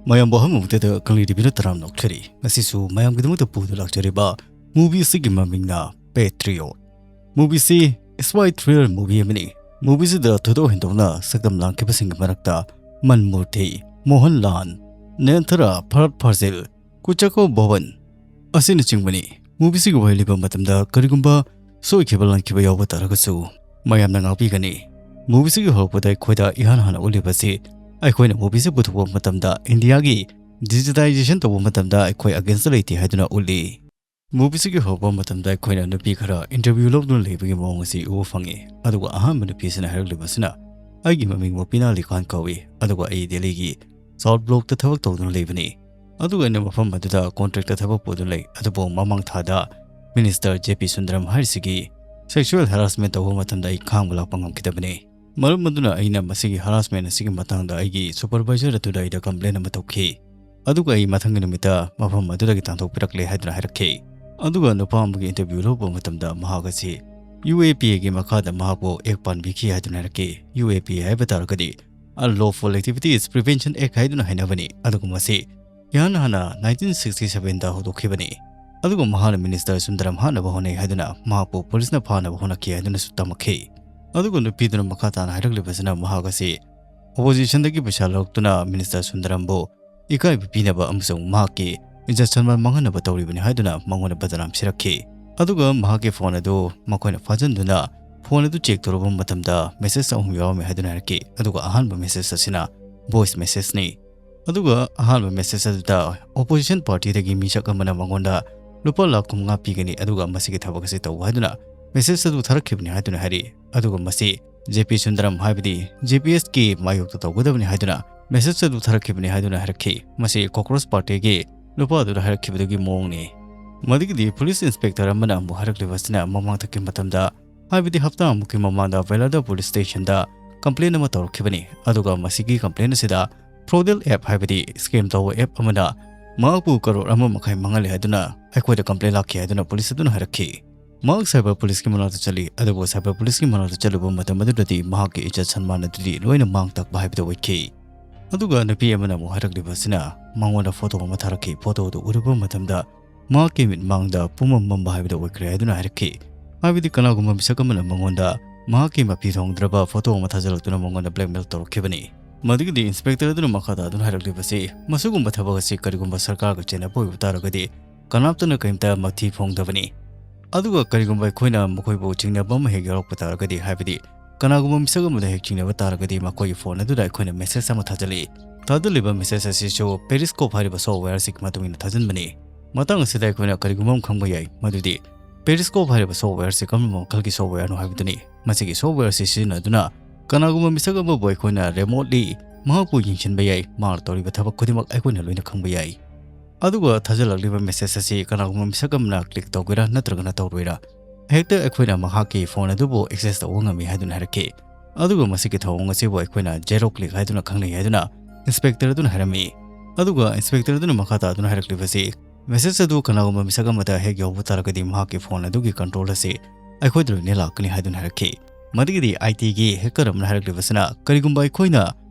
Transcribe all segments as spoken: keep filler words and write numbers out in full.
ꯃꯌꯥꯝꯕꯨ ꯑꯍꯥꯟꯕꯃꯛꯇꯗ ꯀꯪꯂꯩ ꯇꯤꯚꯤꯅ ꯇꯔꯥꯝꯅ ꯑꯣꯛꯆꯔꯤ꯫ ꯉꯁꯤꯁꯨ ꯃꯌꯥꯝꯒꯤꯗꯃꯛꯇ ꯄꯨꯗꯨꯅ ꯂꯥꯛꯆꯔꯤꯕ movie ꯑꯁꯤꯒꯤ ꯃꯃꯤꯡꯅ Patriot꯫ Movie ꯑꯁꯤ spy thriller movie ꯑꯃꯅꯤ꯫ Movie ꯑꯁꯤꯗ ꯊꯣꯏꯗꯣꯛ ꯍꯦꯟꯗꯣꯛꯅ ꯁꯛꯇꯝ ꯂꯥꯡꯈꯤꯕꯁꯤꯡꯒꯤ ꯃꯔꯛꯇ ꯃꯟꯃꯨꯔꯇꯤ, ꯃꯣꯍꯟꯂꯥꯜ, ꯅꯌꯟꯊꯥꯔꯥ, ꯐꯍꯗ ꯐꯥꯖꯤꯜ, ꯀꯨꯆꯥꯀꯣ ꯕꯣꯕꯟ ꯑꯁꯤꯅꯆꯤꯡꯕꯅꯤ꯫ Movie ꯑꯁꯤꯒꯤ ꯋꯥꯔꯤ ꯂꯤꯕ ꯃꯇꯝꯗ ꯀꯔꯤꯒꯨꯝꯕ ꯁꯣꯏꯈꯤꯕ ꯂꯥꯟꯈꯤꯕ ꯌꯥꯎꯕ ꯇꯥꯔꯒꯁꯨ ꯃꯌꯥꯝꯅ ꯉꯥꯛꯄꯤꯒꯅꯤ꯫ Movie ꯑꯁꯤꯒꯤ ꯍꯧꯔꯛꯄꯗ ꯑꯩꯈꯣꯏꯗ ꯏꯍꯥꯟ ꯍꯥꯟꯅ ꯎꯠꯂꯤꯕ ꯑꯁꯤ ꯑꯩꯈꯣꯏꯅ movie ꯑꯁꯤ ꯄꯨꯊꯣꯛꯄ ꯃꯇꯝꯗ ꯏꯟꯗꯤꯌꯥꯒꯤ digitization ꯇꯧꯕ ꯃꯇꯝꯗ ꯑꯩꯈꯣꯏ against ꯂꯩꯇꯦ ꯍꯥꯏꯗꯨꯅ ꯎꯠꯂꯤ꯫ Movie ꯑꯁꯤꯒꯤ ꯍꯧꯔꯛꯄ ꯃꯇꯝꯗ ꯑꯩꯈꯣꯏꯅ ꯅꯨꯄꯤ ꯈꯔ interview ꯂꯧꯗꯨꯅ ꯂꯩꯕꯒꯤ ꯃꯑꯣꯡ ꯑꯁꯤ ꯎꯕ ꯐꯪꯉꯤ꯫ ꯑꯗꯨꯒ ꯑꯍꯥꯟꯕ ꯅꯨꯄꯤ ꯑꯁꯤꯅ ꯍꯥꯏꯔꯛꯂꯤꯕꯁꯤꯅ, "ꯑꯩꯒꯤ ꯃꯃꯤꯡ ꯃꯣꯄꯤꯅꯥ ꯑꯂꯤ ꯈꯥꯟ ꯀꯧꯏ, ꯑꯗꯨꯒ ꯑꯩ ꯗꯦꯜꯂꯤꯒꯤ South Blockꯇ ꯊꯕꯛ ꯇꯧꯗꯨꯅ ꯂꯩꯕꯅꯤ꯫ ꯑꯗꯨꯒ ꯑꯩꯅ ꯃꯐꯝ ꯑꯗꯨꯗ contractꯇ ꯊꯕꯛ ꯄꯨꯗꯨꯅ ꯂꯩ, ꯑꯗꯨꯕꯨ ꯃꯃꯥꯡ ꯊꯥꯗ Minister J P Sundaram ꯍꯥꯏꯔꯤꯁꯤꯒꯤ sexual harassment ꯇꯧꯕ ꯃꯇꯝꯗ ꯑꯩ ꯈꯥꯡꯕ ꯂꯥꯛꯄ ꯉꯝꯈꯤꯗꯕꯅꯤ꯫ ꯃꯔꯝ ꯑꯗꯨꯅ ꯑꯩꯅ ꯃꯁꯤꯒꯤ harassment ꯑꯁꯤꯒꯤ ꯃꯇꯥꯡꯗ ꯑꯩꯒꯤ supervisor ꯑꯗꯨꯗ ꯑꯩꯗ complaint ꯑꯃ ꯇꯧꯈꯤ꯫ ꯑꯗꯨꯒ ꯑꯩ ꯃꯊꯪꯒꯤ ꯅꯨꯃꯤꯠꯇ ꯃꯐꯝ ꯑꯗꯨꯗꯒꯤ ꯇꯥꯟꯊꯣꯛꯄꯤꯔꯛꯂꯦ" ꯍꯥꯏꯗꯨꯅ ꯍꯥꯏꯔꯛꯈꯤ꯫ ꯑꯗꯨꯒ ꯅꯨꯄꯥ ꯑꯃꯒꯤ interview ꯂꯧꯕ ꯃꯇꯝꯗ ꯃꯍꯥꯛ ꯑꯁꯤ UAPAꯒꯤ ꯃꯈꯥꯗ ꯃꯍꯥꯛꯄꯨ act ꯄꯥꯟꯕꯤꯈꯤ ꯍꯥꯏꯗꯨꯅ ꯍꯥꯏꯔꯛꯈꯤ꯫ UAPA ꯍꯥꯏꯕ ꯇꯥꯔꯒꯗꯤ Unlawful Activities Prevention Act ꯍꯥꯏꯗꯨꯅ ꯍꯥꯏꯅꯕꯅꯤ꯫ ꯑꯗꯨꯒ ꯃꯁꯤ ꯏꯍꯥꯟ ꯍꯥꯟꯅ nineteen sixty sevenꯗ ꯍꯧꯗꯣꯛꯈꯤꯕꯅꯤ꯫ ꯑꯗꯨꯒ ꯃꯍꯥꯛꯅ Minister ꯁꯨꯟꯗꯔꯝ ꯍꯥꯠꯅꯕ ꯍꯣꯠꯅꯩ ꯍꯥꯏꯗꯨꯅ ꯃꯍꯥꯛꯄꯨ ꯄꯨꯂꯤꯁꯅ ꯐꯥꯅꯕ ꯍꯣꯠꯅꯈꯤ ꯍꯥꯏꯗꯨꯅꯁꯨ ꯇꯝꯃꯛꯈꯤ꯫ ꯑꯗꯨꯒ ꯅꯨꯄꯤꯗꯨꯅ ꯃꯈꯥ ꯇꯥꯅ ꯍꯥꯏꯔꯛꯂꯤꯕꯁꯤꯅ ꯃꯍꯥꯛ ꯑꯁꯤ oppositionꯗꯒꯤ ꯄꯩꯁꯥ ꯂꯧꯔꯛꯇꯨꯅ Minister ꯁꯨꯟꯗꯔꯝꯕꯨ ꯏꯀꯥꯏꯕ ꯄꯤꯅꯕ ꯑꯃꯁꯨꯡ ꯃꯍꯥꯛꯀꯤ ꯏꯖꯠ ꯁꯟꯃꯥꯟ ꯃꯥꯡꯍꯟꯅꯕ ꯇꯧꯔꯤꯕꯅꯤ ꯍꯥꯏꯗꯨꯅ ꯃꯉꯣꯟꯗ ꯕꯗꯅꯥꯝ ꯁꯤꯔꯛꯈꯤ꯫ ꯑꯗꯨꯒ ꯃꯍꯥꯛꯀꯤ phone ꯑꯗꯨ ꯃꯈꯣꯏꯅ ꯐꯥꯖꯤꯟꯗꯨꯅ phone ꯑꯗꯨ check ꯇꯧꯔꯨꯕ ꯃꯇꯝꯗ message ꯑꯍꯨꯝ ꯌꯥꯎꯔꯝꯃꯤ ꯍꯥꯏꯗꯨꯅ ꯍꯥꯏꯔꯛꯈꯤ꯫ ꯑꯗꯨꯒ ꯑꯍꯥꯟꯕ message ꯑꯁꯤꯅ voice messageꯅꯤ꯫ ꯑꯗꯨꯒ ꯑꯍꯥꯟꯕ message ꯑꯗꯨꯗ opposition partyꯗꯒꯤ ꯃꯤꯁꯛ ꯑꯃꯅ ꯃꯉꯣꯟꯗ ꯂꯨꯄꯥ ꯂꯥꯈ ꯀꯨꯟꯃꯉꯥ ꯄꯤꯒꯅꯤ, ꯑꯗꯨꯒ ꯃꯁꯤꯒꯤ ꯊꯕꯛ ꯑꯁꯤ ꯇꯧ ꯍꯥꯏꯗꯨꯅ message ꯑꯗꯨ ꯊꯥꯔꯛꯈꯤꯕꯅꯤ ꯍꯥꯏꯗꯨꯅ ꯍꯥꯏꯔꯤ꯫ ꯑꯗꯨꯒ ꯃꯁꯤ J P ꯁꯨꯟꯗꯔꯝ ꯍꯥꯏꯕꯗꯤ JPSꯀꯤ ꯃꯥꯌꯣꯛꯇ ꯇꯧꯒꯗꯕꯅꯤ ꯍꯥꯏꯗꯨꯅ message ꯑꯗꯨ ꯊꯥꯔꯛꯈꯤꯕꯅꯤ ꯍꯥꯏꯗꯨꯅ ꯍꯥꯏꯔꯛꯈꯤ꯫ ꯃꯁꯤ Cockroach Partyꯒꯤ ꯅꯨꯄꯥ ꯑꯗꯨꯅ ꯍꯥꯏꯔꯛꯈꯤꯕꯗꯨꯒꯤ ꯃꯑꯣꯡꯅꯤ꯫ ꯃꯗꯨꯒꯤꯗꯤ police inspector ꯑꯃꯅ ꯑꯃꯨꯛ ꯍꯥꯏꯔꯛꯂꯤꯕ ꯑꯁꯤꯅ ꯃꯃꯥꯡꯊꯛꯀꯤ ꯃꯇꯝꯗ, ꯍꯥꯏꯕꯗꯤ ꯍꯞꯇꯥ ꯑꯃꯨꯛꯀꯤ ꯃꯃꯥꯡꯗ Veladar police stationꯗ complaint ꯑꯃ ꯇꯧꯔꯛꯈꯤꯕꯅꯤ꯫ ꯑꯗꯨꯒ ꯃꯁꯤꯒꯤ complaint ꯑꯁꯤꯗ fraudulent app ꯍꯥꯏꯕꯗꯤ scam ꯇꯧꯕ app ꯑꯃꯅ ꯃꯍꯥꯛꯄꯨ ꯀꯔꯣꯔ ꯑꯃ ꯃꯈꯥꯏ ꯃꯥꯡꯍꯜꯂꯦ ꯍꯥꯏꯗꯨꯅ ꯑꯩꯈꯣꯏꯗ complaint ꯂꯥꯛꯈꯤ ꯍꯥꯏꯗꯨꯅ police ꯑꯗꯨꯅ ꯍꯥꯏꯔꯛꯈꯤ꯫ ꯃꯍꯥꯛ cyber policeꯀꯤ ꯃꯅꯥꯛꯇ ꯆꯠꯂꯤ, ꯑꯗꯨꯕꯨ cyber policeꯀꯤ ꯃꯅꯥꯛꯇ ꯆꯠꯂꯨꯕ ꯃꯇꯝ ꯑꯗꯨꯗꯗꯤ ꯃꯍꯥꯛꯀꯤ ꯏꯖꯠ ꯁꯟꯃꯥꯟ ꯑꯗꯨꯗꯤ ꯂꯣꯏꯅ ꯃꯥꯡ ꯇꯥꯛꯄ ꯍꯥꯏꯕꯗꯨ ꯑꯣꯏꯈꯤ꯫ ꯑꯗꯨꯒ ꯅꯨꯄꯤ ꯑꯃꯅ ꯑꯃꯨꯛ ꯍꯥꯏꯔꯛꯂꯤꯕꯁꯤꯅ ꯃꯉꯣꯟꯗ ꯐꯣꯇꯣ ꯑꯃ ꯊꯥꯔꯛꯈꯤ꯫ ꯐꯣꯇꯣꯗꯨ ꯎꯔꯨꯕ ꯃꯇꯝꯗ ꯃꯍꯥꯛꯀꯤ ꯃꯤꯠꯃꯥꯡꯗ ꯄꯨꯝꯃꯝ ꯃꯝꯕ ꯍꯥꯏꯕꯗꯨ ꯑꯣꯏꯈ꯭ꯔꯦ ꯍꯥꯏꯗꯨꯅ ꯍꯥꯏꯔꯛꯈꯤ꯫ ꯍꯥꯏꯕꯗꯤ ꯀꯅꯥꯒꯨꯝꯕ ꯃꯤꯁꯛ ꯑꯃꯅ ꯃꯉꯣꯟꯗ ꯃꯍꯥꯛꯀꯤ ꯃꯐꯤ ꯊꯣꯡꯗ꯭ꯔꯕ ꯐꯣꯇꯣ ꯑꯃ ꯊꯥꯖꯤꯜꯂꯛꯇꯨꯅ ꯃꯉꯣꯟꯗ blackmail ꯇꯧꯔꯛꯈꯤꯕꯅꯤ꯫ ꯃꯗꯨꯒꯤꯗꯤ inspector ꯑꯗꯨꯅ ꯃꯈꯥ ꯇꯥꯗꯨꯅ ꯍꯥꯏꯔꯛꯂꯤꯕꯁꯤ, ꯃꯁꯤꯒꯨꯝꯕ ꯊꯕꯛ ꯑꯁꯤ ꯀꯔꯤꯒꯨꯝꯕ ꯁꯔꯀꯥꯔꯒ ꯆꯦꯟꯅꯕ ꯑꯣꯏꯕ ꯇꯥꯔꯒꯗꯤ ꯀꯅꯥꯝꯇꯅ ꯀꯔꯤꯝꯇ ꯃꯊꯤ ꯐꯣꯡꯗꯕꯅꯤ꯫ ꯑꯗꯨꯒ ꯀꯔꯤꯒꯨꯝꯕ ꯑꯩꯈꯣꯏꯅ ꯃꯈꯣꯏꯕꯨ ꯆꯤꯡꯅꯕ ꯑꯃ ꯍꯦꯛ ꯌꯥꯎꯔꯛꯄ ꯇꯥꯔꯒꯗꯤ, ꯍꯥꯏꯕꯗꯤ ꯀꯅꯥꯒꯨꯝꯕ ꯃꯤꯁꯛ ꯑꯃꯗ ꯍꯦꯛ ꯆꯤꯡꯅꯕ ꯇꯥꯔꯒꯗꯤ ꯃꯈꯣꯏꯒꯤ ꯐꯣꯟ ꯑꯗꯨꯗ ꯑꯩꯈꯣꯏꯅ message ꯑꯃ ꯊꯥꯖꯤꯜꯂꯤ꯫ ꯊꯥꯖꯤꯜꯂꯤꯕ message ꯑꯁꯤꯁꯨ Periscope ꯍꯥꯏꯔꯤꯕ software ꯑꯁꯤꯒꯤ ꯃꯇꯨꯡ ꯏꯟꯅ ꯊꯥꯖꯤꯟꯕꯅꯤ꯫ ꯃꯇꯥꯡ ꯑꯁꯤꯗ ꯑꯩꯈꯣꯏꯅ ꯀꯔꯤꯒꯨꯝꯕ ꯑꯃ ꯈꯪꯕ ꯌꯥꯏ, ꯃꯗꯨꯗꯤ Periscope ꯍꯥꯏꯔꯤꯕ software ꯑꯁꯤ ꯀꯔꯝꯕ ꯃꯈꯜꯒꯤ software ꯅꯣ ꯍꯥꯏꯕꯗꯨꯅꯤ꯫ ꯃꯁꯤꯒꯤ software ꯑꯁꯤ ꯁꯤꯖꯤꯟꯅꯗꯨꯅ ꯀꯅꯥꯒꯨꯝꯕ ꯃꯤꯁꯛ ꯑꯃꯕꯨ ꯑꯩꯈꯣꯏꯅ remotely ꯃꯍꯥꯛꯄꯨ ꯌꯦꯡꯁꯤꯟꯕ ꯌꯥꯏ, ꯃꯍꯥꯛꯅ ꯇꯧꯔꯤꯕ ꯊꯕꯛ ꯈꯨꯗꯤꯡꯃꯛ ꯑꯩꯈꯣꯏꯅ ꯂꯣꯏꯅ ꯈꯪꯕ ꯌꯥꯏ꯫ ꯑꯗꯨꯒ ꯊꯥꯖꯤꯜꯂꯛꯂꯤꯕ message ꯑꯁꯤ ꯀꯅꯥꯒꯨꯝꯕ ꯃꯤꯁꯛ ꯑꯃꯅ click ꯇꯧꯒꯦꯔꯥ ꯅꯠꯇ꯭ꯔꯒꯅ ꯇꯧꯔꯣꯏꯔꯥ, ꯍꯦꯛꯇ ꯑꯩꯈꯣꯏꯅ ꯃꯍꯥꯛꯀꯤ ꯐꯣꯟ ꯑꯗꯨꯕꯨ access ꯇꯧꯕ ꯉꯝꯃꯤ ꯍꯥꯏꯗꯨꯅ ꯍꯥꯏꯔꯛꯈꯤ꯫ ꯑꯗꯨꯒ ꯃꯁꯤꯒꯤ ꯊꯧꯑꯣꯡ ꯑꯁꯤꯕꯨ ꯑꯩꯈꯣꯏꯅ zero click ꯍꯥꯏꯗꯨꯅ ꯈꯪꯅꯩ ꯍꯥꯏꯗꯨꯅ inspector ꯑꯗꯨꯅ ꯍꯥꯏꯔꯝꯃꯤ꯫ ꯑꯗꯨꯒ inspector ꯑꯗꯨꯅ ꯃꯈꯥ ꯇꯥꯗꯨꯅ ꯍꯥꯏꯔꯛꯂꯤꯕꯁꯤ, message ꯑꯗꯨ ꯀꯅꯥꯒꯨꯝꯕ ꯃꯤꯁꯛ ꯑꯃꯗ ꯍꯦꯛ ꯌꯧꯕ ꯇꯥꯔꯒꯗꯤ ꯃꯍꯥꯛꯀꯤ ꯐꯣꯟ ꯑꯗꯨꯒꯤ control ꯑꯁꯤ ꯑꯩꯈꯣꯏꯗ ꯂꯣꯏꯅ ꯂꯥꯛꯀꯅꯤ ꯍꯥꯏꯗꯨꯅ ꯍꯥꯏꯔꯛꯈꯤ꯫ ꯃꯗꯨꯒꯤꯗꯤ I T ꯒꯤ hacker ꯑꯃꯅ ꯍꯥꯏꯔꯛꯂꯤꯕꯁꯤꯅ, ꯀꯔꯤꯒꯨꯝꯕ ꯑꯩꯈꯣꯏꯅ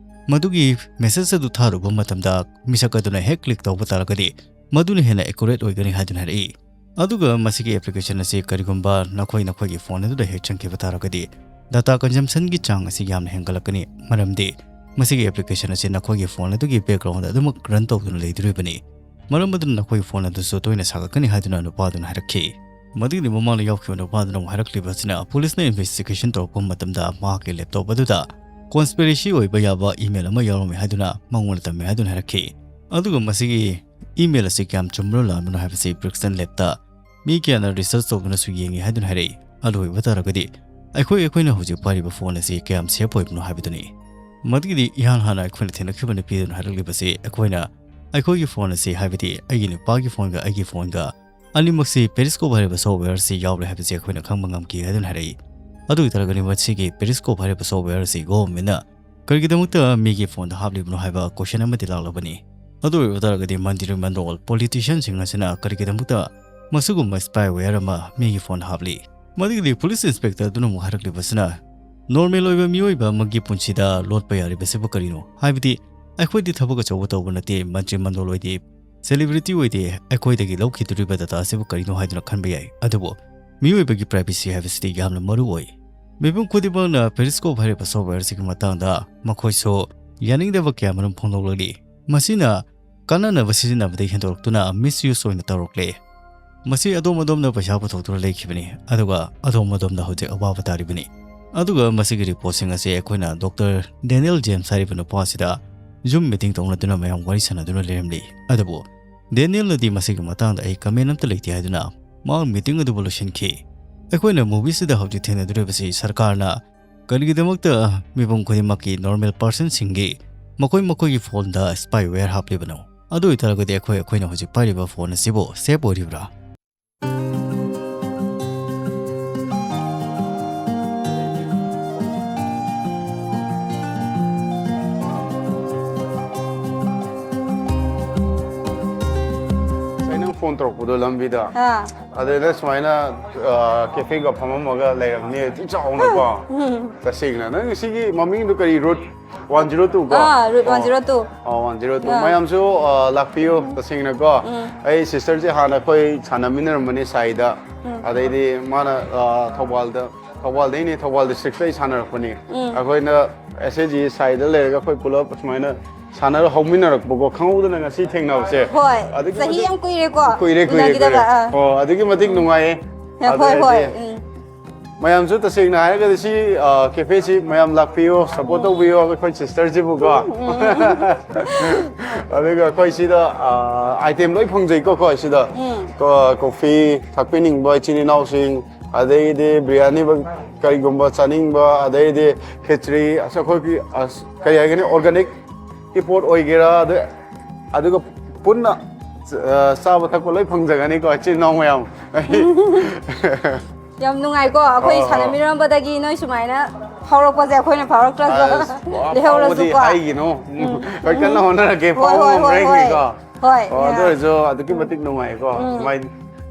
ꯃꯗꯨꯒꯤ message ꯑꯗꯨ ꯊꯥꯔꯨꯕ ꯃꯇꯝꯗ ꯃꯤꯁꯛ ꯑꯗꯨꯅ ꯍꯦꯛ click ꯇꯧꯕ ꯇꯥꯔꯒꯗꯤ ꯃꯗꯨꯅ ꯍꯦꯟꯅ accurate ꯑꯣꯏꯒꯅꯤ ꯍꯥꯏꯗꯨꯅ ꯍꯥꯏꯔꯛꯏ꯫ ꯑꯗꯨꯒ ꯃꯁꯤꯒꯤ application ꯑꯁꯤ ꯀꯔꯤꯒꯨꯝꯕ ꯅꯈꯣꯏ ꯅꯈꯣꯏꯒꯤ ꯐꯣꯟ ꯑꯗꯨꯗ ꯍꯦꯛ ꯆꯪꯈꯤꯕ ꯇꯥꯔꯒꯗꯤ data consumption ꯒꯤ ꯆꯥꯡ ꯑꯁꯤ ꯌꯥꯝꯅ ꯍꯦꯟꯒꯠꯂꯛꯀꯅꯤ, ꯃꯔꯝꯗꯤ ꯃꯁꯤꯒꯤ application ꯑꯁꯤ ꯅꯈꯣꯏꯒꯤ ꯐꯣꯟ ꯑꯗꯨꯒꯤ background ꯑꯗꯨꯃꯛ run ꯇꯧꯗꯨꯅ ꯂꯩꯗꯣꯔꯤꯕꯅꯤ꯫ ꯃꯔꯝ ꯑꯗꯨꯅ ꯅꯈꯣꯏꯒꯤ ꯐꯣꯟ ꯑꯗꯨꯁꯨ ꯇꯣꯏꯅ ꯁꯥꯒꯠꯀꯅꯤ ꯍꯥꯏꯗꯨꯅ ꯅꯨꯄꯥꯗꯨꯅ ꯍꯥꯏꯔꯛꯈꯤ꯫ ꯃꯗꯨꯒꯤꯗꯤ ꯃꯃꯥꯡꯗ ꯌꯥꯎꯈꯤꯕ ꯅꯨꯄꯥꯗꯨꯅ ꯑꯃꯨꯛ ꯍꯥꯏꯔꯛꯂꯤꯕ ꯑꯁꯤꯅ, ꯄꯨꯂꯤꯁꯅ investigation ꯇꯧꯔꯛꯄ ꯃꯇꯝꯗ ꯃꯍꯥꯛꯀꯤ laptop ꯑꯗꯨꯗ conspiracy ꯑꯣꯏꯕ ꯌꯥꯕ email ꯑꯃ ꯌꯥꯎꯔꯝꯃꯤ ꯍꯥꯏꯗꯨꯅ ꯃꯉꯣꯟꯗ ꯇꯝꯃꯤ ꯍꯥꯏꯗꯨꯅ ꯍꯥꯏꯔꯛꯈꯤ꯫ ꯑꯗꯨꯒ ꯃꯁꯤꯒꯤ email ꯑꯁꯤ ꯀꯌꯥꯝ ꯆꯨꯝꯕꯅꯣ ꯂꯥꯟꯕꯅꯣ ꯍꯥꯏꯕꯁꯤ Brixton lab ꯇ ꯃꯤ ꯀꯌꯥꯅ research ꯇꯧꯗꯨꯅꯁꯨ ꯌꯦꯡꯉꯤ ꯍꯥꯏꯗꯨꯅ ꯍꯥꯏꯔꯛꯏ꯫ ꯑꯗꯨ ꯑꯣꯏꯕ ꯇꯥꯔꯒꯗꯤ ꯑꯩꯈꯣꯏ, ꯑꯩꯈꯣꯏꯅ ꯍꯧꯖꯤꯛ ꯄꯥꯏꯔꯤꯕ ꯐꯣꯟ ꯑꯁꯤ ꯀꯌꯥꯝ safe ꯑꯣꯏꯕꯅꯣ ꯍꯥꯏꯕꯗꯨꯅꯤ꯫ ꯃꯗꯨꯒꯤꯗꯤ ꯏꯍꯥꯟ ꯍꯥꯟꯅ ꯑꯩꯈꯣꯏꯅ ꯊꯦꯡꯅꯈꯤꯕ ꯅꯨꯄꯤ ꯑꯗꯨꯅ ꯍꯥꯏꯔꯛꯂꯤꯕꯁꯤ, ꯑꯩꯈꯣꯏꯅ ꯑꯩꯈꯣꯏꯒꯤ ꯐꯣꯟ ꯑꯁꯤ, ꯍꯥꯏꯕꯗꯤ ꯑꯩꯒꯤ ꯅꯨꯄꯥꯒꯤ ꯐꯣꯟꯒ ꯑꯩꯒꯤ ꯐꯣꯟꯒ ꯑꯅꯤꯃꯛꯁꯤ Periscope ꯍꯥꯏꯔꯤꯕ software ꯑꯁꯤ ꯌꯥꯎꯔꯦ ꯍꯥꯏꯕꯁꯤ ꯑꯩꯈꯣꯏꯅ ꯈꯪꯕ ꯉꯝꯈꯤ ꯍꯥꯏꯗꯨꯅ ꯍꯥꯏꯔꯛꯏ꯫ ꯑꯗꯨ ꯑꯣꯏꯇꯥꯔꯒꯗꯤ ꯃꯁꯤꯒꯤ Periscope ꯍꯥꯏꯔꯤꯕ software ꯑꯁꯤ government ꯅ ꯀꯔꯤꯒꯤꯗꯃꯛꯇ ꯃꯤꯒꯤ ꯐꯣꯟꯗ ꯍꯥꯞꯂꯤꯕꯅꯣ ꯍꯥꯏꯕ question ꯑꯃꯗꯤ ꯂꯥꯛꯂꯕꯅꯤ꯫ ꯑꯗꯨ ꯑꯣꯏꯕ ꯇꯥꯔꯒꯗꯤ ꯃꯟꯇ꯭ꯔꯤ ꯃꯟꯗꯣꯜ politician ꯁꯤꯡ ꯑꯁꯤꯅ ꯀꯔꯤꯒꯤꯗꯃꯛꯇ ꯃꯁꯤꯒꯨꯝꯕ spyware ꯑꯃ ꯃꯤꯒꯤ ꯐꯣꯟꯗ ꯍꯥꯞꯂꯤ? ꯃꯗꯨꯒꯤꯗꯤ police inspector ꯑꯗꯨꯅ ꯑꯃꯨꯛ ꯍꯥꯏꯔꯛꯂꯤꯕꯁꯤꯅ, normal ꯑꯣꯏꯕ ꯃꯤꯑꯣꯏꯕ ꯑꯃꯒꯤ ꯄꯨꯟꯁꯤꯗ ꯂꯣꯠꯄ ꯌꯥꯔꯤꯕꯁꯤꯕꯨ ꯀꯔꯤꯅꯣ? ꯍꯥꯏꯕꯗꯤ ꯑꯩꯈꯣꯏꯗꯤ ꯊꯕꯛ ꯑꯆꯧꯕ ꯇꯧꯕ ꯅꯠꯇꯦ, ꯃꯟꯇ꯭ꯔꯤ ꯃꯟꯗꯣꯜ ꯑꯣꯏꯗꯦ, ꯁꯦꯂꯤꯕ꯭ꯔꯤꯇꯤ ꯑꯣꯏꯗꯦ, ꯑꯩꯈꯣꯏꯗꯒꯤ ꯂꯧꯈꯤꯗꯣꯔꯤꯕ ꯗꯇꯥ ꯑꯁꯤꯕꯨ ꯀꯔꯤꯅꯣ ꯍꯥꯏꯗꯨꯅ ꯈꯟꯕ ꯌꯥꯏ꯫ ꯑꯗꯨꯕꯨ ꯃꯤꯑꯣꯏꯕꯒꯤ ꯄ꯭ꯔꯥꯏꯚꯦꯁꯤ ꯍꯥꯏꯕꯁꯤꯗꯤ ꯌꯥꯝꯅ ꯃꯔꯨ ꯑꯣꯏ꯫ ꯃꯤꯄꯨꯝ ꯈꯨꯗꯤꯡꯃꯛꯅ ꯄꯦꯔꯤꯁꯀꯣꯞ ꯍꯥꯏꯔꯤꯕ ꯁꯣꯐꯋꯦꯌꯔ ꯑꯁꯤꯒꯤ ꯃꯇꯥꯡꯗ ꯃꯈꯣꯏꯁꯨ ꯌꯥꯅꯤꯡꯗꯕ ꯀꯌꯥ ꯃꯔꯨꯝ ꯐꯣꯡꯗꯣꯛꯂꯛꯂꯤ꯫ ꯃꯁꯤꯅ ꯀꯥꯟꯅꯅꯕ ꯁꯤꯖꯤꯟꯅꯕꯗꯒꯤ ꯍꯦꯟꯗꯣꯔꯛꯇꯨꯅ ꯃꯤꯁꯌꯨꯁ ꯑꯣꯏꯅ ꯇꯧꯔꯛꯂꯦ꯫ ꯃꯁꯤ ꯑꯗꯣꯝ ꯑꯗꯣꯝꯅ ꯄꯩꯁꯥ ꯄꯨꯊꯣꯛꯇꯨꯅ ꯂꯩꯈꯤꯕꯅꯤ, ꯑꯗꯨꯒ ꯑꯗꯣꯝ ꯑꯗꯣꯝꯅ ꯍꯧꯖꯤꯛ ꯑꯋꯥꯕ ꯇꯥꯔꯤꯕꯅꯤ꯫ ꯑꯗꯨꯒ ꯃꯁꯤꯒꯤ ꯔꯤꯄꯣꯔꯠꯁꯤꯡ ꯑꯁꯤ ꯑꯩꯈꯣꯏꯅ ꯗꯣꯛꯇꯔ ꯗꯦꯅꯤꯌꯦꯜ ꯖꯦꯝꯁ ꯍꯥꯏꯔꯤꯕ ꯅꯨꯄꯥ ꯑꯁꯤꯗ ꯖꯨꯝ ꯃꯤꯇꯤꯡ ꯇꯧꯅꯗꯨꯅ ꯃꯌꯥꯝ ꯋꯥꯔꯤ ꯁꯥꯟꯅꯗꯨꯅ ꯂꯩꯔꯝꯂꯤ꯫ ꯑꯗꯨꯕꯨ ꯗꯦꯅꯤꯌꯦꯜꯅꯗꯤ ꯃꯁꯤꯒꯤ ꯃꯇꯥꯡꯗ ꯑꯩ ꯀꯃꯦꯟ ꯑꯝꯇ ꯂꯩꯇꯦ ꯍꯥꯏꯗꯨꯅ ꯃꯍꯥꯛ ꯃꯤꯇꯤꯡ ꯑꯗꯨꯕꯨ ꯂꯣꯏꯁꯤꯟꯈꯤ꯫ ꯑꯩꯈꯣꯏꯅ ꯃꯨꯚꯤꯁꯤꯗ ꯍꯧꯖꯤꯛ ꯊꯦꯡꯅꯗꯧꯔꯤꯕꯁꯤ ꯁꯔꯀꯥꯔꯅ ꯀꯔꯤꯒꯤꯗꯃꯛꯇ ꯃꯤꯄꯨꯝ ꯈꯨꯗꯤꯡꯃꯛꯀꯤ ꯅꯣꯔꯃꯦꯜ ꯄꯥꯔꯁꯟꯁꯤꯡꯒꯤ ꯃꯈꯣꯏ ꯃꯈꯣꯏꯒꯤ ꯐꯣꯟꯗ ꯁ꯭ꯄꯥꯏꯋꯦꯌꯔ ꯍꯥꯞꯂꯤꯕꯅꯣ? ꯑꯗꯨ ꯑꯣꯏꯇꯥꯔꯒꯗꯤ ꯑꯩꯈꯣꯏ, ꯑꯩꯈꯣꯏꯅ ꯍꯧꯖꯤꯛ ꯄꯥꯏꯔꯤꯕ ꯐꯣꯟ ꯑꯁꯤꯕꯨ ꯁꯦꯐ ꯑꯣꯏꯔꯤꯕ꯭ꯔꯥ? ꯉꯁꯥꯏ ꯅꯪ ꯐꯣꯟ ꯇꯧꯔꯛꯄꯗꯣ ꯂꯝꯕꯤꯗ, ꯑꯥ꯫ ꯑꯗꯩꯗ ꯁꯨꯃꯥꯏꯅ, ꯑ, ꯀꯦꯐꯦꯒ ꯐꯝꯃꯝꯃꯒ ꯂꯩꯔꯝꯅꯤ, ꯊꯤ ꯆꯥꯎꯅꯀꯣ꯫ ꯎꯝ꯫ ꯇꯁꯦꯡꯅ ꯅꯪ ꯁꯤꯒꯤ ꯃꯃꯤꯡꯗꯣ ꯀꯔꯤ, ꯔꯨꯠ ꯋꯥꯟ ꯖꯤꯔꯣ ꯇꯨ ꯀꯣ? ꯑꯥ, ꯔꯨꯠ ꯑꯣ꯫ One zero two. ꯑꯣ, ꯋꯥꯟ ꯖꯤꯔꯣ ꯇꯨ꯫ ꯑꯥ꯫ ꯃꯌꯥꯝꯁꯨ, ꯑ, ꯂꯥꯛꯄꯤꯌꯨ꯫ ꯎꯝ꯫ ꯑꯩ ꯁꯤꯁꯇꯔꯁꯦ ꯍꯥꯟꯅ ꯑꯩꯈꯣꯏ ꯁꯥꯟꯅꯃꯤꯟꯅꯔꯝꯕꯅꯤ ꯁꯥꯏꯗ꯫ ꯎꯝ꯫ ꯑꯗꯩꯗꯤ ꯃꯥꯅ, ꯑ, ꯊꯧꯕꯥꯜꯗ, ꯊꯧꯕꯥꯜꯗꯩꯅꯦ, ꯊꯧꯕꯥꯜ ꯗꯤꯁꯇ꯭ꯔꯤꯛꯇꯩ ꯁꯥꯟꯅꯔꯛꯄꯅꯤ꯫ ꯎꯝ꯫ ꯑꯩꯈꯣꯏꯅ ꯑꯦꯁ ꯑꯦ ꯖꯤ ꯁꯥꯏꯗ ꯂꯩꯔꯒ ꯑꯩꯈꯣꯏ ꯄꯨꯂꯞ ꯁꯨꯃꯥꯏꯅ ꯁꯥꯟꯅꯔ ꯍꯧꯃꯤꯟꯅꯔꯛꯄꯀꯣ, ꯈꯪꯍꯧꯗꯅ ꯉꯁꯤ ꯊꯦꯡꯅꯕꯁꯦ꯫ ꯍꯣꯏ, ꯑꯗꯨꯛꯀꯤ ꯆꯍꯤ ꯃꯇꯤꯛ ꯌꯥꯝ ꯀꯨꯏꯔꯦꯀꯣ, ꯀꯨꯏꯔꯦ, ꯀꯨꯏꯔꯦ, ꯎꯅꯈꯤꯗꯕ, ꯀꯨꯏꯔꯦ꯫ ꯑꯥ꯫ ꯑꯣ, ꯑꯗꯨꯛꯀꯤ ꯃꯇꯤꯛ ꯅꯨꯡꯉꯥꯏꯌꯦ꯫ ꯍꯣꯏ, ꯑꯗꯨ ꯍꯣꯏ, ꯍꯥꯏꯗꯤ ꯎꯝ꯫ ꯃꯌꯥꯝꯁꯨ ꯇꯁꯦꯡꯅ ꯍꯥꯏꯔꯒꯗꯤ ꯁꯤ, ꯑ, ꯀꯦꯐꯦꯁꯤ ꯃꯌꯥꯝ ꯂꯥꯛꯄꯤꯌꯣ, ꯁꯞꯄꯣꯔꯠ ꯎꯝ꯫ ꯇꯧꯕꯤꯌꯣ ꯑꯩꯈꯣꯏ ꯁꯤꯁꯇꯔꯁꯤꯕꯨꯀꯣ꯫ ꯎꯝ꯫ ꯑꯗꯨꯒ ꯑꯩꯈꯣꯏ ꯁꯤꯗ, ꯑ, ꯑꯥꯏꯇꯦꯝ ꯂꯣꯏ ꯐꯪꯖꯩꯀꯣ ꯑꯩꯈꯣꯏ ꯁꯤꯗ꯫ ꯎꯝ꯫ ꯀꯣ-, ꯀꯣꯐꯤ ꯊꯛꯄꯤꯅꯤꯡꯕ ꯏꯆꯤꯟ ꯏꯅꯥꯎꯁꯤꯡ, ꯑꯗꯩꯗꯤ ꯕꯤꯔꯌꯥꯅꯤ ꯀꯔꯤꯒꯨꯝꯕ ꯆꯥꯅꯤꯡꯕ, ꯑꯗꯩꯗꯤ ꯈꯦꯆ꯭ꯔꯤ, ꯑꯁ, ꯑꯩꯈꯣꯏꯒꯤ, ꯑꯁ, ꯀꯔꯤ ꯍꯥꯏꯒꯅꯤ, ꯑꯣꯔꯒꯥꯅꯤꯛ ꯏꯄꯣꯠ ꯑꯣꯏꯒꯦꯔꯥ, ꯑꯗꯨ, ꯑꯗꯨꯒ ꯄꯨꯟꯅ, ꯑ, ꯆꯥꯕ ꯊꯛꯄ ꯂꯣꯏ ꯐꯪꯖꯒꯅꯤꯀꯣ, ꯏꯆꯤꯟ ꯏꯅꯥꯎ ꯃꯌꯥꯝ꯫ ꯌꯥꯝ ꯅꯨꯡꯉꯥꯏꯀꯣ, ꯑꯩꯈꯣꯏ ꯑꯥ, ꯑꯥ꯫ ꯁꯥꯟꯅꯃꯤꯟꯅꯔꯝꯕꯗꯒꯤ ꯅꯣꯏ ꯁꯨꯃꯥꯏꯅ ꯐꯥꯎꯔꯛꯄꯁꯦ ꯑꯩꯈꯣꯏꯅ ꯐꯥꯎꯔꯛꯇ꯭ꯔꯁꯨ ꯑꯁ, ꯋꯥ, ꯂꯩꯍꯧꯔꯁꯨꯀꯣ꯫ ꯐꯥꯎꯕꯗꯤ ꯍꯥꯏꯒꯤꯅꯣ꯫ ꯎꯝ꯫ ꯍꯣꯏ, ꯀꯟꯅ ꯎꯝ꯫ ꯍꯣꯠꯅꯔꯛꯀꯦ, ꯍꯣꯏ, ꯐꯥꯎꯕ ꯍꯣꯏ, ꯍꯣꯏ, ꯉꯝꯕ꯭ꯔꯥ ꯍꯣꯏ꯫ ꯌꯦꯡꯒꯦꯀꯣ꯫ ꯍꯣꯏ, ꯑꯣ, ꯑꯗꯨ ꯑꯥ꯫ ꯑꯣꯏꯔꯁꯨ ꯑꯗꯨꯛꯀꯤ ꯃꯇꯤꯛ ꯅꯨꯡꯉꯥꯏꯀꯣ꯫ ꯎꯝ꯫ ꯁꯨꯃꯥꯏꯅ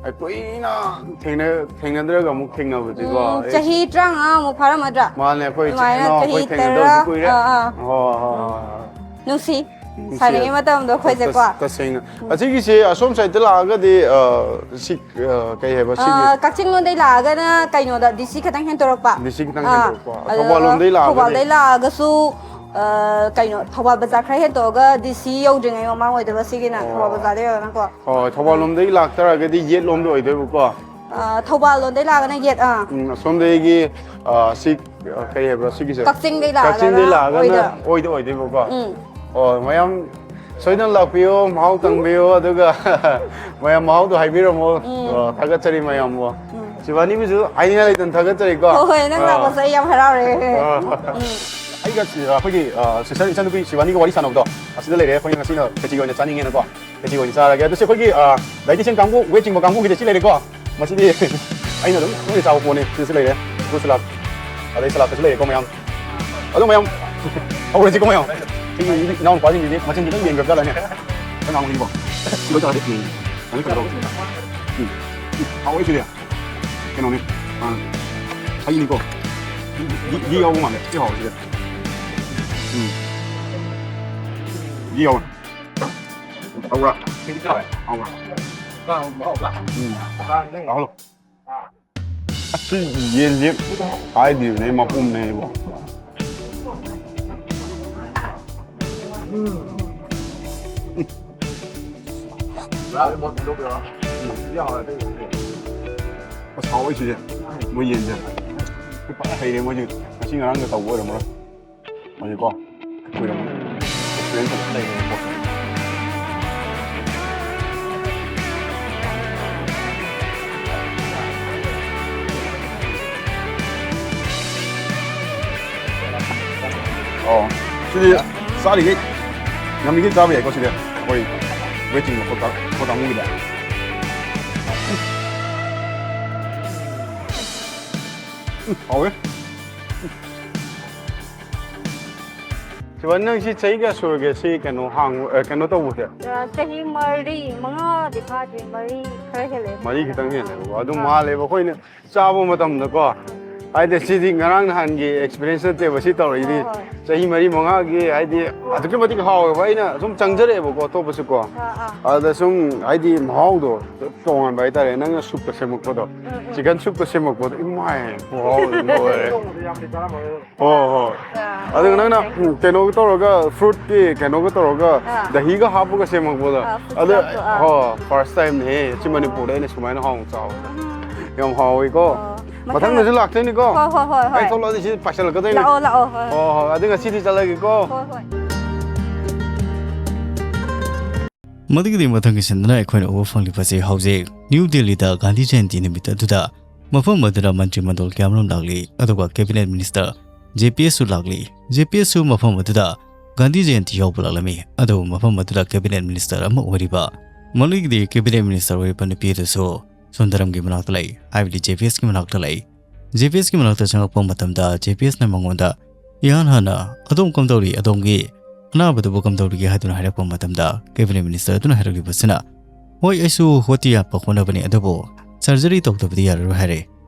ꯑꯩ ꯀꯨꯏꯅ ꯊꯦꯡꯅ-, ꯊꯦꯡꯅꯗ꯭ꯔꯒ ꯑꯃꯨꯛ ꯊꯦꯡꯅꯕꯁꯦꯀꯣ꯫ ꯎꯝ, ꯑꯩ ꯆꯍꯤ ꯇꯔꯥꯃꯉꯥꯃꯨꯛ ꯐꯥꯔꯝꯃꯗ꯭ꯔꯥ? ꯃꯥꯅꯦ, ꯑꯩꯈꯣꯏ ꯏꯆꯤꯟ ꯑꯗꯨꯃꯥꯏꯅ ꯏꯅꯥꯎ ꯆꯍꯤ ꯑꯩꯈꯣꯏ ꯊꯦꯡꯅꯗꯕꯁꯨ ꯇꯔꯥ, ꯀꯨꯏꯔꯦ꯫ ꯑꯥ, ꯑꯥ꯫ ꯍꯣꯏ, ꯍꯣꯏ, ꯎꯝ꯫ ꯍꯣꯏ, ꯍꯣꯏ꯫ ꯅꯨꯡꯁꯤ꯫ ꯅꯨꯡꯁꯤ꯫ ꯁꯥꯟꯅꯔꯤꯉꯩ ꯃꯇꯝꯗꯣ ꯑꯩꯈꯣꯏꯁꯦꯀꯣ꯫ ꯇꯁ-, ꯇꯁꯦꯡꯅ꯫ ꯑꯁꯤꯒꯤꯁꯦ ꯑꯁꯣꯝ ꯁꯥꯏꯗꯠꯇ ꯂꯥꯛꯑꯒꯗꯤ, ꯑ, ꯁꯤ, ꯑ, ꯀꯩ ꯍꯥꯏꯕ, ꯁꯤꯒꯤ ꯑ, ꯀꯛꯆꯤꯡ ꯂꯣꯝꯗꯩ ꯂꯥꯛꯑꯒꯅ ꯀꯩꯅꯣꯗ, ꯗꯤ ꯁꯤ ꯈꯤꯇꯪ ꯍꯦꯟꯇꯣꯔꯛꯄ꯫ ꯗꯤ ꯁꯤ ꯈꯤꯇꯪ ꯑꯥ, ꯍꯦꯟꯇꯣꯔꯛꯄ꯫ ꯑꯗꯨꯒ ꯊꯧꯕꯥꯜ ꯂꯣꯝꯗꯩ ꯂꯥꯛꯑꯒꯗꯤ? ꯊꯧꯕꯥꯜꯗꯩ ꯂꯥꯛꯑꯒꯁꯨ, ꯑ, ꯀꯩꯅꯣ, ꯊꯧꯕꯥꯜ ꯕꯖꯥꯔ ꯈꯔ ꯍꯦꯟꯇꯣꯛꯑꯒ ꯗꯤ ꯁꯤ ꯌꯧꯗ꯭ꯔꯤꯉꯩ ꯃꯃꯥꯡ ꯑꯣꯏꯗꯣꯏꯕ ꯁꯤꯒꯤꯅ, ꯑꯣ꯫ ꯊꯧꯕꯥꯜ ꯕꯖꯥꯔꯗꯩ ꯌꯧꯔꯒꯅꯀꯣ꯫ ꯍꯣꯏ, ꯊꯧꯕꯥꯜ ꯂꯣꯝꯗꯒꯤ ꯂꯥꯛꯇꯥꯔꯒꯗꯤ ꯌꯦꯠ ꯂꯣꯝꯗ ꯑꯣꯏꯗꯣꯏꯕꯀꯣ꯫ ꯑ, ꯊꯧꯕꯥꯜ ꯂꯣꯝꯗꯩ ꯂꯥꯛꯑꯒꯅ ꯌꯦꯠ, ꯑꯥ꯫ ꯎꯝ, ꯑꯁꯣꯝꯗꯒꯤ, ꯑ, ꯁꯤ, ꯑ, ꯀꯩ ꯍꯥꯏꯕ꯭ꯔꯥ ꯁꯤꯒꯤꯁꯦ? ꯀꯛꯆꯤꯡꯗꯩ ꯂꯥꯛꯑꯒꯅ ꯀꯛꯆꯤꯡꯗꯩ ꯂꯥꯛꯑꯒꯅ ꯑꯣꯏꯗ꯫ ꯑꯣꯏꯗ ꯑꯣꯏꯗꯣꯏꯕꯀꯣ꯫ ꯎꯝ꯫ ꯑꯣ, ꯃꯌꯥꯝ ꯁꯣꯏꯗꯅ ꯂꯥꯛꯄꯤꯌꯣ, ꯃꯍꯥꯎ ꯇꯪꯕꯤꯌꯣ, ꯑꯗꯨꯒ ꯃꯌꯥꯝ ꯃꯍꯥꯎꯗꯣ ꯍꯥꯏꯕꯤꯔꯝꯃꯣ꯫ ꯎꯝ꯫ ꯑ, ꯊꯥꯒꯠꯆꯔꯤ ꯃꯌꯥꯝꯕꯨ꯫ ꯎꯝ꯫ ꯁꯤꯕꯥꯅꯤꯕꯨꯁꯨ ꯍꯥꯏꯅꯤꯡꯉꯥꯏ ꯂꯩꯇꯅ ꯊꯥꯒꯠꯆꯔꯤꯀꯣ꯫ ꯍꯣꯏ, ꯍꯣꯏ, ꯅꯪ ꯑ꯫ ꯂꯥꯛꯄꯁꯦ ꯑꯩ ꯌꯥꯝ ꯍꯔꯥꯎꯔꯦ꯫ ꯑ꯫ ꯎꯝ꯫ ꯑꯩꯒ, ꯑ, ꯑꯩꯈꯣꯏꯒꯤ, ꯑ, sister ꯏꯆꯟꯅꯨꯄꯤ ꯁꯤꯕꯥꯅꯤꯒ ꯋꯥꯔꯤ ꯁꯥꯟꯅꯕꯗꯣ ꯑꯁꯤꯗ ꯂꯩꯔꯦ꯫ ꯑꯩꯈꯣꯏ ꯉꯁꯤꯅ ꯈꯦꯆꯤ ꯑꯣꯏꯅ ꯆꯥꯅꯤꯡꯉꯦꯅꯀꯣ꯫ ꯈꯦꯆꯤ ꯑꯣꯏꯅ ꯆꯥꯔꯒꯦ꯫ ꯑꯗꯨꯁꯨ ꯑꯩꯈꯣꯏꯒꯤ, ꯑ, dietitian ꯀꯥꯡꯕꯨ, weight ꯆꯤꯡꯕ ꯀꯥꯡꯕꯨꯒꯤꯗꯤ ꯁꯤ ꯂꯩꯔꯦꯀꯣ꯫ ꯃꯁꯤꯗꯤ ꯑꯩꯅ ꯑꯗꯨꯝ ꯇꯣꯏꯅ ꯆꯥꯕ ꯄꯣꯠꯅꯤ꯫ ꯁꯤꯗꯁꯨ ꯂꯩꯔꯦ꯫ Fruit salad꯫ ꯑꯗꯩ saladꯇꯁꯨ ꯂꯩꯔꯦꯀꯣ ꯃꯌꯥꯝ꯫ ꯑꯗꯣ ꯃꯌꯥꯝ, ꯍꯧꯔꯁꯤꯀꯣ ꯃꯌꯥꯝ꯫ ꯑꯩꯒꯤ ꯏꯅꯥꯎꯅꯨꯄꯥꯁꯤꯡꯁꯤꯗꯤ ꯃꯆꯤꯟꯁꯤ ꯂꯣꯏ ꯃꯦꯟꯈ꯭ꯔꯕ ꯖꯥꯠꯂꯅꯦ꯫ ꯈꯔ ꯉꯥꯡꯉꯨꯁꯤꯀꯣ꯫ ꯁꯤ ꯂꯣꯏ ꯆꯥꯔꯗꯤ ꯃꯦꯟ-, ꯀꯩꯅꯣ ꯇꯧꯔꯣ꯫ ꯎꯝ꯫ ꯎꯝ꯫ ꯍꯥꯎꯋꯦ ꯁꯤꯗꯤ꯫ ꯀꯩꯅꯣꯅꯤ꯫ ꯑ, ꯍꯩꯅꯤꯀꯣ꯫ ꯘꯤ, ꯘꯤ ꯌꯥꯎꯕ ꯃꯥꯜꯂꯦ꯫ ꯁꯤ ꯍꯥꯎꯋꯦ ꯁꯤꯗꯤ꯫ ꯎꯝ꯫ ꯘꯤ ꯌꯥꯎꯋꯦ꯫ ꯍꯥꯎꯕ꯭ꯔꯥ? ꯍꯥꯎꯕ꯭ꯔꯥ? ꯎꯝ꯫ ꯇꯥꯍꯜꯂꯣ꯫ ꯑꯁꯤ ꯌꯦꯟꯁꯦ ꯍꯥꯏꯗ꯭ꯔꯤꯕꯅꯦ, ꯃꯄꯨꯝꯅꯦ ꯑꯩꯕꯣ꯫ ꯎꯝ꯫ ꯑꯁ, ꯍꯥꯎꯋꯦ ꯁꯤꯁꯦ꯫ ꯃꯣꯏ ꯌꯦꯟꯁꯦ꯫ ꯐꯖꯅ ꯍꯩꯔꯦ ꯃꯣꯏꯁꯦ꯫ ꯉꯁꯤ ꯉꯔꯥꯡꯗ ꯇꯧꯕ ꯑꯣꯏꯔꯝꯃꯔꯣꯏ꯫ ꯃꯣꯏꯁꯦꯀꯣ꯫ ꯀꯨꯏꯔꯝꯃꯅꯤ꯫ Experience ꯐꯖꯅ ꯂꯩꯔꯦ ꯄꯣꯠꯁꯦ꯫ ꯑꯣ, ꯁꯤꯗꯤ ꯆꯥꯔꯤꯈꯩ ꯉꯝꯃꯤꯈꯩ ꯆꯥꯕ ꯌꯥꯏꯀꯣ ꯁꯤꯗꯤ꯫ ꯑꯩꯈꯣꯏ weight ꯆꯤꯡꯕ ꯈꯣꯠꯄ, ꯈꯣꯠꯄ ꯀꯥꯡꯕꯨꯒꯤꯗꯤ꯫ ꯎꯝ, ꯍꯥꯎꯋꯦ꯫ ꯁꯤꯕꯥ, ꯅꯪ ꯁꯤ ꯆꯍꯤ ꯀꯌꯥ ꯁꯨꯔꯒꯦ ꯁꯤ ꯀꯩꯅꯣ ꯍꯥꯡꯕ, ꯑ, ꯀꯩꯅꯣ ꯇꯧꯕꯁꯦ? ꯑ, ꯆꯍꯤ ꯃꯔꯤ, ꯃꯉꯥꯗꯤ ꯐꯥꯗ꯭ꯔꯤ, ꯃꯔꯤ ꯈꯔ ꯍꯦꯜꯂꯦ꯫ ꯃꯔꯤ ꯈꯤꯇꯪ ꯍꯦꯜꯂꯦꯕꯀꯣ꯫ ꯑꯗꯨꯝ ꯑꯥ꯫ ꯃꯥꯜꯂꯦꯕ ꯑꯩꯈꯣꯏꯅ ꯆꯥꯕ ꯃꯇꯝꯗꯀꯣ, ꯍꯥꯏꯗꯤ ꯁꯤꯗꯤ ꯉꯔꯥꯡ ꯅꯍꯥꯟꯒꯤ ꯑꯦꯛꯁꯄꯤꯔꯤꯌꯦꯟꯁ ꯅꯠꯇꯦꯕ ꯁꯤ ꯇꯧꯔꯛꯏꯗꯤ꯫ ꯍꯣꯏ, ꯍꯣꯏ꯫ ꯆꯍꯤ ꯃꯔꯤ ꯃꯉꯥꯒꯤ ꯍꯥꯏꯗꯤ ꯑꯗꯨꯛꯀꯤ ꯃꯇꯤꯛ ꯍꯥꯎꯋꯦꯕ꯫ ꯑꯩꯅ ꯁꯨꯝ ꯆꯪꯖꯔꯛꯑꯦꯕꯀꯣ ꯑꯇꯣꯞꯄꯁꯨꯀꯣ꯫ ꯑꯥ, ꯑꯥ꯫ ꯑꯗ ꯁꯨꯝ ꯍꯥꯏꯗꯤ ꯃꯍꯥꯎꯗꯣ ꯇꯣꯉꯥꯟꯕ ꯍꯥꯏꯇꯥꯔꯦ꯫ ꯅꯪꯅ ꯁꯨꯞꯀ ꯁꯦꯝꯃꯛꯄꯗꯣ, ꯆꯤꯀꯟ ꯁꯨꯞꯀ ꯁꯦꯝꯃꯛꯄꯗꯣ, ꯏꯃꯥꯏ, ꯃꯍꯥꯎꯗꯣ ꯂꯣꯏꯔꯦ꯫ ꯍꯣꯏ, ꯍꯣꯏ꯫ ꯑꯥ, ꯑꯗꯨꯒ ꯅꯪꯅ okay. ꯎꯝ, ꯀꯩꯅꯣꯒ ꯇꯧꯔꯒ, ꯐ꯭ꯔꯨꯠꯀꯤ ꯀꯩꯅꯣꯒ ꯇꯧꯔꯒ, ꯑꯥ. ꯗꯍꯤꯒ ꯍꯥꯞꯄꯒ ꯁꯦꯝꯃꯛꯄꯗꯣ꯫ ꯑꯥ, fruit ꯑꯗ salad ꯇꯣ, ꯑꯥ. ꯍꯣ, ꯐꯥꯔꯁ ꯇꯥꯏꯝꯅꯦꯍꯦ ꯁꯤ ꯃꯅꯤꯄꯨꯔꯗ ꯑꯩꯅ ꯁꯨꯃꯥꯏꯅ ꯍꯥꯎꯅ ꯆꯥꯕ꯫ ꯎꯝ. ꯌꯥꯝ ꯍꯥꯎꯋꯤꯀꯣ꯫ ꯑꯣ, ꯃꯊꯪ ꯃꯊꯪꯗꯁꯨ ꯂꯥꯛꯇꯣꯏꯅꯤꯀꯣ꯫ ꯍꯣꯏ, ꯍꯣꯏ, ꯍꯣꯏ, ꯍꯣꯏ꯫ ꯑꯩ ꯊꯣꯛꯂꯛꯑꯗꯤ ꯁꯤ ꯄꯥꯏꯁꯤꯜꯂꯛꯀꯗꯣꯏꯅꯤ꯫ ꯂꯥꯛꯑꯣ, ꯂꯥꯛꯑꯣ, ꯍꯣꯏ, ꯍꯣꯏ꯫ ꯍꯣꯏ, ꯍꯣꯏ꯫ ꯑꯗꯨ ꯉꯁꯤꯗꯤ ꯆꯠꯂꯒꯦꯀꯣ꯫ ꯍꯣꯏ, ꯍꯣꯏ꯫ ꯃꯗꯨꯒꯤꯗꯤ ꯃꯊꯪꯒꯤ ꯁꯤꯟꯗꯨꯅ ꯑꯩꯈꯣꯏꯅ ꯎꯕ ꯐꯪꯂꯤꯕꯁꯤ ꯍꯧꯖꯤꯛ ꯅ꯭ꯌꯨ ꯗꯦꯜꯂꯤꯗ ꯒꯥꯟꯙꯤ ꯖꯌꯟꯇꯤ ꯅꯨꯃꯤꯠ ꯑꯗꯨꯗ ꯃꯐꯝ ꯑꯗꯨꯗ ꯃꯟꯇ꯭ꯔꯤ ꯃꯟꯗꯜ ꯀꯌꯥꯃꯔꯨꯝ ꯂꯥꯛꯂꯤ, ꯑꯗꯨꯒ ꯀꯦꯕꯤꯅꯦꯠ ꯃꯤꯅꯤꯁꯇꯔ ꯖꯦ ꯄꯤ ꯑꯦꯁꯁꯨ ꯂꯥꯛꯂꯤ꯫ ꯖꯦ ꯄꯤ ꯑꯦꯁꯁꯨ ꯃꯐꯝ ꯑꯗꯨꯗ ꯒꯥꯟꯙꯤ ꯖꯌꯟꯇꯤ ꯌꯥꯎꯕ ꯂꯥꯛꯂꯝꯃꯤ꯫ ꯑꯗꯨꯕꯨ ꯃꯐꯝ ꯑꯗꯨꯗ ꯀꯦꯕꯤꯅꯦꯠ ꯃꯤꯅꯤꯁꯇꯔ ꯑꯃ ꯑꯣꯏꯔꯤꯕ, ꯃꯗꯨꯒꯤꯗꯤ ꯀꯦꯕꯤꯅꯦꯠ ꯃꯤꯅꯤꯁꯇꯔ ꯑꯣꯏꯔꯤꯕ ꯅꯨꯄꯤ ꯑꯗꯨꯁꯨ ꯁꯨꯟꯗꯔꯝꯒꯤ ꯃꯅꯥꯛꯇ ꯂꯩ, ꯍꯥꯏꯕꯗꯤ ꯖꯦ ꯄꯤ ꯑꯦꯁꯀꯤ ꯃꯅꯥꯛꯇ ꯂꯩ꯫ ꯖꯦ ꯄꯤ ꯑꯦꯁꯀꯤ ꯃꯅꯥꯛꯇ ꯆꯪꯉꯛꯄ ꯃꯇꯝꯗ ꯖꯦ ꯄꯤ ꯑꯦꯁꯅ ꯃꯉꯣꯟꯗ ꯏꯍꯥꯟ ꯍꯥꯟꯅ "ꯑꯗꯣꯝ ꯀꯝꯗꯧꯔꯤ? ꯑꯗꯣꯝꯒꯤ ꯑꯅꯥꯕꯗꯨꯕꯨ ꯀꯝꯗꯧꯔꯤꯒꯦ?" ꯍꯥꯏꯗꯨꯅ ꯍꯥꯏꯔꯛꯄ ꯃꯇꯝꯗ ꯀꯦꯕꯤꯅꯦꯠ ꯃꯤꯅꯤꯁꯇꯔ ꯑꯗꯨꯅ ꯍꯥꯏꯔꯛꯂꯤꯕꯁꯤꯅ, "ꯍꯣꯏ, ꯑꯩꯁꯨ ꯍꯣꯠꯇꯤ ꯌꯥꯠꯄ ꯍꯣꯠꯅꯕꯅꯤ, ꯑꯗꯨꯕꯨ ꯁꯔꯖꯔꯤ ꯇꯧꯗꯕꯗꯤ ꯌꯥꯔꯔꯣꯏ" ꯍꯥꯏꯔꯦ꯫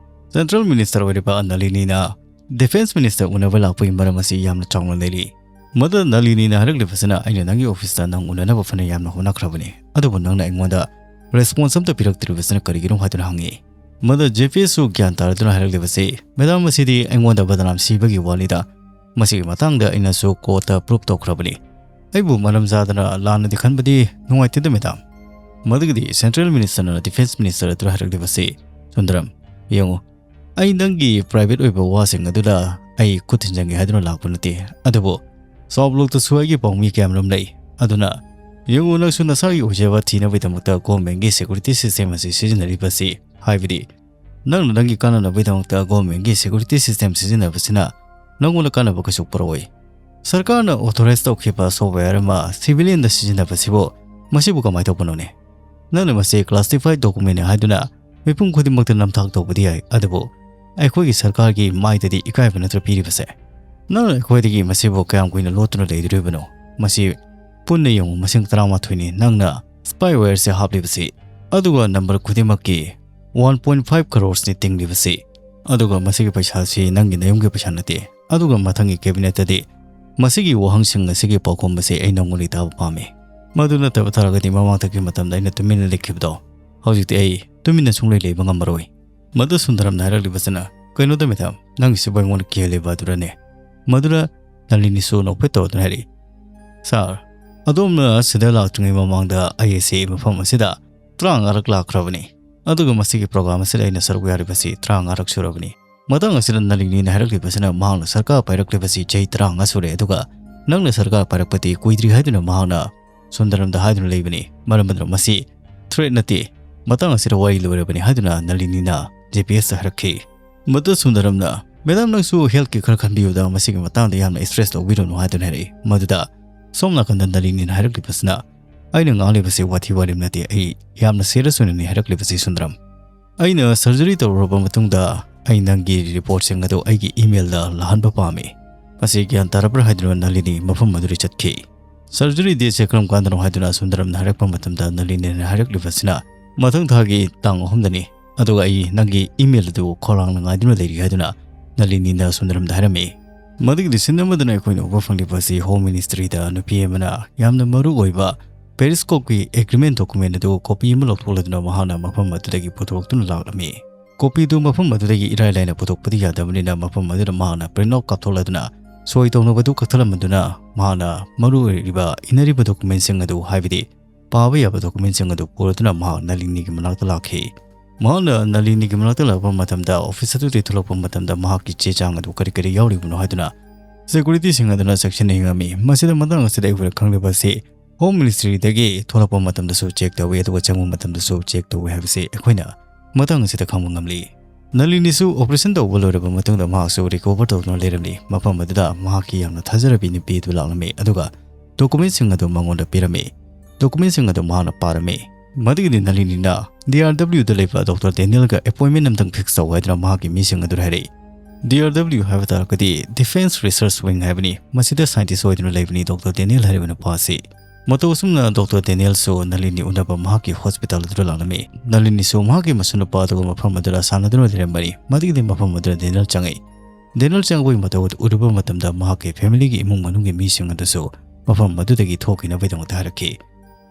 ꯁꯦꯟꯇ꯭ꯔꯦꯜ ꯃꯤꯅꯤꯁꯇꯔ ꯑꯣꯏꯔꯤꯕ ꯅꯂꯤꯅꯤꯅ ꯗꯤꯐꯦꯟꯁ ꯃꯤꯅꯤꯁꯇꯔ ꯎꯅꯕ ꯂꯥꯛꯄꯒꯤ ꯃꯔꯝ ꯑꯁꯤ ꯌꯥꯝꯅ ꯆꯥꯎꯅ ꯂꯩꯔꯤ꯫ ꯃꯗꯨꯗ ꯅꯂꯤꯅꯤꯅ ꯍꯥꯏꯔꯛꯂꯤꯕꯁꯤꯅ, "ꯑꯩꯅ ꯅꯪꯒꯤ ꯑꯣꯐꯤꯁꯇ ꯅꯪ ꯎꯅꯅꯕ ꯐꯅ ꯌꯥꯝꯅ ꯍꯣꯠꯅꯈ꯭ꯔꯕꯅꯤ, ꯑꯗꯨꯕꯨ ꯅꯪꯅ ꯑꯩꯉꯣꯟꯗ ꯔꯦꯁꯄꯣꯟꯁ ꯑꯝꯇ ꯄꯤꯔꯛꯇ꯭ꯔꯤꯕꯁꯤꯅ ꯀꯔꯤꯒꯤꯅꯣ?" ꯍꯥꯏꯗꯨꯅ ꯍꯪꯉꯤ꯫ ꯃꯗꯨ ꯖꯦ ꯄꯤ ꯑꯦꯁꯁꯨ ꯒ꯭ꯌꯥꯟ ꯇꯥꯔꯗꯨꯅ ꯍꯥꯏꯔꯛꯂꯤꯕꯁꯤ, "ꯃꯦꯗꯥꯝ, ꯃꯁꯤꯗꯤ ꯑꯩꯉꯣꯟꯗ ꯕꯗꯅꯥꯝ ꯁꯤꯕꯒꯤ ꯋꯥꯅꯤꯗ꯫ ꯃꯁꯤꯒꯤ ꯃꯇꯥꯡꯗ ꯑꯩꯅꯁꯨ ꯀꯣꯔꯠꯇ ꯄ꯭ꯔꯨꯐ ꯇꯧꯈ꯭ꯔꯕꯅꯤ꯫ ꯑꯩꯕꯨ ꯃꯔꯝ ꯆꯥꯗꯅ ꯂꯥꯟꯅꯗꯤ ꯈꯟꯕꯗꯤ ꯅꯨꯡꯉꯥꯏꯇꯦꯗ, ꯃꯦꯗꯥꯝ"꯫ ꯃꯗꯨꯒꯤꯗꯤ ꯁꯦꯟꯇ꯭ꯔꯦꯜ ꯃꯤꯅꯤꯁꯇꯔꯅ ꯗꯤꯐꯦꯟꯁ ꯃꯤꯅꯤꯁꯇꯔ ꯑꯗꯨꯗ ꯍꯥꯏꯔꯛꯂꯤꯕꯁꯤ, "ꯁꯨꯟꯗꯔꯝ, ꯌꯦꯡꯉꯨ, ꯑꯩ ꯅꯪꯒꯤ ꯄ꯭ꯔꯥꯏꯚꯦꯠ ꯑꯣꯏꯕ ꯋꯥꯁꯤꯡ ꯑꯗꯨꯗ ꯑꯩ ꯈꯨꯠ ꯊꯤꯟꯖꯟꯒꯦ ꯍꯥꯏꯗꯨꯅ ꯂꯥꯛꯄ ꯅꯠꯇꯦ, ꯑꯗꯨꯕꯨ ꯁꯥꯎ ꯕ꯭ꯂꯣꯛꯇꯁꯨ ꯑꯩꯒꯤ ꯄꯥꯎꯃꯤ ꯀꯌꯥꯃꯔꯨꯝ ꯂꯩ꯫ ꯑꯗꯨꯅ ꯌꯦꯡꯉꯨ, ꯅꯪꯁꯨ ꯅꯁꯥꯒꯤ ꯑꯣꯏꯖꯕ ꯊꯤꯅꯕꯒꯤꯗꯃꯛꯇ ꯒꯣꯔꯃꯦꯟꯒꯤ ꯁꯦꯀ꯭ꯌꯨꯔꯤꯇꯤ ꯁꯤꯁꯇꯦꯝ ꯑꯁꯤ ꯁꯤꯖꯤꯟꯅꯔꯤꯕꯁꯤ, ꯍꯥꯏꯕꯗꯤ ꯅꯪꯅ ꯅꯪꯒꯤ ꯀꯥꯟꯅꯅꯕꯒꯤꯗꯃꯛꯇ ꯒꯣꯔꯃꯦꯟꯒꯤ ꯁꯦꯀ꯭ꯌꯨꯔꯤꯇꯤ ꯁꯤꯁꯇꯦꯝ ꯁꯤꯖꯤꯟꯅꯕꯁꯤꯅ ꯅꯪꯉꯣꯟꯗ ꯀꯥꯟꯅꯕ ꯀꯩꯁꯨ ꯄꯨꯔꯛꯑꯣꯏ꯫ ꯁꯔꯀꯥꯔꯅ ꯑꯣꯊꯣꯔꯥꯏꯖ ꯇꯧꯈꯤꯕ ꯁꯣꯐꯋꯦꯌꯔ ꯑꯃ ꯁꯤꯚꯤꯂꯤꯌꯟꯗ ꯁꯤꯖꯤꯟꯅꯕꯁꯤꯕꯨ ꯃꯁꯤꯕꯨ ꯀꯃꯥꯏꯅ ꯇꯧꯕꯅꯣꯅꯦ? ꯅꯪꯅ ꯃꯁꯤ ꯀ꯭ꯂꯥꯁꯤꯐꯥꯏ ꯗꯣꯀꯨꯃꯦꯟꯅꯤ ꯍꯥꯏꯗꯨꯅ ꯃꯤꯄꯨꯝ ꯈꯨꯗꯤꯡꯃꯛꯇ ꯅꯝꯊꯥꯛ ꯇꯧꯕꯗꯤ ꯌꯥꯏ, ꯑꯗꯨꯕꯨ ꯑꯩꯈꯣꯏꯒꯤ ꯁꯔꯀꯥꯔꯒꯤ ꯃꯥꯏꯗꯗꯤ ꯏꯀꯥꯏꯕ ꯅꯠꯇ꯭ꯔ ꯄꯤꯔꯤꯕꯁꯦ? ꯅꯪꯅ ꯑꯩꯈꯣꯏꯗꯒꯤ ꯃꯁꯤꯕꯨ ꯀꯌꯥꯝ ꯀꯨꯏꯅ ꯂꯣꯠꯇꯨꯅ ꯂꯩꯗꯣꯔꯤꯕꯅꯣ? ꯃꯁꯤ ꯄꯨꯟꯅ ꯌꯦꯡꯉꯨ, ꯃꯁꯤꯡ ꯇꯔꯥꯃꯥꯊꯣꯏꯅꯤ ꯅꯪꯅ ꯁ꯭ꯄꯥꯏꯋꯦꯌꯔꯁꯦ ꯍꯥꯞꯂꯤꯕꯁꯤ, ꯑꯗꯨꯒ ꯅꯝꯕꯔ ꯈꯨꯗꯤꯡꯃꯛꯀꯤ ꯋꯥꯟ ꯄꯣꯏꯟ ꯐꯥꯏꯚ ꯀꯔꯣꯔꯁꯅꯤ ꯇꯤꯡꯂꯤꯕꯁꯤ꯫ ꯑꯗꯨꯒ ꯃꯁꯤꯒꯤ ꯄꯩꯁꯥꯁꯤ ꯅꯪꯒꯤ ꯅꯌꯨꯝꯒꯤ ꯄꯩꯁꯥ ꯅꯠꯇꯦ꯫ ꯑꯗꯨꯒ ꯃꯊꯪꯒꯤ cabinet-ꯇꯗꯤ ꯃꯁꯤꯒꯤ ꯋꯥꯍꯪꯁꯤꯡ ꯑꯁꯤꯒꯤ ꯄꯥꯎꯈꯨꯝ ꯑꯁꯤ ꯑꯩ ꯅꯪꯉꯣꯟꯗꯒꯤ ꯇꯥꯕ ꯄꯥꯝꯃꯤ꯫ ꯃꯗꯨ ꯅꯠꯇꯕ ꯇꯥꯔꯒꯗꯤ ꯃꯃꯥꯡꯗꯒꯤ ꯃꯇꯝꯗ ꯑꯩꯅ ꯇꯨꯃꯤꯟꯅ ꯂꯩꯈꯤꯕꯗꯣ, ꯍꯧꯖꯤꯛꯇꯤ ꯑꯩ ꯇꯨꯃꯤꯟꯅ ꯁꯨꯡꯂꯩ ꯂꯩꯕ ꯉꯝꯃꯔꯣꯏ꯫ ꯃꯗꯨ ꯁꯨꯟꯗꯔꯝꯅ ꯍꯥꯏꯔꯛꯂꯤꯕꯁꯤꯅ, "ꯀꯩꯅꯣꯗ madam, ꯅꯪꯒꯤꯁꯤꯕꯨ ꯑꯩꯉꯣꯟꯗ ꯀꯤꯍꯜꯂꯤꯕ ꯑꯗꯨꯔꯅꯦ?" ꯃꯗꯨꯗ ꯅꯂꯤꯅꯤꯁꯨ ꯅꯣꯛꯐꯦꯠ ꯇꯧꯗꯨꯅ ꯍꯥꯏꯔꯛꯏ, "Sir, ꯑꯗꯣꯝꯅ ꯁꯤꯗ ꯂꯥꯛꯇ꯭ꯔꯤꯉꯩ ꯃꯃꯥꯡꯗ ꯑꯩ ꯑꯁꯤ ꯃꯐꯝ ꯑꯁꯤꯗ ꯇꯔꯥꯃꯉꯥꯔꯛ ꯂꯥꯛꯈ꯭ꯔꯕꯅꯤ꯫ ꯑꯗꯨꯒ ꯃꯁꯤꯒꯤ program ꯑꯁꯤꯗ ꯑꯩꯅ ꯁꯔꯨꯛ ꯌꯥꯔꯤꯕꯁꯤ ꯇꯔꯥꯃꯉꯥꯔꯛ ꯁꯨꯔꯕꯅꯤ꯫ ꯃꯇꯥꯡ ꯑꯁꯤꯗ ꯅꯂꯤꯅꯤꯅ ꯍꯥꯏꯔꯛꯂꯤꯕꯁꯤꯅ ꯃꯍꯥꯛꯅ ꯁꯔꯀꯥꯔ ꯄꯥꯏꯔꯛꯂꯤꯕꯁꯤ ꯆꯍꯤ ꯇꯔꯥꯃꯉꯥ ꯁꯨꯔꯦ, ꯑꯗꯨꯒ ꯅꯪꯅ ꯁꯔꯀꯥꯔ ꯄꯥꯏꯔꯛꯄꯗꯤ ꯀꯨꯏꯗ꯭ꯔꯤ ꯍꯥꯏꯗꯨꯅ ꯃꯍꯥꯛꯅ ꯁꯨꯟꯗꯔꯝꯗ ꯍꯥꯏꯗꯨꯅ ꯂꯩꯕꯅꯤ꯫ ꯃꯔꯝ ꯑꯗꯨꯅ ꯃꯁꯤ threat ꯅꯠꯇꯦ, ꯃꯇꯥꯡ ꯑꯁꯤꯗ ꯋꯥꯔꯤ ꯂꯣꯏꯔꯕꯅꯤ" ꯍꯥꯏꯗꯨꯅ ꯅꯂꯤꯅꯤꯅ J P S-ꯇ ꯍꯥꯏꯔꯛꯈꯤ꯫ ꯃꯗꯨ ꯁꯨꯟꯗꯔꯝꯅ, "Madam, ꯅꯪꯁꯨ health-ꯀꯤ ꯈꯔ ꯈꯟꯕꯤꯌꯨꯗ, ꯃꯁꯤꯒꯤ ꯃꯇꯥꯡꯗ ꯌꯥꯝꯅ stress ꯂꯧꯕꯤꯔꯨꯅꯨ" ꯍꯥꯏꯗꯨꯅ ꯍꯥꯏꯔꯛꯏ꯫ ꯃꯗꯨꯗ ꯁꯣꯝ ꯅꯥꯀꯟꯗ ꯅꯂꯤꯅꯤꯅ ꯍꯥꯏꯔꯛꯂꯤꯕꯁꯤꯅ, "ꯑꯩꯅ ꯉꯥꯡꯂꯤꯕꯁꯤ ꯋꯥꯊꯤ ꯋꯥꯔꯦꯝ ꯅꯠꯇꯦ, ꯑꯩ ꯌꯥꯝꯅ serious ꯑꯣꯏꯅꯅꯤ ꯍꯥꯏꯔꯛꯂꯤꯕꯁꯤ ꯁꯨꯟꯗꯔꯝ꯫ ꯑꯩꯅ surgery ꯇꯧꯔꯨꯔꯕ ꯃꯇꯨꯡꯗ ꯑꯩ ꯅꯪꯒꯤ report-ꯁꯤꯡ ꯑꯗꯨ ꯑꯩꯒꯤ email-ꯗ ꯂꯥꯛꯍꯟꯕ ꯄꯥꯝꯃꯤ꯫ ꯃꯁꯤ ꯒ꯭ꯌꯥꯟ ꯇꯥꯔꯕ꯭ꯔꯥ?" ꯍꯥꯏꯗꯨꯅ ꯅꯂꯤꯅꯤ ꯃꯐꯝ ꯑꯗꯨꯗ ꯆꯠꯈꯤ꯫ "Surgery date-ꯁꯦ ꯀꯔꯝ ꯀꯥꯟꯗꯅꯣ?" ꯍꯥꯏꯗꯨꯅ ꯁꯨꯟꯗꯔꯝꯅ ꯍꯥꯏꯔꯛꯄ ꯃꯇꯝꯗ ꯅꯂꯤꯅꯤꯅ ꯍꯥꯏꯔꯛꯂꯤꯕꯁꯤꯅ, "ꯃꯊꯪ ꯊꯥꯒꯤ ꯇꯥꯡ ꯑꯍꯨꯝꯗꯅꯤ, ꯑꯗꯨꯒ ꯑꯩ ꯅꯪꯒꯤ email ꯑꯗꯨ ꯈꯧꯔꯥꯡꯅ ꯉꯥꯏꯗꯨꯅ ꯂꯩꯔꯤ" ꯍꯥꯏꯗꯨꯅ ꯅꯂꯤꯅꯤꯅ ꯁꯨꯟꯗꯔꯝꯗ ꯍꯥꯏꯔꯝꯃꯤ꯫ ꯃꯗꯨꯒꯤ scene ꯑꯃꯗꯅ ꯑꯩꯈꯣꯏꯅ ꯎꯕ ꯐꯪꯂꯤꯕ ꯑꯁꯤ Home Ministry-ꯗ ꯅꯨꯄꯤ ꯑꯃꯅ ꯌꯥꯝꯅ ꯃꯔꯨ ꯑꯣꯏꯕ Periscope-ꯀꯤ agreement document ꯑꯗꯨ copy ꯑꯃ ꯂꯧꯊꯣꯛꯂꯗꯨꯅ ꯃꯍꯥꯛꯅ ꯃꯐꯝ ꯑꯗꯨꯗꯒꯤ ꯄꯨꯊꯣꯔꯛꯇꯨꯅ ꯂꯥꯛꯂꯝꯃꯤ꯫ Copy-ꯗꯨ ꯃꯐꯝ ꯑꯗꯨꯗꯒꯤ ꯏꯔꯥꯏ ꯂꯥꯏꯅ ꯄꯨꯊꯣꯛꯄꯗꯤ ꯌꯥꯗꯕꯅꯤꯅ ꯃꯐꯝ ꯑꯗꯨꯗ ꯃꯍꯥꯛꯅ print out ꯀꯥꯞꯊꯣꯛꯂꯗꯨꯅ ꯁꯣꯏ ꯇꯧꯅꯕꯗꯨ ꯀꯛꯊꯠꯂꯝꯃꯗꯨꯅ ꯃꯍꯥꯛꯅ ꯃꯔꯨ ꯑꯣꯏꯔꯤꯕ ꯏꯅꯔꯤꯕ document-ꯁꯤꯡ ꯑꯗꯨ, ꯍꯥꯏꯕꯗꯤ ꯄꯥꯕ ꯌꯥꯕ document-ꯁꯤꯡ ꯑꯗꯨ ꯄꯨꯔꯗꯨꯅ ꯃꯍꯥꯛ ꯅꯂꯤꯅꯤꯒꯤ ꯃꯅꯥꯛꯇ ꯂꯥꯛꯈꯤ꯫ ꯃꯍꯥꯛꯅ ꯅꯂꯤꯅꯤꯒꯤ ꯃꯅꯥꯛꯇ ꯂꯥꯛꯄ ꯃꯇꯝꯗ office ꯑꯗꯨꯗꯒꯤ ꯊꯣꯛꯂꯛꯄ ꯃꯇꯝꯗ ꯃꯍꯥꯛꯀꯤ ꯆꯦ ꯆꯥꯡ ꯑꯗꯨ ꯀꯔꯤ ꯀꯔꯤ ꯌꯥꯎꯔꯤꯕꯅꯣ ꯍꯥꯏꯗꯨꯅ security-ꯁꯤꯡ ꯑꯗꯨꯅ ꯆꯦꯛꯁꯤꯟꯅ ꯌꯦꯡꯉꯝꯃꯤ꯫ ꯃꯁꯤꯗ ꯃꯇꯥꯡ ꯑꯁꯤꯗ ꯑꯩꯈꯣꯏꯅ ꯈꯪꯂꯤꯕ ꯑꯁꯤ Home Ministry-ꯗꯒꯤ ꯊꯣꯛꯂꯛꯄ ꯃꯇꯝꯗꯁꯨ check ꯇꯧꯏ, ꯑꯗꯨꯒ ꯆꯪꯕ ꯃꯇꯝꯗꯁꯨ check ꯇꯧꯏ ꯍꯥꯏꯕꯁꯤ ꯑꯩꯈꯣꯏꯅ ꯃꯇꯥꯡ ꯑꯁꯤꯗ ꯈꯪꯕ ꯉꯝꯂꯤ꯫ ꯅꯂꯤꯅꯤꯁꯨ operation ꯇꯧꯕ ꯂꯣꯏꯔꯕ ꯃꯇꯨꯡꯗ ꯃꯍꯥꯛꯁꯨ recover ꯇꯧꯗꯨꯅ ꯂꯩꯔꯝꯂꯤ꯫ ꯃꯐꯝ ꯑꯗꯨꯗ ꯃꯍꯥꯛꯀꯤ ꯌꯥꯝꯅ ꯊꯥꯖꯔꯕꯤ ꯅꯨꯄꯤ ꯑꯗꯨ ꯂꯥꯛꯂꯝꯃꯤ, ꯑꯗꯨꯒ document-ꯁꯤꯡ ꯑꯗꯨ ꯃꯉꯣꯟꯗ ꯄꯤꯔꯝꯃꯤ꯫ Document-ꯁꯤꯡ ꯑꯗꯨ ꯃꯍꯥꯛꯅ ꯄꯥꯔꯝꯃꯤ꯫ ꯃꯗꯨꯒꯤꯗꯤ ꯅꯂꯤꯅꯤꯅ D R W-ꯗ ꯂꯩꯕ Doctor Daniel-ꯒ appointment ꯑꯃꯇꯪ fix ꯇꯧ ꯍꯥꯏꯗꯨꯅ ꯃꯍꯥꯛꯀꯤ ꯃꯤꯁꯤꯡ ꯑꯗꯨꯗ ꯍꯥꯏꯔꯛꯏ꯫ D R W ꯍꯥꯏꯕ ꯇꯥꯔꯒꯗꯤ Defense Research Wing ꯍꯥꯏꯕꯅꯤ꯫ ꯃꯁꯤꯗ scientist ꯑꯣꯏꯗꯨꯅ ꯂꯩꯕꯅꯤ Doctor Daniel ꯍꯥꯏꯔꯤꯕ ꯅꯨꯄꯥ ꯑꯁꯤ꯫ ꯃꯇꯧ ꯑꯁꯨꯝꯅ ꯗꯣꯛꯇꯔ ꯗꯦꯅꯤꯌꯦꯜꯁꯨ ꯅꯂꯤꯅꯤ ꯎꯅꯕ ꯃꯍꯥꯛꯀꯤ ꯍꯣꯁꯄꯤꯇꯥꯜ ꯑꯗꯨꯗ ꯂꯥꯛꯂꯝꯃꯤ꯫ ꯅꯂꯤꯅꯤꯁꯨ ꯃꯍꯥꯛꯀꯤ ꯃꯁꯨꯅꯨꯄꯥ ꯑꯗꯨꯒ ꯃꯐꯝ ꯑꯗꯨꯗ ꯁꯥꯟꯅꯗꯨꯅ ꯂꯩꯔꯝꯕꯅꯤ꯫ ꯃꯗꯨꯒꯤꯗꯤ ꯃꯐꯝ ꯑꯗꯨꯗ ꯗꯦꯅꯤꯌꯦꯜ ꯆꯪꯉꯛꯏ꯫ ꯗꯦꯅꯤꯌꯦꯜ ꯆꯪꯉꯛꯄꯒꯤ ꯃꯇꯧ ꯑꯗꯨ ꯎꯔꯨꯕ ꯃꯇꯝꯗ ꯃꯍꯥꯛꯀꯤ ꯐꯦꯃꯤꯂꯤꯒꯤ ꯏꯃꯨꯡ ꯃꯅꯨꯡꯒꯤ ꯃꯤꯁꯤꯡ ꯑꯗꯨꯁꯨ ꯃꯐꯝ ꯑꯗꯨꯗꯒꯤ ꯊꯣꯛꯈꯤꯅꯕꯒꯤꯗꯃꯛꯇ ꯍꯥꯏꯔꯛꯈꯤ꯫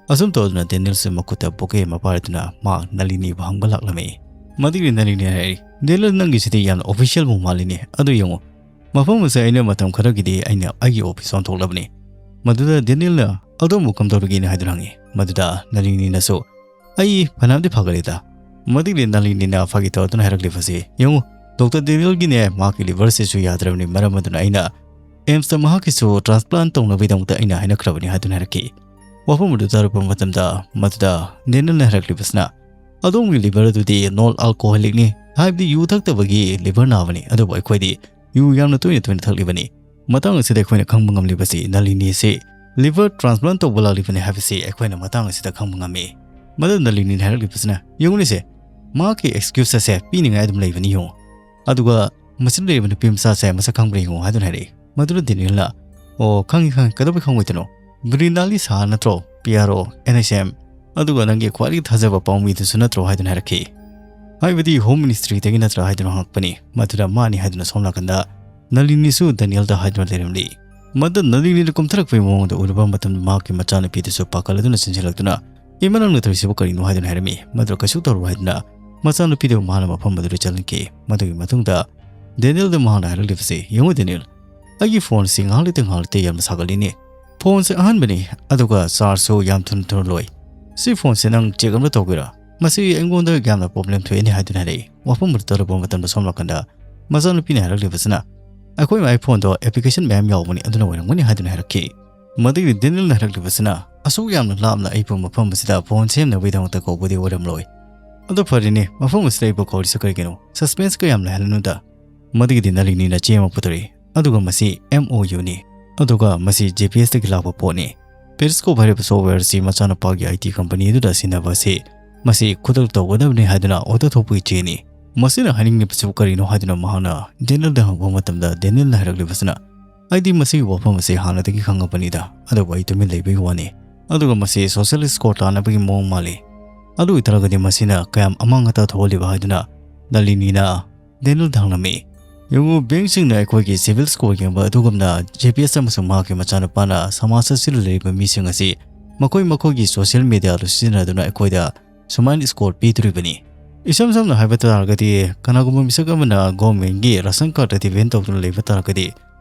ꯑꯁꯨꯝ ꯇꯧꯗꯨꯅ ꯗꯦꯅꯤꯌꯦꯜꯁꯨ ꯃꯈꯨꯠꯇ ꯕꯣꯀꯦ ꯑꯃ ꯄꯥꯏꯔꯗꯨꯅ ꯃꯍꯥꯛ ꯅꯂꯤꯅꯤꯕꯨ ꯍꯪꯕ ꯂꯥꯛꯂꯝꯃꯤ꯫ ꯃꯗꯨꯒꯤ ꯅꯂꯤꯅꯤ ꯍꯥꯏꯔꯛꯏ, "ꯗꯦꯅꯤꯌꯦꯜ, ꯅꯪꯒꯤꯁꯤꯗꯤ ꯌꯥꯝꯅ ꯑꯣꯐꯤꯁꯤꯌꯦꯜ ꯃꯨꯛ ꯃꯥꯜꯂꯤꯅꯦ꯫ ꯑꯗꯨ ꯌꯦꯡꯉꯨ, ꯃꯐꯝ ꯑꯁꯦ ꯑꯩꯅ ꯃꯇꯝ ꯈꯔꯒꯤꯗꯤ ꯑꯩꯅ ꯑꯩꯒꯤ ꯑꯣꯐꯤꯁ ꯑꯣꯟꯊꯣꯛꯂꯕꯅꯤ꯫ ꯃꯗꯨꯗ ꯗꯦꯅꯤꯌꯦꯜꯅ ꯑꯗꯣꯝꯕꯨ ꯀꯝꯗꯧꯔꯤꯒꯦꯅ?" ꯍꯥꯏꯗꯨꯅ ꯍꯪꯉꯤ꯫ ꯃꯗꯨꯗ ꯅꯂꯤꯅꯤꯅꯁꯨ, "ꯑꯩ ꯐꯅꯌꯥꯝꯗꯤ ꯐꯒꯠꯂꯦꯗ꯫" ꯃꯗꯨꯒꯤ ꯅꯂꯤꯅꯤꯅ ꯐꯥꯒꯤ ꯇꯧꯗꯨꯅ ꯍꯥꯏꯔꯛꯂꯤꯕꯁꯤ, "ꯌꯦꯡꯉꯨ, ꯗꯣꯛꯇꯔ ꯗꯦꯅꯤꯌꯦꯜꯒꯤꯅꯦ, ꯃꯍꯥꯛꯀꯤ ꯂꯤꯚꯔꯁꯤꯁꯨ ꯌꯥꯗ꯭ꯔꯕꯅꯤ, ꯃꯔꯝ ꯑꯗꯨꯅ ꯑꯩꯅ ꯑꯦꯝꯁꯇ ꯃꯍꯥꯛꯀꯤꯁꯨ ꯇ꯭ꯔꯥꯟꯁꯄ꯭ꯂꯥꯟ ꯇꯧꯅꯕꯒꯤꯗꯃꯛꯇ ꯑꯩꯅ ꯍꯥꯏꯅꯈ꯭ꯔꯕꯅꯤ" ꯍꯥꯏꯗꯨꯅ ꯍꯥꯏꯔꯛꯈꯤ꯫ ꯋꯥꯐꯝ ꯑꯗꯨ ꯇꯥꯔꯨꯕ ꯃꯇꯝꯗ ꯃꯗꯨꯗ ꯗꯦꯅꯤꯌꯦꯜꯅ ꯍꯥꯏꯔꯛꯂꯤꯕꯁꯤꯅ, "ꯑꯗꯣꯝꯒꯤ ꯂꯤꯚꯔ ꯑꯗꯨꯗꯤ ꯅꯣꯟ ꯑꯜꯀꯣꯍꯣꯂꯤꯛꯅꯤ, ꯍꯥꯏꯕꯗꯤ ꯌꯨ ꯊꯛꯇꯕꯒꯤ ꯂꯤꯚꯔ ꯅꯥꯕꯅꯤ, ꯑꯗꯨꯕꯨ ꯑꯩꯈꯣꯏꯗꯤ ꯌꯨ ꯌꯥꯝꯅ ꯇꯣꯏꯅ ꯇꯣꯏꯅ ꯊꯛꯂꯤꯕꯅꯤ꯫ ꯃꯇꯥꯡ ꯑꯁꯤꯗ ꯑꯩꯈꯣꯏꯅ ꯈꯪꯕ ꯉꯝꯂꯤꯕꯁꯤ ꯅꯂꯤꯅꯤ ꯑꯁꯤ ꯂꯤꯚꯔ ꯇ꯭ꯔꯥꯟꯁꯄ꯭ꯂꯥꯟ ꯇꯧꯕ ꯂꯥꯛꯂꯤꯕꯅꯤ ꯍꯥꯏꯕꯁꯤ ꯑꯩꯈꯣꯏꯅ ꯃꯇꯥꯡ ꯑꯁꯤꯗ ꯈꯪꯕ ꯉꯝꯃꯤ꯫" ꯃꯗꯨ ꯅꯂꯤꯅꯤꯅ ꯍꯥꯏꯔꯛꯂꯤꯕꯁꯤꯅ, "ꯌꯦꯡꯉꯨꯅꯦꯁꯦ, ꯃꯍꯥꯛꯀꯤ ꯑꯦꯛꯁꯀ꯭ꯌꯨꯁ ꯑꯁꯦ ꯄꯤꯅꯤꯡꯉꯥꯏ ꯑꯗꯨꯝ ꯂꯩꯕꯅꯤ ꯌꯦꯡꯉꯨ꯫ ꯑꯗꯨꯒ ꯃꯁꯤꯗ ꯂꯩꯔꯤꯕ ꯅꯨꯄꯤ ꯃꯆꯥꯁꯦ ꯃꯁꯛ ꯈꯪꯕ꯭ꯔꯥ ꯌꯦꯡꯉꯨ" ꯍꯥꯏꯗꯨꯅ ꯍꯥꯏꯔꯛꯏ꯫ ꯃꯗꯨꯗ ꯗꯦꯅꯤꯌꯦꯜꯅ, "ꯑꯣ, ꯈꯪꯉꯤ, ꯈꯪꯉꯤ, ꯀꯩꯗꯧꯕꯩ ꯈꯪꯉꯣꯏꯗꯣꯏꯅꯣ? ꯕ꯭ꯔꯤꯅꯥꯂꯤ ꯁꯍꯥ ꯅꯠꯇ꯭ꯔꯣ? P R O, N H M, ꯑꯗꯨꯒ ꯅꯪꯒꯤ ꯈ꯭ꯋꯥꯏꯗꯒꯤ ꯊꯥꯖꯕ ꯄꯥꯎꯃꯤꯗꯨꯁꯨ ꯅꯠꯇ꯭ꯔꯣ?" ꯍꯥꯏꯗꯨꯅ ꯍꯥꯏꯔꯛꯈꯤ꯫ ꯍꯥꯏꯕꯗꯤ ꯍꯣꯝ ꯃꯤꯅꯤꯁꯇ꯭ꯔꯤꯗꯒꯤ ꯅꯠꯇ꯭ꯔꯥ ꯍꯥꯏꯗꯨꯅ ꯍꯪꯉꯛꯄꯅꯤ꯫ ꯃꯗꯨꯗ ꯃꯥꯅꯤ ꯍꯥꯏꯗꯨꯅ ꯁꯣꯝ ꯅꯥꯀꯟꯗ ꯅꯂꯤꯅꯤꯁꯨ ꯗꯦꯅꯤꯌꯦꯜꯗ ꯍꯥꯏꯗꯨꯅ ꯂꯩꯔꯝꯂꯤ꯫ ꯃꯗꯨ ꯅꯂꯤꯅꯤꯗ ꯀꯨꯝꯊꯔꯛꯄꯒꯤ ꯃꯑꯣꯡꯗ ꯎꯔꯨꯕ ꯃꯇꯝꯗ ꯃꯍꯥꯛꯀꯤ ꯃꯆꯥꯅꯨꯄꯤꯗꯨꯁꯨ ꯄꯥꯈꯠꯂꯗꯨꯅ ꯆꯦꯟꯁꯤꯜꯂꯛꯇꯨꯅ, "ꯏꯃꯥ, ꯅꯪꯅ ꯇꯧꯔꯤꯁꯤꯕꯨ ꯀꯔꯤꯅꯣ?" ꯍꯥꯏꯗꯨꯅ ꯍꯥꯏꯔꯝꯃꯤ꯫ ꯃꯗꯨ ꯀꯩꯁꯨ ꯇꯧꯔꯣꯏ ꯍꯥꯏꯗꯨꯅ ꯃꯆꯥꯅꯨꯄꯤꯗꯨ ꯃꯍꯥꯛꯅ ꯃꯐꯝ ꯑꯗꯨꯗ ꯆꯠꯍꯟꯈꯤ꯫ ꯃꯗꯨꯒꯤ ꯃꯇꯨꯡꯗ ꯗꯦꯅꯤꯌꯦꯜꯗ ꯃꯍꯥꯛꯅ ꯍꯥꯏꯔꯛꯂꯤꯕꯁꯤ, "ꯌꯦꯡꯉꯨ ꯗꯦꯅꯤꯌꯦꯜ, ꯑꯩꯒꯤ ꯐꯣꯟꯁꯤ ꯉꯥꯏꯍꯥꯛ ꯂꯩꯇ ꯉꯥꯏꯍꯥꯛ ꯂꯩꯇ ꯌꯥꯝꯅ ꯁꯥꯒꯠꯂꯤꯅꯦ꯫ ꯐꯣꯟꯁꯦ ꯑꯍꯟꯕꯅꯤ, ꯑꯗꯨꯒ ꯆꯥꯔꯖꯁꯨ ꯌꯥꯝ ꯊꯨꯅ ꯊꯨꯅ ꯂꯣꯏ꯫ ꯁꯤ ꯐꯣꯟꯁꯦ ꯅꯪ ꯆꯦꯛ ꯑꯃ ꯇꯧꯒꯦꯔꯥ? ꯃꯁꯤ ꯑꯩꯉꯣꯟꯗ ꯌꯥꯝꯅ ꯄ꯭ꯔꯣꯕ꯭ꯂꯦꯝ ꯊꯣꯛꯑꯦꯅꯦ" ꯍꯥꯏꯗꯨꯅ ꯍꯥꯏꯔꯛꯏ꯫ ꯋꯥꯐꯝ ꯑꯗꯨ ꯇꯥꯔꯨꯕ ꯃꯇꯝꯗ ꯁꯣꯝ ꯅꯥꯀꯟꯗ ꯃꯆꯥꯅꯨꯄꯤꯅ ꯍꯥꯏꯔꯛꯂꯤꯕꯁꯤꯅ, "ꯑꯩꯈꯣꯏ ꯃꯥꯒꯤ ꯐꯣꯟꯗꯣ ꯑꯦꯄ꯭ꯂꯤꯀꯦꯁꯟ ꯃꯌꯥꯝ ꯌꯥꯎꯕꯅꯤ, ꯑꯗꯨꯅ ꯑꯣꯏꯔꯝꯒꯅꯤ" ꯍꯥꯏꯗꯨꯅ ꯍꯥꯏꯔꯛꯈꯤ꯫ ꯃꯗꯨꯒꯤ ꯗꯦꯅꯤꯌꯦꯜꯅ ꯍꯥꯏꯔꯛꯂꯤꯕꯁꯤꯅ, "ꯑꯁꯨꯛ ꯌꯥꯝꯅ ꯂꯥꯞꯅ ꯑꯩꯕꯨ ꯃꯐꯝ ꯑꯁꯤꯗ ꯐꯣꯟ ꯁꯦꯝꯅꯕꯒꯤꯗꯃꯛꯇ ꯀꯧꯕꯗꯤ ꯑꯣꯏꯔꯝꯂꯣꯏ꯫ ꯑꯗꯨ ꯐꯔꯦꯅꯦ, ꯃꯐꯝ ꯑꯁꯤꯗ ꯑꯩꯕꯨ ꯀꯧꯔꯤꯁꯤ ꯀꯔꯤꯒꯤꯅꯣ? ꯁꯁꯄꯦꯟꯁ ꯀꯌꯥꯝ ꯂꯩꯍꯜꯂꯅꯨꯗ꯫" ꯃꯗꯨꯒꯤꯗꯤ ꯅꯂꯤꯅꯤꯅ ꯆꯦ ꯑꯃ ꯄꯨꯊꯣꯔꯛꯏ, ꯑꯗꯨꯒ ꯃꯁꯤ ꯑꯦꯝ ꯑꯣ ꯌꯨꯅꯤ, ꯑꯗꯨꯒ ꯃꯁꯤ ꯖꯤ ꯄꯤ ꯑꯦꯁꯇꯒꯤ ꯂꯥꯛꯄ ꯄꯣꯠꯅꯤ꯫ ꯄꯦꯔꯤꯁꯀꯣꯞ ꯍꯥꯏꯔꯤꯕ ꯁꯣꯐꯋꯦꯌꯔ ꯑꯁꯤ ꯃꯆꯥꯅꯨꯄꯥꯒꯤ ꯑꯥꯏ ꯇꯤ ꯀꯝꯄꯅꯤ ꯑꯗꯨꯗ ꯁꯤꯟꯅꯕ ꯑꯁꯤ ꯃꯁꯤ ꯈꯨꯗꯛ ꯇꯧꯒꯗꯕꯅꯤ ꯍꯥꯏꯗꯨꯅ ꯑꯣꯔꯗꯔ ꯊꯣꯛꯄꯒꯤ ꯆꯦꯅꯤ꯫ ꯃꯁꯤꯅ ꯍꯥꯏꯅꯤꯡꯂꯤꯕꯁꯤꯕꯨ ꯀꯔꯤꯅꯣ ꯍꯥꯏꯗꯨꯅ ꯃꯍꯥꯛꯅ ꯗꯦꯅꯤꯌꯦꯜꯗ ꯍꯪꯕ ꯃꯇꯝꯗ ꯗꯦꯅꯤꯌꯦꯜꯅ ꯍꯥꯏꯔꯛꯂꯤꯕꯁꯤꯅ, "ꯑꯩꯗꯤ ꯃꯁꯤꯒꯤ ꯋꯥꯐꯝ ꯑꯁꯤ ꯍꯥꯟꯅꯗꯒꯤ ꯈꯪꯉꯕꯅꯤꯗ, ꯑꯗꯨꯕꯨ ꯑꯩ ꯇꯨꯃꯤꯟ ꯂꯩꯕꯒꯤ ꯋꯥꯅꯤ꯫ ꯑꯗꯨꯒ ꯃꯁꯤ social score ꯇꯥꯟꯅꯕꯒꯤ ꯃꯑꯣꯡ ꯃꯥꯜꯂꯤ꯫ ꯑꯗꯨ ꯑꯣꯏꯇꯥꯔꯒꯗꯤ ꯃꯁꯤꯅ ꯀꯌꯥꯝ ꯑꯃꯥꯡ ꯑꯇꯥ ꯊꯣꯛꯍꯜꯂꯤꯕ ꯍꯥꯏꯗꯨꯅ ꯅꯂꯤꯅꯤꯅ ꯗꯦꯅꯤꯜꯗ ꯍꯪꯂꯝꯃꯤ꯫ ꯌꯦꯡꯉꯨ, ꯕꯦꯡꯁꯤꯡꯅ ꯑꯩꯈꯣꯏꯒꯤ civil score ꯌꯦꯡꯕ ꯑꯗꯨꯒꯨꯝꯅ ꯖꯦ ꯄꯤ ꯑꯦꯁ ꯑꯃꯁꯨꯡ ꯃꯍꯥꯛꯀꯤ ꯃꯆꯥꯅꯨꯄꯥꯅ ꯁꯃꯥꯖ ꯑꯁꯤꯗ ꯂꯩꯔꯤꯕ ꯃꯤꯁꯤꯡ ꯑꯁꯤ ꯃꯈꯣꯏ ꯃꯈꯣꯏꯒꯤ social mediaꯗꯨ ꯁꯤꯖꯤꯟꯅꯗꯨꯅ ꯑꯩꯈꯣꯏꯗ ꯁꯨꯃꯥꯏꯅ score ꯄꯤꯗꯣꯔꯤꯕꯅꯤ꯫ ꯏꯁꯝ ꯁꯝꯅ ꯍꯥꯏꯕ ꯇꯥꯔꯒꯗꯤ, ꯀꯅꯥꯒꯨꯝꯕ ꯃꯤꯁꯛ ꯑꯃꯅ governmentꯀꯤ ration cardꯇ depend ꯇꯧꯗꯨꯅ ꯂꯩꯕ ꯇꯥꯔꯒꯗꯤ,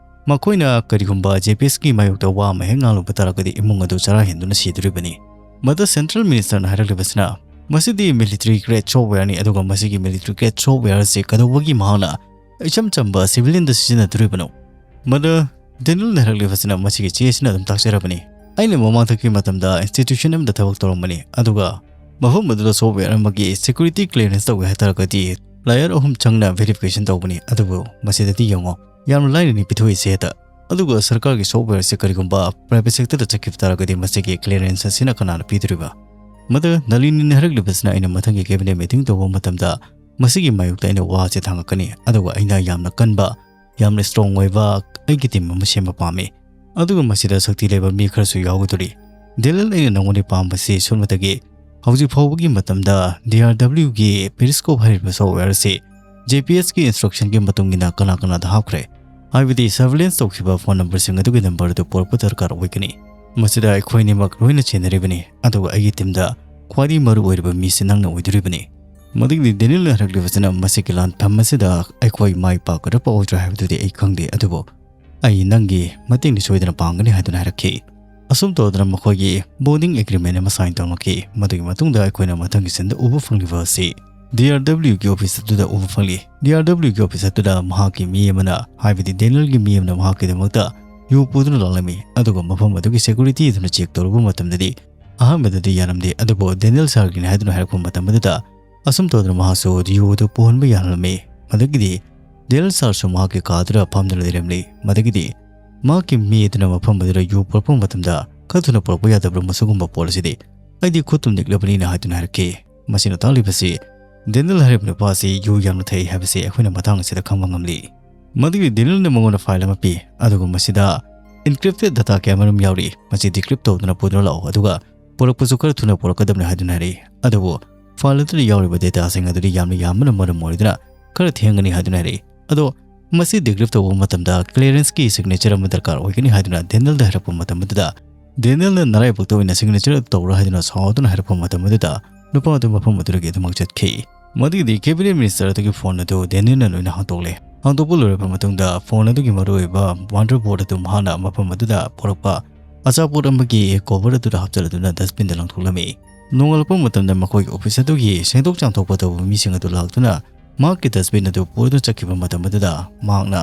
ꯃꯈꯣꯏꯅ ꯀꯔꯤꯒꯨꯝꯕ ꯖꯦ ꯄꯤ ꯑꯦꯁꯀꯤ ꯃꯥꯌꯣꯛꯇ ꯋꯥ ꯑꯃ ꯍꯦꯛ ꯉꯥꯡꯂꯨꯕ ꯇꯥꯔꯒꯗꯤ, ꯏꯃꯨꯡ ꯑꯗꯨ ꯆꯔꯥ ꯍꯦꯟꯗꯨꯅ ꯁꯤꯗꯣꯔꯤꯕꯅꯤ꯫ ꯃꯗ central ministerꯅ ꯍꯥꯏꯔꯛꯂꯤꯕꯁꯤꯅ, ꯃꯁꯤꯗꯤ military grade softwareꯅꯤ, ꯑꯗꯨꯒ ꯃꯁꯤꯒꯤ military grade software ꯑꯁꯤ ꯀꯩꯗꯧꯕꯒꯤ ꯃꯍꯥꯛꯅ ꯏꯆꯝ ꯆꯝꯕ civilianꯗ ꯁꯤꯖꯤꯟꯅꯗꯣꯔꯤꯕꯅꯣ? ꯃꯗ ꯗꯦꯅꯤꯜꯅ ꯍꯥꯏꯔꯛꯂꯤꯕꯁꯤꯅ ꯃꯁꯤꯒꯤ ꯆꯦ ꯑꯁꯤꯅ ꯑꯗꯨꯝ ꯇꯥꯛꯆꯔꯕꯅꯤ꯫ ꯑꯩꯅ ꯃꯃꯥꯡꯊꯛꯀꯤ ꯃꯇꯝꯗ institution ꯑꯃꯗ ꯊꯕꯛ ꯇꯧꯔꯝꯕꯅꯤ, ꯑꯗꯨꯒ ꯃꯐꯝ ꯑꯗꯨꯗ software ꯑꯃꯒꯤ security clearance ꯇꯧꯒꯦ ꯍꯥꯏꯇꯥꯔꯒꯗꯤ layer ꯑꯍꯨꯝ ꯆꯪꯅ verification ꯇꯧꯕꯅꯤ, ꯑꯗꯨꯕꯨ ꯃꯁꯤꯗꯗꯤ ꯌꯦꯡꯉꯣ, ꯌꯥꯝꯅ ꯂꯥꯏꯅꯅꯤ ꯄꯤꯊꯣꯛꯏꯁꯦ ꯍꯦꯛꯇ꯫ ꯑꯗꯨꯒ ꯁꯔꯀꯥꯔꯒꯤ softwareꯁꯤ ꯀꯔꯤꯒꯨꯝꯕ private sectorꯗ ꯆꯠꯈꯤꯕ ꯇꯥꯔꯒꯗꯤ ꯃꯁꯤꯒꯤ clearance ꯑꯁꯤꯅ ꯀꯅꯥꯅ ꯄꯤꯗꯣꯔꯤꯕ? ꯃꯗ ꯅꯂꯤꯅꯤꯅ ꯍꯥꯏꯔꯛꯂꯤꯕꯁꯤꯅ ꯑꯩꯅ ꯃꯊꯪꯒꯤ cabinet meeting ꯇꯧꯕ ꯃꯇꯝꯗ ꯃꯁꯤꯒꯤ ꯃꯥꯌꯣꯛꯇ ꯑꯩꯅ ꯋꯥ ꯑꯁꯤ ꯊꯥꯡꯒꯠꯀꯅꯤ, ꯑꯗꯨꯒ ꯑꯩꯅ ꯌꯥꯝꯅ ꯀꯟꯕ, ꯌꯥꯝꯅ strong ꯑꯣꯏꯕ ꯑꯩꯒꯤ team ꯑꯃ ꯁꯦꯝꯕ ꯄꯥꯝꯃꯤ꯫ ꯑꯗꯨꯒ ꯃꯁꯤꯗ ꯁꯛꯇꯤ ꯂꯩꯕ ꯃꯤ ꯈꯔꯁꯨ ꯌꯥꯎꯒꯗꯧꯔꯤ꯫ ꯗꯦꯅꯤꯜ, ꯑꯩꯅ ꯅꯉꯣꯟꯗ ꯄꯥꯝꯕꯁꯤ ꯁꯣꯝꯗꯒꯤ ꯍꯧꯖꯤꯛ ꯐꯥꯎꯕꯒꯤ ꯃꯇꯝꯗ DRWꯒꯤ Periscope ꯍꯥꯏꯔꯤꯕ software ꯑꯁꯤ JPSꯀꯤ instructionꯒꯤ ꯃꯇꯨꯡ ꯏꯟꯅ ꯀꯅꯥ ꯀꯅꯥꯗ ꯍꯥꯞꯈ꯭ꯔꯦ? ꯍꯥꯏꯕꯗꯤ surveillance ꯇꯧꯈꯤꯕ phone numberꯁꯤꯡ ꯑꯗꯨꯒꯤ number ꯑꯗꯨ ꯄꯨꯔꯛꯄ ꯗꯔꯀꯥꯔ ꯑꯣꯏꯒꯅꯤ꯫ ꯃꯁꯤꯗ ꯑꯩꯈꯣꯏ ꯑꯅꯤꯃꯛ ꯂꯣꯏꯅ ꯆꯦꯟꯅꯔꯤꯕꯅꯤ, ꯑꯗꯨꯒ ꯑꯩꯒꯤ teamꯗ ꯈ꯭ꯋꯥꯏꯗꯒꯤ ꯃꯔꯨ ꯑꯣꯏꯔꯤꯕ ꯃꯤꯁꯤ ꯅꯪꯅ ꯑꯣꯏꯗꯣꯔꯤꯕꯅꯤ꯫ ꯃꯗꯨꯒꯤꯗꯤ ꯗꯦꯅꯤꯜꯅ ꯍꯥꯏꯔꯛꯂꯤꯕꯁꯤꯅ ꯃꯁꯤꯒꯤ ꯂꯥꯟꯐꯝ ꯑꯁꯤꯗ ꯑꯩꯈꯣꯏ ꯃꯥꯏ ꯄꯥꯛꯀꯗ꯭ꯔꯥ ꯄꯥꯛꯑꯣꯏꯗ꯭ꯔꯥ ꯍꯥꯏꯕꯗꯨꯗꯤ ꯑꯩ ꯈꯪꯗꯦ, ꯑꯗꯨꯕꯨ ꯑꯩ ꯅꯪꯒꯤ ꯃꯇꯦꯡꯗꯤ ꯁꯣꯏꯗꯅ ꯄꯥꯡꯒꯅꯤ ꯍꯥꯏꯗꯨꯅ ꯍꯥꯏꯔꯛꯈꯤ꯫ ꯑꯁꯨꯝ ꯇꯧꯗꯅ ꯃꯈꯣꯏꯒꯤ bonding agreement ꯑꯃ sign ꯇꯧꯅꯈꯤ꯫ ꯃꯗꯨꯒꯤ ꯃꯇꯨꯡꯗ ꯑꯩꯈꯣꯏꯅ ꯃꯊꯪꯒꯤ sceneꯗ ꯎꯕ ꯐꯪꯂꯤꯕ ꯑꯁꯤ DRWꯒꯤ office ꯑꯗꯨꯗ ꯎꯕ ꯐꯪꯂꯤ꯫ DRWꯒꯤ office ꯑꯗꯨꯗ ꯃꯍꯥꯛꯀꯤ ꯃꯤ ꯑꯃꯅ, ꯍꯥꯏꯕꯗꯤ ꯗꯦꯅꯤꯜꯒꯤ ꯃꯤ ꯑꯃꯅ ꯃꯍꯥꯛꯀꯤꯗꯃꯛꯇ ꯌꯨ ꯄꯨꯗꯨꯅ ꯂꯥꯛꯂꯝꯃꯤ, ꯑꯗꯨꯒ ꯃꯐꯝ ꯑꯗꯨꯒꯤ security ꯑꯗꯨꯅ check ꯇꯧꯔꯨꯕ ꯃꯇꯝꯗꯗꯤ ꯑꯍꯥꯟꯕꯗꯗꯤ ꯌꯥꯔꯝꯗꯦ, ꯑꯗꯨꯕꯨ ꯗꯦꯅꯤꯜ sirꯒꯤꯅꯤ ꯍꯥꯏꯗꯨꯅ ꯍꯥꯏꯔꯛꯄ ꯃꯇꯝ ꯑꯗꯨꯗ ꯑꯁꯨꯝ ꯇꯧꯗꯅ ꯃꯍꯥꯛꯁꯨ ꯌꯨ ꯑꯗꯨ ꯄꯨꯍꯟꯕ ꯌꯥꯍꯜꯂꯝꯃꯤ꯫ ꯃꯗꯨꯒꯤꯗꯤ ꯗꯦꯅꯤꯜ sirꯁꯨ ꯃꯍꯥꯛꯀꯤ ꯀꯥꯗꯨꯗ ꯐꯝꯗꯨꯅ ꯂꯩꯔꯝꯂꯤ꯫ ꯃꯗꯨꯒꯤꯗꯤ ꯃꯍꯥꯛꯀꯤ ꯃꯤ ꯑꯗꯨꯅ ꯃꯐꯝ ꯑꯗꯨꯗ ꯌꯨ ꯄꯨꯔꯛꯄ ꯃꯇꯝꯗ ꯈꯔ ꯊꯨꯅ ꯄꯨꯔꯛꯄ ꯌꯥꯗꯕ꯭ꯔꯥ? ꯃꯁꯤꯒꯨꯝꯕ ꯄꯣꯠ ꯑꯁꯤꯗꯤ ꯑꯩꯗꯤ ꯈꯨꯠꯇꯨꯝ ꯅꯤꯛꯂꯕꯅꯤꯅ ꯍꯥꯏꯗꯨꯅ ꯍꯥꯏꯔꯛꯈꯤ꯫ ꯃꯁꯤꯅ ꯇꯥꯛꯂꯤꯕꯁꯤ ꯗꯦꯅꯤꯜ ꯍꯥꯏꯔꯤꯕ ꯅꯨꯄꯥ ꯑꯁꯤ ꯌꯨ ꯌꯥꯝꯅ ꯊꯛꯏ ꯍꯥꯏꯕꯁꯤ ꯑꯩꯈꯣꯏꯅ ꯃꯇꯥꯡ ꯑꯁꯤꯗ ꯈꯪꯕ ꯉꯝꯂꯤ꯫ ꯃꯗꯨꯒꯤ ꯗꯦꯅꯤꯜꯅ ꯃꯉꯣꯟꯗ file ꯑꯃ ꯄꯤ, ꯑꯗꯨꯒ ꯃꯁꯤꯗ Encrypted data ꯀꯌꯥ ꯃꯔꯨꯝ ꯌꯥꯎꯔꯤ, ꯃꯁꯤ decrypt ꯇꯧꯗꯨꯅ ꯄꯨꯗꯨꯅ ꯂꯥꯛꯑꯣ, ꯑꯗꯨꯒ ꯄꯨꯔꯛꯄꯁꯨ ꯈꯔ ꯊꯨꯅ ꯄꯨꯔꯛꯀꯗꯕꯅꯤ ꯍꯥꯏꯗꯨꯅ ꯍꯥꯏꯔꯛꯏ꯫ ꯑꯗꯨꯕꯨ file ꯑꯗꯨꯗ ꯌꯥꯎꯔꯤꯕ dataꯁꯤꯡ ꯑꯗꯨꯗꯤ ꯌꯥꯝꯅ ꯌꯥꯝꯕꯅ ꯃꯔꯝ ꯑꯣꯏꯗꯨꯅ ꯈꯔ ꯊꯦꯡꯒꯅꯤ ꯍꯥꯏꯗꯨꯅ ꯍꯥꯏꯔꯛꯏ꯫ ꯑꯗꯣ ꯃꯁꯤ decrypt ꯇꯧꯕ ꯃꯇꯝꯗ clearanceꯀꯤ signature ꯑꯃ ꯗꯔꯀꯥꯔ ꯑꯣꯏꯒꯅꯤ ꯍꯥꯏꯗꯨꯅ Danielꯗ ꯍꯥꯏꯔꯛꯄ ꯃꯇꯝ ꯑꯗꯨꯗ, Danielꯅ ꯅꯔꯥꯏꯕꯛꯇ ꯑꯣꯏꯅ signature ꯑꯗꯨ ꯇꯧꯔꯣ ꯍꯥꯏꯗꯨꯅ ꯁꯥꯎꯗꯨꯅ ꯍꯥꯏꯔꯛꯄ ꯃꯇꯝ ꯑꯗꯨꯗ, ꯅꯨꯄꯥ ꯑꯗꯨ ꯃꯐꯝ ꯑꯗꯨꯗꯒꯤ ꯑꯗꯨꯃꯛ ꯆꯠꯈꯤ꯫ ꯃꯗꯨꯒꯤꯗꯤ cabinet minister ꯑꯗꯨꯒꯤ phone ꯑꯗꯨ Danielꯅ ꯂꯣꯏꯅ ꯍꯥꯡꯗꯣꯛꯂꯦ꯫ ꯍꯥꯡꯗꯣꯛꯄ ꯂꯣꯏꯔꯕ ꯃꯇꯨꯡꯗ phone ꯑꯗꯨꯒꯤ ꯃꯔꯨꯑꯣꯏꯕ motherboard ꯑꯗꯨ ꯃꯍꯥꯛꯅ ꯃꯐꯝ ꯑꯗꯨꯗ ꯄꯨꯔꯛꯄ ꯑꯆꯥꯄꯣꯠ ꯑꯃꯒꯤ cover ꯑꯗꯨꯗ ꯍꯥꯞꯆꯤꯜꯂꯗꯨꯅ dustbinꯗ ꯂꯪꯊꯣꯛꯂꯝꯃꯤ꯫ ꯅꯣꯡꯉꯥꯜꯂꯛꯄ ꯃꯇꯝꯗ ꯃꯈꯣꯏꯒꯤ office ꯑꯗꯨꯒꯤ ꯁꯦꯡꯗꯣꯛ ꯆꯥꯝꯊꯣꯛꯄ ꯇꯧꯕ ꯃꯤꯁꯤꯡ ꯑꯗꯨ ꯂꯥꯛꯇꯨꯅ ꯃꯍꯥꯛꯀꯤ dustbin ꯑꯗꯨ ꯄꯨꯗꯨꯅ ꯆꯠꯈꯤꯕ ꯃꯇꯝ ꯑꯗꯨꯗ ꯃꯍꯥꯛꯅ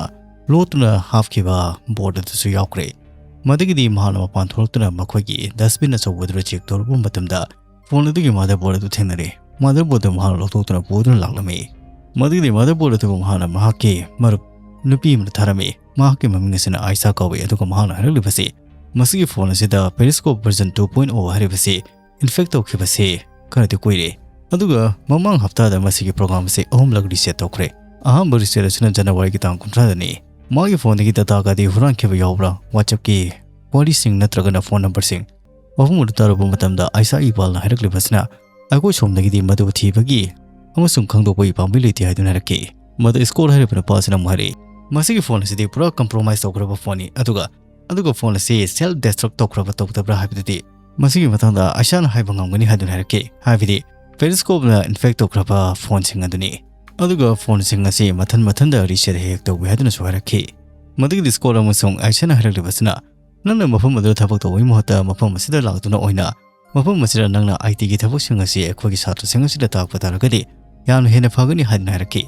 ꯂꯣꯠꯇꯨꯅ ꯍꯥꯞꯈꯤꯕ board ꯑꯗꯨꯁꯨ ꯌꯥꯎꯈ꯭ꯔꯦ꯫ ꯃꯗꯨꯒꯤꯗꯤ ꯃꯍꯥꯛꯅ ꯃꯄꯥꯟ ꯊꯣꯛꯂꯛꯇꯨꯅ ꯃꯈꯣꯏꯒꯤ dustbin ꯑꯆꯧꯕ ꯑꯗꯨꯗ check ꯇꯧꯔꯨꯕ ꯃꯇꯝꯗ phone ꯑꯗꯨꯒꯤ motherboard ꯑꯗꯨ ꯊꯦꯡꯅꯔꯦ꯫ Motherboard ꯑꯗꯨ ꯃꯍꯥꯛꯅ ꯂꯧꯊꯣꯛꯇꯨꯅ ꯄꯨꯗꯨꯅ ꯂꯥꯛꯂꯝꯃꯤ꯫ ꯃꯗꯨꯒꯤꯗꯤ motherboard ꯑꯗꯨꯕꯨ ꯃꯍꯥꯛꯅ ꯃꯍꯥꯛꯀꯤ ꯃꯔꯨꯞ ꯅꯨꯄꯤ ꯑꯃꯗ ꯊꯥꯔꯝꯃꯤ꯫ ꯃꯍꯥꯛꯀꯤ ꯃꯃꯤꯡ ꯑꯁꯤꯅ ꯑꯥꯏꯁꯥ ꯀꯧꯏ, ꯑꯗꯨꯒ ꯃꯍꯥꯛꯅ ꯍꯥꯏꯔꯛꯂꯤꯕꯁꯤ, ꯃꯁꯤꯒꯤ phone ꯑꯁꯤꯗ Periscope version two point oh ꯍꯥꯏꯔꯤꯕꯁꯤ infect ꯇꯧꯈꯤꯕꯁꯤ ꯈꯔꯗꯤ ꯀꯨꯏꯔꯦ, ꯑꯗꯨꯒ ꯃꯃꯥꯡ ꯍꯞꯇꯥꯗ ꯃꯁꯤꯒꯤ program ꯑꯁꯤ ꯑꯍꯨꯝꯂꯛ reset ꯇꯧꯈ꯭ꯔꯦ꯫ ꯑꯍꯥꯟꯕ reset ꯑꯁꯤꯅ Januaryꯒꯤ ꯇꯥꯡ ꯀꯨꯟꯊ꯭ꯔꯥꯗꯅꯤ꯫ ꯃꯥꯒꯤ phoneꯗꯒꯤ data ꯀꯗꯤ ꯍꯨꯔꯥꯟꯈꯤꯕ ꯌꯥꯎꯕ꯭ꯔꯥ? WhatsAppꯀꯤ ꯋꯥꯔꯤꯁꯤꯡ ꯅꯠꯇ꯭ꯔꯒꯅ phone numberꯁꯤꯡ? ꯋꯥꯐꯝ ꯑꯗꯨ ꯇꯥꯔꯨꯕ ꯃꯇꯝꯗ ꯑꯥꯏꯁꯥ ꯏꯛꯕꯥꯜꯅ ꯍꯥꯏꯔꯛꯂꯤꯕꯁꯤꯅ, ꯑꯩꯈꯣꯏ ꯁꯣꯝꯗꯒꯤꯗꯤ ꯃꯗꯨ ꯊꯤꯕꯒꯤ ꯑꯃꯁꯨꯡ ꯈꯪꯗꯣꯛꯄꯒꯤ ꯄꯥꯝꯕꯩ ꯂꯩꯇꯦ ꯍꯥꯏꯗꯨꯅ ꯍꯥꯏꯔꯛꯈꯤ꯫ ꯃꯗꯨ Scott ꯍꯥꯏꯔꯤꯕ ꯅꯨꯄꯥ ꯑꯁꯤꯅ ꯑꯃꯨꯛ ꯍꯥꯏꯔꯛꯏ, ꯃꯁꯤꯒꯤ phone ꯑꯁꯤꯗꯤ ꯄꯨꯔꯥ compromise ꯇꯧꯈ꯭ꯔꯕ phoneꯅꯤ, ꯑꯗꯨꯒ, ꯑꯗꯨꯒ phone ꯑꯁꯤ self destruct ꯇꯧꯈ꯭ꯔꯕ ꯇꯧꯗꯕ꯭ꯔꯥ ꯍꯥꯏꯕꯗꯨꯗꯤ ꯃꯁꯤꯒꯤ ꯃꯇꯥꯡꯗ ꯑꯥꯏꯁꯥꯅ ꯍꯥꯏꯕ ꯉꯝꯒꯅꯤ ꯍꯥꯏꯗꯨꯅ ꯍꯥꯏꯔꯛꯈꯤ, ꯍꯥꯏꯕꯗꯤ Periscopeꯅ infect ꯇꯧꯈ꯭ꯔꯕ phoneꯁꯤꯡ ꯑꯗꯨꯅꯤ꯫ ꯑꯗꯨꯒ phoneꯁꯤꯡ ꯑꯁꯤ ꯃꯊꯟ ꯃꯊꯟꯗ reset ꯍꯦꯛ ꯍꯦꯛ ꯇꯧꯏ ꯍꯥꯏꯗꯨꯅꯁꯨ ꯍꯥꯏꯔꯛꯈꯤ꯫ ꯃꯗꯨꯒꯤꯗꯤ Scott ꯑꯃꯁꯨꯡ ꯑꯥꯏꯁꯥꯅ ꯍꯥꯏꯔꯛꯂꯤꯕꯁꯤꯅ, ꯅꯪꯅ ꯃꯐꯝ ꯑꯗꯨꯗ ꯊꯕꯛ ꯇꯧꯕꯒꯤ ꯃꯍꯨꯠꯇ ꯃꯐꯝ ꯑꯁꯤꯗ ꯂꯥꯛꯇꯨꯅ ꯑꯣꯏꯅ ꯃꯐꯝ ꯑꯁꯤꯗ ꯅꯪꯅ ITꯒꯤ ꯊꯕꯛꯁꯤꯡ ꯑꯁꯤ ꯑꯩꯈꯣꯏꯒꯤ ꯁꯥꯇ꯭ꯔꯁꯤꯡ ꯑꯁꯤꯗ ꯇꯥꯛꯄ ꯇꯥꯔꯒꯗꯤ ꯌꯥꯝꯅ ꯍꯦꯟꯅ ꯐꯒꯅꯤ ꯍꯥꯏꯗꯨꯅ ꯍꯥꯏꯔꯛꯈꯤ꯫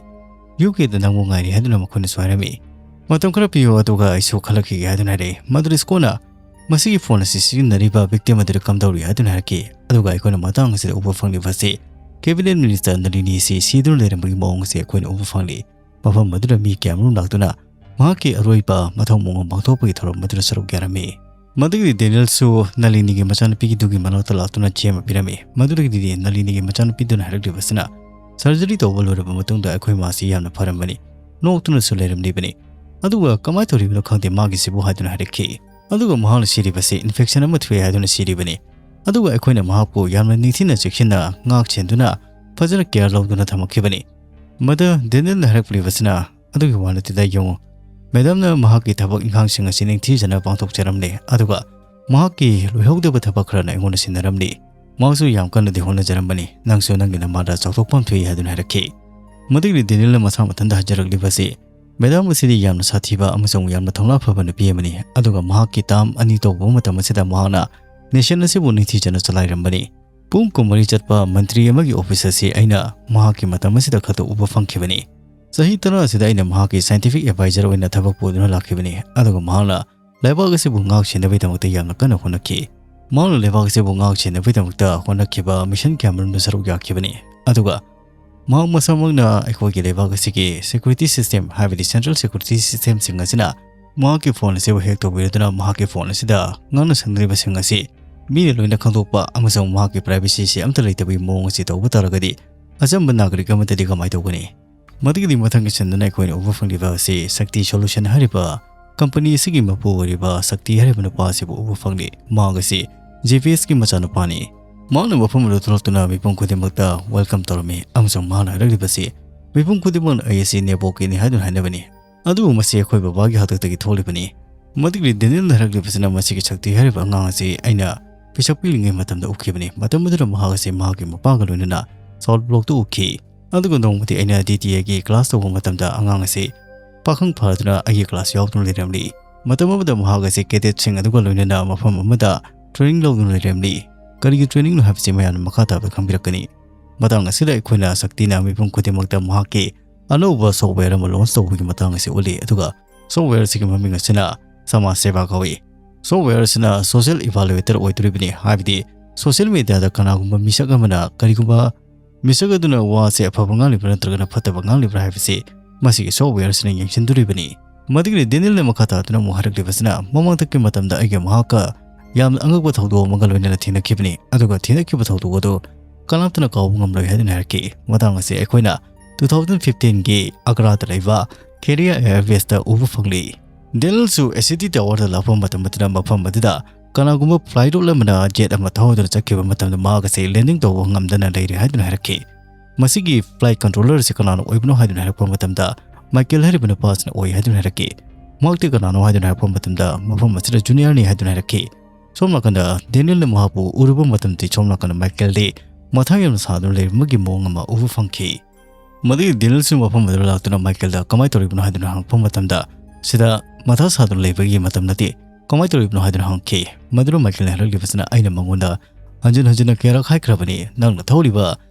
UKꯗ ꯅꯪꯕꯨ ꯉꯥꯏꯔꯤ ꯍꯥꯏꯗꯨꯅ ꯃꯈꯣꯏꯅꯁꯨ ꯍꯥꯏꯔꯝꯃꯤ꯫ ꯃꯇꯝ ꯈꯔ ꯄꯤꯌꯨ, ꯑꯗꯨꯒ ꯑꯩꯁꯨ ꯈꯜꯂꯛꯈꯤꯒꯦ ꯍꯥꯏꯗꯨꯅ ꯍꯥꯏꯔꯛꯏ꯫ ꯃꯗꯨꯗ Scottꯅ ꯃꯁꯤꯒꯤ phone ꯑꯁꯤ ꯁꯤꯖꯤꯟꯅꯔꯤꯕ victim ꯑꯗꯨꯗ ꯀꯝꯗꯧꯔꯤ ꯍꯥꯏꯗꯨꯅ ꯍꯥꯏꯔꯛꯈꯤ꯫ ꯑꯗꯨꯒ ꯑꯩꯈꯣꯏꯅ ꯃꯇꯥꯡ ꯑꯁꯤꯗ ꯎꯕ ꯐꯪꯂꯤꯕ ꯑꯁꯤ cabinet minister ꯅꯂꯤꯅꯤ ꯑꯁꯤ ꯁꯤꯗꯨꯅ ꯂꯩꯔꯝꯕꯒꯤ ꯃꯑꯣꯡ ꯑꯁꯤ ꯑꯩꯈꯣꯏꯅ ꯎꯕ ꯐꯪꯂꯤ꯫ ꯃꯐꯝ ꯑꯗꯨꯗ ꯃꯤ ꯀꯌꯥꯃꯔꯨꯝ ꯂꯥꯛꯇꯨꯅ ꯃꯍꯥꯛꯀꯤ ꯑꯔꯣꯏꯕ ꯃꯊꯧ ꯃꯉꯝ ꯄꯥꯡꯊꯣꯛꯄꯒꯤ ꯊꯧꯔꯝ ꯑꯗꯨꯗ ꯁꯔꯨꯛ ꯌꯥꯔꯝꯃꯤ꯫ ꯃꯗꯨꯒꯤꯗꯤ Danielꯁꯨ ꯅꯂꯤꯅꯤꯒꯤ ꯃꯆꯥꯅꯨꯄꯤꯒꯤꯗꯨꯒꯤ ꯃꯅꯥꯛꯇ ꯂꯥꯛꯇꯨꯅ ꯆꯦ ꯑꯃ ꯄꯤꯔꯝꯃꯤ꯫ ꯃꯗꯨꯗꯒꯤꯗꯤ ꯅꯂꯤꯅꯤꯒꯤ ꯃꯆꯥꯅꯨꯄꯤꯗꯨꯅ ꯍꯥꯏꯔꯛꯂꯤꯕꯁꯤꯅ, surgery ꯇꯧꯕ ꯂꯣꯏꯔꯕ ꯃꯇꯨꯡꯗ ꯑꯩꯈꯣꯏ ꯃꯥꯁꯤ ꯌꯥꯝꯅ ꯐꯔꯝꯕꯅꯤ, ꯅꯣꯛꯇꯨꯅꯁꯨ ꯂꯩꯔꯝꯂꯤꯕꯅꯤ, ꯑꯗꯨꯒ ꯀꯃꯥꯏꯅ ꯇꯧꯔꯤꯕꯅꯣ ꯈꯪꯗꯦ ꯃꯥꯒꯤꯁꯤꯕꯨ ꯍꯥꯏꯗꯨꯅ ꯍꯥꯏꯔꯛꯈꯤ꯫ ꯑꯗꯨꯒ ꯃꯍꯥꯛꯅ ꯁꯤꯔꯤꯕꯁꯤ ꯏꯟꯐꯦꯛꯁꯟ ꯑꯃ ꯊꯣꯛꯑꯦ ꯍꯥꯏꯗꯨꯅ ꯁꯤꯔꯤꯕꯅꯤ꯫ ꯑꯗꯨꯒ ꯑꯩꯈꯣꯏꯅ ꯃꯍꯥꯛꯄꯨ ꯌꯥꯝꯅ ꯅꯤꯡꯊꯤꯅ ꯆꯦꯛꯁꯤꯟꯅ ꯉꯥꯛ ꯁꯦꯟꯗꯨꯅ ꯐꯖꯅ ꯀꯦꯌꯔ ꯂꯧꯗꯨꯅ ꯊꯝꯃꯛꯈꯤꯕꯅꯤ꯫ ꯃꯗ ꯗꯦꯅꯤꯜꯅ ꯍꯥꯏꯔꯛꯂꯤꯕꯁꯤꯅ ꯑꯗꯨꯒꯤ ꯋꯥ ꯅꯠꯇꯦꯗ, ꯌꯦꯡꯉꯨ, ꯃꯦꯗꯥꯝꯅ ꯃꯍꯥꯛꯀꯤ ꯊꯕꯛ ꯏꯪꯈꯥꯡꯁꯤꯡ ꯑꯁꯤ ꯅꯤꯡꯊꯤꯖꯅ ꯄꯥꯡꯊꯣꯛꯆꯔꯝꯂꯦ, ꯑꯗꯨꯒ ꯃꯍꯥꯛꯀꯤ ꯂꯣꯏꯍꯧꯗꯕ ꯊꯕꯛ ꯈꯔꯅ ꯑꯩꯉꯣꯟꯗ ꯁꯤꯟꯅꯔꯝꯂꯤ꯫ ꯃꯍꯥꯛꯁꯨ ꯌꯥꯝ ꯀꯟꯅꯗꯤ ꯍꯣꯠꯅꯖꯔꯝꯕꯅꯤ꯫ ꯅꯪꯁꯨ ꯅꯪꯒꯤ ꯅꯃꯥꯗ ꯆꯥꯎꯊꯣꯛꯐꯝ ꯊꯣꯛꯏ ꯍꯥꯏꯗꯨꯅ ꯍꯥꯏꯔꯛꯈꯤ꯫ ꯃꯗꯨꯒꯤꯗꯤ ꯗꯦꯅꯤꯜꯅ ꯃꯁꯥ ꯃꯊꯟꯇ ꯍꯥꯏꯖꯔꯛꯂꯤꯕꯁꯤ, ꯃꯦꯗꯥꯝ ꯑꯁꯤꯗꯤ ꯌꯥꯝꯅ ꯁꯥꯊꯤꯕ ꯑꯃꯁꯨꯡ ꯌꯥꯝꯅ ꯊꯧꯅꯥ ꯐꯕ ꯅꯨꯄꯤ ꯑꯃꯅꯤ, ꯑꯗꯨꯒ ꯃꯍꯥꯛꯀꯤ ꯇꯥꯝ ꯑꯅꯤ ꯇꯧꯕ ꯃꯇꯝ ꯑꯁꯤꯗ ꯃꯍꯥꯛꯅ ꯅꯦꯁꯟ ꯑꯁꯤꯕꯨ ꯅꯤꯡꯊꯤꯖꯅ ꯆꯂꯥꯏꯔꯝꯕꯅꯤ꯫ ꯄꯨꯡ ꯀꯨꯟꯃꯔꯤ ꯆꯠꯄ ꯃꯟꯇ꯭ꯔꯤ ꯑꯃꯒꯤ ꯑꯣꯐꯤꯁ ꯑꯁꯤ ꯑꯩꯅ ꯃꯍꯥꯛꯀꯤ ꯃꯇꯝ ꯑꯁꯤꯗ ꯈꯛꯇ ꯎꯕ ꯐꯪꯈꯤꯕꯅꯤ꯫ ꯆꯍꯤ ꯇꯔꯥ ꯑꯁꯤꯗ ꯑꯩꯅ ꯃꯍꯥꯛꯀꯤ ꯁꯥꯏꯟꯇꯤꯐꯤꯛ ꯑꯦꯗꯚꯥꯏꯖꯔ ꯑꯣꯏꯅ ꯊꯕꯛ ꯄꯨꯗꯨꯅ ꯂꯥꯛꯈꯤꯕꯅꯤ, ꯑꯗꯨꯒ ꯃꯍꯥꯛꯅ ꯂꯩꯕꯥꯛ ꯑꯁꯤꯕꯨ ꯉꯥꯛ ꯁꯦꯟꯅꯕꯒꯤꯗꯃꯛꯇ ꯌꯥꯝꯅ ꯀꯟꯅ ꯍꯣꯠꯅꯈꯤ꯫ ꯃꯍꯥꯛꯅ ꯂꯩꯕꯥꯛ ꯑꯁꯤꯕꯨ ꯉꯥꯛ ꯁꯦꯟꯅꯕꯒꯤꯗꯃꯛꯇ ꯍꯣꯠꯅꯈꯤꯕ ꯃꯤꯁꯟ ꯀꯌꯥꯃꯔꯨꯝꯗ ꯁꯔꯨꯛ ꯌꯥꯈꯤꯕꯅꯤ꯫ ꯑꯗꯨꯒ ꯃꯍꯥꯛ ꯃꯁꯥꯃꯛꯅ ꯑꯩꯈꯣꯏꯒꯤ ꯂꯩꯕꯥꯛ ꯑꯁꯤꯒꯤ ꯁꯦꯀ꯭ꯌꯨꯔꯤꯇꯤ ꯁꯤꯁꯇꯦꯝ, ꯍꯥꯏꯕꯗꯤ ꯁꯦꯟꯇ꯭ꯔꯦꯜ ꯁꯦꯀ꯭ꯌꯨꯔꯤꯇꯤ ꯁꯤꯁꯇꯦꯝꯁꯤꯡ ꯑꯁꯤꯅ ꯃꯍꯥꯛꯀꯤ ꯐꯣꯟ ꯑꯁꯤꯕꯨ ꯍꯦꯛ ꯇꯧꯕꯤꯔꯗꯨꯅ ꯃꯍꯥꯛꯀꯤ ꯐꯣꯟ ꯑꯁꯤꯗ ꯉꯥꯡꯅ ꯁꯛꯅꯔꯤꯕꯁꯤꯡ ꯑꯁꯤ ꯃꯤꯅ ꯂꯣꯏꯅ ꯈꯪꯗꯣꯛꯄ ꯑꯃꯁꯨꯡ ꯃꯍꯥꯛꯀꯤ ꯄ꯭ꯔꯥꯏꯚꯦꯁꯤꯁꯤ ꯑꯝꯇ ꯂꯩꯇꯕꯒꯤ ꯃꯑꯣꯡ ꯑꯁꯤ ꯇꯧꯕ ꯇꯥꯔꯒꯗꯤ ꯑꯆꯝꯕ ꯅꯥꯒꯔꯤꯛ ꯑꯃꯠꯇꯗꯤ ꯀꯃꯥꯏꯅ ꯇꯧꯒꯅꯤ? ꯃꯗꯨꯒꯤꯗꯤ ꯃꯊꯪꯒꯤ ꯁꯤꯟꯗꯨꯅ ꯑꯩꯈꯣꯏꯅ ꯎꯕ ꯐꯪꯂꯤꯕ ꯑꯁꯤ ꯁꯛꯇꯤ ꯁꯣꯂꯨꯁꯟ ꯍꯥꯏꯔꯤꯕ ꯀꯝꯄꯅꯤ ꯑꯁꯤꯒꯤ ꯃꯄꯨ ꯑꯣꯏꯔꯤꯕ ꯁꯛꯇꯤ ꯍꯥꯏꯔꯤꯕ ꯅꯨꯄꯥ ꯑꯁꯤꯕꯨ ꯎꯕ ꯐꯪꯂꯤ꯫ ꯃꯍꯥꯛ ꯑꯁꯤ ꯖꯦ ꯄꯤ ꯑꯦꯁꯀꯤ ꯃꯆꯥꯅꯨꯄꯥꯅꯤ꯫ ꯃꯍꯥꯛꯅ ꯃꯐꯝ ꯑꯗꯨ ꯊꯣꯛꯂꯛꯇꯨꯅ ꯃꯤꯄꯨꯝ ꯈꯨꯗꯤꯡꯃꯛꯇ ꯋꯦꯜꯀꯝ ꯇꯧꯔꯝꯃꯤ ꯑꯃꯁꯨꯡ ꯃꯍꯥꯛꯅ ꯍꯥꯏꯔꯛꯂꯤꯕꯁꯤ, "ꯃꯤꯄꯨꯝ ꯈꯨꯗꯤꯡꯃꯛꯅ ꯑꯩ ꯑꯁꯤ ꯅꯦꯕꯣꯛꯀꯤꯅꯤ ꯍꯥꯏꯗꯨꯅ ꯍꯥꯏꯅꯕꯅꯤ, ꯑꯗꯨꯕꯨ ꯃꯁꯤ ꯑꯩꯈꯣꯏ ꯕꯕꯥꯒꯤ ꯍꯥꯛꯇꯛꯇꯒꯤ ꯊꯣꯛꯂꯤꯕꯅꯤ꯫" ꯃꯗꯨꯒꯤ ꯗꯦꯅꯤꯜꯅ ꯍꯥꯏꯔꯛꯂꯤꯕꯁꯤꯅ ꯃꯁꯤꯒꯤ ꯁꯛꯇꯤ ꯍꯥꯏꯔꯤꯕ ꯑꯉꯥꯡ ꯑꯁꯤ ꯑꯩꯅ ꯄꯤꯁꯛ ꯄꯤꯛꯂꯤꯉꯩ ꯃꯇꯝꯗ ꯎꯈꯤꯕꯅꯤ꯫ ꯃꯇꯝ ꯑꯗꯨꯗ ꯃꯍꯥꯛ ꯑꯁꯤ ꯃꯍꯥꯛꯀꯤ ꯃꯄꯥꯒ ꯂꯣꯏꯅꯅ ꯁꯥꯎꯠ ꯕ꯭ꯂꯣꯛꯇ ꯎꯈꯤ꯫ ꯑꯗꯨꯒ ꯅꯣꯡꯃꯗꯤ ꯑꯩꯅ ꯗꯤ ꯇꯤ ꯑꯦꯒꯤ ꯀ꯭ꯂꯥꯁ ꯇꯧꯕ ꯃꯇꯝꯗ ꯑꯉꯥꯡ ꯑꯁꯤ ꯄꯥꯈꯪ ꯐꯥꯗꯨꯅ ꯑꯩꯒꯤ ꯀ꯭ꯂꯥꯁ ꯌꯥꯎꯗꯨꯅ ꯂꯩꯔꯝꯂꯤ꯫ ꯃꯇꯝ ꯑꯃꯗ ꯃꯍꯥꯛ ꯑꯁꯤ ꯀꯦꯗꯦꯠꯁꯤꯡ ꯑꯗꯨꯒ ꯂꯣꯏꯅꯅ ꯃꯐꯝ ꯑꯃꯗ ꯇ꯭ꯔꯦꯅꯤꯡ ꯂꯧꯗꯨꯅ ꯂꯩꯔꯝꯂꯤ꯫ ꯀꯔꯤꯒꯤ ꯇ꯭ꯔꯦꯅꯤꯡꯅꯣ ꯍꯥꯏꯕꯁꯤ ꯃꯌꯥꯝꯅ ꯃꯈꯥ ꯇꯥꯕꯗ ꯈꯪꯕꯤꯔꯛꯀꯅꯤ꯫ ꯃꯇꯥꯡ ꯑꯁꯤꯗ ꯑꯩꯈꯣꯏꯅ ꯁꯛꯇꯤꯅ ꯃꯤꯄꯨꯝ ꯈꯨꯗꯤꯡꯃꯛꯇ ꯃꯍꯥꯛꯀꯤ ꯑꯅꯧꯕ ꯁꯣꯐꯋꯦꯌꯔ ꯑꯃ ꯂꯣꯟꯆ ꯇꯧꯕꯒꯤ ꯃꯇꯥꯡ ꯑꯁꯤ ꯎꯠꯂꯤ, ꯑꯗꯨꯒ ꯁꯣꯐꯋꯦꯌꯔ ꯑꯁꯤꯒꯤ ꯃꯃꯤꯡ ꯑꯁꯤꯅ ꯁꯃꯥꯖ ꯁꯦꯕꯥ ꯀꯧꯏ꯫ ꯁꯣꯐꯋꯦꯌꯔ ꯑꯁꯤꯅ ꯁꯣꯁꯤꯌꯦꯜ ꯏꯚꯥꯂꯨꯑꯦꯇꯔ ꯑꯣꯏꯗꯣꯔꯤꯕꯅꯤ, ꯍꯥꯏꯕꯗꯤ ꯁꯣꯁꯤꯌꯦꯜ ꯃꯦꯗꯤꯌꯥꯗ ꯀꯅꯥꯒꯨꯝꯕ ꯃꯤꯁꯛ ꯑꯃꯅ ꯀꯔꯤꯒꯨꯝꯕ ꯃꯤꯁꯛ ꯑꯗꯨꯅ ꯋꯥ ꯑꯁꯤ ꯑꯐꯕ ꯉꯥꯡꯂꯤꯕ꯭ꯔꯥ ꯅꯠꯇ꯭ꯔꯒꯅ ꯐꯠꯇꯕ ꯉꯥꯡꯂꯤꯕ꯭ꯔꯥ ꯍꯥꯏꯕꯁꯤ ꯃꯁꯤꯒꯤ ꯁꯣꯐꯋꯦꯌꯔ ꯑꯁꯤꯅ ꯌꯦꯡꯁꯤꯟꯗꯣꯔꯤꯕꯅꯤ꯫ ꯃꯗꯨꯒꯤꯗꯤ ꯗꯦꯅꯤꯜꯅ ꯃꯈꯥ ꯇꯥꯗꯨꯅ ꯑꯃꯨꯛ ꯍꯥꯏꯔꯛꯂꯤꯕꯁꯤꯅ, ꯃꯃꯥꯡꯗꯒꯤ ꯃꯇꯝꯗ ꯑꯩꯒ ꯃꯍꯥꯛꯀ ꯌꯥꯝꯅ ꯑꯉꯛꯄ ꯊꯧꯗꯣꯛ ꯑꯃꯒ ꯂꯣꯏꯅꯅ ꯊꯦꯡꯅꯈꯤꯕꯅꯤ, ꯑꯗꯨꯒ ꯊꯦꯡꯅꯈꯤꯕ ꯊꯧꯗꯣꯛ ꯑꯗꯨ ꯀꯅꯥꯝꯇꯅ ꯀꯥꯎꯕ ꯉꯝꯂꯣꯏ ꯍꯥꯏꯗꯨꯅ ꯍꯥꯏꯔꯛꯈꯤ꯫ ꯃꯇꯥꯡ ꯑꯁꯤ ꯑꯩꯈꯣꯏꯅ ꯇꯨ ꯊꯥꯎꯖꯟ ꯐꯤꯐꯇꯤꯟꯒꯤ ꯑꯒ꯭ꯔꯥꯗ ꯂꯩꯕ ꯈꯦꯔꯤꯌꯥ ꯑꯦꯌꯔꯕꯦꯁꯇ ꯎꯕ ꯐꯪꯂꯤ꯫ ꯗꯦꯅꯤꯌꯦꯜꯁꯨ ꯑꯦꯁꯤꯗꯤ ꯇꯋꯥꯔꯗ ꯂꯥꯛꯄ ꯃꯇꯝ ꯑꯗꯨꯗ ꯃꯐꯝ ꯑꯗꯨꯗ ꯀꯅꯥꯒꯨꯝꯕ ꯐ꯭ꯂꯥꯏꯠ ꯔꯨꯠ ꯑꯃꯅ ꯖꯦꯠ ꯑꯃ ꯊꯧꯗꯨꯅ ꯆꯠꯈꯤꯕ ꯃꯇꯝꯗ ꯃꯍꯥꯛ ꯑꯁꯤ ꯂꯦꯟꯗꯤꯡ ꯇꯧꯕ ꯉꯝꯗꯅ ꯂꯩꯔꯦ ꯍꯥꯏꯗꯨꯅ ꯍꯥꯏꯔꯛꯈꯤ꯫ ꯃꯁꯤꯒꯤ ꯐ꯭ꯂꯥꯏꯠ ꯀꯟꯇ꯭ꯔꯣꯂꯔ ꯑꯁꯤ ꯀꯅꯥꯅ ꯑꯣꯏꯕꯅꯣ ꯍꯥꯏꯗꯨꯅ ꯍꯥꯏꯔꯛꯄ ꯃꯇꯝꯗ ꯃꯥꯏꯀꯦꯜ ꯍꯥꯏꯔꯤꯕ ꯅꯨꯄꯥ ꯑꯁꯤꯅ ꯑꯣꯏ ꯍꯥꯏꯗꯨꯅ ꯍꯥꯏꯔꯛꯈꯤ꯫ ꯃꯍꯥꯛꯇꯤ ꯀꯅꯥꯅꯣ ꯍꯥꯏꯗꯨꯅ ꯍꯥꯏꯔꯛꯄ ꯃꯇꯝꯗ ꯃꯐꯝ ꯑꯁꯤꯗ ꯖꯨꯅꯤꯌꯔꯅꯤ ꯍꯥꯏꯗꯨꯅ ꯍꯥꯏꯔꯛꯈꯤ꯫ ꯁꯣꯝ ꯅꯥꯀꯟꯗ ꯗꯦꯅꯤꯌꯦꯜꯅ ꯃꯍꯥꯛꯄꯨ ꯎꯔꯨꯕ ꯃꯇꯝꯗꯗꯤ ꯁꯣꯝ ꯅꯥꯀꯟꯗ ꯃꯥꯏꯀꯦꯜꯗꯤ ꯃꯊꯥ ꯌꯥꯝꯅ ꯁꯥꯗꯨꯅ ꯂꯩꯕꯒꯤ ꯃꯑꯣꯡ ꯑꯃ ꯎꯕ ꯐꯪꯈꯤ꯫ ꯃꯗꯨꯒꯤ ꯗꯦꯅꯤꯌꯦꯜꯁꯨ ꯃꯐꯝ ꯑꯗꯨꯗ ꯂꯥꯛꯇꯨꯅ ꯃꯥꯏꯀꯦꯜꯗ ꯀꯃꯥꯏꯅ ꯇꯧꯔꯤꯕꯅꯣ ꯍꯥꯏꯗꯨꯅ ꯍꯪꯉꯛꯄ ꯃꯇꯝꯗ, "ꯁꯤꯗ ꯃꯊꯥ ꯁꯥꯗꯨꯅ ꯂꯩꯕꯒꯤ ꯃꯇꯝ ꯅꯠꯇꯦ, ꯀꯃꯥꯏꯅ ꯇꯧꯔꯤꯕꯅꯣ?" ꯍꯥꯏꯗꯨꯅ ꯍꯪꯉꯛꯈꯤ꯫ ꯃꯗꯨꯗ ꯃꯥꯏꯀꯦꯜꯅ ꯍꯥꯏꯔꯛꯂꯤꯕꯁꯤꯅ, "ꯑꯩꯅ ꯃꯉꯣꯟꯗ ꯍꯟꯖꯤꯟ ꯍꯟꯖꯤꯟꯅ ꯀꯌꯥꯔꯛ ꯍꯥꯏꯈ꯭ꯔꯕꯅꯤ, ꯅꯪꯅ ꯊꯧꯔꯤꯕ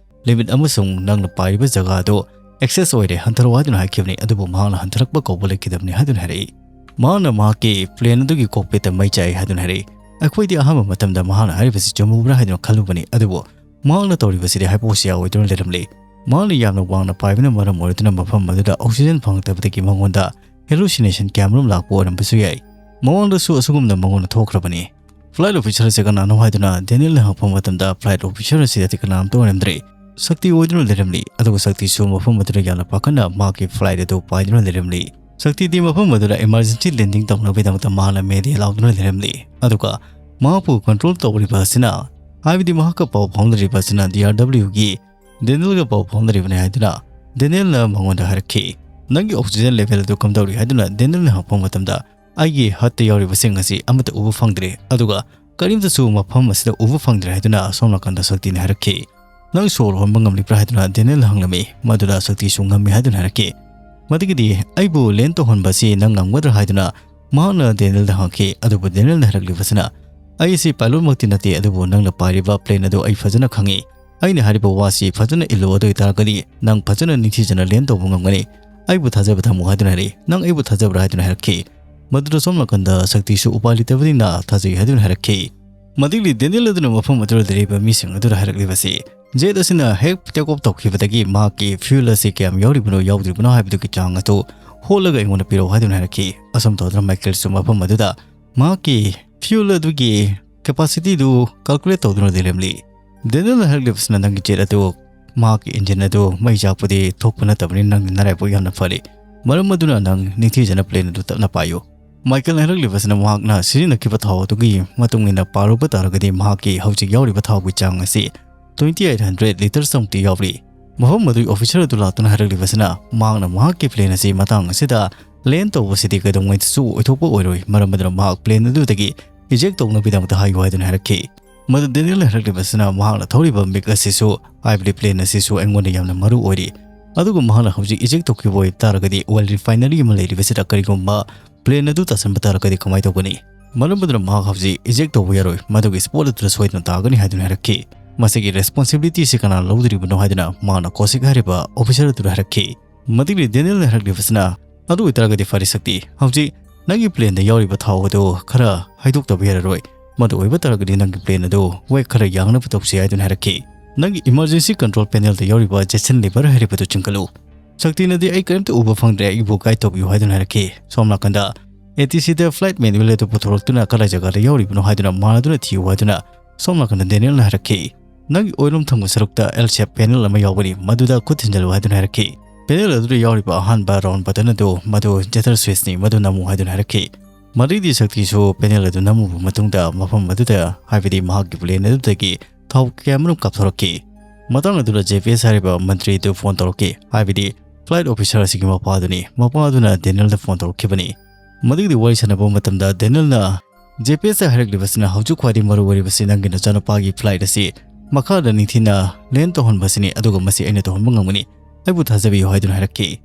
ꯂꯤꯃꯤꯠ ꯑꯃꯁꯨꯡ ꯅꯪꯅ ꯄꯥꯏꯔꯤꯕ ꯖꯒꯥ ꯑꯗꯨ ꯑꯦꯛꯁꯦꯁ ꯑꯣꯏꯔꯦ, ꯍꯟꯊꯔꯛꯑꯣ ꯍꯥꯏꯗꯨꯅ ꯍꯥꯏꯈꯤꯕꯅꯤ, ꯑꯗꯨꯕꯨ ꯃꯍꯥꯛꯅ ꯍꯟꯊꯔꯛꯄ ꯀꯧꯕ ꯂꯩꯈꯤꯗꯕꯅꯤ" ꯍꯥꯏꯗꯨꯅ ꯍꯥꯏꯔꯛꯏ꯫ ꯃꯍꯥꯛꯅ ꯃꯍꯥꯛꯀꯤ ꯄ꯭ꯂꯦꯟ ꯑꯗꯨꯒꯤ ꯀꯣꯛꯄꯤꯠꯇ ꯃꯩ ꯆꯥꯛꯏ ꯍꯥꯏꯗꯨꯅ ꯍꯥꯏꯔꯛꯏ꯫ ꯑꯩꯈꯣꯏꯗꯤ ꯑꯍꯥꯟꯕ ꯃꯇꯝꯗ ꯃꯍꯥꯛꯅ ꯍꯥꯏꯔꯤꯕꯁꯤ ꯆꯨꯝꯃꯨꯕ꯭ꯔꯥ ꯍꯥꯏꯗꯨꯅ ꯈꯜꯂꯨꯕꯅꯤ, ꯑꯗꯨꯕꯨ ꯃꯍꯥꯛꯅ ꯇꯧꯔꯤꯕꯁꯤꯗꯤ ꯍꯥꯏꯄꯣꯛꯁꯤꯌꯥ ꯑꯣꯏꯗꯨꯅ ꯂꯩꯔꯝꯂꯤ꯫ ꯃꯍꯥꯛꯅ ꯌꯥꯝꯅ ꯋꯥꯡꯅ ꯄꯥꯏꯕꯅ ꯃꯔꯝ ꯑꯣꯏꯗꯨꯅ ꯃꯐꯝ ꯑꯗꯨꯗ ꯑꯣꯛꯁꯤꯖꯦꯟ ꯐꯪꯂꯛꯇꯕꯗꯒꯤ ꯃꯉꯣꯟꯗ ꯍꯦꯂꯨꯁꯤꯅꯦꯁꯟ ꯀꯌꯥꯃꯔꯨꯝ ꯂꯥꯛꯄ ꯑꯣꯏꯔꯝꯕꯁꯨ ꯌꯥꯏ꯫ ꯃꯃꯥꯡꯗꯁꯨ ꯑꯁꯤꯒꯨꯝꯅ ꯃꯉꯣꯟꯗ ꯊꯣꯛꯈ꯭ꯔꯕꯅꯤ꯫ ꯐ꯭ꯂꯥꯏꯠ ꯑꯣꯐꯤꯁꯔ ꯑꯁꯤ ꯀꯅꯥꯅꯣ ꯍꯥꯏꯗꯨꯅ ꯗꯦꯅꯤꯌꯦꯜꯅ ꯍꯪꯉꯛꯄ ꯃꯇꯝꯗ ꯐ꯭ꯂꯥꯏꯠ ꯑꯣꯐꯤꯁꯔ ꯑꯁꯤꯗꯗꯤ ꯀꯅꯥꯝꯇ ꯑꯣꯏꯔꯝꯗ꯭ꯔꯦ꯫ ꯁꯛꯇꯤ ꯑꯣꯏꯗꯨꯅ ꯂꯩꯔꯝꯂꯤ, ꯑꯗꯨꯒ ꯁꯛꯇꯤꯁꯨ ꯃꯐꯝ ꯑꯗꯨꯗ ꯌꯥꯝꯅ ꯄꯥꯈꯠꯅ ꯃꯍꯥꯛꯀꯤ ꯐ꯭ꯂꯥꯏꯠ ꯑꯗꯨ ꯄꯥꯏꯗꯨꯅ ꯂꯩꯔꯝꯂꯤ꯫ ꯁꯛꯇꯤꯗꯤ ꯃꯐꯝ ꯑꯗꯨꯗ ꯏꯃꯥꯔꯖꯦꯟꯁꯤ ꯂꯦꯟꯗꯤꯡ ꯇꯧꯅꯕꯒꯤꯗꯃꯛꯇ ꯃꯍꯥꯛꯅ ꯃꯦꯗꯦ ꯂꯥꯎꯗꯨꯅ ꯂꯩꯔꯝꯂꯤ꯫ ꯑꯗꯨꯒ ꯃꯍꯥꯛꯄꯨ ꯀꯟꯇ꯭ꯔꯣꯜ ꯇꯧꯔꯤꯕ ꯑꯁꯤꯅ, ꯍꯥꯏꯕꯗꯤ ꯃꯍꯥꯛꯀ ꯄꯥꯎ ꯐꯥꯎꯅꯔꯤꯕ ꯑꯁꯤꯅ ꯗꯤ ꯑꯥꯔ ꯗꯕ꯭ꯂꯤꯎꯒꯤ ꯗꯦꯅꯤꯌꯦꯜꯒ ꯄꯥꯎ ꯐꯥꯎꯅꯔꯤꯕꯅꯤ ꯍꯥꯏꯗꯨꯅ ꯗꯦꯅꯤꯌꯦꯜꯅ ꯃꯉꯣꯟꯗ ꯍꯥꯏꯔꯛꯈꯤ꯫ "ꯅꯪꯒꯤ ꯑꯣꯛꯁꯤꯖꯦꯟ ꯂꯦꯚꯦꯜ ꯑꯗꯨ ꯀꯝꯗꯧꯔꯤ?" ꯍꯥꯏꯗꯨꯅ ꯗꯦꯅꯤꯌꯦꯜꯅ ꯍꯪꯉꯛꯄ ꯃꯇꯝꯗ, "ꯑꯩꯒꯤ ꯍꯠꯇ ꯌꯥꯎꯔꯤꯕꯁꯤꯡ ꯑꯁꯤ ꯑꯃꯠꯇ ꯎꯕ ꯐꯪꯗ꯭ꯔꯦ, ꯑꯗꯨꯒ ꯀꯔꯤꯝꯇꯁꯨ ꯃꯐꯝ ꯑꯁꯤꯗ ꯎꯕ ꯐꯪꯗ꯭ꯔꯦ" ꯍꯥꯏꯗꯨꯅ ꯑꯁꯣꯝ ꯅꯥꯀꯟꯗ ꯁꯛꯇꯤꯅ ꯍꯥꯏꯔꯛꯈꯤ꯫ "ꯅꯪ ꯁꯣꯔ ꯍꯣꯟꯕ ꯉꯝꯂꯤꯕ꯭ꯔꯥ?" ꯍꯥꯏꯗꯨꯅ ꯗꯦꯅꯤꯌꯦꯜꯅ ꯍꯪꯂꯝꯃꯤ꯫ ꯃꯗꯨꯗ ꯁꯛꯇꯤꯁꯨ ꯉꯝꯃꯤ ꯍꯥꯏꯗꯨꯅ ꯍꯥꯏꯔꯛꯈꯤ꯫ ꯃꯗꯨꯒꯤꯗꯤ ꯑꯩꯕꯨ ꯂꯦꯟ ꯇꯧꯍꯟꯕ ꯑꯁꯤ ꯅꯪ ꯉꯝꯒꯗ꯭ꯔꯥ ꯍꯥꯏꯗꯨꯅ ꯃꯍꯥꯛꯅ ꯗꯦꯅꯤꯌꯦꯜꯗ ꯍꯪꯉꯛꯈꯤ꯫ ꯑꯗꯨꯕꯨ ꯗꯦꯅꯤꯌꯦꯜꯅ ꯍꯥꯏꯔꯛꯂꯤꯕꯁꯤꯅ, "ꯑꯩ ꯑꯁꯤ ꯄꯥꯏꯂꯣꯠꯃꯛꯇꯤ ꯅꯠꯇꯦ, ꯑꯗꯨꯕꯨ ꯅꯪꯅ ꯄꯥꯏꯔꯤꯕ ꯄ꯭ꯂꯦꯟ ꯑꯗꯨ ꯑꯩ ꯐꯖꯅ ꯈꯪꯏ꯫ ꯑꯩꯅ ꯍꯥꯏꯔꯤꯕ ꯋꯥꯁꯤ ꯐꯖꯅ ꯏꯜꯂꯨ, ꯑꯗꯨ ꯑꯣꯏꯇꯥꯔꯒꯗꯤ ꯅꯪ ꯐꯖꯅ ꯅꯤꯡꯊꯤꯖꯅ ꯂꯦꯟ ꯇꯧꯕ ꯉꯝꯒꯅꯤ꯫ ꯑꯩꯕꯨ ꯊꯥꯖꯕ ꯊꯝꯃꯨ" ꯍꯥꯏꯗꯨꯅ ꯍꯥꯏꯔꯛꯏ꯫ "ꯅꯪ ꯑꯩꯕꯨ ꯊꯥꯖꯕ꯭ꯔꯥ?" ꯍꯥꯏꯗꯨꯅ ꯍꯥꯏꯔꯛꯈꯤ꯫ ꯃꯗꯨꯗ ꯁꯣꯝ ꯅꯥꯀꯟꯗ ꯁꯛꯇꯤꯁꯨ ꯎꯄꯥꯏ ꯂꯩꯇꯕꯅꯤꯅ ꯊꯥꯖꯩ ꯍꯥꯏꯗꯨꯅ ꯍꯥꯏꯔꯛꯈꯤ꯫ ꯃꯗꯨꯒꯤ ꯗꯦꯅꯤꯌꯦꯜ ꯑꯗꯨꯅ ꯃꯐꯝ ꯑꯗꯨꯗ ꯂꯩꯔꯤꯕ ꯃꯤꯁꯤꯡ ꯑꯗꯨꯗ ꯍꯥꯏꯔꯛꯂꯤꯕꯁꯤ, ꯖꯦꯠ ꯑꯁꯤꯅ ꯍꯦꯛ ꯇꯦꯛ ꯑꯣꯐ ꯇꯧꯈꯤꯕꯗꯒꯤ ꯃꯍꯥꯛꯀꯤ ꯐ꯭ꯌꯨꯜ ꯑꯁꯤ ꯀꯌꯥꯝ ꯌꯥꯎꯔꯤꯕꯅꯣ ꯌꯥꯎꯗ꯭ꯔꯤꯕꯅꯣ ꯍꯥꯏꯕꯗꯨꯒꯤ ꯆꯥꯡ ꯑꯗꯨ ꯍꯣꯠꯂꯒ ꯑꯩꯉꯣꯟꯗ ꯄꯤꯔꯛꯎ ꯍꯥꯏꯗꯨꯅ ꯍꯥꯏꯔꯛꯈꯤ꯫ ꯑꯁꯨꯝ ꯇꯧꯗꯨꯅ ꯃꯥꯏꯀꯦꯜꯁꯨ ꯃꯐꯝ ꯑꯗꯨꯗ ꯃꯍꯥꯛꯀꯤ ꯐ꯭ꯌꯨꯜ ꯑꯗꯨꯒꯤ ꯀꯦꯄꯥꯁꯤꯇꯤꯗꯨ ꯀꯥꯜꯀꯨꯂꯦꯠ ꯇꯧꯗꯨꯅ ꯂꯩꯔꯝꯂꯤ꯫ ꯗꯦꯅꯤꯌꯦꯜꯅ ꯍꯥꯏꯔꯛꯂꯤꯕꯁꯤꯅ, "ꯅꯪꯒꯤ ꯖꯦꯠ ꯑꯗꯨ, ꯃꯍꯥꯛꯀꯤ ꯏꯟꯖꯤꯟ ꯑꯗꯨ ꯃꯩ ꯆꯥꯛꯄꯗꯤ ꯊꯣꯛꯄ ꯅꯠꯇꯕꯅꯤ, ꯅꯪꯒꯤ ꯅꯔꯥꯏꯕꯛ ꯌꯥꯝꯅ ꯐꯔꯤ꯫ ꯃꯔꯝ ꯑꯗꯨꯅ ꯅꯪ ꯅꯤꯡꯊꯤꯖꯅ plane ꯑꯗꯨ ꯇꯞꯅ ꯄꯥꯏꯌꯨ꯫ ꯃꯥꯏꯀꯦꯜꯅ ꯍꯥꯏꯔꯛꯂꯤꯕꯁꯤꯅ ꯃꯍꯥꯛꯅ ꯁꯤꯖꯤꯟꯅꯈꯤꯕ ꯊꯥꯎ ꯑꯗꯨꯒꯤ ꯃꯇꯨꯡ ꯏꯟꯅ ꯄꯥꯔꯨꯕ ꯇꯥꯔꯒꯗꯤ ꯃꯍꯥꯛꯀꯤ ꯍꯧꯖꯤꯛ ꯌꯥꯎꯔꯤꯕ ꯊꯥꯎꯒꯤ ꯆꯥꯡ ꯑꯁꯤ twenty eight hundred litres ꯃꯨꯛꯇꯤ ꯌꯥꯎꯔꯤ꯫ ꯃꯐꯝ ꯑꯗꯨꯒꯤ officer ꯑꯗꯨ ꯂꯥꯛꯇꯨꯅ ꯍꯥꯏꯔꯛꯂꯤꯕꯁꯤꯅ ꯃꯍꯥꯛꯅ ꯃꯍꯥꯛꯀꯤ plane ꯑꯁꯤ ꯃꯇꯥꯡ ꯑꯁꯤꯗ land ꯇꯧꯕꯁꯤꯗꯤ ꯀꯩꯗꯧꯉꯩꯗꯁꯨ ꯑꯣꯏꯊꯣꯛꯄ ꯑꯣꯏꯔꯣꯏ, ꯃꯔꯝ ꯑꯗꯨꯅ ꯃꯍꯥꯛ plane ꯑꯗꯨꯗꯒꯤ eject ꯇꯧꯅꯕꯒꯤꯗꯃꯛꯇ ꯍꯥꯏꯌꯨ ꯍꯥꯏꯗꯨꯅ ꯍꯥꯏꯔꯛꯈꯤ꯫ ꯃꯗꯨ ꯗꯦꯅꯤꯌꯦꯜꯅ ꯍꯥꯏꯔꯛꯂꯤꯕꯁꯤꯅ ꯃꯍꯥꯛꯅ ꯊꯧꯔꯤꯕ MiG ꯑꯁꯤꯁꯨ, ꯍꯥꯏꯕꯗꯤ plane ꯑꯁꯤꯁꯨ ꯑꯩꯉꯣꯟꯗ ꯌꯥꯝꯅ ꯃꯔꯨ ꯑꯣꯏꯔꯤ, ꯑꯗꯨꯒ ꯃꯍꯥꯛꯅ ꯍꯧꯖꯤꯛ eject ꯇꯧꯈꯤꯕ ꯑꯣꯏꯕ ꯇꯥꯔꯒꯗꯤ oil refinery ꯑꯃ ꯂꯩꯔꯤꯕꯁꯤꯗ ꯀꯔꯤꯒꯨꯝꯕ plane ꯑꯗꯨ ꯇꯥꯁꯟꯕ ꯇꯥꯔꯒꯗꯤ ꯀꯃꯥꯏꯅ ꯇꯧꯒꯅꯤ? ꯃꯔꯝ ꯑꯗꯨꯅ ꯃꯍꯥꯛ ꯍꯧꯖꯤꯛ eject ꯇꯧꯕ ꯌꯥꯔꯣꯏ, ꯃꯗꯨꯒꯤ spot ꯑꯗꯨꯗ ꯁꯣꯏꯗꯅ ꯇꯥꯒꯅꯤ ꯍꯥꯏꯗꯨꯅ ꯍꯥꯏꯔꯛꯈꯤ꯫ ꯃꯁꯤꯒꯤ responsibility ꯁꯤ ꯀꯅꯥꯅ ꯂꯧꯗꯣꯔꯤꯕꯅꯣ ꯍꯥꯏꯗꯨꯅ ꯃꯍꯥꯛꯅ ꯀꯣꯁꯤꯛ ꯍꯥꯏꯔꯤꯕ officer ꯑꯗꯨꯗ ꯍꯥꯏꯔꯛꯈꯤ꯫ ꯃꯗꯨꯒꯤ ꯗꯦꯅꯤꯌꯦꯜꯅ ꯍꯥꯏꯔꯛꯂꯤꯕꯁꯤꯅ, "ꯑꯗꯨ ꯑꯣꯏꯇꯥꯔꯒꯗꯤ ꯐꯔꯦ ꯁꯛꯇꯤ, ꯍꯧꯖꯤꯛ ꯅꯪꯒꯤ plane ꯗ ꯌꯥꯎꯔꯤꯕ ꯊꯥꯎ ꯑꯗꯨ ꯈꯔ ꯍꯥꯏꯗꯣꯛꯇꯕ ꯌꯥꯔꯔꯣꯏ꯫ ꯃꯗꯨ ꯑꯣꯏꯕ ꯇꯥꯔꯒꯗꯤ ꯅꯪꯒꯤ plane ꯑꯗꯨ wake ꯈꯔ ꯌꯥꯡꯅꯕ ꯇꯧꯁꯤ" ꯍꯥꯏꯗꯨꯅ ꯍꯥꯏꯔꯛꯈꯤ꯫ "ꯅꯪꯒꯤ emergency control panel ꯗ ꯌꯥꯎꯔꯤꯕ Jetson lever ꯍꯥꯏꯔꯤꯕꯗꯨ ꯆꯤꯡꯈꯠꯂꯨ꯫ ꯁꯛꯇꯤꯅꯗꯤ ꯑꯩ ꯀꯔꯤꯝꯇ ꯎꯕ ꯐꯪꯗ꯭ꯔꯦ, ꯑꯩꯕꯨ guide ꯇꯧꯕꯤꯌꯨ" ꯍꯥꯏꯗꯨꯅ ꯍꯥꯏꯔꯛꯈꯤ꯫ ꯁꯣꯝ ꯅꯥꯀꯟꯗ ATC ꯗ flight manual ꯑꯗꯨ ꯄꯨꯊꯣꯔꯛꯇꯨꯅ ꯀꯗꯥꯏ ꯖꯒꯥꯗ ꯌꯥꯎꯔꯤꯕꯅꯣ ꯍꯥꯏꯗꯨꯅ ꯃꯥꯟꯅꯗꯨꯅ ꯊꯤꯌꯨ ꯍꯥꯏꯗꯨꯅ ꯁꯣꯝ ꯅꯥꯀꯟꯗ ꯗꯦꯅꯤꯌꯦꯜꯅ ꯍꯥꯏꯔꯛꯈꯤ꯫ "ꯅꯪꯒꯤ ꯑꯣꯏꯔꯣꯝ ꯊꯪꯕ ꯁꯔꯨꯛꯇ L shape panel ꯑꯃ ꯌꯥꯎꯒꯅꯤ, ꯃꯗꯨꯗ ꯈꯨꯠ ꯊꯤꯟꯖꯤꯜꯂꯨ" ꯍꯥꯏꯗꯨꯅ ꯍꯥꯏꯔꯛꯈꯤ꯫ Panel ꯑꯗꯨꯗ ꯌꯥꯎꯔꯤꯕ ꯑꯍꯥꯟꯕ round button ꯑꯗꯨ ꯃꯗꯨ jetter switch ꯅꯤ, ꯃꯗꯨ ꯅꯝꯃꯨ ꯍꯥꯏꯗꯨꯅ ꯍꯥꯏꯔꯛꯈꯤ꯫ ꯃꯗꯨꯗꯤ ꯁꯛꯇꯤꯁꯨ panel ꯑꯗꯨ ꯅꯝꯃꯨꯕ ꯃꯇꯨꯡꯗ ꯃꯐꯝ ꯑꯗꯨꯗ, ꯍꯥꯏꯕꯗꯤ ꯃꯍꯥꯛꯀꯤ plane ꯑꯗꯨꯗꯒꯤ ꯊꯥꯎ ꯀꯌꯥꯃꯔꯨꯝ ꯀꯥꯞꯊꯣꯔꯛꯈꯤ꯫ ꯃꯇꯥꯡ ꯑꯗꯨꯗ JPS ꯍꯥꯏꯔꯤꯕ ꯃꯟꯇ꯭ꯔꯤ ꯑꯗꯨ phone ꯇꯧꯔꯛꯈꯤ, ꯍꯥꯏꯕꯗꯤ flight officer ꯑꯁꯤꯒꯤ ꯃꯄꯥꯗꯨꯅꯤ꯫ ꯃꯄꯥ ꯑꯗꯨꯅ ꯗꯦꯅꯤꯌꯦꯜꯗ phone ꯇꯧꯔꯛꯈꯤꯕꯅꯤ꯫ ꯃꯗꯨꯒꯤꯗꯤ ꯋꯥꯔꯤ ꯁꯥꯟꯅꯕ ꯃꯇꯝꯗ ꯗꯦꯅꯤꯌꯦꯜꯅ JPS ꯇ ꯍꯥꯏꯔꯛꯂꯤꯕꯁꯤꯅ ꯍꯧꯖꯤꯛ ꯈ꯭ꯋꯥꯏꯗꯒꯤ ꯃꯔꯨ ꯑꯣꯏꯔꯤꯕꯁꯤ ꯅꯪꯒꯤ ꯅꯆꯥꯅꯨꯄꯥꯒꯤ flight ꯑꯁꯤ ꯃꯈꯥꯗ ꯅꯤꯡꯊꯤꯅ land ꯇꯧꯍꯟꯕꯁꯤꯅꯤ, ꯑꯗꯨꯒ ꯃꯁꯤ ꯑꯩꯅ ꯇꯧꯍꯟꯕ ꯉꯝꯒꯅꯤ꯫ ꯑꯩꯕꯨ ꯊꯥꯖꯕꯤꯌꯨ ꯍꯥꯏꯗꯨꯅ ꯍꯥꯏꯔꯛꯈꯤ꯫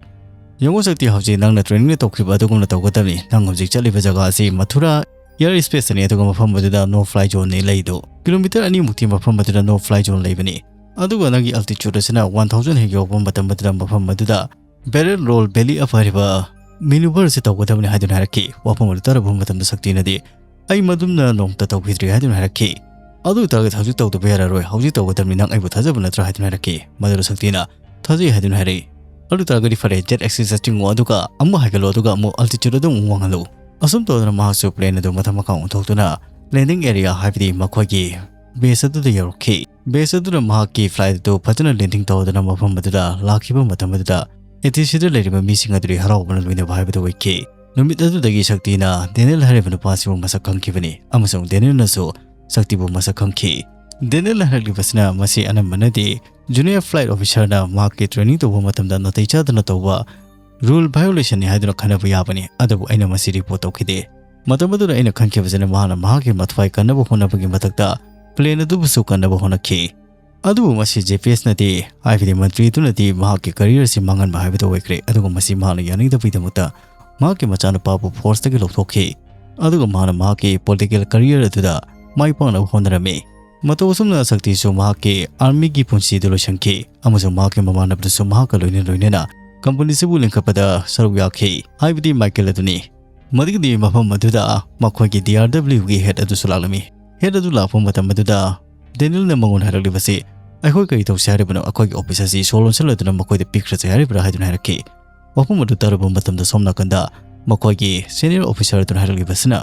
ꯌꯦꯡꯉꯨ ꯁꯛꯇꯤ, ꯍꯧꯖꯤꯛ ꯅꯪꯅ training ꯇꯧꯈꯤꯕ ꯑꯗꯨꯒꯨꯝꯅ ꯇꯧꯒꯗꯕꯅꯤ꯫ ꯅꯪ ꯍꯧꯖꯤꯛ ꯆꯠꯂꯤꯕ ꯖꯒꯥ ꯑꯁꯤ ꯃꯊꯨꯔꯥ air space ꯅꯤ, ꯑꯗꯨꯒ ꯃꯐꯝ ꯑꯗꯨꯗ no fly zone ꯅꯤ ꯂꯩꯗꯨ꯫ Kilometre ꯑꯅꯤꯃꯨꯛꯇꯤ ꯃꯐꯝ ꯑꯗꯨꯗ no fly zone ꯂꯩꯕꯅꯤ꯫ ꯑꯗꯨꯒ ꯅꯪꯒꯤ altitude ꯑꯁꯤꯅ one thousand ꯍꯦꯛ ꯌꯧꯔꯛꯄ ꯃꯇꯝ ꯑꯗꯨꯗ ꯃꯐꯝ ꯑꯗꯨꯗ Barrel Roll Valley Up ꯍꯥꯏꯔꯤꯕ maneuver ꯑꯁꯤ ꯇꯧꯒꯗꯕꯅꯤ ꯍꯥꯏꯗꯨꯅ ꯍꯥꯏꯔꯛꯈꯤ꯫ ꯋꯥꯐꯝ ꯑꯗꯨ ꯇꯥꯔꯕ ꯃꯇꯝꯗ ꯁꯛꯇꯤꯅꯗꯤ, "ꯑꯩ ꯃꯗꯨꯝꯅ ꯅꯣꯡꯃꯇ ꯇꯧꯈꯤꯗ꯭ꯔꯤ" ꯍꯥꯏꯗꯨꯅ ꯍꯥꯏꯔꯛꯈꯤ꯫ "ꯑꯗꯨ ꯑꯣꯏꯇꯥꯔꯒꯗꯤ ꯍꯧꯖꯤꯛ ꯇꯧꯗꯕ ꯌꯥꯔꯔꯣꯏ, ꯍꯧꯖꯤꯛ ꯇꯧꯒꯗꯕꯅꯤ, ꯅꯪ ꯑꯩꯕꯨ ꯊꯥꯖꯕ ꯅꯠꯇ꯭ꯔꯥ?" ꯍꯥꯏꯗꯨꯅ ꯍꯥꯏꯔꯛꯈꯤ꯫ ꯃꯗꯨꯗ ꯁꯛꯇꯤꯅ, "ꯊꯥꯖꯩ" ꯍꯥꯏꯗꯨꯅ ꯍꯥꯏꯔꯛꯏ꯫ "ꯑꯗꯨ ꯑꯣꯏꯇꯥꯔꯒꯗꯤ ꯐꯔꯦ, jet axis ꯆꯤꯡꯉꯨ, ꯑꯗꯨꯒ ꯑꯃꯨꯛ ꯍꯥꯏꯒꯠꯂꯨ, ꯑꯗꯨꯒ ꯑꯃꯨꯛ altitude ꯑꯗꯨ ꯑꯃꯨꯛ ꯋꯥꯡꯍꯜꯂꯨ"꯫ ꯑꯁꯨꯝ ꯇꯧꯗꯅ ꯃꯍꯥꯛꯁꯨ plane ꯑꯗꯨ ꯃꯊꯛ ꯃꯈꯥ ꯑꯣꯟꯊꯣꯛꯇꯨꯅ landing area, ꯍꯥꯏꯕꯗꯤ ꯃꯈꯣꯏꯒꯤ base ꯑꯗꯨꯗ ꯌꯧꯔꯛꯈꯤ꯫ Base ꯑꯗꯨꯅ ꯃꯍꯥꯛꯀꯤ flight ꯑꯗꯨ ꯐꯖꯅ landing ꯇꯧꯗꯨꯅ ꯃꯐꯝ ꯑꯗꯨꯗ ꯂꯥꯛꯈꯤꯕ ꯃꯇꯝ ꯑꯗꯨꯗ ꯑꯦꯊꯤꯁꯤꯗ ꯂꯩꯔꯤꯕ ꯃꯤꯁꯤꯡ ꯑꯗꯨꯗꯤ ꯍꯔꯥꯎꯕꯅ ꯂꯣꯏꯅꯕ ꯍꯥꯏꯕꯗꯨ ꯑꯣꯏꯈꯤ꯫ ꯅꯨꯃꯤꯠ ꯑꯗꯨꯗꯒꯤ ꯁꯛꯇꯤꯅ ꯗꯦꯅꯤꯌꯦꯜ ꯍꯥꯏꯔꯤꯕ ꯅꯨꯄꯥꯁꯤꯕꯨ ꯃꯁꯛ ꯈꯪꯈꯤꯕꯅꯤ, ꯑꯃꯁꯨꯡ ꯗꯦꯅꯤꯌꯦꯜꯅꯁꯨ ꯁꯛꯇꯤꯕꯨ ꯃꯁꯛ ꯈꯪꯈꯤ꯫ ꯗꯦꯅꯤꯌꯦꯜꯅ ꯍꯥꯏꯔꯛꯂꯤꯕꯁꯤꯅ ꯃꯁꯤ ꯑꯅꯝꯕꯅꯗꯤ ꯖꯨꯅꯤꯌꯔ ꯐ꯭ꯂꯥꯏꯠ ꯑꯣꯐꯤꯁꯔꯅ ꯃꯍꯥꯛꯀꯤ ꯇ꯭ꯔꯦꯅꯤꯡ ꯇꯧꯕ ꯃꯇꯝꯗ ꯅꯥꯇꯩ ꯆꯥꯗꯅ ꯇꯧꯕ ꯔꯨꯜ ꯚꯥꯏꯑꯣꯂꯦꯁꯟꯅꯤ ꯍꯥꯏꯗꯨꯅ ꯈꯟꯅꯕ ꯌꯥꯕꯅꯤ, ꯑꯗꯨꯕꯨ ꯑꯩꯅ ꯃꯁꯤ ꯔꯤꯄꯣꯔꯠ ꯇꯧꯈꯤꯗꯦ꯫ ꯃꯇꯝ ꯑꯗꯨꯗ ꯑꯩꯅ ꯈꯟꯈꯤꯕꯁꯤꯅ ꯃꯍꯥꯛꯅ ꯃꯍꯥꯛꯀꯤ ꯃꯊ꯭ꯋꯥꯏ ꯀꯟꯅꯕ ꯍꯣꯠꯅꯕꯒꯤ ꯃꯊꯛꯇ ꯄ꯭ꯂꯦꯟ ꯑꯗꯨꯕꯨꯁꯨ ꯀꯟꯅꯕ ꯍꯣꯠꯅꯈꯤ꯫ ꯑꯗꯨꯕꯨ ꯃꯁꯤ ꯖꯦ ꯄꯤ ꯑꯦꯁꯅꯗꯤ, ꯍꯥꯏꯕꯗꯤ ꯃꯟꯇ꯭ꯔꯤ ꯑꯗꯨꯅꯗꯤ ꯃꯍꯥꯛꯀꯤ ꯀꯔꯤꯌꯔ ꯑꯁꯤ ꯃꯥꯡꯍꯟꯕ ꯍꯥꯏꯕꯗꯨ ꯑꯣꯏꯈ꯭ꯔꯦ, ꯑꯗꯨꯒ ꯃꯁꯤ ꯃꯍꯥꯛꯅ ꯌꯥꯅꯤꯡꯗꯕꯒꯤꯗꯃꯛꯇ ꯃꯍꯥꯛꯀꯤ ꯃꯆꯥꯅꯨꯄꯥꯕꯨ ꯐꯣꯔꯁꯇꯒꯤ ꯂꯧꯊꯣꯛꯈꯤ, ꯑꯗꯨꯒ ꯃꯍꯥꯛꯅ ꯃꯍꯥꯛꯀꯤ ꯄꯣꯂꯤꯇꯤꯀꯦꯜ ꯀꯔꯤꯌꯔ ꯑꯗꯨꯗ ꯃꯥꯏ ꯄꯥꯛꯅꯕ ꯍꯣꯠꯅꯔꯝꯃꯤ꯫ ꯃꯇꯧ ꯑꯁꯨꯝꯅ ꯁꯛꯇꯤꯁꯨ ꯃꯍꯥꯛꯀꯤ ꯑꯥꯔꯃꯤꯒꯤ ꯄꯨꯟꯁꯤꯗꯨ ꯂꯣꯏꯁꯤꯟꯈꯤ, ꯑꯃꯁꯨꯡ ꯃꯍꯥꯛꯀꯤ ꯃꯃꯥꯟꯅꯕꯗꯨꯁꯨ ꯃꯍꯥꯛꯀ ꯂꯣꯏꯅ ꯂꯣꯏꯅꯅ ꯀꯝꯄꯅꯤꯁꯤꯕꯨ ꯂꯤꯡꯈꯠꯄꯗ ꯁꯔꯨꯛ ꯌꯥꯈꯤ, ꯍꯥꯏꯕꯗꯤ ꯃꯥꯏꯀꯦꯜ ꯑꯗꯨꯅꯤ꯫ ꯃꯗꯨꯒꯤꯗꯤ ꯃꯐꯝ ꯑꯗꯨꯗ ꯃꯈꯣꯏꯒꯤ ꯗꯤ ꯑꯥꯔ ꯗꯕ꯭ꯂꯤꯌꯨꯒꯤ ꯍꯦꯗ ꯑꯗꯨꯁꯨ ꯂꯥꯛꯂꯝꯃꯤ꯫ ꯍꯦꯗ ꯑꯗꯨ ꯂꯥꯛꯄ ꯃꯇꯝ ꯑꯗꯨꯗ ꯗꯦꯅꯤꯌꯦꯜꯅ ꯃꯉꯣꯟꯗ ꯍꯥꯏꯔꯛꯂꯤꯕꯁꯤ, "ꯑꯩꯈꯣꯏ ꯀꯔꯤ ꯇꯧꯁꯤ ꯍꯥꯏꯔꯤꯕꯅꯣ? ꯑꯩꯈꯣꯏꯒꯤ ꯑꯣꯐꯤꯁ ꯑꯁꯤ ꯁꯣ ꯂꯣꯟꯁꯤꯜꯂꯗꯨꯅ ꯃꯈꯣꯏꯗ ꯄꯤꯈ꯭ꯔꯁꯤ ꯍꯥꯏꯔꯤꯕ꯭ꯔꯥ?" ꯍꯥꯏꯗꯨꯅ ꯍꯥꯏꯔꯛꯈꯤ꯫ ꯋꯥꯐꯝ ꯑꯗꯨ ꯇꯥꯔꯨꯕ ꯃꯇꯝꯗ ꯁꯣꯝ ꯅꯥꯀꯟꯗ ꯃꯈꯣꯏꯒꯤ ꯁꯦꯅꯤꯌꯔ ꯑꯣꯐꯤꯁꯔ ꯑꯗꯨꯅ ꯍꯥꯏꯔꯛꯂꯤꯕꯁꯤꯅ,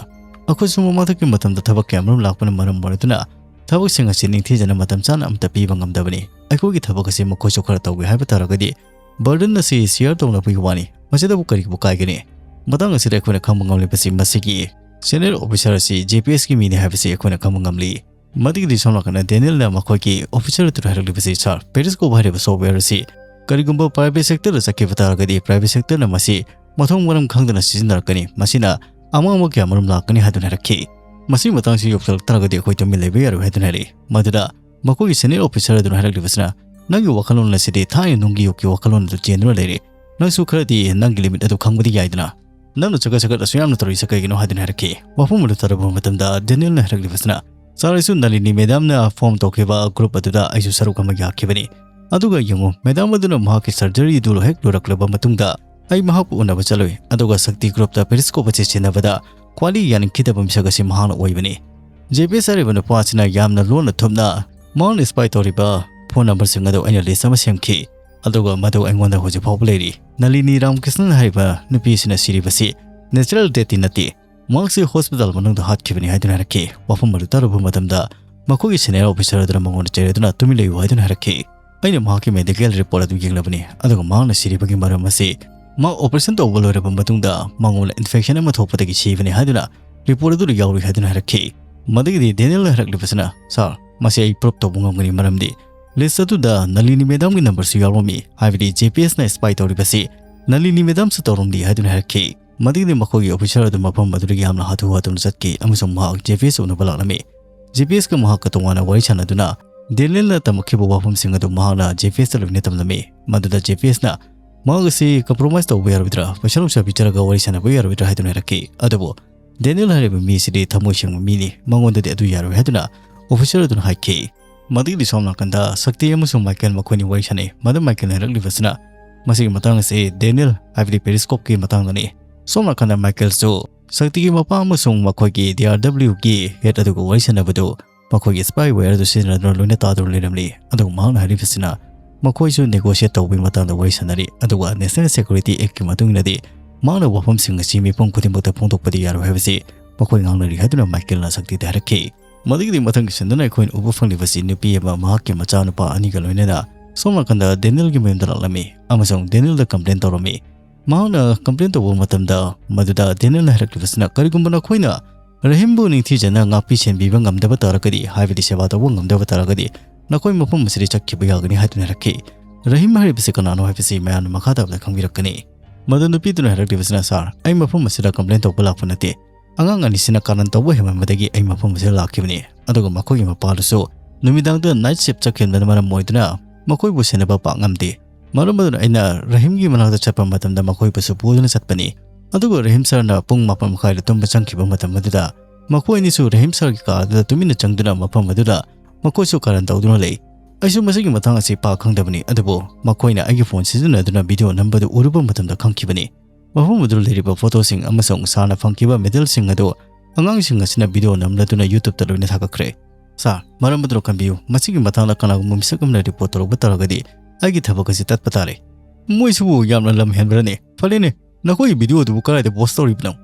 "ꯑꯩꯈꯣꯏꯁꯨ ꯃꯃꯥꯡꯊꯛꯀꯤ ꯃꯇꯝꯗ ꯊꯕꯛ ꯀꯌꯥꯃꯔꯨꯝ ꯂꯥꯛꯄꯅ ꯃꯔꯝ ꯑꯣꯏꯔꯗꯨꯅ ꯊꯕꯛꯁꯤꯡ ꯑꯁꯤ ꯅꯤꯡꯊꯤꯖꯅ ꯃꯇꯝ ꯆꯥꯅ ꯑꯃꯠꯇ ꯄꯤꯕ ꯉꯝꯗꯕꯅꯤ꯫ ꯑꯩꯈꯣꯏꯒꯤ ꯊꯕꯛ ꯑꯁꯤ ꯃꯈꯣꯏꯁꯨ ꯈꯔ ꯇꯧꯒꯦ ꯍꯥꯏꯕ ꯇꯥꯔꯒꯗꯤ ꯕꯔꯗꯟ ꯑꯁꯤ ꯁꯤꯌꯔ ꯇꯧꯅꯕꯒꯤ ꯋꯥꯅꯤ꯫ ꯃꯁꯤꯗꯕꯨ ꯀꯔꯤꯕꯨ ꯀꯥꯏꯒꯅꯤ?" ꯃꯇꯥꯡ ꯑꯁꯤꯗ ꯑꯩꯈꯣꯏꯅ ꯈꯪꯕ ꯉꯝꯂꯤꯕꯁꯤ ꯃꯁꯤꯒꯤ ꯁꯦꯅꯤꯌꯔ ꯑꯣꯐꯤꯁꯔ ꯑꯁꯤ ꯖꯦ ꯄꯤ ꯑꯦꯁꯀꯤ ꯃꯤꯅꯤ ꯍꯥꯏꯕꯁꯤ ꯑꯩꯈꯣꯏꯅ ꯈꯪꯕ ꯉꯝꯂꯤ꯫ ꯃꯗꯨꯒꯤꯗꯤ ꯁꯣꯝ ꯅꯥꯀꯟꯗ ꯗꯦꯅꯤꯌꯦꯜꯅ ꯃꯈꯣꯏꯒꯤ ꯑꯣꯐꯤꯁꯔ ꯑꯗꯨꯗ ꯍꯥꯏꯔꯛꯂꯤꯕꯁꯤ, "ꯁꯥꯔ, ꯄꯦꯔꯤꯁꯀꯣꯞ ꯍꯥꯏꯔꯤꯕ ꯁꯣꯐꯋꯦꯌꯔ ꯑꯁꯤ ꯀꯔꯤꯒꯨꯝꯕ ꯄ꯭ꯔꯥꯏꯚꯦꯠ ꯁꯦꯛꯇꯔꯗ ꯆꯠꯈꯤꯕ ꯇꯥꯔꯒꯗꯤ ꯄ꯭ꯔꯥꯏꯚꯦꯠ ꯁꯦꯛꯇꯔꯅ ꯃꯁꯤ ꯃꯊꯣꯡ ꯃꯔꯝ ꯈꯪꯗꯅ ꯁꯤꯖꯤꯟꯅꯔꯛꯀꯅꯤ꯫ ꯃꯁꯤꯅ ꯑꯃꯥꯡꯕ ꯀꯌꯥ ꯃꯔꯨꯝ ꯂꯥꯛꯀꯅꯤ" ꯍꯥꯏꯗꯨꯅ ꯍꯥꯏꯔꯛꯈꯤ꯫ ꯃꯁꯤꯒꯤ ꯃꯇꯥꯡꯁꯤ ꯌꯧꯁꯤꯜꯂꯛ ꯇꯥꯔꯒꯗꯤ ꯑꯩꯈꯣꯏ ꯇꯨꯃꯤꯟ ꯂꯩꯕ ꯌꯥꯔꯣꯏ ꯍꯥꯏꯗꯨꯅ ꯍꯥꯏꯔꯛꯏ꯫ ꯃꯗꯨꯗ ꯃꯈꯣꯏꯒꯤ ꯁꯦꯅꯤꯌꯔ ꯑꯣꯐꯤꯁꯔ ꯑꯗꯨꯅ ꯍꯥꯏꯔꯛꯂꯤꯕꯁꯤꯅ, "ꯅꯪꯒꯤ ꯋꯥꯈꯜꯂꯣꯟ ꯑꯁꯤꯗꯤ ꯊꯥꯏꯅ ꯅꯨꯡꯒꯤ ꯌꯨꯒꯀꯤ ꯋꯥꯈꯜꯂꯣꯟ ꯑꯗꯨ ꯆꯦꯟꯗꯨꯅ ꯂꯩꯔꯦ꯫ ꯅꯪꯁꯨ ꯈꯔꯗꯤ ꯅꯪꯒꯤ ꯂꯤꯃꯤꯠ ꯑꯗꯨ ꯈꯪꯕꯗꯤ ꯌꯥꯏꯗꯅ꯫ ꯅꯪꯅ ꯆꯒꯠ ꯆꯒꯠ ꯑꯁꯨꯛ ꯌꯥꯝꯅ ꯇꯧꯔꯤꯁꯦ ꯀꯩꯒꯤꯅꯣ?" ꯍꯥꯏꯗꯨꯅ ꯍꯥꯏꯔꯛꯈꯤ꯫ ꯋꯥꯐꯝ ꯑꯗꯨ ꯇꯥꯔꯕ ꯃꯇꯝꯗ ꯗꯦꯅꯤꯌꯦꯜꯅ ꯍꯥꯏꯔꯛꯂꯤꯕꯁꯤꯅ, "ꯁꯥꯔ, ꯑꯩꯁꯨ ꯅꯂꯤꯅꯤ ꯃꯦꯗꯥꯝꯅ ꯐꯣꯔꯝ ꯇꯧꯈꯤꯕ ꯒ꯭ꯔꯨꯞ ꯑꯗꯨꯗ ꯑꯩꯁꯨ ꯁꯔꯨꯛ ꯑꯃ ꯌꯥꯈꯤꯕꯅꯤ꯫ ꯑꯗꯨꯒ ꯌꯦꯡꯉꯨ, ꯃꯦꯗꯥꯝ ꯑꯗꯨꯅ ꯃꯍꯥꯛꯀꯤ ꯁꯔꯖꯔꯤ ꯑꯗꯨ ꯍꯦꯛ ꯂꯣꯏꯔꯛꯂꯕ ꯃꯇꯨꯡꯗ ꯑꯩ ꯃꯍꯥꯛꯄꯨ ꯎꯅꯕ ꯆꯠꯂꯨꯏ, ꯑꯗꯨꯒ ꯁꯛꯇꯤ ꯒ꯭ꯔꯨꯞꯇ ꯄꯦꯔꯤꯁꯀꯣꯞ ꯑꯁꯤ ꯁꯤꯟꯅꯕꯗ ꯈ꯭ꯋꯥꯏꯗꯒꯤ ꯌꯥꯅꯤꯡꯈꯤꯗꯕ ꯃꯤꯁꯛ ꯑꯁꯤ ꯃꯍꯥꯛꯅ ꯑꯣꯏꯕꯅꯤ꯫ ꯖꯦ ꯄꯤ ꯑꯦꯁ ꯍꯥꯏꯔꯤꯕ ꯅꯨꯄꯥ ꯑꯁꯤꯅ ꯌꯥꯝꯅ ꯂꯣꯟꯅ ꯊꯨꯞꯅ ꯃꯍꯥꯛꯅ ꯁ꯭ꯄꯥꯏ ꯇꯧꯔꯤꯕ ꯐꯣꯟ ꯅꯝꯕꯔꯁꯤꯡ ꯑꯗꯨ ꯑꯩꯅ ꯂꯤꯁ ꯑꯃ ꯁꯦꯝꯈꯤ, ꯑꯗꯨꯒ ꯃꯗꯨ ꯑꯩꯉꯣꯟꯗ ꯍꯧꯖꯤꯛ ꯐꯥꯎꯕ ꯂꯩꯔꯤ꯫ ꯅꯂꯤꯅꯤ ꯔꯥꯃꯀ꯭ꯔꯤꯁꯅꯟ ꯍꯥꯏꯔꯤꯕ ꯅꯨꯄꯤ ꯑꯁꯤꯅ ꯁꯤꯔꯤꯕꯁꯤ ꯅꯦꯆꯔꯦꯜ ꯗꯦꯠꯇꯤ ꯅꯠꯇꯦ꯫ ꯃꯍꯥꯛꯁꯤ ꯍꯣꯁꯄꯤꯇꯥꯜ ꯃꯅꯨꯡꯗ ꯍꯥꯠꯈꯤꯕꯅꯤ" ꯍꯥꯏꯗꯨꯅ ꯍꯥꯏꯔꯛꯈꯤ꯫ ꯋꯥꯐꯝ ꯑꯗꯨ ꯇꯥꯔꯨꯕ ꯃꯇꯝꯗ ꯃꯈꯣꯏꯒꯤ ꯁꯦꯅꯤꯌꯔ ꯑꯣꯐꯤꯁꯔ ꯑꯗꯨꯅ ꯃꯉꯣꯟꯗ ꯆꯩꯔꯗꯨꯅ "ꯇꯨꯃꯤꯟ ꯂꯩꯌꯨ" ꯍꯥꯏꯗꯨꯅ ꯍꯥꯏꯔꯛꯈꯤ꯫ ꯑꯩꯅ ꯃꯍꯥꯛꯀꯤ ꯃꯦꯗꯤꯀꯦꯜ ꯔꯤꯄꯣꯔꯠ ꯑꯗꯨ ꯌꯦꯡꯂꯕꯅꯤ, ꯑꯗꯨꯒ ꯃꯍꯥꯛꯅ ꯁꯤꯔꯤꯕꯒꯤ ꯃꯔꯝ ꯑꯁꯤ ꯃꯍꯥꯛ ꯑꯣꯄꯔꯦꯁꯟ ꯇꯧꯕ ꯂꯣꯏꯔꯕ ꯃꯇꯨꯡꯗ ꯃꯉꯣꯟꯗ ꯏꯟꯐꯦꯛꯁꯟ ꯑꯃ ꯊꯣꯛꯄꯗꯒꯤ ꯁꯤꯕꯅꯤ ꯍꯥꯏꯗꯨꯅ ꯔꯤꯄꯣꯔꯠ ꯑꯗꯨꯗ ꯌꯥꯎꯔꯤ ꯍꯥꯏꯗꯨꯅ ꯍꯥꯏꯔꯛꯈꯤ꯫ ꯃꯗꯨꯒꯤꯗꯤ ꯗꯦꯅꯤꯌꯦꯜꯅ ꯍꯥꯏꯔꯛꯂꯤꯕꯁꯤꯅ, "ꯁꯥꯔ, ꯃꯁꯤ ꯑꯩ ꯄ꯭ꯔꯨꯞ ꯇꯧꯕ ꯉꯝꯒꯅꯤ, ꯃꯔꯝꯗꯤ ꯂꯤꯁ ꯑꯗꯨꯗ ꯅꯂꯤꯅꯤ ꯃꯦꯗꯥꯝꯒꯤ ꯅꯝꯕꯔꯁꯨ ꯌꯥꯎꯔꯝꯃꯤ, ꯍꯥꯏꯕꯗꯤ ꯖꯦ ꯄꯤ ꯑꯦꯁꯅ ꯁ꯭ꯄꯥꯏ ꯇꯧꯔꯤꯕꯁꯤ ꯅꯂꯤꯅꯤ ꯃꯦꯗꯥꯝꯁꯨ ꯇꯧꯔꯝꯂꯤ" ꯍꯥꯏꯗꯨꯅ ꯍꯥꯏꯔꯛꯈꯤ꯫ ꯃꯗꯨꯒꯤꯗꯤ ꯃꯈꯣꯏꯒꯤ ꯑꯣꯐꯤꯁꯔ ꯑꯗꯨ ꯃꯐꯝ ꯑꯗꯨꯗꯒꯤ ꯌꯥꯝꯅ ꯍꯥꯊꯨ ꯍꯥꯊꯨꯅ ꯆꯠꯈꯤ ꯑꯃꯁꯨꯡ ꯃꯍꯥꯛ ꯖꯦ ꯄꯤ ꯑꯦꯁ ꯎꯅꯕ ꯂꯥꯛꯂꯝꯃꯤ꯫ ꯖꯦ ꯄꯤ ꯑꯦꯁꯀ ꯃꯍꯥꯛꯀ ꯇꯣꯉꯥꯟꯅ ꯋꯥꯔꯤ ꯁꯥꯟꯅꯗꯨꯅ ꯗꯦꯅꯤꯌꯦꯜꯅ ꯇꯝꯃꯛꯈꯤꯕ ꯋꯥꯐꯝꯁꯤꯡ ꯑꯗꯨ ꯃꯍꯥꯛꯅ ꯖꯦ ꯄꯤ ꯑꯦꯁꯇ ꯂꯣꯏꯅ ꯇꯝꯂꯝꯃꯤ꯫ ꯃꯗꯨꯗ ꯖꯦ ꯄꯤ ꯑꯦꯁꯅ ꯃꯍꯥꯛ ꯑꯁꯤ ꯀꯝꯄ꯭ꯔꯣꯃꯥꯏꯁ ꯇꯧꯕ ꯌꯥꯔꯣꯏꯗ꯭ꯔꯥ, ꯄꯩꯁꯥ ꯅꯨꯡꯁꯥ ꯄꯤꯖꯔꯒ ꯋꯥꯔꯤ ꯁꯥꯟꯅꯕ ꯌꯥꯔꯣꯏꯗ꯭ꯔꯥ ꯍꯥꯏꯗꯨꯅ ꯍꯥꯏꯔꯛꯈꯤ꯫ ꯑꯗꯨꯕꯨ ꯗꯦꯅꯤꯌꯦꯜ ꯍꯥꯏꯔꯤꯕ ꯃꯤ ꯑꯁꯤꯗꯤ ꯊꯃꯣꯏ ꯁꯦꯡꯕ ꯃꯤꯅꯤ, ꯃꯉꯣꯟꯗꯗꯤ ꯑꯗꯨ ꯌꯥꯔꯣꯏ ꯍꯥꯏꯗꯨꯅ ꯑꯣꯐꯤꯁꯔ ꯑꯗꯨꯅ ꯍꯥꯏꯈꯤ꯫ ꯃꯗꯨꯒꯤꯗꯤ ꯁꯣꯝ ꯅꯥꯀꯟꯗ ꯁꯛꯇꯤ ꯑꯃꯁꯨꯡ ꯃꯥꯏꯀꯦꯜ ꯃꯈꯣꯏꯅꯤ ꯋꯥꯔꯤ ꯁꯥꯟꯅꯩ꯫ ꯃꯗꯨ ꯃꯥꯏꯀꯦꯜꯅ ꯍꯥꯏꯔꯛꯂꯤꯕꯁꯤꯅ ꯃꯁꯤꯒꯤ ꯃꯇꯥꯡ ꯑꯁꯤ ꯗꯦꯅꯤꯌꯦꯜ, ꯍꯥꯏꯕꯗꯤ ꯄꯦꯔꯤꯁꯀꯣꯞꯀꯤ ꯃꯇꯥꯡꯗꯅꯤ꯫ ꯁꯣꯝ ꯅꯥꯀꯟꯗ ꯃꯥꯏꯀꯦꯜꯁꯨ ꯁꯛꯇꯤꯒꯤ ꯃꯄꯥ ꯑꯃꯁꯨꯡ ꯃꯈꯣꯏꯒꯤ ꯗꯤ ꯑꯥꯔ ꯗꯕ꯭ꯂꯤꯌꯨꯒꯤ ꯍꯦꯗ ꯑꯗꯨꯒ ꯋꯥꯔꯤ ꯁꯥꯟꯅꯕꯗꯨ ꯃꯈꯣꯏꯒꯤ ꯁ꯭ꯄꯥꯏ ꯋꯦꯌꯔ ꯑꯗꯨ ꯁꯤꯖꯤꯟꯅꯗꯨꯅ ꯂꯣꯏꯅ ꯇꯥꯗꯨꯅ ꯂꯩꯔꯝꯂꯤ꯫ ꯑꯗꯨꯒ ꯃꯍꯥꯛꯅ ꯍꯥꯏꯔꯤꯕꯁꯤꯅ ꯃꯈꯣꯏꯁꯨ ꯅꯦꯒꯣꯁꯤꯌꯦꯠ ꯇꯧꯕꯒꯤ ꯃꯇꯥꯡꯗ ꯋꯥꯔꯤ ꯁꯥꯟꯅꯔꯤ, ꯑꯗꯨꯒ ꯅꯦꯁꯅꯦꯜ ꯁꯦꯀ꯭ꯌꯨꯔꯤꯇꯤ ꯑꯦꯛꯀꯤ ꯃꯇꯨꯡ ꯏꯟꯅꯗꯤ ꯃꯍꯥꯛꯅ ꯋꯥꯐꯝꯁꯤꯡ ꯑꯁꯤ ꯃꯤꯄꯨꯝ ꯈꯨꯗꯤꯡꯃꯛꯇ ꯐꯣꯡꯗꯣꯛꯄꯗꯤ ꯌꯥꯔꯣꯏ ꯍꯥꯏꯕꯁꯤ ꯃꯈꯣꯏ ꯉꯥꯡꯅꯔꯤ ꯍꯥꯏꯗꯨꯅ ꯃꯥꯏꯀꯦꯜꯅ ꯁꯛꯇꯤꯗ ꯍꯥꯏꯔꯛꯈꯤ꯫ ꯃꯗꯨꯒꯤꯗꯤ ꯃꯊꯪꯒꯤ ꯁꯤꯟꯗꯨꯅ ꯑꯩꯈꯣꯏꯅ ꯎꯕ ꯐꯪꯂꯤꯕꯁꯤ ꯅꯨꯄꯤ ꯑꯃ ꯃꯍꯥꯛꯀꯤ ꯃꯆꯥꯅꯨꯄꯥ ꯑꯅꯤꯒ ꯂꯣꯏꯅꯅ ꯁꯣꯝ ꯅꯥꯀꯟꯗ ꯗꯦꯅꯤꯌꯦꯜꯒꯤ ꯃꯌꯨꯝꯗ ꯂꯥꯛꯂꯝꯃꯤ ꯑꯃꯁꯨꯡ ꯗꯦꯅꯤꯌꯦꯜꯗ ꯀꯝꯄ꯭ꯂꯦꯟ ꯇꯧꯔꯝꯃꯤ꯫ ꯃꯍꯥꯛꯅ ꯀꯝꯄ꯭ꯂꯦꯟ ꯇꯧꯕ ꯃꯇꯝꯗ ꯃꯗꯨꯗ ꯗꯦꯅꯤꯌꯦꯜꯅ ꯍꯥꯏꯔꯛꯂꯤꯕꯁꯤꯅ, "ꯀꯔꯤꯒꯨꯝꯕ ꯅꯈꯣꯏꯅ ꯔꯍꯤꯝꯕꯨ ꯅꯤꯡꯊꯤꯖꯅ ꯉꯥꯛꯄꯤ ꯁꯦꯟꯕꯤꯕ ꯉꯝꯗꯕ ꯇꯥꯔꯒꯗꯤ, ꯍꯥꯏꯕꯗꯤ ꯁꯦꯕꯥ ꯇꯧꯕ ꯉꯝꯗꯕ ꯇꯥꯔꯒꯗꯤ, ꯅꯈꯣꯏ ꯃꯐꯝ ꯑꯁꯤꯗ ꯆꯠꯈꯤꯕ ꯌꯥꯒꯅꯤ" ꯍꯥꯏꯗꯨꯅ ꯍꯥꯏꯔꯛꯈꯤ꯫ ꯔꯍꯤꯝ ꯍꯥꯏꯔꯤꯕꯁꯤ ꯀꯅꯥꯅꯣ ꯍꯥꯏꯕꯁꯤ ꯃꯌꯥꯝꯅ ꯃꯈꯥ ꯇꯥꯕꯗ ꯈꯪꯕꯤꯔꯛꯀꯅꯤ꯫ ꯃꯗꯨ ꯅꯨꯄꯤꯗꯨꯅ ꯍꯥꯏꯔꯛꯂꯤꯕꯁꯤꯅ, "ꯁꯥꯔ, ꯑꯩ ꯃꯐꯝ ꯑꯁꯤꯗ ꯀꯝꯄ꯭ꯂꯦꯟ ꯇꯧꯕ ꯂꯥꯛꯄ ꯅꯠꯇꯦ꯫ ꯑꯉꯥꯡ ꯑꯅꯤꯁꯤꯅ ꯀꯥꯔꯟ ꯇꯧꯕ ꯍꯦꯟꯃꯟꯕꯗꯒꯤ ꯑꯩ ꯃꯐꯝ ꯑꯁꯤꯗ ꯂꯥꯛꯈꯤꯕꯅꯤ꯫ ꯑꯗꯨꯒ ꯃꯈꯣꯏꯒꯤ ꯃꯄꯥꯗꯨꯁꯨ ꯅꯨꯃꯤꯗꯥꯡꯗ ꯅꯥꯏꯠ ꯁꯤꯐ ꯆꯠꯈꯤꯕꯅ ꯃꯔꯝ ꯑꯣꯏꯗꯨꯅ ꯃꯈꯣꯏꯕꯨ ꯁꯦꯟꯅꯕ ꯄꯥꯛ ꯉꯝꯗꯦ꯫ ꯃꯔꯝ ꯑꯗꯨꯅ ꯑꯩꯅ ꯔꯍꯤꯝꯒꯤ ꯃꯅꯥꯛꯇ ꯆꯠꯄ ꯃꯇꯝꯗ ꯃꯈꯣꯏꯕꯨꯁꯨ ꯄꯨꯗꯨꯅ ꯆꯠꯄꯅꯤ꯫ ꯑꯗꯨꯒ ꯔꯍꯤꯝ ꯁꯥꯔꯅ ꯄꯨꯡ ꯃꯥꯄꯟ ꯃꯈꯥꯏꯗ ꯇꯨꯝꯕ ꯆꯪꯈꯤꯕ ꯃꯇꯝ ꯑꯗꯨꯗ ꯃꯈꯣꯏ ꯑꯅꯤꯁꯨ ꯔꯍꯤꯝ ꯁꯥꯔꯒꯤ ꯀꯥ ꯑꯗꯨꯗ ꯇꯨꯃꯤꯟꯅ ꯆꯪꯗꯨꯅ ꯃꯐꯝ ꯑꯗꯨꯗ ꯃꯈꯣꯏꯁꯨ ꯀꯥꯔꯟ ꯇꯧꯗꯨꯅ ꯂꯩ꯫ ꯑꯩꯁꯨ ꯃꯁꯤꯒꯤ ꯃꯇꯥꯡ ꯑꯁꯤ ꯄꯥꯛ ꯈꯪꯗꯕꯅꯤ, ꯑꯗꯨꯕꯨ ꯃꯈꯣꯏꯅ ꯑꯩꯒꯤ ꯐꯣꯟ ꯁꯤꯖꯤꯟꯅꯗꯨꯅ ꯚꯤꯗꯤꯑꯣ ꯅꯝꯕꯗꯨ ꯎꯔꯨꯕ ꯃꯇꯝꯗ ꯈꯪꯈꯤꯕꯅꯤ꯫ ꯃꯐꯝ ꯑꯗꯨꯗ ꯂꯩꯔꯤꯕ ꯐꯣꯇꯣꯁꯤꯡ ꯑꯃꯁꯨꯡ ꯁꯥꯔꯅ ꯐꯪꯈꯤꯕ ꯃꯦꯗꯜꯁꯤꯡ ꯑꯗꯨ ꯑꯉꯥꯡꯁꯤꯡ ꯑꯁꯤꯅ ꯚꯤꯗꯤꯑꯣ ꯅꯝꯂꯗꯨꯅ YouTubeꯇ ꯂꯣꯏꯅ ꯊꯥꯒꯠꯈ꯭ꯔꯦ꯫ ꯁꯥꯔ, ꯃꯔꯝ ꯑꯗꯨꯅ ꯈꯟꯕꯤꯌꯨ, ꯃꯁꯤꯒꯤ ꯃꯇꯥꯡꯗ ꯀꯅꯥꯒꯨꯝꯕ ꯃꯤꯁꯛ ꯑꯃꯅ ꯔꯤꯄꯣꯔꯠ ꯇꯧꯔꯛꯄ ꯇꯥꯔꯒꯗꯤ ꯑꯩꯒꯤ ꯊꯕꯛ ꯑꯁꯤ ꯇꯠꯄ ꯇꯥꯔꯦ꯫ ꯃꯣꯏꯁꯤꯕꯨ ꯌꯥꯝꯅ ꯂꯝ ꯍꯦꯟꯕ꯭ꯔꯅꯦ? ꯐꯔꯦꯅꯦ, ꯅꯈꯣꯏꯒꯤ ꯚꯤꯗꯤꯑꯣ ꯑꯗꯨꯕꯨ ꯀꯗꯥꯏꯗ ꯄꯣꯁ ꯇꯧꯔꯤꯕꯅꯣ?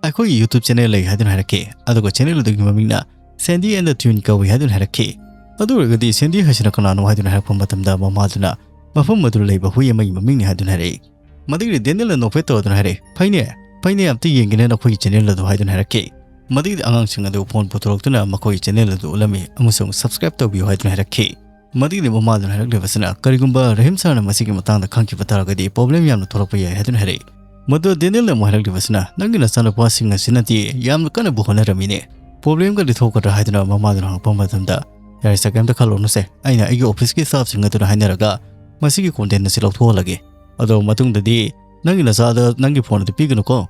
ꯑꯩꯈꯣꯏꯒꯤ YouTube ꯆꯦꯅꯦꯜ ꯂꯩ ꯍꯥꯏꯗꯨꯅ ꯍꯥꯏꯔꯛꯈꯤ, ꯑꯗꯨꯒ ꯆꯦꯅꯦꯜ ꯑꯗꯨꯒꯤ ꯃꯃꯤꯡꯅ Sandy and the Tune ꯀꯧꯏ ꯍꯥꯏꯗꯨꯅ ꯍꯥꯏꯔꯛꯈꯤ꯫ "ꯑꯗꯨ ꯑꯣꯏꯔꯒꯗꯤ ꯁꯦꯟꯗꯤ ꯍꯥꯏꯁꯤꯅ ꯀꯅꯥꯅꯣ?" ꯍꯥꯏꯗꯨꯅ ꯍꯥꯏꯔꯛꯄ ꯃꯇꯝꯗ, ꯃꯃꯥꯗꯨꯅ ꯃꯐꯝ ꯑꯗꯨꯗ ꯂꯩꯕ ꯍꯨꯏ ꯑꯃꯒꯤ ꯃꯃꯤꯡꯅꯤ ꯍꯥꯏꯗꯨꯅ ꯍꯥꯏꯔꯛꯏ꯫ ꯃꯗꯨꯒꯤꯗꯤ ꯗꯦꯅꯤꯌꯦꯜꯅ ꯅꯣꯛꯐꯦꯠ ꯇꯧꯗꯨꯅ ꯍꯥꯏꯔꯛꯏ, "ꯐꯩꯅꯦ, ꯐꯩꯅꯦ, ꯑꯝꯇ ꯌꯦꯡꯒꯦꯅꯦ ꯅꯈꯣꯏꯒꯤ ꯆꯦꯅꯦꯜ ꯑꯗꯨ" ꯍꯥꯏꯗꯨꯅ ꯍꯥꯏꯔꯛꯈꯤ꯫ ꯃꯗꯨꯒꯤꯗꯤ ꯑꯉꯥꯡꯁꯤꯡ ꯑꯗꯨ ꯐꯣꯟ ꯄꯨꯊꯣꯔꯛꯇꯨꯅ ꯃꯈꯣꯏꯒꯤ ꯆꯦꯅꯦꯜ ꯑꯗꯨ ꯎꯠꯂꯝꯃꯤ ꯑꯃꯁꯨꯡ "ꯁꯕꯁꯀ꯭ꯔꯥꯏꯕ ꯇꯧꯕꯤꯌꯨ" ꯍꯥꯏꯗꯨꯅ ꯍꯥꯏꯔꯛꯈꯤ꯫ ꯃꯗꯨꯒꯤꯗꯤ ꯃꯃꯥꯗꯨꯅ ꯍꯥꯏꯔꯛꯂꯤꯕꯁꯤꯅ, "ꯀꯔꯤꯒꯨꯝꯕ ꯔꯍꯤꯝ ꯁꯥꯔꯅ ꯃꯁꯤꯒꯤ ꯃꯇꯥꯡꯗ ꯈꯪꯈꯤꯕ ꯇꯥꯔꯒꯗꯤ ꯄ꯭ꯔꯣꯕ꯭ꯂꯦꯝ ꯌꯥꯝꯅ ꯊꯣꯛꯂꯛꯄ ꯌꯥꯏ" ꯍꯥꯏꯗꯨꯅ ꯍꯥꯏꯔꯛꯏ꯫ ꯃꯗꯨ ꯗꯦꯅꯤꯌꯦꯜꯅ ꯑꯃꯨꯛ ꯍꯥꯏꯔꯛꯂꯤꯕꯁꯤꯅ, "ꯅꯪꯒꯤ ꯅꯆꯥꯅꯨꯄꯥꯁꯤꯡ ꯑꯁꯤꯅꯗꯤ ꯌꯥꯝꯅ ꯀꯟꯅꯕꯨ ꯍꯣꯠꯅꯔꯝꯃꯤꯅꯦ, ꯄ꯭ꯔꯣꯕ꯭ꯂꯦꯝꯒꯗꯤ ꯊꯣꯛꯀꯗ꯭ꯔꯥ?" ꯍꯥꯏꯗꯨꯅ ꯃꯃꯥꯗꯨꯅ ꯍꯪꯉꯛꯄ ꯃꯇꯝꯗ, "ꯌꯥꯔꯦꯁꯦ, ꯀꯩꯝꯇ ꯈꯜꯂꯨꯅꯨꯁꯦ, ꯑꯩꯅ ꯑꯩꯒꯤ ꯑꯣꯐꯤꯁꯀꯤ ꯁ꯭ꯇꯥꯐꯁꯤꯡ ꯑꯗꯨꯅ ꯍꯥꯏꯅꯔꯒ ꯃꯁꯤꯒꯤ ꯀꯣꯟꯇꯦꯟ ꯑꯁꯤ ꯂꯧꯊꯣꯛꯍꯜꯂꯒꯦ꯫ ꯑꯗꯣ ꯃꯇꯨꯡꯗꯗꯤ ꯅꯪꯒꯤ ꯅꯆꯥꯗ ꯅꯪꯒꯤ ꯐꯣꯟ ꯑꯗꯨ ꯄꯤꯒꯅꯨꯀꯣ"꯫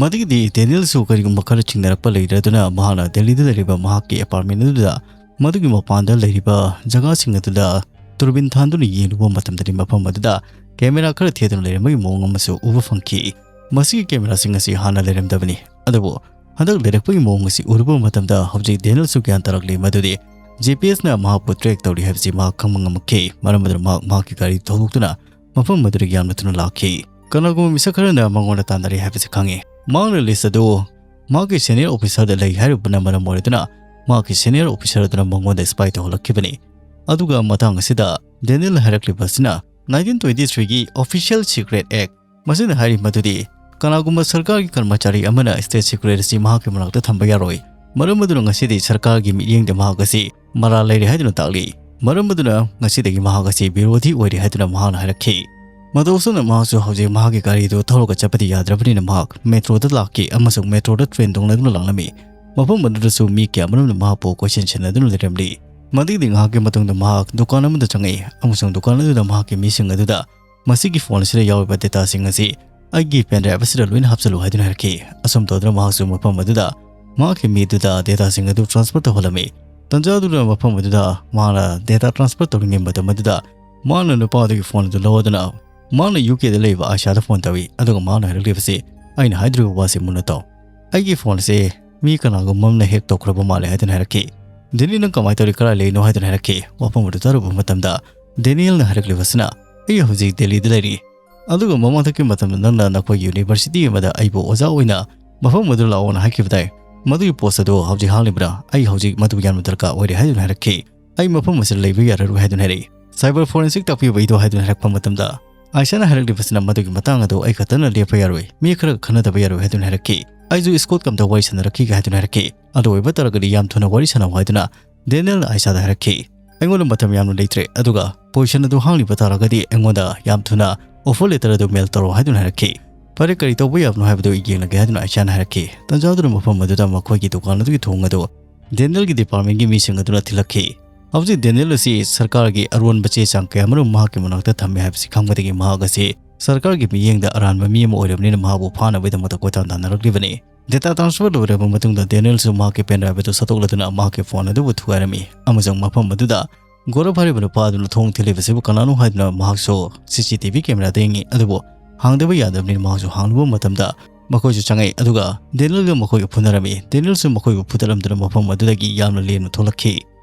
ꯃꯗꯨꯒꯤꯗꯤ ꯗꯦꯅꯤꯌꯦꯜꯁꯨ ꯀꯔꯤꯒꯨꯝꯕ ꯈꯔ ꯆꯤꯡꯅꯔꯛꯄ ꯂꯩꯔꯦ, ꯑꯗꯨꯅ ꯃꯍꯥꯛꯅ ꯗꯦꯜꯂꯤꯗ ꯂꯩꯔꯤꯕ ꯃꯍꯥꯛꯀꯤ ꯑꯦꯄꯥꯔꯠꯃꯦꯟ ꯑꯗꯨꯗ ꯃꯗꯨꯒꯤ ꯃꯄꯥꯟꯗ ꯂꯩꯔꯤꯕ ꯖꯒꯥꯁꯤꯡ ꯑꯗꯨꯗ ꯗꯨꯔꯕꯤꯟ ꯊꯥꯟꯗꯨꯅ ꯌꯦꯡꯂꯨꯕ ꯃꯇꯝꯗꯗꯤ ꯃꯐꯝ ꯑꯗꯨꯗ ꯀꯦꯃꯦꯔꯥ ꯈꯔ ꯊꯦꯠꯇꯨꯅ ꯂꯩꯔꯝꯕꯒꯤ ꯃꯑꯣꯡ ꯑꯃꯁꯨ ꯎꯕ ꯐꯪꯈꯤ꯫ ꯃꯁꯤꯒꯤ ꯀꯦꯃꯦꯔꯥꯁꯤꯡ ꯑꯁꯤ ꯍꯥꯟꯅ ꯂꯩꯔꯝꯗꯕꯅꯤ, ꯑꯗꯨꯕꯨ ꯍꯟꯗꯛ ꯂꯩꯔꯛꯄꯒꯤ ꯃꯑꯣꯡ ꯑꯁꯤ ꯎꯔꯨꯕ ꯃꯇꯝꯗ ꯍꯧꯖꯤꯛ ꯗꯦꯅꯤꯌꯦꯜꯁꯨ ꯒ꯭ꯌꯥꯟ ꯇꯥꯔꯛꯂꯤ ꯃꯗꯨꯗꯤ ꯖꯤ ꯄꯤ ꯑꯦꯁꯅ ꯃꯍꯥꯛꯄꯨ ꯇ꯭ꯔꯦꯛ ꯇꯧꯔꯤ ꯍꯥꯏꯕꯁꯤ ꯃꯍꯥꯛ ꯈꯪꯕ ꯉꯝꯃꯛꯈꯤ꯫ ꯃꯔꯝ ꯑꯗꯨꯅ ꯃꯍꯥꯛ ꯃꯍꯥꯛꯀꯤ ꯒꯥꯔꯤ ꯊꯧꯗꯣꯛꯇꯨꯅ ꯃꯐꯝ ꯑꯗꯨꯗꯒꯤ ꯌꯥꯝꯅ ꯊꯨꯅ ꯂꯥꯛꯈꯤ꯫ ꯀꯅꯥꯒꯨꯝꯕ ꯃꯤꯁꯛ ꯈꯔꯅ ꯃꯉꯣꯟꯗ ꯇꯥꯟꯅꯔꯤ ꯍꯥꯏꯕꯁꯤ ꯈꯪꯉꯤ꯫ ꯃꯍꯥꯛꯅ ꯂꯤꯁ ꯑꯗꯨ ꯃꯍꯥꯛꯀꯤ ꯁꯦꯅꯤꯌꯔ ꯑꯣꯐꯤꯁꯥꯔꯗ ꯂꯩ ꯍꯥꯏꯔꯨꯕꯅ ꯃꯔꯝ ꯑꯣꯏꯔꯗꯨꯅ ꯃꯍꯥꯛꯀꯤ ꯁꯦꯅꯤꯌꯔ ꯑꯣꯐꯤꯁꯥꯔ ꯑꯗꯨꯅ ꯃꯉꯣꯟꯗ ꯁ꯭ꯄꯥꯏ ꯇꯧꯍꯜꯂꯛꯈꯤꯕꯅꯤ꯫ ꯑꯗꯨꯒ ꯃꯇꯥꯡ ꯑꯁꯤꯗ ꯗꯦꯅꯤꯌꯦꯜꯅ ꯍꯥꯏꯔꯛꯂꯤꯕ ꯑꯁꯤꯅ ꯅꯥꯏꯟꯇꯤꯟ ꯇ꯭ꯋꯦꯟꯇꯤ ꯊ꯭ꯔꯤꯒꯤ ꯑꯣꯐꯤꯁꯤꯌꯦꯜ ꯁꯤꯀ꯭ꯔꯦꯠ ꯑꯦꯛ꯫ ꯃꯁꯤꯅ ꯍꯥꯏꯔꯤ ꯃꯗꯨꯗꯤ ꯀꯅꯥꯒꯨꯝꯕ ꯁꯔꯀꯥꯔꯒꯤ ꯀꯔꯃꯆꯥꯔꯤ ꯑꯃꯅ ꯁ꯭ꯇꯦꯠ ꯁꯤꯀ꯭ꯔꯦꯠ ꯑꯁꯤ ꯃꯍꯥꯛꯀꯤ ꯃꯅꯥꯛꯇ ꯊꯝꯕ ꯌꯥꯔꯣꯏ꯫ ꯃꯔꯝ ꯑꯗꯨꯅ ꯉꯁꯤꯗꯤ ꯁꯔꯀꯥꯔꯒꯤ ꯃꯤꯠꯌꯦꯡꯗ ꯃꯍꯥꯛ ꯑꯁꯤ ꯃꯔꯥꯜ ꯂꯩꯔꯦ ꯍꯥꯏꯗꯨꯅ ꯇꯥꯛꯂꯤ꯫ ꯃꯔꯝ ꯑꯗꯨꯅ ꯉꯁꯤꯗꯒꯤ ꯃꯍꯥꯛ ꯑꯁꯤ ꯕꯤꯔꯣꯙꯤ ꯑꯣꯏꯔꯦ ꯍꯥꯏꯗꯨꯅ ꯃꯍꯥꯛꯅ ꯍꯥꯏꯔꯛꯈꯤ꯫ ꯃꯇꯧ ꯑꯁꯨꯝꯅ ꯃꯍꯥꯛꯁꯨ ꯍꯧꯖꯤꯛ ꯃꯍꯥꯛꯀꯤ ꯒꯥꯔꯤꯗꯨ ꯊꯧꯔꯒ ꯆꯠꯄꯗꯤ ꯌꯥꯗ꯭ꯔꯕꯅꯤꯅ ꯃꯍꯥꯛ ꯃꯦꯇ꯭ꯔꯣꯗ ꯂꯥꯛꯈꯤ ꯑꯃꯁꯨꯡ ꯃꯦꯇ꯭ꯔꯣꯗ ꯇ꯭ꯔꯦꯟ ꯇꯣꯡꯅꯗꯨꯅ ꯂꯥꯛꯂꯝꯃꯤ꯫ ꯃꯐꯝ ꯑꯗꯨꯗꯁꯨ ꯃꯤ ꯀꯌꯥꯃꯔꯨꯝꯅ ꯃꯍꯥꯛꯄꯨ ꯀꯣꯏꯁꯦꯟ ꯁꯦꯟꯅꯗꯨꯅ ꯂꯩꯔꯝꯂꯤ꯫ ꯃꯗꯨꯒꯤ ꯉꯥꯏꯍꯥꯛꯀꯤ ꯃꯇꯨꯡꯗ ꯃꯍꯥꯛ ꯗꯨꯀꯥꯟ ꯑꯃꯗ ꯆꯪꯉꯛꯏ ꯑꯃꯁꯨꯡ ꯗꯨꯀꯥꯟ ꯑꯗꯨꯗ ꯃꯍꯥꯛꯀꯤ ꯃꯤꯁꯤꯡ ꯑꯗꯨꯗ ꯃꯁꯤꯒꯤ ꯐꯣꯟ ꯑꯁꯤꯗ ꯌꯥꯎꯔꯤꯕ ꯗꯦꯇꯥꯁꯤꯡ ꯑꯁꯤ ꯑꯩꯒꯤ ꯄꯦꯟ ꯗ꯭ꯔꯥꯏꯚ ꯑꯁꯤꯗ ꯂꯣꯏꯅ ꯍꯥꯞꯆꯜꯂꯨ ꯍꯥꯏꯗꯨꯅ ꯍꯥꯏꯔꯛꯈꯤ꯫ ꯑꯁꯨꯝ ꯇꯧꯗꯨꯅ ꯃꯍꯥꯛꯁꯨ ꯃꯐꯝ ꯑꯗꯨꯗ ꯃꯍꯥꯛꯀꯤ ꯃꯤ ꯑꯗꯨꯗ ꯗꯦꯇꯥꯁꯤꯡ ꯑꯗꯨ ꯇ꯭ꯔꯥꯟꯁꯐꯔ ꯇꯧꯍꯜꯂꯝꯃꯤ꯫ ꯇꯟꯖꯥ ꯑꯗꯨꯗ ꯃꯐꯝ ꯑꯗꯨꯗ ꯃꯍꯥꯛꯅ ꯗꯦꯇꯥ ꯇ꯭ꯔꯥꯟꯁꯐꯔ ꯇꯧꯔꯤꯉꯩ ꯃꯇꯝ ꯑꯗꯨꯗ ꯃꯍꯥꯛꯅ ꯅꯨꯄꯥ ꯑꯗꯨꯒꯤ ꯐꯣꯟ ꯑꯗꯨ ꯂꯧꯔꯗꯨꯅ ꯃꯍꯥꯛꯅ ꯌꯨ ꯀꯦꯗ ꯂꯩꯕ ꯑꯥꯏꯁꯥꯗ ꯐꯣꯟ ꯇꯧꯏ꯫ ꯑꯗꯨꯒ ꯃꯍꯥꯛꯅ ꯍꯥꯏꯔꯛꯂꯤꯕꯁꯤ, "ꯑꯩꯅ ꯍꯥꯏꯗ꯭ꯔꯤꯕ ꯋꯥꯁꯤ ꯃꯨꯟꯅ ꯇꯥꯎ꯫ ꯑꯩꯒꯤ ꯐꯣꯟ ꯑꯁꯤ ꯃꯤ ꯀꯅꯥꯒꯨꯝꯕ ꯑꯃꯅ ꯍꯦꯛ ꯇꯧꯈ꯭ꯔꯕ ꯃꯥꯜꯂꯦ" ꯍꯥꯏꯗꯨꯅ ꯍꯥꯏꯔꯛꯈꯤ꯫ "ꯗꯦꯅꯤ, ꯅꯪ ꯀꯃꯥꯏꯅ ꯇꯧꯔꯤ? ꯀꯗꯥꯏ ꯂꯩꯔꯤꯅꯣ?" ꯍꯥꯏꯗꯨꯅ ꯍꯥꯏꯔꯛꯈꯤ꯫ ꯋꯥꯐꯝ ꯑꯗꯨ ꯇꯥꯔꯨꯕ ꯃꯇꯝꯗ ꯗꯦꯅꯤꯌꯦꯜꯅ ꯍꯥꯏꯔꯛꯂꯤꯕꯁꯤꯅ, "ꯑꯩ ꯍꯧꯖꯤꯛ ꯗꯦꯜꯂꯤꯗ ꯂꯩꯔꯤ꯫ ꯑꯗꯨꯒ ꯃꯃꯥꯡꯊꯛꯀꯤ ꯃꯇꯝꯗ ꯅꯪꯅ ꯅꯈꯣꯏꯒꯤ ꯌꯨꯅꯤꯚꯔꯁꯤꯇꯤ ꯑꯃꯗ ꯑꯩꯕꯨ ꯑꯣꯖꯥ ꯑꯣꯏꯅ ꯃꯐꯝ ꯑꯗꯨꯗ ꯂꯥꯛꯑꯣꯅ ꯍꯥꯏꯈꯤꯕꯗꯥꯏ? ꯃꯗꯨꯒꯤ ꯄꯣꯁ ꯑꯗꯨ ꯍꯧꯖꯤꯛ ꯍꯥꯡꯂꯤꯕ꯭ꯔꯥ? ꯑꯩ ꯍꯧꯖꯤꯛ ꯃꯗꯨ ꯌꯥꯝꯅ ꯗꯔꯀꯥꯔ ꯑꯣꯏꯔꯦ" ꯍꯥꯏꯗꯨꯅ ꯍꯥꯏꯔꯛꯈꯤ꯫ "ꯑꯩ ꯃꯐꯝ ꯑꯁꯤꯗ ꯂꯩꯕ ꯌꯥꯔꯔꯣꯏ" ꯍꯥꯏꯗꯨꯅ ꯍꯥꯏꯔꯛꯏ꯫ "ꯁꯥꯏꯕꯔ ꯐꯣꯔꯦꯟꯁꯤꯛ ꯇꯥꯛꯄꯤꯕ ꯑꯩꯗꯣ" ꯍꯥꯏꯗꯨꯅ ꯍꯥꯏꯔꯛꯄ ꯃꯇꯝꯗ, ꯑꯥꯏꯁꯥꯅ ꯍꯥꯏꯔꯛꯂꯤꯕꯁꯤꯅ ꯃꯗꯨꯒꯤ ꯃꯇꯥꯡ ꯑꯗꯨ ꯑꯩ ꯈꯛꯇꯅ ꯂꯦꯞꯄ ꯌꯥꯔꯣꯏ, ꯃꯤ ꯈꯔꯒ ꯈꯟꯅꯗꯕ ꯌꯥꯔꯣꯏ ꯍꯥꯏꯗꯨꯅ ꯍꯥꯏꯔꯛꯈꯤ꯫ "ꯑꯩꯁꯨ ꯁ꯭ꯀꯣꯠꯀ ꯑꯝꯇ ꯋꯥꯔꯤ ꯁꯥꯟꯅꯔꯛꯈꯤꯒꯦ" ꯍꯥꯏꯗꯨꯅ ꯍꯥꯏꯔꯛꯈꯤ꯫ "ꯑꯗꯨ ꯑꯣꯏꯕ ꯇꯥꯔꯒꯗꯤ ꯌꯥꯝ ꯊꯨꯅ ꯋꯥꯔꯤ ꯁꯥꯟꯅꯧ" ꯍꯥꯏꯗꯨꯅ ꯗꯦꯅꯤꯌꯦꯜꯅ ꯑꯥꯏꯁꯥꯗ ꯍꯥꯏꯔꯛꯈꯤ꯫ "ꯑꯩꯉꯣꯟꯗ ꯃꯇꯝ ꯌꯥꯝꯅ ꯂꯩꯇ꯭ꯔꯦ, ꯑꯗꯨꯒ ꯄꯣꯖꯤꯁꯟ ꯑꯗꯨ ꯍꯥꯡꯂꯤꯕ ꯇꯥꯔꯒꯗꯤ ꯑꯩꯉꯣꯟꯗ ꯌꯥꯝ ꯊꯨꯅ ꯑꯣꯐꯔ ꯂꯦꯇꯔ ꯑꯗꯨ ꯃꯦꯜ ꯇꯧꯔꯣ" ꯍꯥꯏꯗꯨꯅ ꯍꯥꯏꯔꯛꯈꯤ꯫ "ꯐꯔꯦ, ꯀꯔꯤ ꯇꯧꯕ ꯌꯥꯕꯅꯣ ꯍꯥꯏꯕꯗꯨ ꯑꯩ ꯌꯦꯡꯂꯒꯦ" ꯍꯥꯏꯗꯨꯅ ꯑꯥꯏꯁꯥꯅ ꯍꯥꯏꯔꯛꯈꯤ꯫ ꯇꯟꯖꯥ ꯑꯗꯨꯗ ꯃꯐꯝ ꯑꯗꯨꯗ ꯃꯈꯣꯏꯒꯤ ꯗꯨꯀꯥꯟ ꯑꯗꯨꯒꯤ ꯊꯣꯡ ꯑꯗꯨ ꯗꯦꯅꯤꯌꯦꯜꯒꯤ ꯗꯤꯄꯥꯔꯠꯃꯦꯟꯒꯤ ꯃꯤꯁꯤꯡ ꯑꯗꯨꯅ ꯊꯤꯜꯂꯛꯈꯤ꯫ ꯍꯧꯖꯤꯛ ꯗꯦꯅꯤꯌꯦꯜ ꯑꯁꯤ ꯁꯔꯀꯥꯔꯒꯤ ꯑꯔꯣꯟꯕ ꯆꯦ ꯆꯥꯡ ꯀꯌꯥꯃꯔꯨꯝ ꯃꯍꯥꯛꯀꯤ ꯃꯅꯥꯛꯇ ꯊꯝꯃꯤ ꯍꯥꯏꯕꯁꯤ ꯈꯪꯕꯗꯒꯤ ꯃꯍꯥꯛ ꯑꯁꯤ ꯁꯔꯀꯥꯔꯒꯤ ꯃꯤꯠꯌꯦꯡꯗ ꯑꯔꯥꯟꯕ ꯃꯤ ꯑꯃ ꯑꯣꯏꯔꯕꯅꯤꯅ ꯃꯍꯥꯛꯄꯨ ꯐꯥꯅꯕꯒꯤꯗꯃꯛꯇ ꯀꯣꯏꯇꯥꯟ ꯇꯥꯟꯅꯔꯛꯂꯤꯕꯅꯤ꯫ ꯗꯦꯇꯥ ꯇ꯭ꯔꯥꯟꯁꯐꯔ ꯂꯣꯏꯔꯕ ꯃꯇꯨꯡꯗ ꯗꯦꯅꯤꯌꯦꯜꯁꯨ ꯃꯍꯥꯛꯀꯤ ꯄꯦꯟ ꯗ꯭ꯔꯥꯏꯚ ꯑꯗꯨ ꯁꯠꯇꯣꯛꯂꯗꯨꯅ ꯃꯍꯥꯛꯀꯤ ꯐꯣꯟ ꯑꯗꯨꯕꯨ ꯊꯨꯒꯥꯏꯔꯝꯃꯤ, ꯑꯃꯁꯨꯡ ꯃꯐꯝ ꯑꯗꯨꯗ ꯒꯣꯔꯞ ꯍꯥꯏꯔꯤꯕ ꯅꯨꯄꯥ ꯑꯗꯨꯅ ꯊꯣꯡ ꯊꯤꯜꯂꯤꯕꯁꯤꯕꯨ ꯀꯅꯥꯅꯣ ꯍꯥꯏꯗꯨꯅ ꯃꯍꯥꯛꯁꯨ ꯁꯤ ꯁꯤ ꯇꯤ ꯚꯤ ꯀꯦꯃꯦꯔꯥꯗ ꯌꯦꯡꯉꯤ, ꯑꯗꯨꯕꯨ ꯍꯥꯡꯗꯕ ꯌꯥꯗꯕꯅꯤꯅ ꯃꯍꯥꯛꯁꯨ ꯍꯥꯡꯂꯨꯕ ꯃꯇꯝꯗ ꯃꯈꯣꯏꯁꯨ ꯆꯪꯉꯛꯏ, ꯑꯗꯨꯒ ꯗꯦꯅꯤꯌꯦꯜꯒ ꯃꯈꯣꯏꯒ ꯐꯨꯅꯔꯝꯃꯤ꯫ ꯗꯦꯅꯤꯌꯦꯜꯁꯨ ꯃꯈꯣꯏꯕꯨ ꯐꯨꯗꯠꯂꯝꯗꯨꯅ ꯃꯐꯝ ꯑꯗꯨꯗꯒꯤ ꯌꯥꯝꯅ ꯂꯦꯝꯅ ꯊꯣꯛꯂꯛꯈꯤ꯫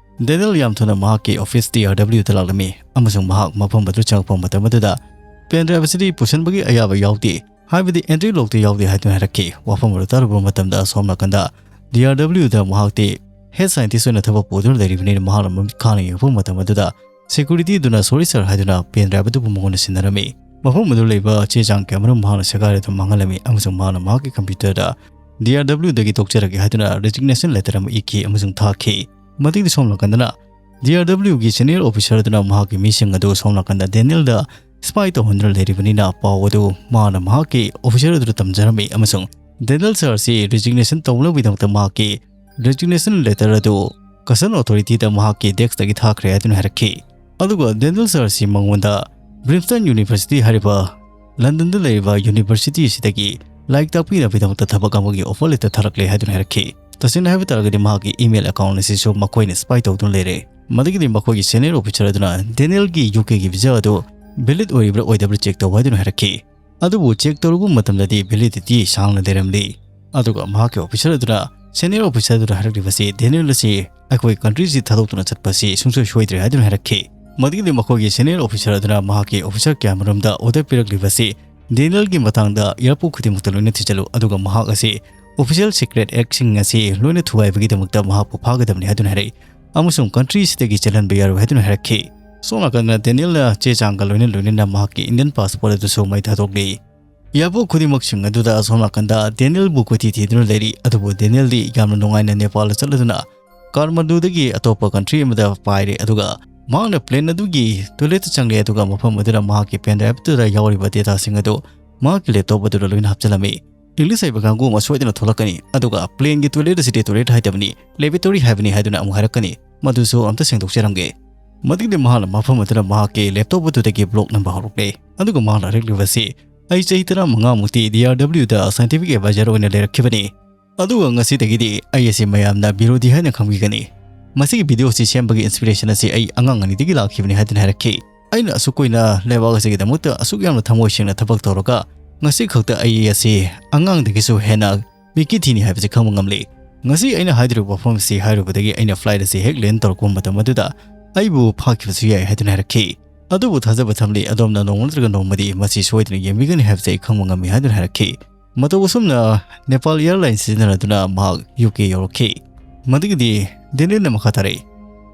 ꯗꯦꯅꯤꯌꯦꯜ ꯌꯥꯝ ꯊꯨꯅ ꯃꯍꯥꯛꯀꯤ ꯑꯣꯐꯤꯁ ꯗꯤ ꯑꯥꯔ ꯗꯕ꯭ꯂꯤꯎꯗ ꯂꯥꯛꯂꯝꯃꯤ, ꯑꯃꯁꯨꯡ ꯃꯍꯥꯛ ꯃꯐꯝ ꯑꯗꯨ ꯆꯪꯉꯛꯄ ꯃꯇꯝ ꯑꯗꯨꯗ ꯄꯦꯟ ꯗ꯭ꯔꯥꯏꯚ ꯑꯁꯤꯗꯤ ꯄꯨꯁꯟꯕꯒꯤ ꯑꯌꯥꯕ ꯌꯥꯎꯗꯦ, ꯍꯥꯏꯕꯗꯤ ꯑꯦꯟꯇ꯭ꯔꯤ ꯂꯣꯛꯇ ꯌꯥꯎꯗꯦ ꯍꯥꯏꯗꯨꯅ ꯍꯥꯏꯔꯛꯈꯤ꯫ ꯋꯥꯐꯝ ꯑꯗꯨ ꯇꯥꯔꯨꯕ ꯃꯇꯝꯗ ꯑꯁꯣꯝ ꯅꯥꯀꯟꯗ ꯗꯤ ꯑꯥꯔ ꯗꯕ꯭ꯂꯤꯎꯗ ꯃꯍꯥꯛꯇꯤ ꯍꯦꯗ ꯁꯥꯏꯟꯇꯤꯁ ꯑꯣꯏꯅ ꯊꯕꯛ ꯄꯨꯗꯨꯅ ꯂꯩꯔꯤꯕꯅꯤꯅ ꯃꯍꯥꯛꯅ ꯃꯃꯤꯠ ꯈꯥꯅ ꯌꯦꯡꯉꯛꯄ ꯃꯇꯝ ꯑꯗꯨꯗ ꯁꯦꯀ꯭ꯌꯨꯔꯤꯇꯤꯗꯨꯅ "ꯁꯣꯔꯤ ꯁꯥꯔ" ꯍꯥꯏꯗꯨꯅ ꯄꯦꯟ ꯗ꯭ꯔꯥꯏꯚ ꯑꯗꯨꯕꯨ ꯃꯉꯣꯟꯗ ꯁꯤꯟꯅꯔꯝꯃꯤ꯫ ꯃꯐꯝ ꯑꯗꯨ ꯂꯩꯕ ꯆꯦ ꯆꯥꯡ ꯀꯌꯥꯃꯔꯨꯝ ꯃꯍꯥꯛꯅ ꯁꯦꯒꯥꯏꯔꯗꯨꯅ ꯃꯥꯡꯍꯜꯂꯝꯃꯤ, ꯑꯃꯁꯨꯡ ꯃꯍꯥꯛꯅ ꯃꯍꯥꯛꯀꯤ ꯀꯝꯄ꯭ꯌꯨꯇꯔꯗ "ꯗꯤ ꯑꯥꯔ ꯗꯕ꯭ꯂꯤꯎꯗꯒꯤ ꯇꯣꯛꯆꯔꯒꯦ" ꯍꯥꯏꯗꯨꯅ ꯔꯤꯖꯤꯒꯅꯦꯁꯟ ꯂꯦꯇꯔ ꯑꯃ ꯏꯈꯤ ꯑꯃꯁꯨꯡ ꯊꯥꯈꯤ꯫ ꯃꯇꯤꯛꯇꯤ ꯁꯣꯝ ꯅꯥꯀꯟꯗꯅ ꯗꯤ ꯑꯥꯔ ꯗꯕ꯭ꯂꯤꯎꯒꯤ ꯁꯦꯅꯤꯌꯔ ꯑꯣꯐꯤꯁꯥꯔ ꯑꯗꯨꯅ ꯃꯍꯥꯛꯀꯤ ꯃꯤꯁꯤꯡ ꯑꯗꯨ ꯁꯣꯝ ꯅꯥꯀꯟꯗ ꯗꯦꯅꯤꯌꯦꯜꯗ ꯁ꯭ꯄꯥꯏ ꯇꯧꯍꯟꯗꯨꯅ ꯂꯩꯔꯤꯕꯅꯤꯅ ꯄꯥꯎ ꯑꯗꯨ ꯃꯥꯅ ꯃꯍꯥꯛꯀꯤ ꯑꯣꯐꯤꯁꯥꯔ ꯑꯗꯨꯗ ꯇꯝꯖꯔꯝꯃꯤ, ꯑꯃꯁꯨꯡ ꯗꯦꯅꯤꯌꯦꯜ ꯁꯥꯔ ꯑꯁꯤ ꯔꯤꯖꯤꯒꯅꯦꯁꯟ ꯇꯧꯅꯕꯒꯤꯗꯃꯛꯇ ꯃꯍꯥꯛꯀꯤ ꯔꯤꯖꯤꯒꯅꯦꯁꯟ ꯂꯦꯇꯔ ꯑꯗꯨ ꯀꯟꯁꯔꯟ ꯑꯣꯊꯣꯔꯤꯇꯤꯗ ꯃꯍꯥꯛꯀꯤ ꯗꯦꯁ꯭ꯛꯇꯒꯤ ꯊꯥꯈ꯭ꯔꯦ ꯍꯥꯏꯗꯨꯅ ꯍꯥꯏꯔꯛꯈꯤ꯫ ꯑꯗꯨꯒ ꯗꯦꯅꯤꯌꯦꯜ ꯁꯥꯔ ꯑꯁꯤ ꯃꯉꯣꯟꯗ ꯕ꯭ꯔꯤꯝꯁꯇꯟ ꯌꯨꯅꯤꯚꯔꯁꯤꯇꯤ ꯍꯥꯏꯔꯤꯕ ꯂꯟꯗꯟꯗ ꯂꯩꯔꯤꯕ ꯌꯨꯅꯤꯚꯔꯁꯤꯇꯤ ꯑꯁꯤꯗꯒꯤ ꯂꯥꯏꯔꯤꯛ ꯇꯥꯛꯄꯤꯅꯕꯒꯤꯗꯃꯛꯇ ꯊꯕꯛ ꯑꯃꯒꯤ ꯑꯣꯐꯔ ꯂꯦꯇꯔ ꯊꯥꯔꯛꯂꯦ ꯍꯥꯏꯗꯨꯅ ꯍꯥꯏꯔꯛꯈꯤ꯫ ꯇꯁꯦꯡꯅ ꯍꯥꯏꯕ ꯇꯥꯔꯒꯗꯤ ꯃꯍꯥꯛꯀꯤ ꯏꯃꯦꯜ ꯑꯦꯀꯥꯎꯟ ꯑꯁꯤꯁꯨ ꯃꯈꯣꯏꯅ ꯁ꯭ꯄꯥꯏ ꯇꯧꯗꯨꯅ ꯂꯩꯔꯦ꯫ ꯃꯗꯨꯒꯤꯗꯤ ꯃꯈꯣꯏꯒꯤ ꯁꯦꯅꯤꯌꯔ ꯑꯣꯐꯤꯁꯥꯔ ꯑꯗꯨꯅ ꯗꯦꯅꯤꯌꯦꯜꯒꯤ ꯌꯨ ꯀꯦꯒꯤ ꯚꯤꯖꯥ ꯑꯗꯨ ꯚꯦꯂꯤꯗ ꯑꯣꯏꯔꯤꯕ꯭ꯔꯥ ꯑꯣꯏꯗꯕ꯭ꯔꯥ ꯆꯦꯛ ꯇꯧ ꯍꯥꯏꯗꯨꯅ ꯍꯥꯏꯔꯛꯈꯤ꯫ ꯑꯗꯨꯕꯨ ꯆꯦꯛ ꯇꯧꯔꯨꯕ ꯃꯇꯝꯗꯗꯤ ꯚꯦꯂꯤꯗꯤꯇꯤ ꯁꯥꯡꯅ ꯂꯩꯔꯝꯂꯤ꯫ ꯑꯗꯨꯒ ꯃꯍꯥꯛꯀꯤ ꯑꯣꯐꯤꯁꯥꯔ ꯑꯗꯨꯅ ꯁꯦꯅꯤꯌꯔ ꯑꯣꯐꯤꯁꯥꯔ ꯑꯗꯨꯗ ꯍꯥꯏꯔꯛꯂꯤꯕꯁꯤ ꯗꯦꯅꯤꯌꯦꯜ ꯑꯁꯤ ꯑꯩꯈꯣꯏ ꯀꯟꯇ꯭ꯔꯤꯁꯤ ꯊꯥꯗꯣꯛꯇꯨꯅ ꯆꯠꯄꯁꯤ ꯁꯨꯡꯁꯣꯏ ꯁꯣꯏꯗ꯭ꯔꯦ ꯍꯥꯏꯗꯨꯅ ꯍꯥꯏꯔꯛꯈꯤ꯫ ꯃꯗꯨꯒꯤꯗꯤ ꯃꯈꯣꯏꯒꯤ ꯁꯦꯅꯤꯌꯔ ꯑꯣꯐꯤꯁꯥꯔ ꯑꯗꯨꯅ ꯃꯍꯥꯛꯀꯤ ꯑꯣꯐꯤꯁꯥꯔ ꯀꯌꯥꯃꯔꯨꯝꯗ ꯑꯣꯔꯗꯔ ꯄꯤꯔꯛꯂꯤꯕꯁꯤ ꯗꯦꯅꯤꯌꯦꯜꯒꯤ ꯃꯇꯥꯡꯗ ꯑꯦꯌꯥꯔꯄꯣꯔꯠ ꯈꯨꯗꯤꯡꯃꯛꯇ ꯂꯣꯏꯅ ꯊꯤꯖꯤꯜꯂꯨ, ꯑꯗꯨꯒ ꯃꯍꯥꯛ ꯑꯁꯤ ꯑꯣꯐꯤꯁꯤꯌꯦꯜ ꯁꯤꯀ꯭ꯔꯦꯠ ꯑꯦꯛꯁꯤꯡ ꯑꯁꯤ ꯂꯣꯏꯅ ꯊꯨꯒꯥꯏꯕꯒꯤꯗꯃꯛꯇ ꯃꯍꯥꯛꯄꯨ ꯐꯥꯒꯗꯕꯅꯤ ꯍꯥꯏꯗꯨꯅ ꯍꯥꯏꯔꯛꯏ꯫ ꯑꯃꯁꯨꯡ country ꯑꯁꯤꯗꯒꯤ ꯆꯦꯜꯍꯟꯕ ꯌꯥꯔꯣꯏ ꯍꯥꯏꯗꯨꯅ ꯍꯥꯏꯔꯛꯈꯤ꯫ ꯁꯣꯝ ꯅꯥꯀꯟꯗ ꯗꯦꯅꯤꯌꯦꯜꯅ ꯆꯦ ꯆꯥꯡꯒ ꯂꯣꯏꯅ ꯂꯣꯏꯅꯅ ꯃꯍꯥꯛꯀꯤ Indian passport ꯑꯗꯨꯁꯨ ꯃꯩ ꯊꯥꯗꯣꯛꯂꯤ꯫ Airport ꯈꯨꯗꯤꯡꯃꯛꯁꯤꯡ ꯑꯗꯨꯗ ꯑꯁꯣꯝ ꯅꯥꯀꯟꯗ ꯗꯦꯅꯤꯌꯦꯜꯕꯨ ꯀꯣꯏꯊꯤ ꯊꯤꯗꯨꯅ ꯂꯩꯔꯤ꯫ ꯑꯗꯨꯕꯨ ꯗꯦꯅꯤꯌꯦꯜꯗꯤ ꯌꯥꯝꯅ ꯅꯨꯡꯉꯥꯏꯅ ꯅꯦꯄꯥꯜꯗ ꯆꯠꯂꯗꯨꯅ ꯀꯥꯔꯃꯟꯗꯨꯗꯒꯤ ꯑꯇꯣꯞꯄ country ꯑꯃꯗ ꯄꯥꯏꯔꯦ, ꯑꯗꯨꯒ ꯃꯍꯥꯛꯅ plane ꯑꯗꯨꯒꯤ toilet ꯆꯪꯂꯦ, ꯑꯗꯨꯒ ꯃꯐꯝ ꯑꯗꯨꯗ ꯃꯍꯥꯛꯀꯤ pen drive ꯑꯗꯨꯗ ꯌꯥꯎꯔꯤꯕ dataꯁꯤꯡ ꯑꯗꯨ ꯃꯍꯥꯛꯀꯤ laptop ꯑꯗꯨꯗ ꯂꯣꯏꯅ ꯍꯥꯞꯆꯤꯜꯂꯝꯃꯤ꯫ English ꯍꯩꯕ ꯀꯥꯡꯕꯨ ꯑꯃ ꯁꯣꯏꯗꯅ ꯊꯣꯛꯂꯛꯀꯅꯤ, ꯑꯗꯨꯒ planeꯒꯤ toilet ꯑꯁꯤꯗꯤ toilet ꯍꯥꯏꯗꯕꯅꯤ, lavatory ꯍꯥꯏꯕꯅꯤ ꯍꯥꯏꯗꯨꯅ ꯑꯃꯨꯛ ꯍꯥꯏꯔꯛꯀꯅꯤ꯫ ꯃꯗꯨꯁꯨ ꯑꯝꯇ ꯁꯦꯡꯗꯣꯛꯆꯔꯝꯒꯦ꯫ ꯃꯗꯨꯒꯤꯗꯤ ꯃꯍꯥꯛꯅ ꯃꯐꯝ ꯑꯗꯨꯗ ꯃꯍꯥꯛꯀꯤ laptop ꯑꯗꯨꯗꯒꯤ vlog ꯅꯝꯕ ꯍꯧꯔꯛꯂꯦ, ꯑꯗꯨꯒ ꯃꯍꯥꯛꯅ ꯍꯥꯏꯔꯛꯂꯤꯕꯁꯤ, "ꯑꯩ ꯆꯍꯤ ꯇꯔꯥꯃꯉꯥ ꯃꯨꯛꯇꯤ D R W ꯗ scientific advisor ꯑꯣꯏꯅ ꯂꯩꯔꯛꯈꯤꯕꯅꯤ꯫ ꯑꯗꯨꯒ ꯉꯁꯤꯗꯒꯤꯗꯤ ꯑꯩ ꯑꯁꯤ ꯃꯌꯥꯝꯅ ꯕꯤꯔꯣꯙꯤ ꯍꯥꯏꯅ ꯈꯪꯕꯤꯒꯅꯤ꯫ ꯃꯁꯤꯒꯤ video ꯑꯁꯤ ꯁꯦꯝꯕꯒꯤ inspiration ꯑꯁꯤ ꯑꯩ ꯑꯉꯥꯡ ꯑꯅꯤꯗꯒꯤ ꯂꯥꯛꯈꯤꯕꯅꯤ" ꯍꯥꯏꯗꯨꯅ ꯍꯥꯏꯔꯛꯈꯤ꯫ "ꯑꯩꯅ ꯑꯁꯨꯛ ꯀꯨꯏꯅ ꯂꯩꯕꯥꯛ ꯑꯁꯤꯒꯤꯗꯃꯛꯇ ꯑꯁꯨꯛ ꯌꯥꯝꯅ ꯊꯃꯣꯏ ꯁꯦꯡꯅ ꯊꯕꯛ ꯇꯧꯔꯒ ꯉꯁꯤ ꯈꯛꯇ ꯑꯩ ꯑꯁꯤ ꯑꯉꯥꯡꯗꯒꯤꯁꯨ ꯍꯦꯟꯅ ꯃꯤꯀꯤ ꯊꯤꯅꯤ ꯍꯥꯏꯕꯁꯤ ꯈꯪꯕ ꯉꯝꯂꯤ꯫ ꯉꯁꯤ ꯑꯩꯅ ꯍꯥꯏꯗꯣꯔꯤꯕ ꯋꯥꯐꯝ ꯑꯁꯤ ꯍꯥꯏꯔꯨꯕꯗꯒꯤ ꯑꯩꯅ flight ꯑꯁꯤ ꯍꯦꯛ land ꯇꯧꯔꯛꯄ ꯃꯇꯝ ꯑꯗꯨꯗ ꯑꯩꯕꯨ ꯐꯥꯈꯤꯕꯁꯨ ꯌꯥꯏ" ꯍꯥꯏꯗꯨꯅ ꯍꯥꯏꯔꯛꯈꯤ꯫ "ꯑꯗꯨꯕꯨ ꯊꯥꯖꯕ ꯊꯝꯂꯤ, ꯑꯗꯣꯝꯅ ꯅꯣꯡꯃ ꯅꯠꯇ꯭ꯔꯒ ꯅꯣꯡꯃꯗꯤ ꯃꯁꯤ ꯁꯣꯏꯗꯅ ꯌꯦꯡꯕꯤꯒꯅꯤ ꯍꯥꯏꯕꯁꯤ ꯑꯩ ꯈꯪꯕ ꯉꯝꯃꯤ" ꯍꯥꯏꯗꯨꯅ ꯍꯥꯏꯔꯛꯈꯤ꯫ ꯃꯇꯧ ꯑꯁꯨꯝꯅ Nepal Airlines ꯁꯤꯖꯤꯟꯅꯗꯨꯅ ꯃꯍꯥꯛ U K ꯌꯧꯔꯛꯈꯤ꯫ ꯃꯗꯨꯒꯤꯗꯤ ꯗꯦꯅꯤꯌꯦꯜꯅ ꯃꯈꯥ ꯇꯥꯔꯛꯏ,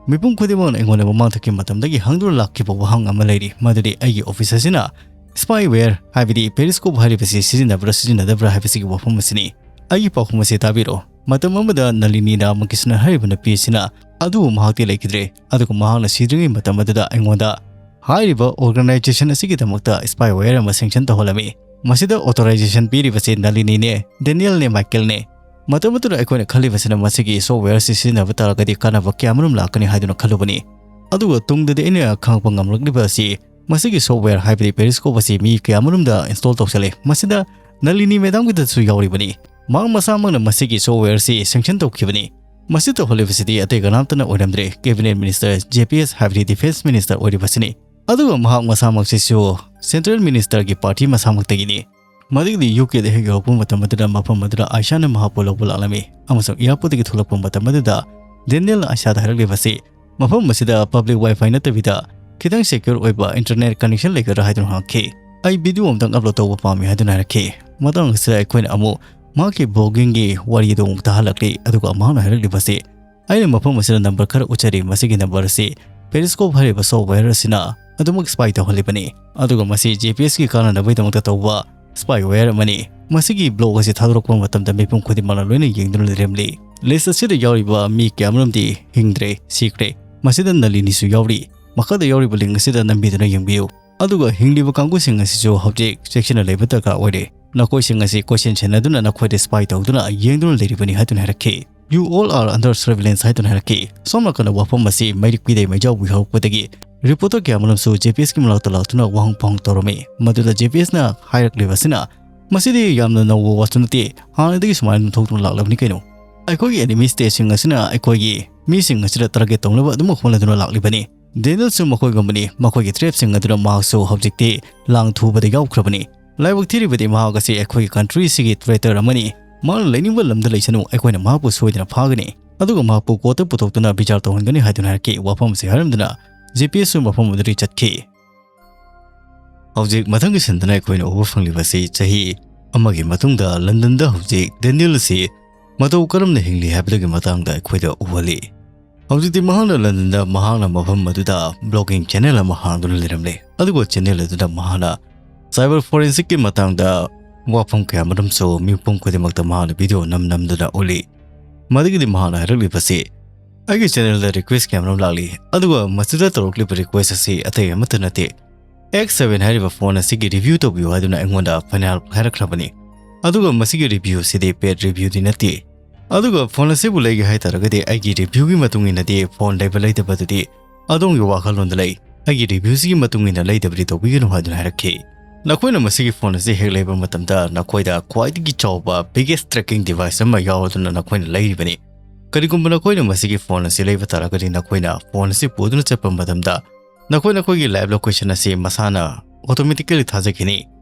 "ꯃꯤꯄꯨꯝ ꯈꯨꯗꯤꯡꯃꯛꯅ ꯑꯩꯉꯣꯟꯗ ꯃꯃꯥꯡꯊꯛꯀꯤ ꯃꯇꯝꯗꯒꯤ ꯍꯪꯗꯨꯅ ꯂꯥꯛꯈꯤꯕ ꯋꯥꯍꯪ ꯑꯃ ꯂꯩꯔꯤ, ꯃꯗꯨꯗꯤ ꯑꯩꯒꯤ office ꯑꯁꯤꯅ spyware, ꯍꯥꯏꯕꯗꯤ periscope ꯍꯥꯏꯔꯤꯕꯁꯤ ꯁꯤꯖꯤꯟꯅꯕ꯭ꯔꯥ ꯁꯤꯖꯤꯟꯅꯗꯕ꯭ꯔꯥ ꯍꯥꯏꯕꯁꯤꯒꯤ ꯋꯥꯐꯝ ꯑꯁꯤꯅꯤ꯫ ꯑꯩꯒꯤ ꯄꯥꯎꯈꯨꯝ ꯑꯁꯤ ꯇꯥꯕꯤꯔꯣ꯫ ꯃꯇꯝ ꯑꯃꯗ ꯅꯂꯤꯅꯤ ꯔꯥꯃꯀ꯭ꯔꯤꯁꯅ ꯍꯥꯏꯔꯤꯕ ꯅꯨꯄꯤ ꯑꯁꯤꯅ ꯑꯗꯨꯕꯨ ꯃꯍꯥꯛꯇꯤ ꯂꯩꯈꯤꯗ꯭ꯔꯦ, ꯑꯗꯨꯒ ꯃꯍꯥꯛꯅ ꯁꯤꯗ꯭ꯔꯤꯉꯩ ꯃꯇꯝ ꯑꯗꯨꯗ ꯑꯩꯉꯣꯟꯗ ꯍꯥꯏꯔꯤꯕ organization ꯑꯁꯤꯒꯤꯗꯃꯛꯇ spyware ꯑꯃ sanction ꯇꯧꯍꯜꯂꯝꯃꯤ꯫ ꯃꯁꯤꯗ authorization ꯄꯤꯔꯤꯕꯁꯤ ꯅꯂꯤꯅꯤꯅꯦ, ꯗꯦꯅꯤꯌꯦꯜꯅꯦ, ꯃꯥꯏꯀꯦꯜꯅꯦ꯫ ꯃꯇꯝ ꯑꯗꯨꯗ ꯑꯩꯈꯣꯏꯅ ꯈꯜꯂꯤꯕꯁꯤꯅ ꯃꯁꯤꯒꯤ software ꯑꯁꯤ ꯁꯤꯖꯤꯟꯅꯕ ꯇꯥꯔꯒꯗꯤ ꯀꯥꯟꯅꯕ ꯀꯌꯥꯃꯔꯨꯝ ꯂꯥꯛꯀꯅꯤ ꯍꯥꯏꯗꯨꯅ ꯈꯜꯂꯨꯕꯅꯤ꯫ ꯑꯗꯨꯒ ꯇꯨꯡꯗꯗꯤ ꯑꯩꯅ ꯈꯪꯂꯛꯄ ꯉꯝꯂꯛꯂꯤꯕ ꯑꯁꯤ ꯃꯁꯤꯒꯤ software ꯍꯥꯏꯕꯗꯤ periscope ꯑꯁꯤ ꯃꯤ ꯀꯌꯥꯃꯔꯨꯝꯗ install ꯇꯧꯁꯜꯂꯦ꯫ ꯃꯁꯤꯗ ꯅꯂꯤꯅꯤ madamꯒꯤꯗꯁꯨ ꯌꯥꯎꯔꯤꯕꯅꯤ꯫ ꯃꯍꯥꯛ ꯃꯁꯥꯃꯛꯅ ꯃꯁꯤꯒꯤ software ꯑꯁꯤ sanction ꯇꯧꯈꯤꯕꯅꯤ꯫ ꯃꯁꯤ ꯇꯧꯍꯜꯂꯤꯕꯁꯤꯗꯤ ꯑꯇꯩ ꯀꯅꯥꯝꯇꯅ ꯑꯣꯏꯔꯝꯗ꯭ꯔꯦ, cabinet minister, J P S ꯍꯥꯏꯕꯗꯤ defence minister ꯑꯣꯏꯔꯤꯕꯁꯤꯅꯤ꯫ ꯑꯗꯨꯒ ꯃꯍꯥꯛ ꯃꯁꯥꯃꯛꯁꯤꯁꯨ central ministerꯒꯤ party ꯃꯁꯥꯃꯛꯇꯒꯤꯅꯤ꯫ ꯃꯗꯨꯒꯤꯗꯤ U Kꯗ ꯍꯦꯛ ꯌꯧꯔꯛꯄ ꯃꯇꯝ ꯑꯗꯨꯗ ꯃꯐꯝ ꯑꯗꯨꯗ ꯑꯥꯏꯁꯥꯅ ꯃꯍꯥꯛꯄꯨ ꯂꯧꯕ ꯂꯥꯛꯂꯝꯃꯤ, ꯑꯃꯁꯨꯡ airportꯇꯒꯤ ꯊꯣꯛꯂꯛꯄ ꯃꯇꯝ ꯑꯗꯨꯗ ꯗꯦꯅꯤꯌꯦꯜꯅ ꯑꯥꯏꯁꯥꯗ ꯍꯥꯏꯔꯛꯂꯤꯕꯁꯤ, "ꯃꯐꯝ ꯑꯁꯤꯗ public Wi-Fi ꯅꯠꯇꯕꯤꯗ ꯈꯤꯇꯪ secure ꯑꯣꯏꯕ internet connection ꯂꯩꯒꯗ꯭ꯔꯥ?" ꯍꯥꯏꯗꯨꯅ ꯍꯪꯉꯛꯈꯤ꯫ "ꯑꯩ video ꯑꯃꯇꯪ upload ꯇꯧꯕ ꯄꯥꯝꯃꯤ" ꯍꯥꯏꯗꯨꯅ ꯍꯥꯏꯔꯛꯈꯤ꯫ ꯃꯇꯥꯡ ꯑꯁꯤꯗ ꯑꯩꯈꯣꯏꯅ ꯑꯃꯨꯛ ꯃꯍꯥꯛꯀꯤ vloggingꯒꯤ ꯋꯥꯔꯤ ꯑꯗꯨ ꯑꯃꯨꯛ ꯇꯥꯍꯜꯂꯛꯂꯤ, ꯑꯗꯨꯒ ꯃꯍꯥꯛꯅ ꯍꯥꯏꯔꯛꯂꯤꯕꯁꯤ, ꯑꯩꯅ ꯃꯐꯝ ꯑꯁꯤꯗ ꯅꯝꯕꯔ ꯈꯔ ꯎꯠꯆꯔꯤ꯫ ꯃꯁꯤꯒꯤ ꯅꯝꯕꯔ ꯑꯁꯤ Periscope ꯍꯥꯏꯔꯤꯕ software ꯑꯁꯤꯅ ꯑꯗꯨꯃꯛ spy ꯇꯧꯍꯜꯂꯤꯕꯅꯤ, ꯑꯗꯨꯒ ꯃꯁꯤ J P S ꯀꯤ ꯀꯥꯟꯅꯅꯕꯒꯤꯗꯃꯛꯇ ꯇꯧꯕ spyware ꯑꯃꯅꯤ꯫ ꯃꯁꯤꯒꯤ blog ꯑꯁꯤ ꯊꯥꯗꯣꯔꯛꯄ ꯃꯇꯝꯗ ꯃꯤꯄꯨꯝ ꯈꯨꯗꯤꯡꯃꯛꯅ ꯂꯣꯏꯅ ꯌꯦꯡꯗꯨꯅ ꯂꯩꯔꯝꯂꯤ꯫ List ꯑꯁꯤꯗ ꯌꯥꯎꯔꯤꯕ ꯃꯤ ꯀꯌꯥꯃꯔꯨꯝꯗꯤ ꯍꯤꯡꯗ꯭ꯔꯦ, ꯁꯤꯈ꯭ꯔꯦ꯫ ꯃꯁꯤꯗ ꯅꯂꯤꯅꯤꯁꯨ ꯌꯥꯎꯔꯤ꯫ ꯃꯈꯥꯗ ꯌꯥꯎꯔꯤꯕ link ꯑꯁꯤꯗ ꯅꯝꯕꯤꯗꯨꯅ ꯌꯦꯡꯕꯤꯌꯨ꯫ ꯑꯗꯨꯒ ꯍꯤꯡꯂꯤꯕ ꯀꯥꯡꯕꯨꯁꯤꯡ ꯑꯁꯤꯁꯨ ꯍꯧꯖꯤꯛ ꯆꯦꯛꯁꯤꯟꯅ ꯂꯩꯕ ꯗꯔꯀꯥꯔ ꯑꯣꯏꯔꯦ꯫ ꯅꯈꯣꯏꯁꯤꯡ ꯑꯁꯤ ꯀꯣꯏꯁꯦꯟ ꯁꯦꯟꯅꯗꯨꯅ ꯅꯈꯣꯏꯗ spy ꯇꯧꯗꯨꯅ ꯌꯦꯡꯗꯨꯅ ꯂꯩꯔꯤꯕꯅꯤ ꯍꯥꯏꯗꯨꯅ ꯍꯥꯏꯔꯛꯈꯤ꯫ "You all are under surveillance" ꯍꯥꯏꯗꯨꯅ ꯍꯥꯏꯔꯛꯈꯤ꯫ ꯁꯣꯝ ꯅꯥꯀꯟꯗ ꯋꯥꯐꯝ ꯑꯁꯤ ꯃꯩꯔꯤꯛ ꯄꯤꯗꯩ ꯃꯩꯖꯥꯎꯕꯤ ꯍꯧꯔꯛꯄꯗꯒꯤ reporter ꯀꯌꯥ ꯑꯃꯔꯣꯝꯁꯨ J P S ꯀꯤ ꯃꯅꯥꯛꯇ ꯂꯥꯛꯇꯨꯅ ꯋꯥꯍꯪ ꯄꯥꯎꯍꯪ ꯇꯧꯔꯝꯃꯤ꯫ ꯃꯗꯨꯗ J P S ꯅ ꯍꯥꯏꯔꯛꯂꯤꯕ ꯑꯁꯤꯅ, "ꯃꯁꯤꯗꯤ ꯌꯥꯝꯅ ꯅꯧꯕ ꯋꯥꯁꯨ ꯅꯠꯇꯦ, ꯍꯥꯟꯅꯗꯒꯤ ꯁꯨꯃꯥꯏꯅ ꯑꯗꯨꯝ ꯊꯣꯛꯇꯨꯅ ꯂꯥꯛꯂꯕꯅꯤ ꯀꯩꯅꯣ꯫ ꯑꯩꯈꯣꯏꯒꯤ enemy state ꯁꯤꯡ ꯑꯁꯤꯅ ꯑꯩꯈꯣꯏꯒꯤ ꯃꯤꯁꯤꯡ ꯑꯁꯤꯗ target ꯇꯧꯅꯕ ꯑꯗꯨꯃꯛ ꯍꯣꯠꯅꯗꯨꯅ ꯂꯥꯛꯂꯤꯕꯅꯤ꯫ Daniel ꯁꯨ ꯃꯈꯣꯏꯒꯨꯝꯕꯅꯤ, ꯃꯈꯣꯏꯒꯤ trap ꯁꯤꯡ ꯑꯗꯨꯅ ꯃꯍꯥꯛꯁꯨ ꯍꯧꯖꯤꯛꯇꯤ ꯂꯥꯡ ꯊꯨꯕꯗ ꯌꯥꯎꯈ꯭ꯔꯕꯅꯤ꯫ ꯂꯥꯏꯕꯛ ꯊꯤꯔꯤꯕꯗꯤ ꯃꯍꯥꯛ ꯑꯁꯤ ꯑꯩꯈꯣꯏꯒꯤ country ꯁꯤꯒꯤ traitor ꯑꯃꯅꯤ꯫ ꯃꯍꯥꯛꯅ ꯂꯩꯅꯤꯡꯕ ꯂꯝꯗ ꯂꯩꯁꯅꯨ, ꯑꯩꯈꯣꯏꯅ ꯃꯍꯥꯛꯄꯨ ꯁꯣꯏꯗꯅ ꯐꯥꯒꯅꯤ꯫ ꯑꯗꯨꯒ ꯃꯍꯥꯛꯄꯨ court ꯇ ꯄꯨꯊꯣꯛꯇꯨꯅ ꯕꯤꯆꯥꯔ ꯇꯧꯍꯟꯒꯅꯤ" ꯍꯥꯏꯗꯨꯅ ꯍꯥꯏꯔꯛꯈꯤ꯫ ꯋꯥꯐꯝ ꯑꯁꯤ ꯍꯥꯏꯔꯝꯗꯅ J P S ꯁꯨ ꯃꯐꯝ ꯑꯗꯨꯗꯒꯤ ꯆꯠꯈꯤ꯫ ꯍꯧꯖꯤꯛ ꯃꯊꯪꯒꯤ ꯁꯟꯗꯅ ꯑꯩꯈꯣꯏꯅ ꯎꯕ ꯐꯪꯂꯤꯕ ꯑꯁꯤ ꯆꯍꯤ ꯑꯃꯒꯤ ꯃꯇꯨꯡꯗ ꯂꯟꯗꯟꯗ ꯍꯧꯖꯤꯛ ꯗꯦꯅꯤꯌꯦꯜ ꯑꯁꯤ ꯃꯇꯧ ꯀꯔꯝꯅ ꯍꯤꯡꯂꯤ ꯍꯥꯏꯕꯗꯨꯒꯤ ꯃꯇꯥꯡꯗ ꯑꯩꯈꯣꯏꯗ ꯎꯍꯜꯂꯤ꯫ ꯍꯧꯖꯤꯛꯇꯤ ꯃꯍꯥꯛꯅ ꯂꯟꯗꯟꯗ ꯃꯍꯥꯛꯅ ꯃꯐꯝ ꯑꯗꯨꯗ blogging channel ꯑꯃ ꯍꯥꯡꯗꯨꯅ ꯂꯩꯔꯝꯂꯦ, ꯑꯗꯨꯒ channel ꯑꯗꯨꯗ ꯃꯍꯥꯛꯅ cyber forensic ꯀꯤ ꯃꯇꯥꯡꯗ ꯋꯥꯐꯝ ꯀꯌꯥ ꯃꯔꯨꯝꯁꯨ ꯃꯤꯄꯨꯝ ꯈꯨꯗꯤꯡꯃꯛꯇ ꯃꯍꯥꯛꯅ video ꯅꯝ ꯅꯝꯗꯨꯅ ꯎꯠꯂꯤ꯫ ꯃꯗꯨꯒꯤꯗꯤ ꯃꯍꯥꯛꯅ ꯍꯥꯏꯔꯛꯂꯤꯕꯁꯤ, "ꯑꯩꯒꯤ channel ꯗ request ꯀꯌꯥ ꯃꯔꯨꯝ ꯂꯥꯛꯂꯤ, ꯑꯗꯨꯒ ꯃꯁꯤꯗ ꯇꯧꯔꯛꯂꯤꯕ request ꯑꯁꯤ ꯑꯇꯩ ꯑꯃꯠꯇ ꯅꯠꯇꯦ꯫ X seven ꯍꯥꯏꯔꯤꯕ phone ꯑꯁꯤꯒꯤ review ꯇꯧꯕꯤꯌꯨ" ꯍꯥꯏꯗꯨꯅ ꯑꯩꯉꯣꯟꯗ final ꯍꯥꯏꯔꯛꯈ꯭ꯔꯕꯅꯤ꯫ ꯑꯗꯨꯒ ꯃꯁꯤꯒꯤ review ꯑꯁꯤꯗꯤ paid review ꯗꯤ ꯅꯠꯇꯦ꯫ ꯑꯗꯨꯒ phone ꯑꯁꯤꯕꯨ ꯂꯩꯒꯦ ꯍꯥꯏ ꯇꯥꯔꯒꯗꯤ ꯑꯩꯒꯤ review ꯒꯤ ꯃꯇꯨꯡ ꯏꯟꯅꯗꯤ phone ꯂꯩꯕ ꯂꯩꯇꯕ ꯑꯗꯨꯗꯤ ꯑꯗꯣꯝꯒꯤ ꯋꯥꯈꯜꯂꯣꯟꯗ ꯂꯩ꯫ ꯑꯩꯒꯤ review ꯁꯤꯒꯤ ꯃꯇꯨꯡ ꯏꯟꯅ ꯂꯩꯗꯕꯗꯤ ꯇꯧꯕꯤꯒꯅꯨ ꯍꯥꯏꯗꯨꯅ ꯍꯥꯏꯔꯛꯈꯤ꯫ ꯅꯈꯣꯏꯅ ꯃꯁꯤꯒꯤ phone ꯑꯁꯤ ꯍꯦꯛ ꯂꯩꯕ ꯃꯇꯝꯗ ꯅꯈꯣꯏꯗ ꯈ꯭ꯋꯥꯏꯗꯒꯤ ꯆꯥꯎꯕ biggest tracking device ꯑꯃ ꯌꯥꯎꯔꯗꯨꯅ ꯅꯈꯣꯏꯅ ꯂꯩꯔꯤꯕꯅꯤ꯫ ꯀꯔꯤꯒꯨꯝꯕ ꯅꯈꯣꯏꯅ ꯃꯁꯤꯒꯤ phone ꯑꯁꯤ ꯂꯩꯕ ꯇꯥꯔꯒꯗꯤ ꯅꯈꯣꯏꯅ phone ꯑꯁꯤ ꯄꯨꯗꯨꯅ ꯆꯠꯄ ꯃꯇꯝꯗ ꯅꯈꯣꯏ ꯅꯈꯣꯏꯒꯤ live location ꯑꯁꯤ ꯃꯁꯥꯅ automatically ꯊꯥꯖꯈꯤꯅꯤ꯫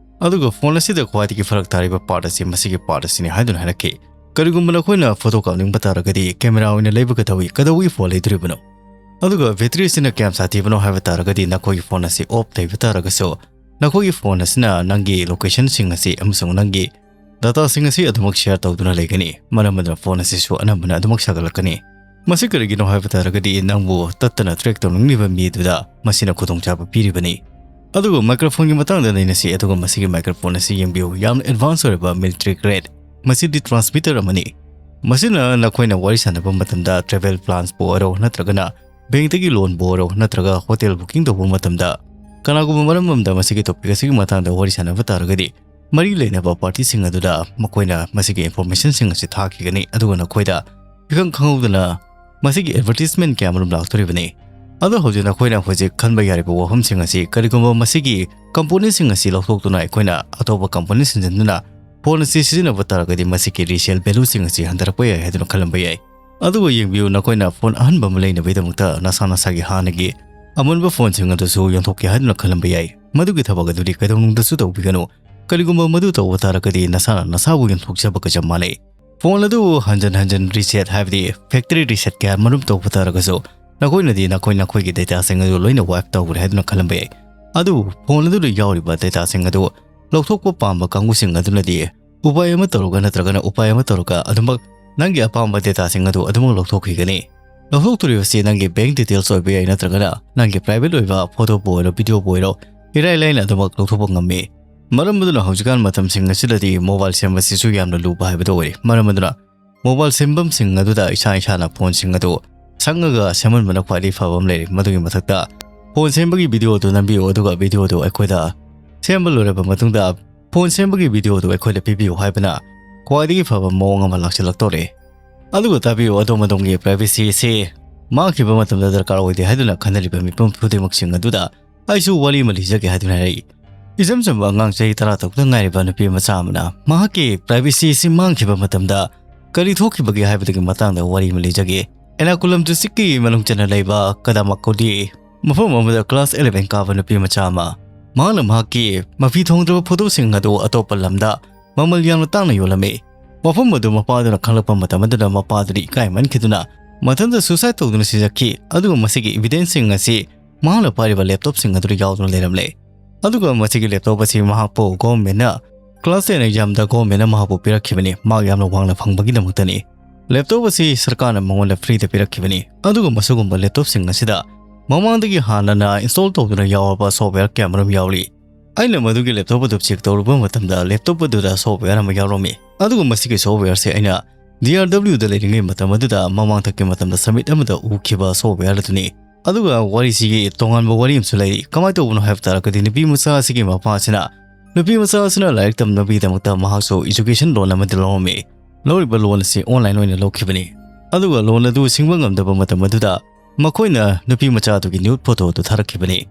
ꯑꯗꯨꯒ phone ꯑꯁꯤꯗ ꯈ꯭ꯋꯥꯏꯗꯒꯤ ꯐꯔꯛ ꯇꯥꯔꯤꯕ part ꯑꯁꯤ ꯃꯁꯤꯒꯤ part ꯑꯁꯤꯅꯤ ꯍꯥꯏꯗꯨꯅ ꯍꯥꯏꯔꯛꯈꯤ꯫ ꯀꯔꯤꯒꯨꯝꯕ ꯅꯈꯣꯏꯅ photo ꯀꯥꯞꯅꯤꯡꯕ ꯇꯥꯔꯒꯗꯤ camera ꯑꯣꯏꯅ ꯂꯩꯕ ꯀꯩꯗꯧꯏ, ꯀꯩꯗꯧꯕꯒꯤ phone ꯂꯩꯗꯣꯔꯤꯕꯅꯣ? ꯑꯗꯨꯒ battery ꯑꯁꯤꯅ ꯀꯌꯥꯝ ꯁꯥꯊꯤꯕꯅꯣ ꯍꯥꯏꯕ ꯇꯥꯔꯒꯗꯤ ꯅꯈꯣꯏꯒꯤ phone ꯑꯁꯤ off ꯂꯩꯕ ꯇꯥꯔꯒꯁꯨ ꯅꯈꯣꯏꯒꯤ phone ꯑꯁꯤꯅ ꯅꯪꯒꯤ location ꯁꯤꯡ ꯑꯁꯤ ꯑꯃꯁꯨꯡ ꯅꯪꯒꯤ data ꯁꯤꯡ ꯑꯁꯤ ꯑꯗꯨꯃꯛ share ꯇꯧꯗꯨꯅ ꯂꯩꯒꯅꯤ꯫ ꯃꯔꯝ ꯑꯗꯨꯅ phone ꯑꯁꯤꯁꯨ ꯑꯅꯝꯕꯅ ꯑꯗꯨꯃꯛ ꯁꯥꯒꯠꯂꯛꯀꯅꯤ꯫ ꯃꯁꯤ ꯀꯔꯤꯒꯤꯅꯣ ꯍꯥꯏꯕ ꯇꯥꯔꯒꯗꯤ, ꯅꯪꯕꯨ ꯇꯠꯇꯅ track ꯇꯧꯅꯤꯡꯂꯤꯕ ꯃꯤꯗꯨꯗ ꯃꯁꯤꯅ ꯈꯨꯗꯣꯡꯆꯥꯕ ꯄꯤꯔꯤꯕꯅꯤ꯫ ꯑꯗꯨꯒ microphoneꯒꯤ ꯃꯇꯥꯡꯗ ꯅꯩꯅꯁꯤ꯫ ꯑꯗꯨꯒ ꯃꯁꯤꯒꯤ microphone ꯑꯁꯤ ꯌꯦꯡꯕꯤꯌꯨ, ꯌꯥꯝꯅ advance ꯑꯣꯏꯔꯕ military grade꯫ ꯃꯁꯤꯗꯤ transmitter ꯑꯃꯅꯤ꯫ ꯃꯁꯤꯅ ꯅꯈꯣꯏꯅ ꯋꯥꯔꯤ ꯁꯥꯟꯅꯕ ꯃꯇꯝꯗ travel plans ꯄꯨ ꯑꯣꯏꯔꯣ, ꯅꯠꯇ꯭ꯔꯒꯅ bankꯇꯒꯤ loanꯕꯨ ꯑꯣꯏꯔꯣ, ꯅꯠꯇ꯭ꯔꯒ hotel booking ꯇꯧꯕ ꯃꯇꯝꯗ, ꯀꯅꯥꯒꯨꯝꯕ ꯃꯔꯝ ꯑꯃꯗ ꯃꯁꯤꯒꯤ topic ꯑꯁꯤꯒꯤ ꯃꯇꯥꯡꯗ ꯋꯥꯔꯤ ꯁꯥꯟꯅꯕ ꯇꯥꯔꯒꯗꯤ, ꯃꯔꯤ ꯂꯩꯅꯕ partyꯁꯤꯡ ꯑꯗꯨꯗ ꯃꯈꯣꯏꯅ ꯃꯁꯤꯒꯤ informationꯁꯤꯡ ꯑꯁꯤ ꯊꯥꯈꯤꯒꯅꯤ, ꯑꯗꯨꯒ ꯅꯈꯣꯏꯗ ꯏꯈꯪ ꯈꯪꯍꯧꯗꯅ ꯃꯁꯤꯒꯤ advertisement ꯀꯌꯥ ꯃꯔꯨꯝ ꯂꯥꯛꯇꯣꯔꯤꯕꯅꯤ꯫ ꯑꯗꯣ ꯍꯧꯖꯤꯛ ꯅꯈꯣꯏꯅ ꯍꯧꯖꯤꯛ ꯈꯟꯕ ꯌꯥꯔꯤꯕ ꯋꯥꯐꯝꯁꯤꯡ ꯑꯁꯤ, ꯀꯔꯤꯒꯨꯝꯕ ꯃꯁꯤꯒꯤ componentꯁꯤꯡ ꯑꯁꯤ ꯂꯧꯊꯣꯛꯇꯨꯅ ꯑꯩꯈꯣꯏꯅ ꯑꯇꯣꯞꯄ component ꯁꯤꯟꯖꯤꯟꯗꯨꯅ phone ꯑꯁꯤ ꯁꯤꯖꯤꯟꯅꯕ ꯇꯥꯔꯒꯗꯤ, ꯃꯁꯤꯒꯤ resale valueꯁꯤꯡ ꯑꯁꯤ ꯍꯟꯊꯔꯛꯄ ꯌꯥꯏ ꯍꯥꯏꯗꯨꯅ ꯈꯜꯂꯝꯕ ꯌꯥꯏ꯫ ꯑꯗꯨꯒ ꯌꯦꯡꯕꯤꯌꯨ, ꯅꯈꯣꯏꯅ phone ꯑꯍꯟꯕ ꯑꯃ ꯂꯩꯅꯕꯒꯤꯗꯃꯛꯇ ꯅꯁꯥ ꯅꯁꯥꯒꯤ ꯍꯥꯟꯅꯒꯤ ꯑꯃꯟꯕ phoneꯁꯤꯡ ꯑꯗꯨꯁꯨ ꯌꯣꯟꯊꯣꯛꯀꯦ ꯍꯥꯏꯗꯨꯅ ꯈꯜꯂꯝꯕ ꯌꯥꯏ꯫ ꯃꯗꯨꯒꯤ ꯊꯕꯛ ꯑꯗꯨꯗꯤ ꯀꯩꯗꯧꯅꯨꯡꯗꯁꯨ ꯇꯧꯕꯤꯒꯅꯨ꯫ ꯀꯔꯤꯒꯨꯝꯕ ꯃꯗꯨ ꯇꯧꯕ ꯇꯥꯔꯒꯗꯤ, ꯅꯁꯥꯅ ꯅꯁꯥꯕꯨ ꯌꯣꯟꯊꯣꯛꯆꯕꯒ ꯆꯞ ꯃꯥꯟꯅꯩ꯫ Phone ꯑꯗꯨ ꯍꯟꯖꯟ ꯍꯟꯖꯟ reset, ꯍꯥꯏꯕꯗꯤ factory reset ꯀꯌꯥ ꯃꯔꯨꯝ ꯇꯧꯕ ꯇꯥꯔꯒꯁꯨ, ꯅꯈꯣꯏꯅꯗꯤ ꯅꯈꯣꯏ ꯅꯈꯣꯏꯒꯤ dataꯁꯤꯡ ꯑꯗꯨ ꯂꯣꯏꯅ wipe ꯇꯧꯈ꯭ꯔꯦ ꯍꯥꯏꯗꯨꯅ ꯈꯜꯂꯝꯕ ꯌꯥꯏ꯫ ꯑꯗꯨꯕꯨ phone ꯑꯗꯨꯗ ꯌꯥꯎꯔꯤꯕ dataꯁꯤꯡ ꯑꯗꯨ ꯂꯧꯊꯣꯛꯄ ꯄꯥꯝꯕ ꯀꯥꯡꯕꯨꯁꯤꯡ ꯑꯗꯨꯅꯗꯤ ꯎꯄꯥꯏ ꯑꯃ ꯇꯧꯔꯒ ꯅꯠꯇ꯭ꯔꯒꯅ ꯎꯄꯥꯏ ꯑꯃ ꯇꯧꯔꯒ ꯑꯗꯨꯃꯛ ꯅꯪꯒꯤ ꯑꯄꯥꯝꯕ dataꯁꯤꯡ ꯑꯗꯨ ꯑꯗꯨꯃꯛ ꯂꯧꯊꯣꯛꯈꯤꯒꯅꯤ꯫ ꯂꯧꯊꯣꯛꯇꯣꯔꯤꯕꯁꯤ ꯅꯪꯒꯤ bank details ꯑꯣꯏꯕ ꯌꯥꯏ, ꯅꯠꯇ꯭ꯔꯒꯅ ꯅꯪꯒꯤ private ꯑꯣꯏꯕ photoꯕꯨ ꯑꯣꯏꯔꯣ, videoꯕꯨ ꯑꯣꯏꯔꯣ, ꯏꯔꯥꯏ ꯂꯥꯏꯅ ꯑꯗꯨꯃꯛ ꯂꯧꯊꯣꯛꯄ ꯉꯝꯃꯤ꯫ ꯃꯔꯝ ꯑꯗꯨꯅ ꯍꯧꯖꯤꯛꯀꯥꯟ ꯃꯇꯝꯁꯤꯡ ꯑꯁꯤꯗꯗꯤ mobile ꯁꯦꯝꯕꯁꯤꯁꯨ ꯌꯥꯝꯅ ꯂꯨꯕ ꯍꯥꯏꯕꯗꯨ ꯑꯣꯏꯔꯦ꯫ ꯃꯔꯝ ꯑꯗꯨꯅ mobile ꯁꯦꯝꯐꯝꯁꯤꯡ ꯑꯗꯨꯗ ꯏꯁꯥ ꯏꯁꯥꯅ phoneꯁꯤꯡ ꯑꯗꯨ ꯁꯪꯉꯒ ꯁꯦꯝꯍꯟꯕꯅ ꯈ꯭ꯋꯥꯏꯗꯒꯤ ꯐꯕ ꯑꯃ ꯂꯩꯔꯦ꯫ ꯃꯗꯨꯒꯤ ꯃꯊꯛꯇ phone ꯁꯦꯝꯕꯒꯤ video ꯑꯗꯨ ꯅꯝꯕꯤꯌꯨ, ꯑꯗꯨꯒ video ꯑꯗꯨ ꯑꯩꯈꯣꯏꯗ ꯁꯦꯝꯕ ꯂꯣꯏꯔꯕ ꯃꯇꯨꯡꯗ phone ꯁꯦꯝꯕꯒꯤ video ꯑꯗꯨ ꯑꯩꯈꯣꯏꯗ ꯄꯤꯕꯤꯌꯨ ꯍꯥꯏꯕꯅ ꯈ꯭ꯋꯥꯏꯗꯒꯤ ꯐꯕ ꯃꯑꯣꯡ ꯑꯃ ꯂꯥꯛꯁꯤꯜꯂꯛꯇꯧꯔꯦ꯫ ꯑꯗꯨꯒ ꯇꯥꯕꯤꯌꯨ, ꯑꯗꯣꯝ ꯑꯗꯣꯝꯒꯤ privacy ꯑꯁꯤ ꯃꯥꯡꯈꯤꯕ ꯃꯇꯝꯗ ꯗꯔꯀꯥꯔ ꯑꯣꯏꯗꯦ ꯍꯥꯏꯗꯨꯅ ꯈꯟꯅꯔꯤꯕ ꯃꯤꯄꯨꯝ ꯈꯨꯗꯤꯡꯃꯛꯁꯤꯡ ꯑꯗꯨꯗ ꯑꯩꯁꯨ ꯋꯥꯔꯤ ꯑꯃ ꯂꯤꯖꯒꯦ ꯍꯥꯏꯗꯨꯅ ꯍꯥꯏꯔꯛꯏ꯫ ꯏꯆꯝ ꯆꯝꯕ ꯑꯉꯥꯡ ꯆꯍꯤ ꯇꯔꯥ ꯇꯔꯨꯛꯇ ꯉꯥꯏꯔꯤꯕ ꯅꯨꯄꯤ ꯃꯆꯥ ꯑꯃꯅ ꯃꯍꯥꯛꯀꯤ privacy ꯑꯁꯤ ꯃꯥꯡꯈꯤꯕ ꯃꯇꯝꯗ ꯀꯔꯤ ꯊꯣꯛꯈꯤꯕꯒꯦ ꯍꯥꯏꯕꯗꯨꯒꯤ ꯃꯇꯥꯡꯗ ꯋꯥꯔꯤ ꯑꯃ ꯂꯤꯖꯒꯦ꯫ ꯑꯦꯔꯅꯥꯀꯨꯂꯝ districtꯀꯤ ꯃꯅꯨꯡ ꯆꯟꯅ ꯂꯩꯕ ꯀꯗꯥꯃꯛꯀꯣꯗꯤ ꯃꯐꯝ ꯑꯃꯗ class eleven ꯀꯥꯕ ꯅꯨꯄꯤ ꯃꯆꯥ ꯑꯃ, ꯃꯍꯥꯛꯅ ꯃꯍꯥꯛꯀꯤ ꯃꯐꯤ ꯊꯣꯡꯗ꯭ꯔꯕ photoꯁꯤꯡ ꯑꯗꯨ ꯑꯇꯣꯞꯄ ꯂꯝꯗ ꯃꯃꯜ ꯌꯥꯝꯅ ꯇꯥꯡꯅ ꯌꯣꯜꯂꯝꯃꯤ꯫ ꯋꯥꯐꯝ ꯑꯗꯨ ꯃꯄꯥꯗꯨꯅ ꯈꯪꯂꯛꯄ ꯃꯇꯝ ꯑꯗꯨꯗ, ꯃꯄꯥꯗꯨꯅ ꯏꯀꯥꯏꯃꯟꯈꯤꯗꯨꯅ ꯃꯊꯟꯇ suicide ꯇꯧꯗꯨꯅ ꯁꯤꯖꯈꯤ, ꯑꯗꯨꯒ ꯃꯁꯤꯒꯤ evidenceꯁꯤꯡ ꯑꯁꯤ ꯃꯍꯥꯛꯅ ꯄꯥꯏꯔꯤꯕ laptopꯁꯤꯡ ꯑꯗꯨꯗ ꯌꯥꯎꯗꯨꯅ ꯂꯩꯔꯝꯂꯦ꯫ ꯑꯗꯨꯒ ꯃꯁꯤꯒꯤ laptop ꯑꯁꯤ ꯃꯍꯥꯛꯄꯨ governmentꯅ class ten examꯗ governmentꯅ ꯃꯍꯥꯛꯄꯨ ꯄꯤꯔꯛꯈꯤꯕꯅꯤ, mark ꯌꯥꯝꯅ ꯋꯥꯡꯅ ꯐꯪꯕꯒꯤꯗꯃꯛꯇꯅꯤ꯫ ꯂꯦꯞꯇꯣꯞ ꯑꯁꯤ ꯁꯔꯀꯥꯔꯅ ꯃꯉꯣꯟꯗ ꯐ꯭ꯔꯤꯗ ꯄꯤꯔꯛꯈꯤꯕꯅꯤ꯫ ꯑꯗꯨꯒ ꯃꯁꯤꯒꯨꯝꯕ ꯂꯦꯞꯇꯣꯞꯁꯤꯡ ꯑꯁꯤꯗ ꯃꯃꯥꯡꯗꯒꯤ ꯍꯥꯟꯅꯅ ꯏꯟꯁꯇꯣꯜ ꯇꯧꯗꯨꯅ ꯌꯥꯎꯔꯕ ꯁꯣꯐꯋꯦꯌꯔ ꯀꯌꯥꯃꯔꯨꯝ ꯌꯥꯎꯔꯤ꯫ ꯑꯩꯅ ꯃꯗꯨꯒꯤ ꯂꯦꯞꯇꯣꯞ ꯑꯗꯨ ꯆꯦꯛ ꯇꯧꯔꯨꯕ ꯃꯇꯝꯗ ꯂꯦꯞꯇꯣꯞ ꯑꯗꯨꯗ ꯁꯣꯐꯋꯦꯌꯔ ꯑꯃ ꯌꯥꯎꯔꯝꯃꯤ꯫ ꯑꯗꯨꯒ ꯃꯁꯤꯒꯤ ꯁꯣꯐꯋꯦꯌꯔꯁꯦ ꯑꯩꯅ ꯗꯤ ꯑꯥꯔ ꯗꯕ꯭ꯂꯤꯌꯨꯗ ꯂꯩꯔꯤꯉꯩ ꯃꯇꯝ ꯑꯗꯨꯗ ꯃꯃꯥꯡꯊꯛꯀꯤ ꯃꯇꯝꯗ ꯁꯃꯤꯠ ꯑꯃꯗ ꯎꯈꯤꯕ ꯁꯣꯐꯋꯦꯌꯔ ꯑꯗꯨꯅꯤ꯫ ꯑꯗꯨꯒ ꯋꯥꯔꯤꯁꯤꯒꯤ ꯇꯣꯉꯥꯟꯕ ꯋꯥꯔꯤ ꯑꯃꯁꯨ ꯂꯩꯔꯤ꯫ ꯀꯃꯥꯏꯅ ꯇꯧꯕꯅꯣ ꯍꯥꯏꯕ ꯇꯥꯔꯒꯗꯤ, ꯅꯨꯄꯤ ꯃꯆꯥ ꯑꯁꯤꯒꯤ ꯃꯄꯥ ꯑꯁꯤꯅ ꯅꯨꯄꯤ ꯃꯆꯥ ꯑꯁꯤꯅ ꯂꯥꯏꯔꯤꯛ ꯇꯝꯅꯕꯒꯤꯗꯃꯛꯇ ꯃꯍꯥꯛꯁꯨ ꯏꯖꯨꯀꯦꯁꯟ ꯂꯣꯟ ꯑꯃꯗꯤ ꯂꯧꯔꯝꯃꯤ꯫ ꯂꯧꯔꯤꯕ ꯂꯣꯟ ꯑꯁꯤ ꯑꯣꯟꯂꯥꯏꯟ ꯑꯣꯏꯅ ꯂꯧꯈꯤꯕꯅꯤ꯫ ꯑꯗꯨꯒ ꯂꯣꯟ ꯑꯗꯨ ꯁꯤꯡꯕ ꯉꯝꯗꯕ ꯃꯇꯝ ꯑꯗꯨꯗ ꯃꯈꯣꯏꯅ ꯅꯨꯄꯤ ꯃꯆꯥ ꯑꯗꯨꯒꯤ ꯅ꯭ꯌꯨꯠ ꯐꯣꯇꯣ ꯑꯗꯨ ꯊꯥꯔꯛꯈꯤꯕꯅꯤ꯫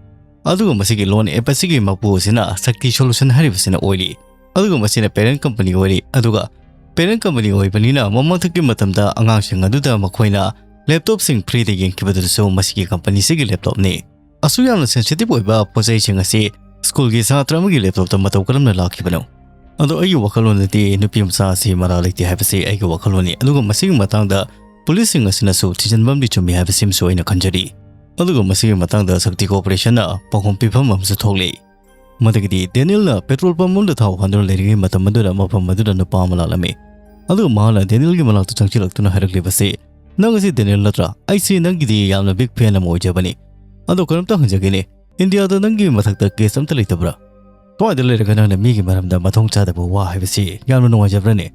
ꯑꯗꯨꯒ ꯃꯁꯤꯒꯤ ꯂꯣꯟ ꯑꯦꯞ ꯑꯁꯤꯒꯤ ꯃꯄꯨ ꯑꯁꯤꯅ ꯁꯛꯇꯤ ꯁꯣꯂꯨꯁꯟ ꯍꯥꯏꯔꯤꯕꯁꯤꯅ ꯑꯣꯏꯔꯤ꯫ ꯑꯗꯨꯒ ꯃꯁꯤꯅ ꯄꯦꯔꯦꯟ ꯀꯝꯄꯅꯤ ꯑꯣꯏꯔꯤ꯫ ꯑꯗꯨꯒ ꯄꯦꯔꯦꯟ ꯀꯝꯄꯅꯤ ꯑꯣꯏꯕꯅꯤꯅ ꯃꯃꯥꯡꯊꯛꯀꯤ ꯃꯇꯝꯗ ꯑꯉꯥꯡꯁꯤꯡ ꯑꯗꯨꯗ ꯃꯈꯣꯏꯅ ꯂꯦꯞꯇꯣꯞꯁꯤꯡ ꯐ꯭ꯔꯤꯗ ꯌꯦꯟꯈꯤꯕꯗꯨꯁꯨ ꯃꯁꯤꯒꯤ ꯀꯝꯄꯅꯤꯁꯤꯒꯤ ꯂꯦꯞꯇꯣꯞꯅꯤ꯫ ꯑꯁꯨꯛ ꯌꯥꯝꯅ ꯁꯦꯟꯁꯤꯇꯤꯚ ꯑꯣꯏꯕ ꯄꯣꯠꯆꯩꯁꯤꯡ ꯑꯁꯤ ꯁ꯭ꯀꯨꯜꯒꯤ ꯁꯥꯇ꯭ꯔ ꯑꯃꯒꯤ ꯂꯦꯞꯇꯣꯞꯇ ꯃꯇꯧ ꯀꯔꯝꯅ ꯂꯥꯛꯈꯤꯕꯅꯣ? ꯑꯗꯣ ꯑꯩꯒꯤ ꯋꯥꯈꯜꯂꯣꯟꯗꯗꯤ ꯅꯨꯄꯤ ꯃꯆꯥ ꯑꯁꯤ ꯃꯔꯥꯜ ꯂꯩꯇꯦ ꯍꯥꯏꯕꯁꯤ ꯑꯩꯒꯤ ꯋꯥꯈꯜꯂꯣꯟꯅꯤ꯫ ꯑꯗꯨꯒ ꯃꯁꯤꯒꯤ ꯃꯇꯥꯡꯗ ꯄꯨꯂꯤꯁꯁꯤꯡ ꯑꯁꯤꯅꯁꯨ ꯊꯤꯖꯤꯟꯕ ꯑꯃꯗꯤ ꯆꯨꯝꯃꯤ ꯍꯥꯏꯕꯁꯤꯃꯁꯨ ꯑꯩꯅ ꯈꯟꯖꯔꯤ꯫ ꯑꯗꯨꯒ ꯃꯁꯤꯒꯤ ꯃꯇꯥꯡꯗ ꯁꯛꯇꯤ ꯀꯣꯔꯄꯣꯔꯦꯁꯟꯅ ꯄꯥꯎꯈꯨꯝ ꯄꯤꯐꯝ ꯑꯃꯁꯨ ꯊꯣꯛꯂꯤ꯫ ꯃꯗꯨꯒꯤꯗꯤ ꯗꯦꯅꯤꯜꯅ ꯄꯦꯇ꯭ꯔꯣꯜ ꯄꯝꯞ ꯑꯃꯗ ꯊꯥꯎ ꯍꯥꯟꯗꯨꯅ ꯂꯩꯔꯤꯉꯩ ꯃꯇꯝ ꯑꯗꯨꯗ ꯃꯐꯝ ꯑꯗꯨꯗ ꯅꯨꯄꯥ ꯑꯃ ꯂꯥꯛꯂꯝꯃꯤ꯫ ꯑꯗꯨꯒ ꯃꯍꯥꯛꯅ ꯗꯦꯅꯤꯜꯒꯤ ꯃꯅꯥꯛꯇ ꯆꯪꯁꯤꯜꯂꯛꯇꯨꯅ ꯍꯥꯏꯔꯛꯂꯤꯕꯁꯤ, "ꯅꯪ ꯑꯁꯤ ꯗꯦꯅꯤꯜ ꯅꯠꯇ꯭ꯔꯥ? ꯑꯩꯁꯤ ꯅꯪꯒꯤꯗꯤ ꯌꯥꯝꯅ ꯕꯤꯒ ꯐꯦꯟ ꯑꯃ ꯑꯣꯏꯖꯕꯅꯤ꯫ ꯑꯗꯣ ꯀꯩꯅꯣꯝꯇ ꯍꯪꯖꯒꯦꯅꯦ, ꯏꯟꯗꯤꯌꯥꯗ ꯅꯪꯒꯤ ꯃꯊꯛꯇ ꯀꯦꯁ ꯑꯝꯇ ꯂꯩꯇꯕ꯭ꯔꯥ? ꯁ꯭ꯋꯥꯏꯗ ꯂꯩꯔꯒ ꯅꯪꯅ ꯃꯤꯒꯤ ꯃꯔꯝꯗ ꯃꯊꯣꯡ ꯆꯥꯗꯕ ꯋꯥ ꯍꯥꯏꯕꯁꯤ ꯌꯥꯝꯅ ꯅꯨꯡꯉꯥꯏꯖꯕ꯭ꯔꯅꯦ?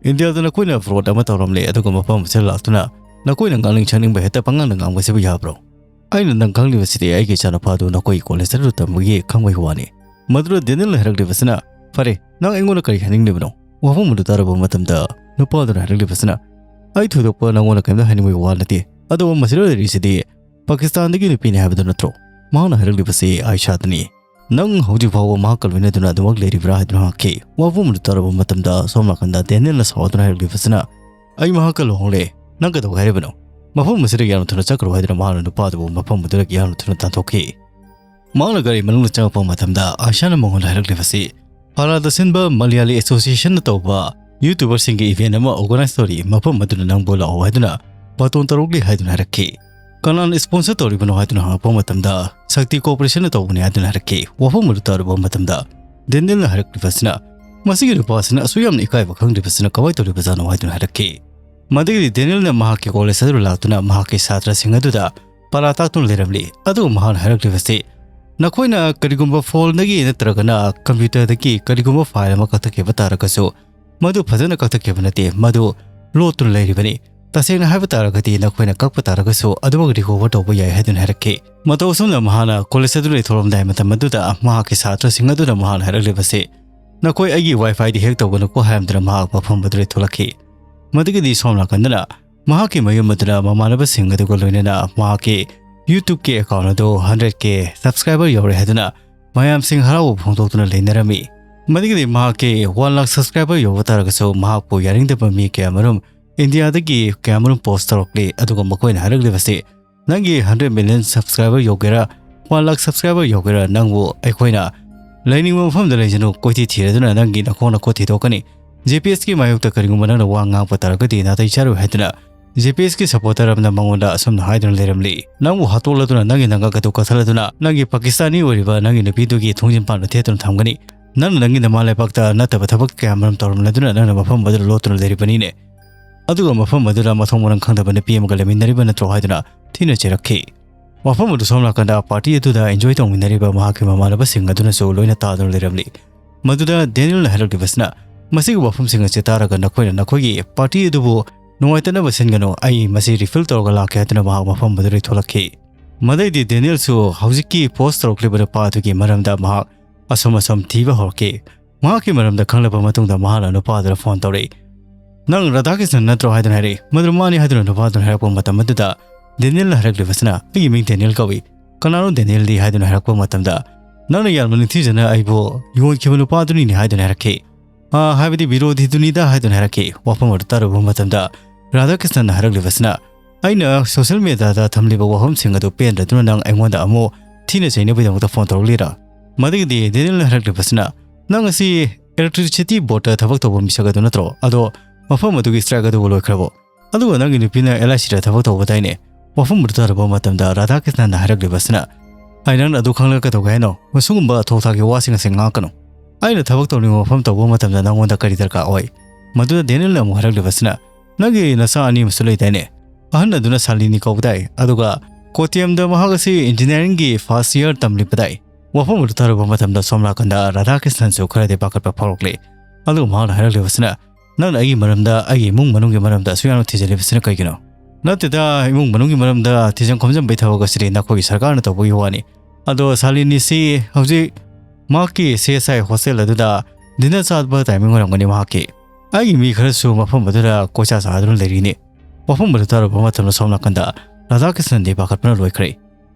ꯏꯟꯗꯤꯌꯥꯗ ꯅꯈꯣꯏꯅ ꯐ꯭ꯔꯣꯗ ꯑꯃ ꯇꯧꯔꯝꯂꯦ, ꯑꯗꯨꯒ ꯃꯐꯝ ꯑꯁꯤꯗ ꯂꯥꯛꯇꯨꯅ ꯅꯈꯣꯏꯅ ꯉꯥꯡꯅꯤꯡ ꯁꯛꯅꯤꯡꯕ ꯍꯦꯛꯇ ꯄꯉꯥꯡꯗ ꯉꯥꯡꯕꯁꯤꯕꯨ ꯌꯥꯕ꯭ꯔꯣ?" "ꯑꯩꯅ ꯅꯪ ꯈꯪꯂꯤꯕꯁꯤꯗꯤ ꯑꯩꯒꯤ ꯏꯆꯥꯅꯨꯄꯥꯗꯨ ꯅꯈꯣꯏꯒꯤ ꯀꯣꯂꯦꯖ ꯑꯗꯨꯗ ꯇꯝꯕꯒꯤ ꯈꯪꯕꯒꯤ ꯋꯥꯅꯤ꯫" ꯃꯗꯨꯗ ꯗꯦꯅꯤꯜꯅ ꯍꯥꯏꯔꯛꯂꯤꯕꯁꯤꯅ, "ꯐꯔꯦ, ꯅꯪ ꯑꯩꯉꯣꯟꯗ ꯀꯔꯤ ꯍꯥꯏꯅꯤꯡꯂꯤꯕꯅꯣ?" ꯋꯥꯐꯝ ꯑꯗꯨ ꯇꯥꯔꯕ ꯃꯇꯝꯗ ꯅꯨꯄꯥꯗꯨꯅ ꯍꯥꯏꯔꯛꯂꯤꯕꯁꯤꯅ, "ꯑꯩ ꯊꯣꯏꯗꯣꯛꯄ ꯅꯪꯉꯣꯟꯗ ꯀꯔꯤꯝꯇ ꯍꯥꯏꯅꯤꯡꯕꯒꯤ ꯋꯥ ꯅꯠꯇꯦ꯫ ꯑꯗꯨꯕꯨ ꯃꯁꯤꯗ ꯂꯩꯔꯤꯁꯤꯗꯤ ꯄꯥꯀꯤꯁꯇꯥꯟꯗꯒꯤ ꯅꯨꯄꯤꯅꯤ ꯍꯥꯏꯕꯗꯨ ꯅꯠꯇ꯭ꯔꯣ?" ꯃꯍꯥꯛꯅ ꯍꯥꯏꯔꯛꯂꯤꯕꯁꯤ ꯑꯥꯏꯁꯥꯗꯅꯤ꯫ "ꯅꯪ ꯍꯧꯖꯤꯛ ꯐꯥꯎꯕ ꯃꯍꯥꯛꯀ ꯂꯣꯏꯅꯗꯨꯅ ꯑꯗꯨꯃꯛ ꯂꯩꯔꯤꯕ꯭ꯔꯥ?" ꯍꯥꯏꯗꯨꯅ ꯍꯪꯉꯛꯈꯤ꯫ ꯋꯥꯐꯝ ꯑꯗꯨ ꯇꯥꯔꯕ ꯃꯇꯝꯗ ꯁꯣꯝ ꯅꯥꯀꯟꯗ ꯗꯦꯅꯤꯜꯅ ꯁꯥꯎꯗꯨꯅ ꯍꯥꯏꯔꯛꯂꯤꯕꯁꯤꯅ, "ꯑꯩ ꯃꯍꯥꯛꯀ ꯂꯨꯍꯣꯡꯂꯦ꯫ ꯅꯪ ꯀꯩꯗꯧꯒꯦ ꯍꯥꯏꯔꯤꯕꯅꯣ? ꯃꯐꯝ ꯑꯁꯤꯗꯒꯤ ꯌꯥꯝꯅ ꯊꯨꯅ ꯆꯠꯈ꯭ꯔꯣ" ꯍꯥꯏꯗꯨꯅ ꯃꯍꯥꯛꯅ ꯅꯨꯄꯥ ꯑꯗꯨꯕꯨ ꯃꯐꯝ ꯑꯗꯨꯗꯒꯤ ꯌꯥꯝꯅ ꯊꯨꯅ ꯇꯥꯟꯊꯣꯛꯈꯤ꯫ ꯃꯍꯥꯛꯅ ꯒꯥꯔꯤ ꯃꯅꯨꯡꯗ ꯆꯪꯉꯛꯄ ꯃꯇꯝꯗ ꯑꯥꯏꯁꯥꯅ ꯃꯉꯣꯟꯗ ꯍꯥꯏꯔꯛꯂꯤꯕꯁꯤ, "ꯐꯥꯂꯥꯗ ꯁꯤꯟꯕ ꯃꯂꯌꯥꯂꯤ ꯑꯦꯁꯣꯁꯤꯌꯦꯁꯟꯅ ꯇꯧꯕ ꯌꯨꯇ꯭ꯌꯨꯕꯔꯁꯤꯡꯒꯤ ꯏꯚꯦꯟ ꯑꯃ ꯑꯣꯔꯒꯅꯥꯏꯖ ꯇꯧꯔꯤ, ꯃꯐꯝ ꯑꯗꯨꯗ ꯅꯪꯕꯨ ꯂꯥꯛꯑꯣ ꯍꯥꯏꯗꯨꯅ ꯕꯥꯇꯣꯟ ꯇꯧꯔꯛꯂꯤ" ꯍꯥꯏꯗꯨꯅ ꯍꯥꯏꯔꯛꯈꯤ꯫ "ꯀꯅꯥꯅ ꯁ꯭ꯄꯣꯟꯁꯔ ꯇꯧꯔꯤꯕꯅꯣ?" ꯍꯥꯏꯗꯨꯅ ꯍꯪꯉꯛꯄ ꯃꯇꯝꯗ, "ꯁꯛꯇꯤ ꯀꯣꯔꯄꯣꯔꯦꯁꯟꯅ ꯇꯧꯕꯅꯤ" ꯍꯥꯏꯗꯨꯅ ꯍꯥꯏꯔꯛꯈꯤ꯫ ꯋꯥꯐꯝ ꯑꯗꯨ ꯇꯥꯔꯨꯕ ꯃꯇꯝꯗ ꯗꯦꯅꯤꯜꯅ ꯍꯥꯏꯔꯛꯂꯤꯕꯁꯤꯅ, "ꯃꯁꯤꯒꯤ ꯅꯨꯄꯥꯁꯤꯅ ꯑꯁꯨꯛ ꯌꯥꯝꯅ ꯏꯀꯥꯏꯕ ꯈꯪꯗ꯭ꯔꯤꯕꯁꯤꯅ ꯀꯃꯥꯏꯅ ꯇꯧꯔꯤꯕꯖꯥꯠꯅꯣ?" ꯍꯥꯏꯗꯨꯅ ꯍꯥꯏꯔꯛꯈꯤ꯫ ꯃꯗꯨꯒꯤꯗꯤ ꯗꯦꯅꯤꯌꯦꯜꯅ ꯃꯍꯥꯛꯀꯤ ꯀꯣꯂꯦꯖ ꯑꯗꯨꯗ ꯂꯥꯛꯇꯨꯅ ꯃꯍꯥꯛꯀꯤ ꯁꯥꯇ꯭ꯔꯁꯤꯡ ꯑꯗꯨꯗ ꯄꯔꯥ ꯇꯥꯛꯇꯨꯅ ꯂꯩꯔꯝꯂꯤ꯫ ꯑꯗꯨꯒ ꯃꯍꯥꯛꯅ ꯍꯥꯏꯔꯛꯂꯤꯕꯁꯤ, "ꯅꯈꯣꯏꯅ ꯀꯔꯤꯒꯨꯝꯕ ꯐꯣꯟꯗꯒꯤ ꯅꯠꯇ꯭ꯔꯒꯅ ꯀꯝꯄ꯭ꯌꯨꯇꯔꯗꯒꯤ ꯀꯔꯤꯒꯨꯝꯕ ꯐꯥꯏꯜ ꯑꯃ ꯀꯛꯊꯠꯈꯤꯕ ꯇꯥꯔꯒꯁꯨ, ꯃꯗꯨ ꯐꯖꯅ ꯀꯛꯊꯠꯈꯤꯕ ꯅꯠꯇꯦ, ꯃꯗꯨ ꯂꯣꯠꯇꯨꯅ ꯂꯩꯔꯤꯕꯅꯤ꯫ ꯇꯁꯦꯡꯅ ꯍꯥꯏꯕ ꯇꯥꯔꯒꯗꯤ ꯅꯈꯣꯏꯅ ꯀꯛꯄ ꯇꯥꯔꯒꯁꯨ ꯑꯗꯨꯃꯛ ꯔꯤꯀꯣꯚꯔ ꯇꯧꯕ ꯌꯥꯏ" ꯍꯥꯏꯗꯨꯅ ꯍꯥꯏꯔꯛꯈꯤ꯫ ꯃꯇꯧ ꯑꯁꯨꯝꯅ ꯃꯍꯥꯛꯅ ꯀꯣꯂꯦꯖ ꯑꯗꯨꯗꯒꯤ ꯊꯣꯛꯂꯝꯗꯥꯏ ꯃꯇꯝ ꯑꯗꯨꯗ ꯃꯍꯥꯛꯀꯤ ꯁꯥꯇ꯭ꯔꯁꯤꯡ ꯑꯗꯨꯅ ꯃꯍꯥꯛꯅ ꯍꯥꯏꯔꯛꯂꯤꯕꯁꯤ, "ꯅꯈꯣꯏ ꯑꯩꯒꯤ ꯋꯥꯏꯐꯥꯏꯗꯤ ꯍꯦꯛ ꯇꯧꯒꯅꯨꯀꯣ" ꯍꯥꯏꯔꯝꯗꯨꯅ ꯃꯍꯥꯛ ꯃꯐꯝ ꯑꯗꯨꯗꯒꯤ ꯊꯣꯛꯂꯛꯈꯤ꯫ ꯃꯗꯨꯒꯤꯗꯤ ꯁꯣꯝ ꯅꯥꯀꯟꯗꯅ ꯃꯍꯥꯛꯀꯤ ꯃꯌꯨꯝ ꯑꯗꯨꯗ ꯃꯃꯥꯟꯅꯕꯁꯤꯡ ꯑꯗꯨꯒ ꯂꯣꯏꯅꯅ ꯃꯍꯥꯛꯀꯤ YouTube-ꯀꯤ ꯑꯦꯀꯥꯎꯟ ꯑꯗꯨ ꯍꯟꯗ꯭ꯔꯦꯠ ꯀꯦ ꯁꯕꯁꯀ꯭ꯔꯥꯏꯕꯔ ꯌꯧꯔꯦ ꯍꯥꯏꯗꯨꯅ ꯃꯌꯥꯝꯁꯤꯡ ꯍꯔꯥꯎꯕ ꯐꯣꯡꯗꯣꯛꯇꯨꯅ ꯂꯩꯅꯔꯝꯃꯤ꯫ ꯃꯗꯨꯒꯤꯗꯤ ꯃꯍꯥꯛꯀꯤ ꯋꯥꯟ ꯂꯥꯈ ꯁꯕꯁꯀ꯭ꯔꯥꯏꯕꯔ ꯌꯧꯕ ꯇꯥꯔꯒꯁꯨ ꯃꯍꯥꯛꯄꯨ ꯌꯥꯅꯤꯡꯗꯕ ꯃꯤ ꯀꯌꯥꯃꯔꯨꯝ ꯏꯟꯗꯤꯌꯥꯗꯒꯤ ꯀꯌꯥꯃꯔꯨꯝ ꯄꯣꯁ ꯇꯧꯔꯛꯂꯤ꯫ ꯑꯗꯨꯒ ꯃꯈꯣꯏꯅ ꯍꯥꯏꯔꯛꯂꯤꯕꯁꯤ, "ꯅꯪꯒꯤ ꯍꯟꯗ꯭ꯔꯦꯠ ꯃꯤꯂꯤꯌꯟ ꯁꯕꯁꯀ꯭ꯔꯥꯏꯕꯔ ꯌꯧꯒꯦꯔꯥ, ꯋꯥꯟ ꯂꯥꯈ ꯁꯕꯁꯀ꯭ꯔꯥꯏꯕꯔ ꯌꯧꯒꯦꯔꯥ, ꯅꯪꯕꯨ ꯑꯩꯈꯣꯏꯅ ꯂꯩꯅꯤꯡꯕ ꯃꯐꯝꯗ ꯂꯩꯖꯅꯨ, ꯀꯣꯏꯊꯤ ꯊꯤꯔꯗꯨꯅ ꯅꯪꯒꯤ ꯅꯈꯣꯡ ꯅꯈꯨꯠ ꯊꯤꯗꯣꯛꯀꯅꯤ꯫ ꯖꯦ ꯄꯤ ꯑꯦꯁꯀꯤ ꯃꯥꯌꯣꯛꯇ ꯀꯔꯤꯒꯨꯝꯕ ꯅꯪꯅ ꯋꯥ ꯉꯥꯡꯕ ꯇꯥꯔꯒꯗꯤ ꯅꯥꯇꯩ ꯆꯥꯔꯣꯏ" ꯍꯥꯏꯗꯨꯅ ꯖꯦ ꯄꯤ ꯑꯦꯁꯀꯤ ꯁꯄꯣꯔꯇꯔ ꯑꯃꯅ ꯃꯉꯣꯟꯗ ꯑꯁꯨꯝꯅ ꯍꯥꯏꯗꯨꯅ ꯂꯩꯔꯝꯂꯤ꯫ "ꯅꯪꯕꯨ ꯍꯥꯠꯇꯣꯛꯂꯗꯨꯅ ꯅꯪꯒꯤ ꯅꯪꯒꯛ ꯑꯗꯨ ꯀꯛꯊꯠꯂꯗꯨꯅ ꯅꯪꯒꯤ ꯄꯥꯀꯤꯁꯇꯥꯅꯤ ꯑꯣꯏꯔꯤꯕ ꯅꯪꯒꯤ ꯅꯨꯄꯤꯗꯨꯒꯤ ꯊꯣꯡꯖꯤꯟ ꯄꯥꯟꯗ ꯊꯦꯠꯇꯨꯅ ꯊꯝꯒꯅꯤ꯫ ꯅꯪꯅ ꯅꯪꯒꯤ ꯅꯃꯥ ꯂꯩꯕꯥꯛꯇ ꯅꯠꯇꯕ ꯊꯕꯛ ꯀꯌꯥ ꯃꯔꯨꯝ ꯇꯧꯔꯝꯂꯗꯨꯅ ꯅꯪꯅ ꯃꯐꯝ ꯑꯗꯨꯗ ꯂꯣꯠꯇꯨꯅ ꯂꯩꯔꯤꯕꯅꯤꯅꯦ꯫ ꯑꯗꯨꯒ ꯃꯐꯝ ꯑꯗꯨꯗ ꯃꯊꯣꯡ ꯃꯔꯝ ꯈꯪꯗꯕ ꯅꯨꯄꯤ ꯑꯃꯒ ꯂꯩꯃꯤꯟꯅꯔꯤꯕ ꯅꯠꯇ꯭ꯔꯣ?" ꯍꯥꯏꯗꯨꯅ ꯊꯤꯅ ꯆꯩꯔꯛꯈꯤ꯫ ꯋꯥꯐꯝ ꯑꯗꯨ ꯁꯣꯝ ꯅꯥꯀꯟꯗ ꯄꯥꯔꯇꯤ ꯑꯗꯨꯗ ꯑꯦꯟꯖꯣꯏ ꯇꯧꯃꯤꯟꯅꯔꯤꯕ ꯃꯍꯥꯛꯀꯤ ꯃꯃꯥꯟꯅꯕꯁꯤꯡ ꯑꯗꯨꯅꯁꯨ ꯂꯣꯏꯅ ꯇꯥꯗꯨꯅ ꯂꯩꯔꯝꯂꯤ꯫ ꯃꯗꯨꯗ ꯗꯦꯅꯤꯌꯦꯜꯅ ꯍꯥꯏꯔꯛꯂꯤꯕꯁꯤꯅ, "ꯃꯁꯤꯒꯤ ꯋꯥꯐꯝꯁꯤꯡ ꯑꯁꯤ ꯇꯥꯔꯒ ꯅꯈꯣꯏꯅ ꯅꯈꯣꯏꯒꯤ ꯄꯥꯔꯇꯤ ꯑꯗꯨꯕꯨ ꯅꯨꯡꯉꯥꯏꯇꯅꯕ ꯁꯤꯟꯒꯅꯨ, ꯑꯩ ꯃꯁꯤ ꯔꯤꯐꯤꯜ ꯇꯧꯔꯒ ꯂꯥꯛꯀꯦ" ꯍꯥꯏꯗꯨꯅ ꯃꯍꯥꯛ ꯃꯐꯝ ꯑꯗꯨꯗꯒꯤ ꯊꯣꯛꯂꯛꯈꯤ꯫ ꯃꯗꯩꯗꯤ ꯗꯦꯅꯤꯌꯦꯜꯁꯨ ꯍꯧꯖꯤꯛꯀꯤ ꯄꯣꯁ ꯇꯧꯔꯛꯂꯤꯕ ꯅꯨꯄꯥ ꯑꯗꯨꯒꯤ ꯃꯔꯝꯗ ꯃꯍꯥꯛ ꯑꯁꯨꯝ ꯑꯁꯨꯝ ꯊꯤꯕ ꯍꯧꯔꯛꯈꯤ꯫ ꯃꯍꯥꯛꯀꯤ ꯃꯔꯝꯗ ꯈꯪꯂꯕ ꯃꯇꯨꯡꯗ ꯃꯍꯥꯛꯅ ꯅꯨꯄꯥ ꯑꯗꯨꯗ ꯐꯣꯟ ꯇꯧꯔꯛꯏ꯫ "ꯅꯪ ꯔꯥꯙꯥꯀ꯭ꯔꯤꯁꯅꯟ ꯅꯠꯇ꯭ꯔꯣ?" ꯍꯥꯏꯗꯨꯅ ꯍꯥꯏꯔꯛꯏ꯫ "ꯃꯗꯨ ꯃꯥꯅꯤ" ꯍꯥꯏꯗꯨꯅ ꯅꯨꯄꯥ ꯑꯗꯨꯅ ꯍꯥꯏꯔꯛꯄ ꯃꯇꯝ ꯑꯗꯨꯗ ꯗꯦꯅꯤꯌꯦꯜꯅ ꯍꯥꯏꯔꯛꯂꯤꯕꯁꯤꯅ, "ꯑꯩꯒꯤ ꯃꯤꯡ ꯗꯦꯅꯤꯌꯦꯜ ꯀꯧꯏ꯫ ꯀꯅꯥꯅꯣ ꯗꯦꯅꯤꯌꯦꯜꯗꯤ?" ꯍꯥꯏꯗꯨꯅ ꯍꯥꯏꯔꯛꯄ ꯃꯇꯝꯗ, "ꯅꯪꯅ ꯌꯥꯝꯅ ꯅꯤꯡꯊꯤꯖꯅ ꯑꯩꯕꯨ ꯌꯣꯟꯈꯤꯕ ꯅꯨꯄꯥꯗꯨꯅꯤꯅꯦ" ꯍꯥꯏꯗꯨꯅ ꯍꯥꯏꯔꯛꯈꯤ꯫ "ꯑꯥ, ꯍꯥꯏꯕꯗꯤ ꯕꯤꯔꯣꯙꯤꯗꯨꯅꯤꯗ" ꯍꯥꯏꯗꯨꯅ ꯍꯥꯏꯔꯛꯈꯤ꯫ ꯋꯥꯐꯝ ꯑꯗꯨ ꯇꯥꯔꯨꯕ ꯃꯇꯝꯗ ꯔꯥꯙꯥꯀ꯭ꯔꯤꯁꯅꯟꯅ ꯍꯥꯏꯔꯛꯂꯤꯕꯁꯤꯅ, "ꯑꯩꯅ ꯁꯣꯁꯤꯌꯦꯜ ꯃꯦꯗꯤꯌꯥꯗ ꯊꯝꯂꯤꯕ ꯋꯥꯐꯝꯁꯤꯡ ꯑꯗꯨ ꯄꯦꯟꯗ꯭ꯔꯗꯨꯅ ꯅꯪ ꯑꯩꯉꯣꯟꯗ ꯑꯃꯨꯛ ꯊꯤꯅ ꯆꯩꯅꯕꯒꯤꯗꯃꯛꯇ ꯐꯣꯟ ꯇꯧꯔꯛꯂꯤꯔꯥ?" ꯃꯗꯨꯒꯤꯗꯤ ꯗꯦꯅꯤꯌꯦꯜꯅ ꯍꯥꯏꯔꯛꯂꯤꯕꯁꯤꯅ, "ꯅꯪ ꯑꯁꯤ ꯏꯂꯦꯛꯇ꯭ꯔꯤꯁꯤꯇꯤ ꯕꯣꯔꯗꯇ ꯊꯕꯛ ꯇꯧꯕ ꯃꯤꯁꯛ ꯑꯗꯨ ꯅꯠꯇ꯭ꯔꯣ? ꯑꯗꯣ ꯃꯐꯝ ꯑꯗꯨꯒꯤ ꯁ꯭ꯇ꯭ꯔꯥꯏꯛ ꯑꯗꯨꯕꯨ ꯂꯣꯏꯈ꯭ꯔꯕꯣ? ꯑꯗꯨꯒ ꯅꯪꯒꯤ ꯅꯨꯄꯤꯅ ꯑꯦꯜ ꯑꯥꯏ ꯁꯤꯗ ꯊꯕꯛ ꯇꯧꯕꯗꯥꯏꯅꯦ?" ꯋꯥꯐꯝ ꯑꯗꯨ ꯇꯥꯔꯨꯕ ꯃꯇꯝꯗ ꯔꯥꯙꯥꯀ꯭ꯔꯤꯁꯅꯟꯅ ꯍꯥꯏꯔꯛꯂꯤꯕꯁꯤꯅ, "ꯑꯩ ꯅꯪꯅ ꯑꯗꯨ ꯈꯪꯂꯒ ꯀꯩꯗꯧꯒꯦ ꯍꯥꯏꯅꯣ? ꯃꯁꯤꯒꯨꯝꯕ ꯊꯣꯛ ꯊꯥꯛꯀꯤ ꯋꯥꯁꯤꯡ ꯑꯁꯤ ꯉꯥꯡꯉꯛꯀꯅꯨ꯫ ꯑꯩꯅ ꯊꯕꯛ ꯇꯧꯅꯤꯡꯕ ꯃꯐꯝ ꯇꯧꯕ ꯃꯇꯝꯗ ꯅꯪꯉꯣꯟꯗ ꯀꯔꯤ ꯗꯔꯀꯥꯔ ꯑꯣꯏ?" ꯃꯗꯨꯗ ꯗꯦꯅꯤꯌꯦꯜꯅ ꯑꯃꯨꯛ ꯍꯥꯏꯔꯛꯂꯤꯕꯁꯤꯅ, "ꯅꯪꯒꯤ ꯅꯆꯥ ꯑꯅꯤ ꯑꯃꯁꯨ ꯂꯩꯗꯥꯏꯅꯦ? ꯑꯍꯟ ꯑꯗꯨꯅ ꯁꯥꯂꯤꯅꯤ ꯀꯧꯕꯗꯥꯏ, ꯑꯗꯨꯒ ꯀꯣꯇꯤꯌꯝꯗ ꯃꯍꯥꯛ ꯑꯁꯤ engineeringꯒꯤ first year ꯇꯝꯂꯤꯕꯗꯥꯏ?" ꯋꯥꯐꯝ ꯑꯗꯨ ꯇꯥꯔꯨꯕ ꯃꯇꯝꯗ ꯁꯣꯝ ꯅꯥꯀꯟꯗ ꯔꯥꯙꯥꯀ꯭ꯔꯤꯁꯅꯟꯁꯨ ꯈꯔꯗꯤ ꯄꯥꯈꯠꯄ ꯐꯥꯎꯔꯛꯂꯦ꯫ ꯑꯗꯨꯒ ꯃꯍꯥꯛꯅ ꯍꯥꯏꯔꯛꯂꯤꯕꯁꯤꯅ, "ꯅꯪꯅ ꯑꯩꯒꯤ ꯃꯔꯝꯗ, ꯑꯩꯒꯤ ꯏꯃꯨꯡ ꯃꯅꯨꯡꯒꯤ ꯃꯔꯝꯗ ꯑꯁꯨꯛ ꯌꯥꯝꯅ ꯊꯤꯖꯤꯜꯂꯤꯕꯁꯤꯅ ꯀꯩꯒꯤꯅꯣ?" "ꯅꯠꯇꯦꯗ, ꯏꯃꯨꯡ ꯃꯅꯨꯡꯒꯤ ꯃꯔꯝꯗ ꯊꯤꯖꯤꯟ ꯈꯣꯝꯖꯤꯟꯕꯒꯤ ꯊꯕꯛ ꯑꯁꯤꯗꯤ ꯅꯈꯣꯏꯒꯤ ꯁꯔꯀꯥꯔꯅ ꯇꯧꯕꯒꯤ ꯋꯥꯅꯤ꯫ ꯑꯗꯣ ꯁꯥꯂꯤꯅꯤꯁꯤ ꯍꯧꯖꯤꯛ ꯃꯍꯥꯛꯀꯤ CSI hostel ꯑꯗꯨꯗ dinner ꯆꯥꯕ timing ꯑꯣꯏꯔꯝꯒꯅꯤ ꯃꯍꯥꯛꯀꯤ꯫ ꯑꯩꯒꯤ ꯃꯤ ꯈꯔꯁꯨ ꯃꯐꯝ ꯑꯗꯨꯗ ꯀꯣꯏꯆꯥ ꯆꯥꯗꯨꯅ ꯂꯩꯔꯤꯅꯤ꯫" ꯋꯥꯐꯝ ꯑꯗꯨ ꯇꯥꯔꯨꯕ ꯃꯇꯝꯗ ꯁꯣꯝ ꯅꯥꯀꯟꯗ ꯔꯥꯙꯥꯀ꯭ꯔꯤꯁꯅꯟꯗꯤ ꯄꯥꯈꯠꯄꯅ ꯂꯣꯏꯈ꯭ꯔꯦ꯫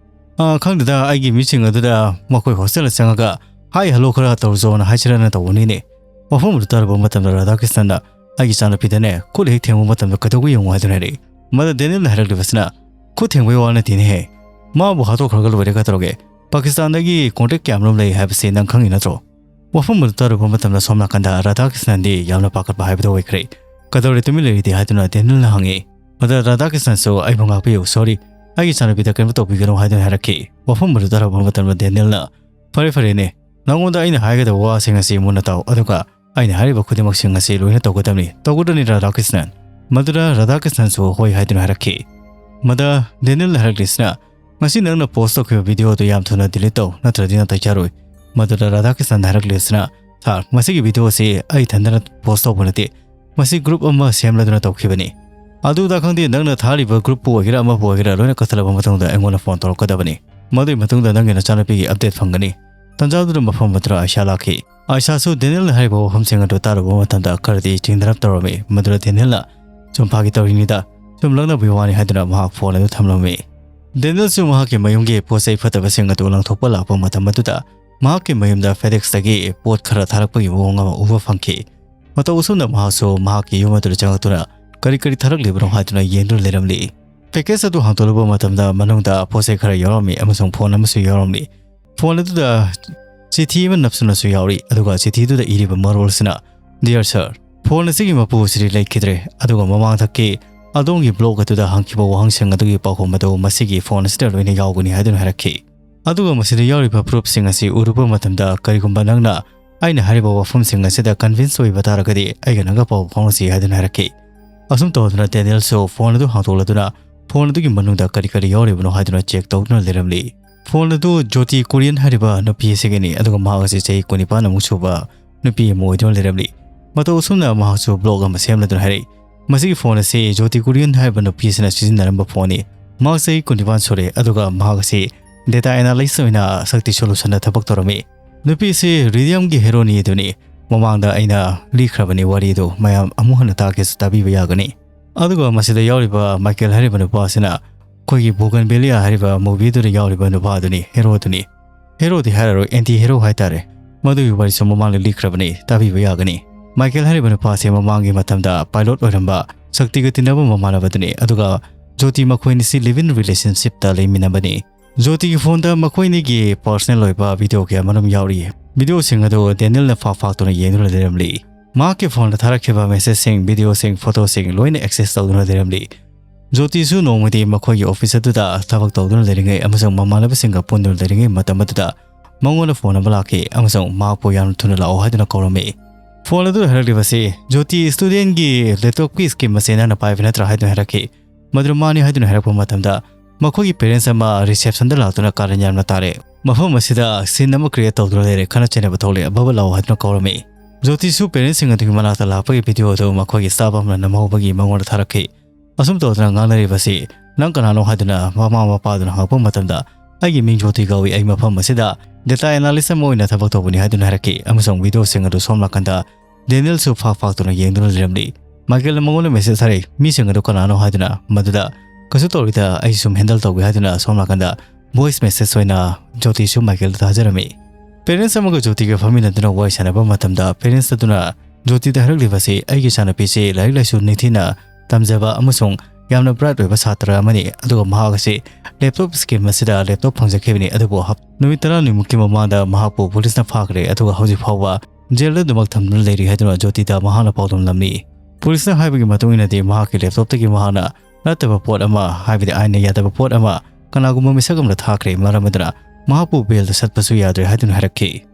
"ꯑ, ꯈꯪꯗꯦꯗ, ꯑꯩꯒꯤ ꯃꯤꯁꯤꯡ ꯑꯗꯨꯗ ꯃꯈꯣꯏ hostelꯗ ꯆꯪꯉꯒ hi hello ꯈꯔ ꯇꯧꯔꯨꯆꯣꯅ ꯍꯥꯏꯁꯤꯔꯅ ꯇꯧꯕꯅꯤꯅꯦ꯫" ꯋꯥꯐꯝ ꯑꯗꯨ ꯇꯥꯔꯨꯕ ꯃꯇꯝꯗ ꯔꯥꯙꯥꯀ꯭ꯔꯤꯁꯅꯟꯅ, "ꯑꯩꯒꯤ ꯏꯆꯥꯅꯨꯄꯤꯗꯅꯦ, ꯈꯨꯠ ꯍꯦꯛ ꯊꯦꯡꯕ ꯃꯇꯝꯗ ꯀꯩꯗꯧꯕ ꯌꯦꯡꯉꯨ ꯍꯥꯏꯗꯨꯅ ꯍꯥꯏꯔꯛꯏ꯫" ꯃꯗ ꯗꯦꯅꯤꯜꯅ ꯍꯥꯏꯔꯛꯂꯤꯕꯁꯤꯅ, "ꯈꯨꯠ ꯊꯦꯡꯕꯒꯤ ꯋꯥ ꯅꯠꯇꯦꯅꯦꯍꯦ꯫ ꯃꯥꯕꯨ ꯍꯥꯠꯇꯣꯛꯈ꯭ꯔꯒ ꯂꯣꯏꯔꯦ ꯀꯩꯗꯧꯔꯒꯦ? ꯄꯥꯀꯤꯁꯇꯥꯟꯗꯒꯤ contact ꯀꯌꯥꯃꯔꯣꯝ ꯂꯩ ꯍꯥꯏꯕꯁꯤ ꯅꯪ ꯈꯪꯉꯤ ꯅꯠꯇ꯭ꯔꯣ?" ꯋꯥꯐꯝ ꯑꯗꯨ ꯇꯥꯔꯨꯕ ꯃꯇꯝꯗ ꯁꯣꯝ ꯅꯥꯀꯟꯗ ꯔꯥꯙꯥꯀ꯭ꯔꯤꯁꯅꯟꯗꯤ ꯌꯥꯝꯅ ꯄꯥꯈꯠꯄ ꯍꯥꯏꯕꯗꯨ ꯑꯣꯏꯈ꯭ꯔꯦ꯫ "ꯀꯩꯗꯧꯔꯦ ꯇꯨꯃꯤꯟ ꯂꯩꯔꯤꯗꯤ?" ꯍꯥꯏꯗꯨꯅ ꯗꯦꯅꯤꯜꯅ ꯍꯪꯉꯤ꯫ ꯃꯗ ꯔꯥꯙꯥꯀ꯭ꯔꯤꯁꯅꯟꯁꯨ, "ꯑꯩꯕꯨ ꯉꯥꯛꯄꯤꯌꯨ, sorry, ꯑꯩꯒꯤ ꯏꯆꯥꯅꯨꯄꯤꯗ ꯀꯔꯤꯝꯇ ꯇꯧꯕꯤꯒꯅꯨ" ꯍꯥꯏꯗꯨꯅ ꯍꯥꯏꯔꯛꯈꯤ꯫ ꯋꯥꯐꯝ ꯑꯗꯨ ꯇꯥꯔꯨꯕ ꯃꯇꯝꯗ ꯗꯦꯅꯤꯜꯅ, "ꯐꯔꯦ ꯐꯔꯦꯅꯦ, ꯅꯉꯣꯟꯗ ꯑꯩꯅ ꯍꯥꯏꯒꯗꯕ ꯋꯥꯁꯤꯡ ꯑꯁꯤ ꯃꯨꯟꯅ ꯇꯥꯎ, ꯑꯗꯨꯒ ꯑꯩꯅ ꯍꯥꯏꯔꯤꯕ ꯈꯨꯗꯤꯡꯃꯛꯁꯤꯡ ꯑꯁꯤ ꯂꯣꯏꯅ ꯇꯧꯒꯗꯕꯅꯤ, ꯇꯧꯒꯗ꯭ꯔꯅꯤ ꯔꯥꯙꯥꯀ꯭ꯔꯤꯁꯅꯟ?" ꯃꯗꯨꯗ ꯔꯥꯙꯥꯀ꯭ꯔꯤꯁꯅꯟꯁꯨ ꯍꯣꯏ ꯍꯥꯏꯗꯨꯅ ꯍꯥꯏꯔꯛꯈꯤ꯫ ꯃꯗ ꯗꯦꯅꯤꯜꯅ ꯍꯥꯏꯔꯛꯂꯤꯁꯤꯅ, "ꯉꯁꯤ ꯅꯪꯅ post ꯇꯧꯈꯤꯕ video ꯑꯗꯨ ꯌꯥꯝ ꯊꯨꯅ delete ꯇꯧ, ꯅꯠꯇ꯭ꯔꯗꯤ ꯅꯥꯇꯩ ꯆꯥꯔꯣꯏ꯫" ꯃꯗꯨꯗ ꯔꯥꯙꯥꯀ꯭ꯔꯤꯁꯅꯟꯅ ꯍꯥꯏꯔꯛꯂꯤꯁꯤꯅ, "ꯁꯥꯔ, ꯃꯁꯤꯒꯤ video ꯑꯁꯤ ꯑꯩ ꯏꯊꯟꯗꯅ post ꯇꯧꯕ ꯅꯠꯇꯦ, ꯃꯁꯤ group ꯑꯃ ꯁꯦꯝꯂꯗꯨꯅ ꯇꯧꯈꯤꯕꯅꯤ꯫ ꯑꯗꯨꯗ ꯈꯪꯗꯦ, ꯅꯪꯅ ꯊꯥꯔꯤꯕ groupꯄꯨ ꯑꯣꯏꯒꯦꯔꯥ ꯑꯃꯕꯨ ꯑꯣꯏꯒꯦꯔꯥ ꯂꯣꯏꯅ ꯀꯛꯊꯠꯂꯕ ꯃꯇꯨꯡꯗ ꯑꯩꯉꯣꯟꯗ phone ꯇꯧꯔꯛꯀꯗꯕꯅꯤ꯫ ꯃꯗꯨꯒꯤ ꯃꯇꯨꯡꯗ ꯅꯪꯒꯤ ꯅꯆꯥꯅꯨꯄꯤꯒꯤ update ꯐꯪꯒꯅꯤ꯫" ꯇꯟꯖꯥꯗꯨꯗ ꯃꯐꯝ ꯑꯗꯨꯗ ꯑꯥꯏꯁꯥ ꯂꯥꯛꯈꯤ꯫ ꯑꯥꯏꯁꯥꯁꯨ ꯗꯦꯅꯤꯜꯅ ꯍꯥꯏꯔꯤꯕ ꯋꯥꯐꯝꯁꯤꯡ ꯑꯗꯨ ꯇꯥꯔꯨꯕ ꯃꯇꯝꯗ ꯈꯔꯗꯤ ꯆꯤꯡꯅꯔꯞ ꯇꯧꯔꯝꯃꯤ꯫ ꯃꯗꯨꯗ ꯗꯦꯅꯤꯜꯅ, "ꯁꯨꯝ ꯐꯥꯒꯤ ꯇꯧꯔꯤꯅꯤꯗ, ꯁꯨꯝ ꯂꯛꯅꯕꯒꯤ ꯋꯥꯅꯤ" ꯍꯥꯏꯗꯨꯅ ꯃꯍꯥꯛ phone ꯑꯗꯨ ꯊꯝꯂꯝꯃꯤ꯫ ꯗꯦꯅꯤꯜꯁꯨ ꯃꯍꯥꯛꯀꯤ ꯃꯌꯨꯝꯒꯤ ꯄꯣꯠ ꯆꯩ ꯐꯠꯇꯕꯁꯤꯡ ꯑꯗꯨ ꯂꯪꯊꯣꯛꯄ ꯂꯥꯛꯄ ꯃꯇꯝ ꯑꯗꯨꯗ ꯃꯍꯥꯛꯀꯤ ꯃꯌꯨꯝꯗ FedExꯇꯒꯤ ꯄꯣꯠ ꯈꯔ ꯊꯥꯔꯛꯄꯒꯤ ꯃꯑꯣꯡ ꯑꯃ ꯎꯕ ꯐꯪꯈꯤ꯫ ꯃꯇꯧ ꯑꯁꯨꯝꯅ ꯃꯍꯥꯛꯁꯨ ꯃꯍꯥꯛꯀꯤ ꯌꯨꯝ ꯑꯗꯨꯗ ꯆꯪꯂꯛꯇꯨꯅ ꯀꯔꯤ ꯀꯔꯤ ꯊꯥꯔꯛꯂꯤꯕꯅꯣ ꯍꯥꯏꯗꯨꯅ ꯌꯦꯡꯗꯨꯅ ꯂꯩꯔꯝꯂꯤ꯫ Package ꯑꯗꯨ ꯍꯥꯡꯗꯣꯛꯂꯨꯕ ꯃꯇꯝꯗ ꯃꯅꯨꯡꯗ ꯄꯣꯠ ꯆꯩ ꯈꯔ ꯌꯥꯎꯔꯝꯃꯤ ꯑꯃꯁꯨꯡ phone ꯑꯃꯁꯨ ꯌꯥꯎꯔꯝꯃꯤ꯫ Phone ꯑꯗꯨꯗ ꯆꯤꯊꯤ ꯑꯃ ꯅꯞꯁꯤꯟꯅꯁꯨ ꯌꯥꯎꯔꯤ, ꯑꯗꯨꯒ ꯆꯤꯊꯤꯗꯨꯗ ꯏꯔꯤꯕ ꯃꯔꯣꯜꯁꯤꯅ, "Dear sir, phone ꯑꯁꯤꯒꯤ ꯃꯄꯨ ꯑꯁꯤꯗꯤ ꯂꯩꯈꯤꯗ꯭ꯔꯦ, ꯑꯗꯨꯒ ꯃꯃꯥꯡꯊꯛꯀꯤ ꯑꯗꯣꯝꯒꯤ blog ꯑꯗꯨꯗ ꯍꯪꯈꯤꯕ ꯋꯥꯍꯪꯁꯤꯡ ꯑꯗꯨꯒꯤ ꯄꯥꯎꯈꯨꯝ ꯑꯗꯨ ꯃꯁꯤꯒꯤ phone ꯑꯁꯤꯗ ꯂꯣꯏꯅ ꯌꯥꯎꯒꯅꯤ" ꯍꯥꯏꯗꯨꯅ ꯍꯥꯏꯔꯛꯈꯤ꯫ ꯑꯗꯨꯒ ꯃꯁꯤꯗ ꯌꯥꯎꯔꯤꯕ proofꯁꯤꯡ ꯑꯁꯤ ꯎꯔꯨꯕ ꯃꯇꯝꯗ, "ꯀꯔꯤꯒꯨꯝꯕ ꯅꯪꯅ ꯑꯩꯅ ꯍꯥꯏꯔꯤꯕ ꯋꯥꯐꯝꯁꯤꯡ ꯑꯁꯤꯗ convince ꯑꯣꯏꯕ ꯇꯥꯔꯒꯗꯤ ꯑꯩꯒ ꯅꯪꯒ ꯄꯥꯎ ꯐꯥꯎꯅꯁꯤ" ꯍꯥꯏꯗꯨꯅ ꯍꯥꯏꯔꯛꯈꯤ꯫ ꯑꯁꯨꯝ ꯇꯧꯗꯨꯅ ꯗꯦꯅꯤꯌꯦꯜꯁꯨ ꯐꯣꯟ ꯑꯗꯨ ꯍꯥꯡꯗꯣꯛꯂꯗꯨꯅ ꯐꯣꯟ ꯑꯗꯨꯒꯤ ꯃꯅꯨꯡꯗ ꯀꯔꯤ ꯀꯔꯤ ꯌꯥꯎꯔꯤꯕꯅꯣ ꯍꯥꯏꯗꯨꯅ ꯆꯦꯛ ꯇꯧꯗꯨꯅ ꯂꯩꯔꯝꯂꯤ꯫ ꯐꯣꯟ ꯑꯗꯨ ꯖꯣꯇꯤ ꯀꯨꯔꯤꯌꯟ ꯍꯥꯏꯔꯤꯕ ꯅꯨꯄꯤ ꯑꯁꯤꯒꯤꯅꯤ, ꯑꯗꯨꯒ ꯃꯍꯥꯛ ꯑꯁꯤ ꯆꯍꯤ ꯀꯨꯟꯅꯤꯄꯥꯟ ꯑꯃꯨꯛ ꯁꯨꯕ ꯅꯨꯄꯤ ꯑꯃ ꯑꯣꯏꯗꯨꯅ ꯂꯩꯔꯝꯂꯤ꯫ ꯃꯇꯧ ꯑꯁꯨꯝꯅ ꯃꯍꯥꯛꯁꯨ ꯕ꯭ꯂꯣꯒ ꯑꯃ ꯁꯦꯝꯂꯗꯨꯅ ꯍꯥꯏꯔꯛꯏ, "ꯃꯁꯤꯒꯤ ꯐꯣꯟ ꯑꯁꯤ ꯖꯣꯇꯤ ꯀꯨꯔꯤꯌꯟ ꯍꯥꯏꯔꯤꯕ ꯅꯨꯄꯤ ꯑꯁꯤꯅ ꯁꯤꯖꯤꯟꯅꯔꯝꯕ ꯐꯣꯟꯅꯤ꯫ ꯃꯍꯥꯛ ꯆꯍꯤ ꯀꯨꯟꯅꯤꯄꯥꯟ ꯁꯨꯔꯦ, ꯑꯗꯨꯒ ꯃꯍꯥꯛ ꯑꯁꯤ ꯗꯦꯇꯥ ꯑꯦꯅꯥꯂꯤꯁ ꯑꯣꯏꯅ ꯁꯛꯇꯤ ꯁꯣꯂꯨꯁꯟꯗ ꯊꯕꯛ ꯇꯧꯔꯝꯃꯤ꯫ ꯅꯨꯄꯤ ꯑꯁꯤ ꯔꯤꯗꯤꯌꯝꯒꯤ ꯍꯦꯔꯣꯅꯤ ꯑꯗꯨꯅꯤ꯫ ꯃꯃꯥꯡꯗ ꯑꯩꯅ ꯂꯤꯈ꯭ꯔꯕꯅꯤ, ꯋꯥꯔꯤꯗꯨ ꯃꯌꯥꯝ ꯑꯃꯨꯛ ꯍꯟꯅ ꯇꯥꯒꯦꯁꯨ ꯇꯥꯕꯤꯕ ꯌꯥꯒꯅꯤ꯫ ꯑꯗꯨꯒ ꯃꯁꯤꯗ ꯌꯥꯎꯔꯤꯕ ꯃꯥꯏꯀꯦꯜ ꯍꯥꯏꯔꯤꯕ ꯅꯨꯄꯥ ꯑꯁꯤꯅ ꯑꯩꯈꯣꯏꯒꯤ ꯕꯣꯒꯟꯕꯦꯂꯤꯌꯥ ꯍꯥꯏꯔꯤꯕ movie ꯗꯨꯗ ꯌꯥꯎꯔꯤꯕ ꯅꯨꯄꯥ ꯑꯗꯨꯅꯤ, ꯍꯦꯔꯣꯗꯨꯅꯤ꯫ ꯍꯦꯔꯣꯗꯤ ꯍꯥꯏꯔꯔꯣꯏ, ꯑꯦꯟꯇꯤ ꯍꯦꯔꯣ ꯍꯥꯏꯇꯥꯔꯦ꯫ ꯃꯗꯨꯒꯤ ꯋꯥꯔꯤꯁꯨ ꯃꯃꯥꯡꯗ ꯂꯤꯈ꯭ꯔꯕꯅꯤ, ꯇꯥꯕꯤꯕ ꯌꯥꯒꯅꯤ꯫ ꯃꯥꯏꯀꯦꯜ ꯍꯥꯏꯔꯤꯕ ꯅꯨꯄꯥ ꯑꯁꯤ ꯃꯃꯥꯡꯒꯤ ꯃꯇꯝꯗ ꯄꯥꯏꯂꯣꯠ ꯑꯣꯏꯔꯝꯕ ꯁꯛꯇꯤꯒ ꯇꯤꯟꯅꯕ ꯃꯃꯥꯟꯅꯕꯗꯨꯅꯤ, ꯑꯗꯨꯒ ꯖꯣꯇꯤ ꯃꯈꯣꯏ ꯑꯅꯤꯁꯤ live in relationship ꯇ ꯂꯩꯃꯤꯟꯅꯕꯅꯤ꯫ ꯖꯣꯇꯤꯒꯤ ꯐꯣꯟꯗ ꯃꯈꯣꯏ ꯑꯅꯤꯒꯤ personal ꯑꯣꯏꯕ video ꯀꯌꯥ ꯃꯔꯨꯝ ꯌꯥꯎꯔꯤ꯫ Video ꯁꯤꯡ ꯑꯗꯨ ꯗꯦꯅꯤꯌꯦꯜꯅ ꯐꯥꯛ ꯐꯥꯛꯇꯨꯅ ꯌꯦꯡꯗꯨꯅ ꯂꯩꯔꯝꯂꯤ꯫ ꯃꯍꯥꯛꯀꯤ ꯐꯣꯟꯗ ꯊꯥꯔꯛꯈꯤꯕ message ꯁꯤꯡ, video ꯁꯤꯡ, photo ꯁꯤꯡ ꯂꯣꯏꯅ access ꯇꯧꯗꯨꯅ ꯂꯩꯔꯝꯂꯤ꯫ ꯖꯣꯇꯤꯁꯨ ꯅꯣꯡꯃꯗꯤ ꯃꯈꯣꯏꯒꯤ office ꯑꯗꯨꯗ ꯊꯕꯛ ꯇꯧꯗꯨꯅ ꯂꯩꯔꯤꯉꯩ ꯑꯃꯁꯨꯡ ꯃꯃꯥꯟꯅꯕꯁꯤꯡꯒ ꯄꯨꯟꯗꯨꯅ ꯂꯩꯔꯤꯉꯩ ꯃꯇꯝ ꯑꯗꯨꯗ ꯃꯉꯣꯟꯗ ꯐꯣꯟ ꯑꯃ ꯂꯥꯛꯈꯤ ꯑꯃꯁꯨꯡ ꯃꯍꯥꯛꯄꯨ ꯌꯥꯝꯅ ꯊꯨꯅ ꯂꯥꯛꯑꯣ ꯍꯥꯏꯗꯨꯅ ꯀꯧꯔꯝꯃꯤ꯫ ꯐꯣꯟ ꯑꯗꯨꯗ ꯍꯥꯏꯔꯛꯂꯤꯕꯁꯤ, "ꯖꯣꯇꯤ, student ꯒꯤ laptop ꯀꯤ scheme ꯑꯁꯤ ꯅꯪꯅ ꯄꯥꯏꯕ ꯅꯠꯇ꯭ꯔꯥ?" ꯍꯥꯏꯗꯨꯅ ꯍꯥꯏꯔꯛꯈꯤ꯫ ꯃꯗꯨ ꯃꯥꯅꯤ ꯍꯥꯏꯗꯨꯅ ꯍꯥꯏꯔꯛꯄ ꯃꯇꯝꯗ, ꯃꯈꯣꯏꯒꯤ parents ꯑꯃ reception ꯗ ꯂꯥꯛꯇꯨꯅ ꯀꯥꯔꯟ ꯌꯥꯝꯅ ꯇꯥꯔꯦ꯫ ꯃꯐꯝ ꯑꯁꯤꯗ scene ꯑꯃ create ꯇꯧꯗꯨꯅ ꯂꯩꯔꯦ, ꯈꯠꯅ ꯆꯩꯅꯕ ꯊꯣꯛꯂꯦ, ꯐꯠ ꯐꯠ ꯂꯥꯛꯑꯣ ꯍꯥꯏꯗꯨꯅ ꯀꯧꯔꯝꯃꯤ꯫ ꯖꯣꯇꯤꯁꯨ parents ꯁꯤꯡ ꯑꯗꯨꯒꯤ ꯃꯅꯥꯛꯇ ꯂꯥꯛꯄꯒꯤ video ꯑꯗꯨ ꯃꯈꯣꯏꯒꯤ staff ꯑꯃꯅ ꯅꯝꯍꯧꯕꯒꯤ ꯃꯉꯣꯟꯗ ꯊꯥꯔꯛꯈꯤ꯫ ꯑꯁꯨꯝ ꯇꯧꯗꯅ ꯉꯥꯡꯅꯔꯤꯕꯁꯤ, "ꯅꯪ ꯀꯅꯥꯅꯣ?" ꯍꯥꯏꯗꯨꯅ ꯃꯃꯥ ꯃꯄꯥꯗꯨꯅ ꯍꯪꯉꯛꯄ ꯃꯇꯝꯗ, "ꯑꯩꯒꯤ ꯃꯤꯡ ꯖꯣꯇꯤ ꯀꯧꯏ, ꯑꯩ ꯃꯐꯝ ꯑꯁꯤꯗ data analyst ꯑꯃ ꯑꯣꯏꯅ ꯊꯕꯛ ꯇꯧꯕꯅꯤ" ꯍꯥꯏꯗꯨꯅ ꯍꯥꯏꯔꯛꯈꯤ꯫ ꯑꯃꯁꯨꯡ video ꯁꯤꯡ ꯑꯗꯨ ꯁꯣꯝ ꯅꯥꯀꯟꯗ ꯗꯦꯅꯤꯌꯦꯜꯁꯨ ꯐꯥꯛ ꯐꯥꯛꯇꯨꯅ ꯌꯦꯡꯗꯨꯅ ꯂꯩꯔꯝꯂꯤ꯫ ꯃꯥꯏꯀꯦꯜꯅ ꯃꯉꯣꯟꯗ message ꯊꯥꯔꯛꯏ, "ꯃꯤꯁꯤꯡ ꯑꯗꯨ ꯀꯅꯥꯅꯣ?" ꯍꯥꯏꯗꯨꯅ꯫ ꯃꯗꯨꯗ, "ꯀꯩꯁꯨ ꯇꯧꯔꯣꯏꯗ, ꯑꯩ ꯁꯨꯝ handle ꯇꯧꯒꯦ" ꯍꯥꯏꯗꯨꯅ ꯁꯣꯝ ꯅꯥꯀꯟꯗ voice message ꯑꯣꯏꯅ ꯖꯣꯇꯤꯁꯨ ꯃꯥꯏꯀꯦꯜꯗ ꯊꯥꯖꯔꯝꯃꯤ꯫ Parents ꯑꯃꯒ ꯖꯣꯇꯤꯒ ꯐꯝꯃꯤꯟꯅꯗꯨꯅ ꯋꯥꯔꯤ ꯁꯥꯟꯅꯕ ꯃꯇꯝꯗ, parents ꯑꯗꯨꯅ ꯖꯣꯇꯤꯗ ꯍꯥꯏꯔꯛꯂꯤꯕꯁꯤ, "ꯑꯩꯒꯤ ꯏꯆꯥꯅꯨꯄꯤꯁꯤ ꯂꯥꯏꯔꯤꯛ ꯂꯥꯏꯁꯨ ꯅꯤꯡꯊꯤꯅ ꯇꯝꯖꯕ ꯑꯃꯁꯨꯡ ꯌꯥꯝꯅ bright ꯑꯣꯏꯕ ꯁꯥꯇ꯭ꯔ ꯑꯃꯅꯤ, ꯑꯗꯨꯒ ꯃꯍꯥꯛ ꯑꯁꯤ laptop scheme ꯑꯁꯤꯗ laptop ꯐꯪꯖꯈꯤꯕꯅꯤ, ꯑꯗꯨꯕꯨ ꯍꯞ-, ꯅꯨꯃꯤꯠ ꯇꯔꯥꯅꯤꯃꯨꯛꯀꯤ ꯃꯃꯥꯡꯗ ꯃꯍꯥꯛꯄꯨ ꯄꯨꯂꯤꯁꯅ ꯐꯥꯈ꯭ꯔꯦ, ꯑꯗꯨꯒ ꯍꯧꯖꯤꯛ ꯐꯥꯎꯕ ꯖꯦꯜꯗ ꯑꯗꯨꯃꯛ ꯊꯝꯗꯨꯅ ꯂꯩꯔꯤ" ꯍꯥꯏꯗꯨꯅ ꯖꯣꯇꯤꯗ ꯃꯍꯥꯛꯅ ꯄꯥꯎꯗꯝꯂꯝꯃꯤ꯫ ꯄꯨꯂꯤꯁꯅ ꯍꯥꯏꯕꯒꯤ ꯃꯇꯨꯡ ꯏꯟꯅꯗꯤ, ꯃꯍꯥꯛꯀꯤ laptop ꯇꯒꯤ ꯃꯍꯥꯛꯅ ꯅꯠꯇꯕ ꯄꯣꯠ ꯑꯃ, ꯍꯥꯏꯕꯗꯤ ꯑꯥꯏꯟꯅ ꯌꯥꯗꯕ ꯄꯣꯠ ꯑꯃ, ꯀꯅꯥꯒꯨꯝꯕ ꯃꯤꯁꯛ ꯑꯃꯗ ꯊꯥꯈ꯭ꯔꯦ, ꯃꯔꯝ ꯑꯗꯨꯅ ꯃꯍꯥꯛꯄꯨ bail ꯗ ꯆꯠꯄꯁꯨ ꯌꯥꯗ꯭ꯔꯦ ꯍꯥꯏꯗꯨꯅ ꯍꯥꯏꯔꯛꯈꯤ꯫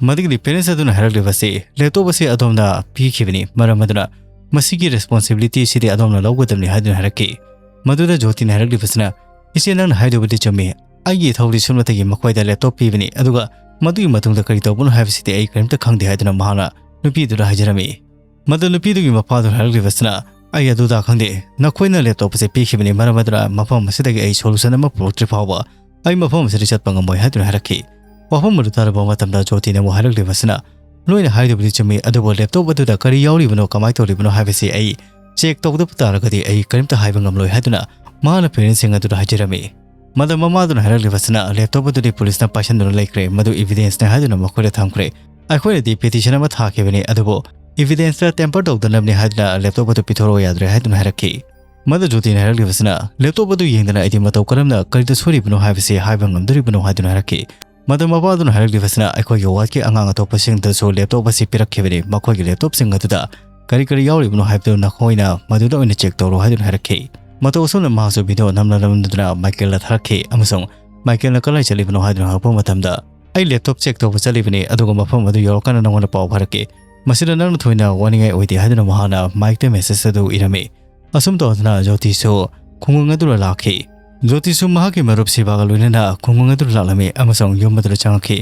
ꯃꯗꯨꯒꯤꯗꯤ parents ꯑꯗꯨꯅ ꯍꯥꯏꯔꯛꯂꯤꯕꯁꯤ, "laptop ꯑꯁꯤ ꯑꯗꯣꯝꯅ ꯄꯤꯈꯤꯕꯅꯤ, ꯃꯔꯝ ꯑꯗꯨꯅ "ꯃꯁꯤꯒꯤ responsibility ꯁꯤꯗꯤ ꯑꯗꯣꯝꯅ ꯂꯧꯒꯗꯕꯅꯤ" ꯍꯥꯏꯗꯨꯅ ꯍꯥꯏꯔꯛꯈꯤ꯫ ꯃꯗꯨꯗ ꯖꯣꯇꯤꯅ ꯍꯥꯏꯔꯛꯂꯤꯕꯁꯤꯅ, "ꯏꯆꯦ, ꯅꯪꯅ ꯍꯥꯏꯗꯨꯕꯨꯗꯤ ꯆꯨꯝꯃꯤ꯫ ꯑꯩꯒꯤ ꯏꯊꯧꯗꯤ ꯁꯨꯞꯅꯇꯒꯤ ꯃꯈꯣꯏꯗ laptop ꯄꯤꯕꯅꯤ, ꯑꯗꯨꯒ ꯃꯗꯨꯒꯤ ꯃꯇꯨꯡꯗ ꯀꯔꯤ ꯇꯧꯕꯅꯣ ꯍꯥꯏꯕꯁꯤꯗꯤ ꯑꯩ ꯀꯔꯤꯝꯇ ꯈꯪꯗꯦ" ꯍꯥꯏꯗꯨꯅ ꯃꯍꯥꯛꯅ ꯅꯨꯄꯤꯗꯨꯗ ꯍꯥꯏꯖꯔꯝꯃꯤ꯫ ꯃꯗꯨ ꯅꯨꯄꯤꯗꯨꯒꯤ ꯃꯄꯥꯗꯨꯅ ꯍꯥꯏꯔꯛꯂꯤꯕꯁꯤꯅ, "ꯑꯩ ꯑꯗꯨꯗ ꯈꯪꯗꯦ꯫ ꯅꯈꯣꯏꯅ laptop ꯑꯁꯤ ꯄꯤꯈꯤꯕꯅꯤ, ꯃꯔꯝ ꯑꯗꯨꯅ ꯃꯐꯝ ꯑꯁꯤꯗꯒꯤ ꯑꯩ solution ꯑꯃ ꯄꯨꯔꯛꯇ꯭ꯔꯤ ꯐꯥꯎꯕ ꯑꯩ ꯃꯐꯝ ꯑꯁꯤꯗ ꯆꯠꯄ ꯉꯝꯃꯣꯏ" ꯍꯥꯏꯗꯨꯅ ꯍꯥꯏꯔꯛꯈꯤ꯫ ꯋꯥꯐꯝ ꯑꯗꯨ ꯇꯥꯔꯕ ꯃꯇꯝꯗ ꯖꯣꯇꯤꯅ ꯑꯃꯨꯛ ꯍꯥꯏꯔꯛꯂꯤꯕꯁꯤꯅ, "ꯅꯣꯏꯅ ꯍꯥꯏꯗꯨꯕꯨꯗꯤ ꯆꯨꯝꯃꯤ, ꯑꯗꯨꯕꯨ laptop ꯑꯗꯨꯗ ꯀꯔꯤ ꯌꯥꯎꯔꯤꯕꯅꯣ, ꯀꯃꯥꯏꯅ ꯇꯧꯔꯤꯕꯅꯣ ꯍꯥꯏꯕꯁꯤ ꯑꯩ check ꯇꯧꯗꯕ ꯇꯥꯔꯒꯗꯤ ꯑꯩ ꯀꯔꯤꯝꯇ ꯍꯥꯏꯕ ꯉꯝꯂꯣꯏ" ꯍꯥꯏꯗꯨꯅ ꯃꯍꯥꯛꯅ parents ꯁꯤꯡ ꯑꯗꯨꯗ ꯍꯥꯏꯖꯔꯝꯃꯤ꯫ ꯃꯗ ꯃꯃꯥꯗꯨꯅ ꯍꯥꯏꯔꯛꯂꯤꯕꯁꯤꯅ, "laptop ꯑꯗꯨꯗꯤ ꯄꯨꯂꯤꯁꯅ ꯄꯥꯏꯁꯟꯗꯨꯅ ꯂꯩꯈ꯭ꯔꯦ, ꯃꯗꯨ evidence ꯅꯤ" ꯍꯥꯏꯗꯨꯅ ꯃꯈꯣꯏꯗ ꯊꯝꯈ꯭ꯔꯦ꯫ "ꯑꯩꯈꯣꯏꯅꯗꯤ petition ꯑꯃ ꯊꯥꯈꯤꯕꯅꯤ, ꯑꯗꯨꯕꯨ evidence ꯇ tamper ꯇꯧꯗꯅꯕꯅꯤ ꯍꯥꯏꯗꯨꯅ laptop ꯑꯗꯨ ꯄꯤꯊꯣꯔꯛꯑꯣ ꯌꯥꯗ꯭ꯔꯦ" ꯍꯥꯏꯗꯨꯅ ꯍꯥꯏꯔꯛꯈꯤ꯫ ꯃꯗ ꯖꯣꯇꯤꯅ ꯍꯥꯏꯔꯛꯂꯤꯕꯁꯤꯅ, "laptop ꯑꯗꯨ ꯌꯦꯡꯗꯅ ꯑꯩꯗꯤ ꯃꯇꯧ ꯀꯔꯝꯅ ꯀꯔꯤꯗ ꯁꯣꯏꯔꯤꯕꯅꯣ ꯍꯥꯏꯕꯁꯤ ꯍꯥꯏꯕ ꯉꯝꯗꯣꯔꯤꯕꯅꯣ" ꯍꯥꯏꯗꯨꯅ ꯍꯥꯏꯔꯛꯈꯤ꯫ ꯃꯗ ꯃꯄꯥꯗꯨꯅ ꯍꯥꯏꯔꯛꯂꯤꯕꯁꯤꯅ, "ꯑꯩꯈꯣꯏꯒꯤ ward ꯀꯤ ꯑꯉꯥꯡ ꯑꯇꯣꯞꯄꯁꯤꯡꯗꯁꯨ laptop ꯑꯁꯤ ꯄꯤꯔꯛꯈꯤꯕꯅꯤ, ꯃꯈꯣꯏꯒꯤ laptop ꯁꯤꯡ ꯑꯗꯨꯗ ꯀꯔꯤ ꯀꯔꯤ ꯌꯥꯎꯔꯤꯕꯅꯣ ꯍꯥꯏꯕꯗꯨ ꯅꯈꯣꯏꯅ ꯃꯗꯨꯗ ꯑꯣꯏꯅ check ꯇꯧꯔꯣ" ꯍꯥꯏꯗꯨꯅ ꯍꯥꯏꯔꯛꯈꯤ꯫ ꯃꯇꯧ ꯑꯁꯨꯝꯅ ꯃꯍꯥꯛꯁꯨ video ꯅꯝꯂ ꯅꯝꯗꯨꯅ ꯃꯥꯏꯀꯦꯜꯗ ꯊꯥꯔꯛꯈꯤ ꯑꯃꯁꯨꯡ ꯃꯥꯏꯀꯦꯜꯅ ꯀꯗꯥꯏ ꯆꯠꯂꯤꯕꯅꯣ ꯍꯥꯏꯗꯨꯅ ꯍꯪꯂꯛꯄ ꯃꯇꯝꯗ, "ꯑꯩ laptop check ꯇꯧꯕ ꯆꯠꯂꯤꯕꯅꯤ, ꯑꯗꯨꯒ ꯃꯐꯝ ꯑꯗꯨ ꯌꯧꯔꯀꯥꯟꯗ ꯅꯉꯣꯟꯗ ꯄꯥꯎ ꯐꯥꯔꯛꯀꯦ꯫ ꯃꯁꯤꯗ ꯅꯪꯅ ꯊꯣꯏꯅ ꯋꯥꯅꯤꯡꯉꯥꯏ ꯑꯣꯏꯗꯦ" ꯍꯥꯏꯗꯨꯅ ꯃꯍꯥꯛꯅ ꯃꯥꯏꯛꯇ message ꯑꯗꯨ ꯏꯔꯝꯃꯤ꯫ ꯑꯁꯨꯝ ꯇꯧꯗꯅ ꯖꯣꯇꯤꯁꯨ ꯈꯨꯡꯒꯪ ꯑꯗꯨꯗ ꯂꯥꯛꯈꯤ꯫ ꯖꯣꯇꯤꯁꯨ ꯃꯍꯥꯛꯀꯤ ꯃꯔꯨꯞ ꯁꯤꯕꯥꯒ ꯂꯣꯏꯅꯅ ꯈꯨꯡꯒꯪ ꯑꯗꯨꯗ ꯂꯥꯛꯂꯝꯃꯤ ꯑꯃꯁꯨꯡ ꯌꯨꯝ ꯑꯗꯨꯗ ꯆꯪꯉꯛꯈꯤ꯫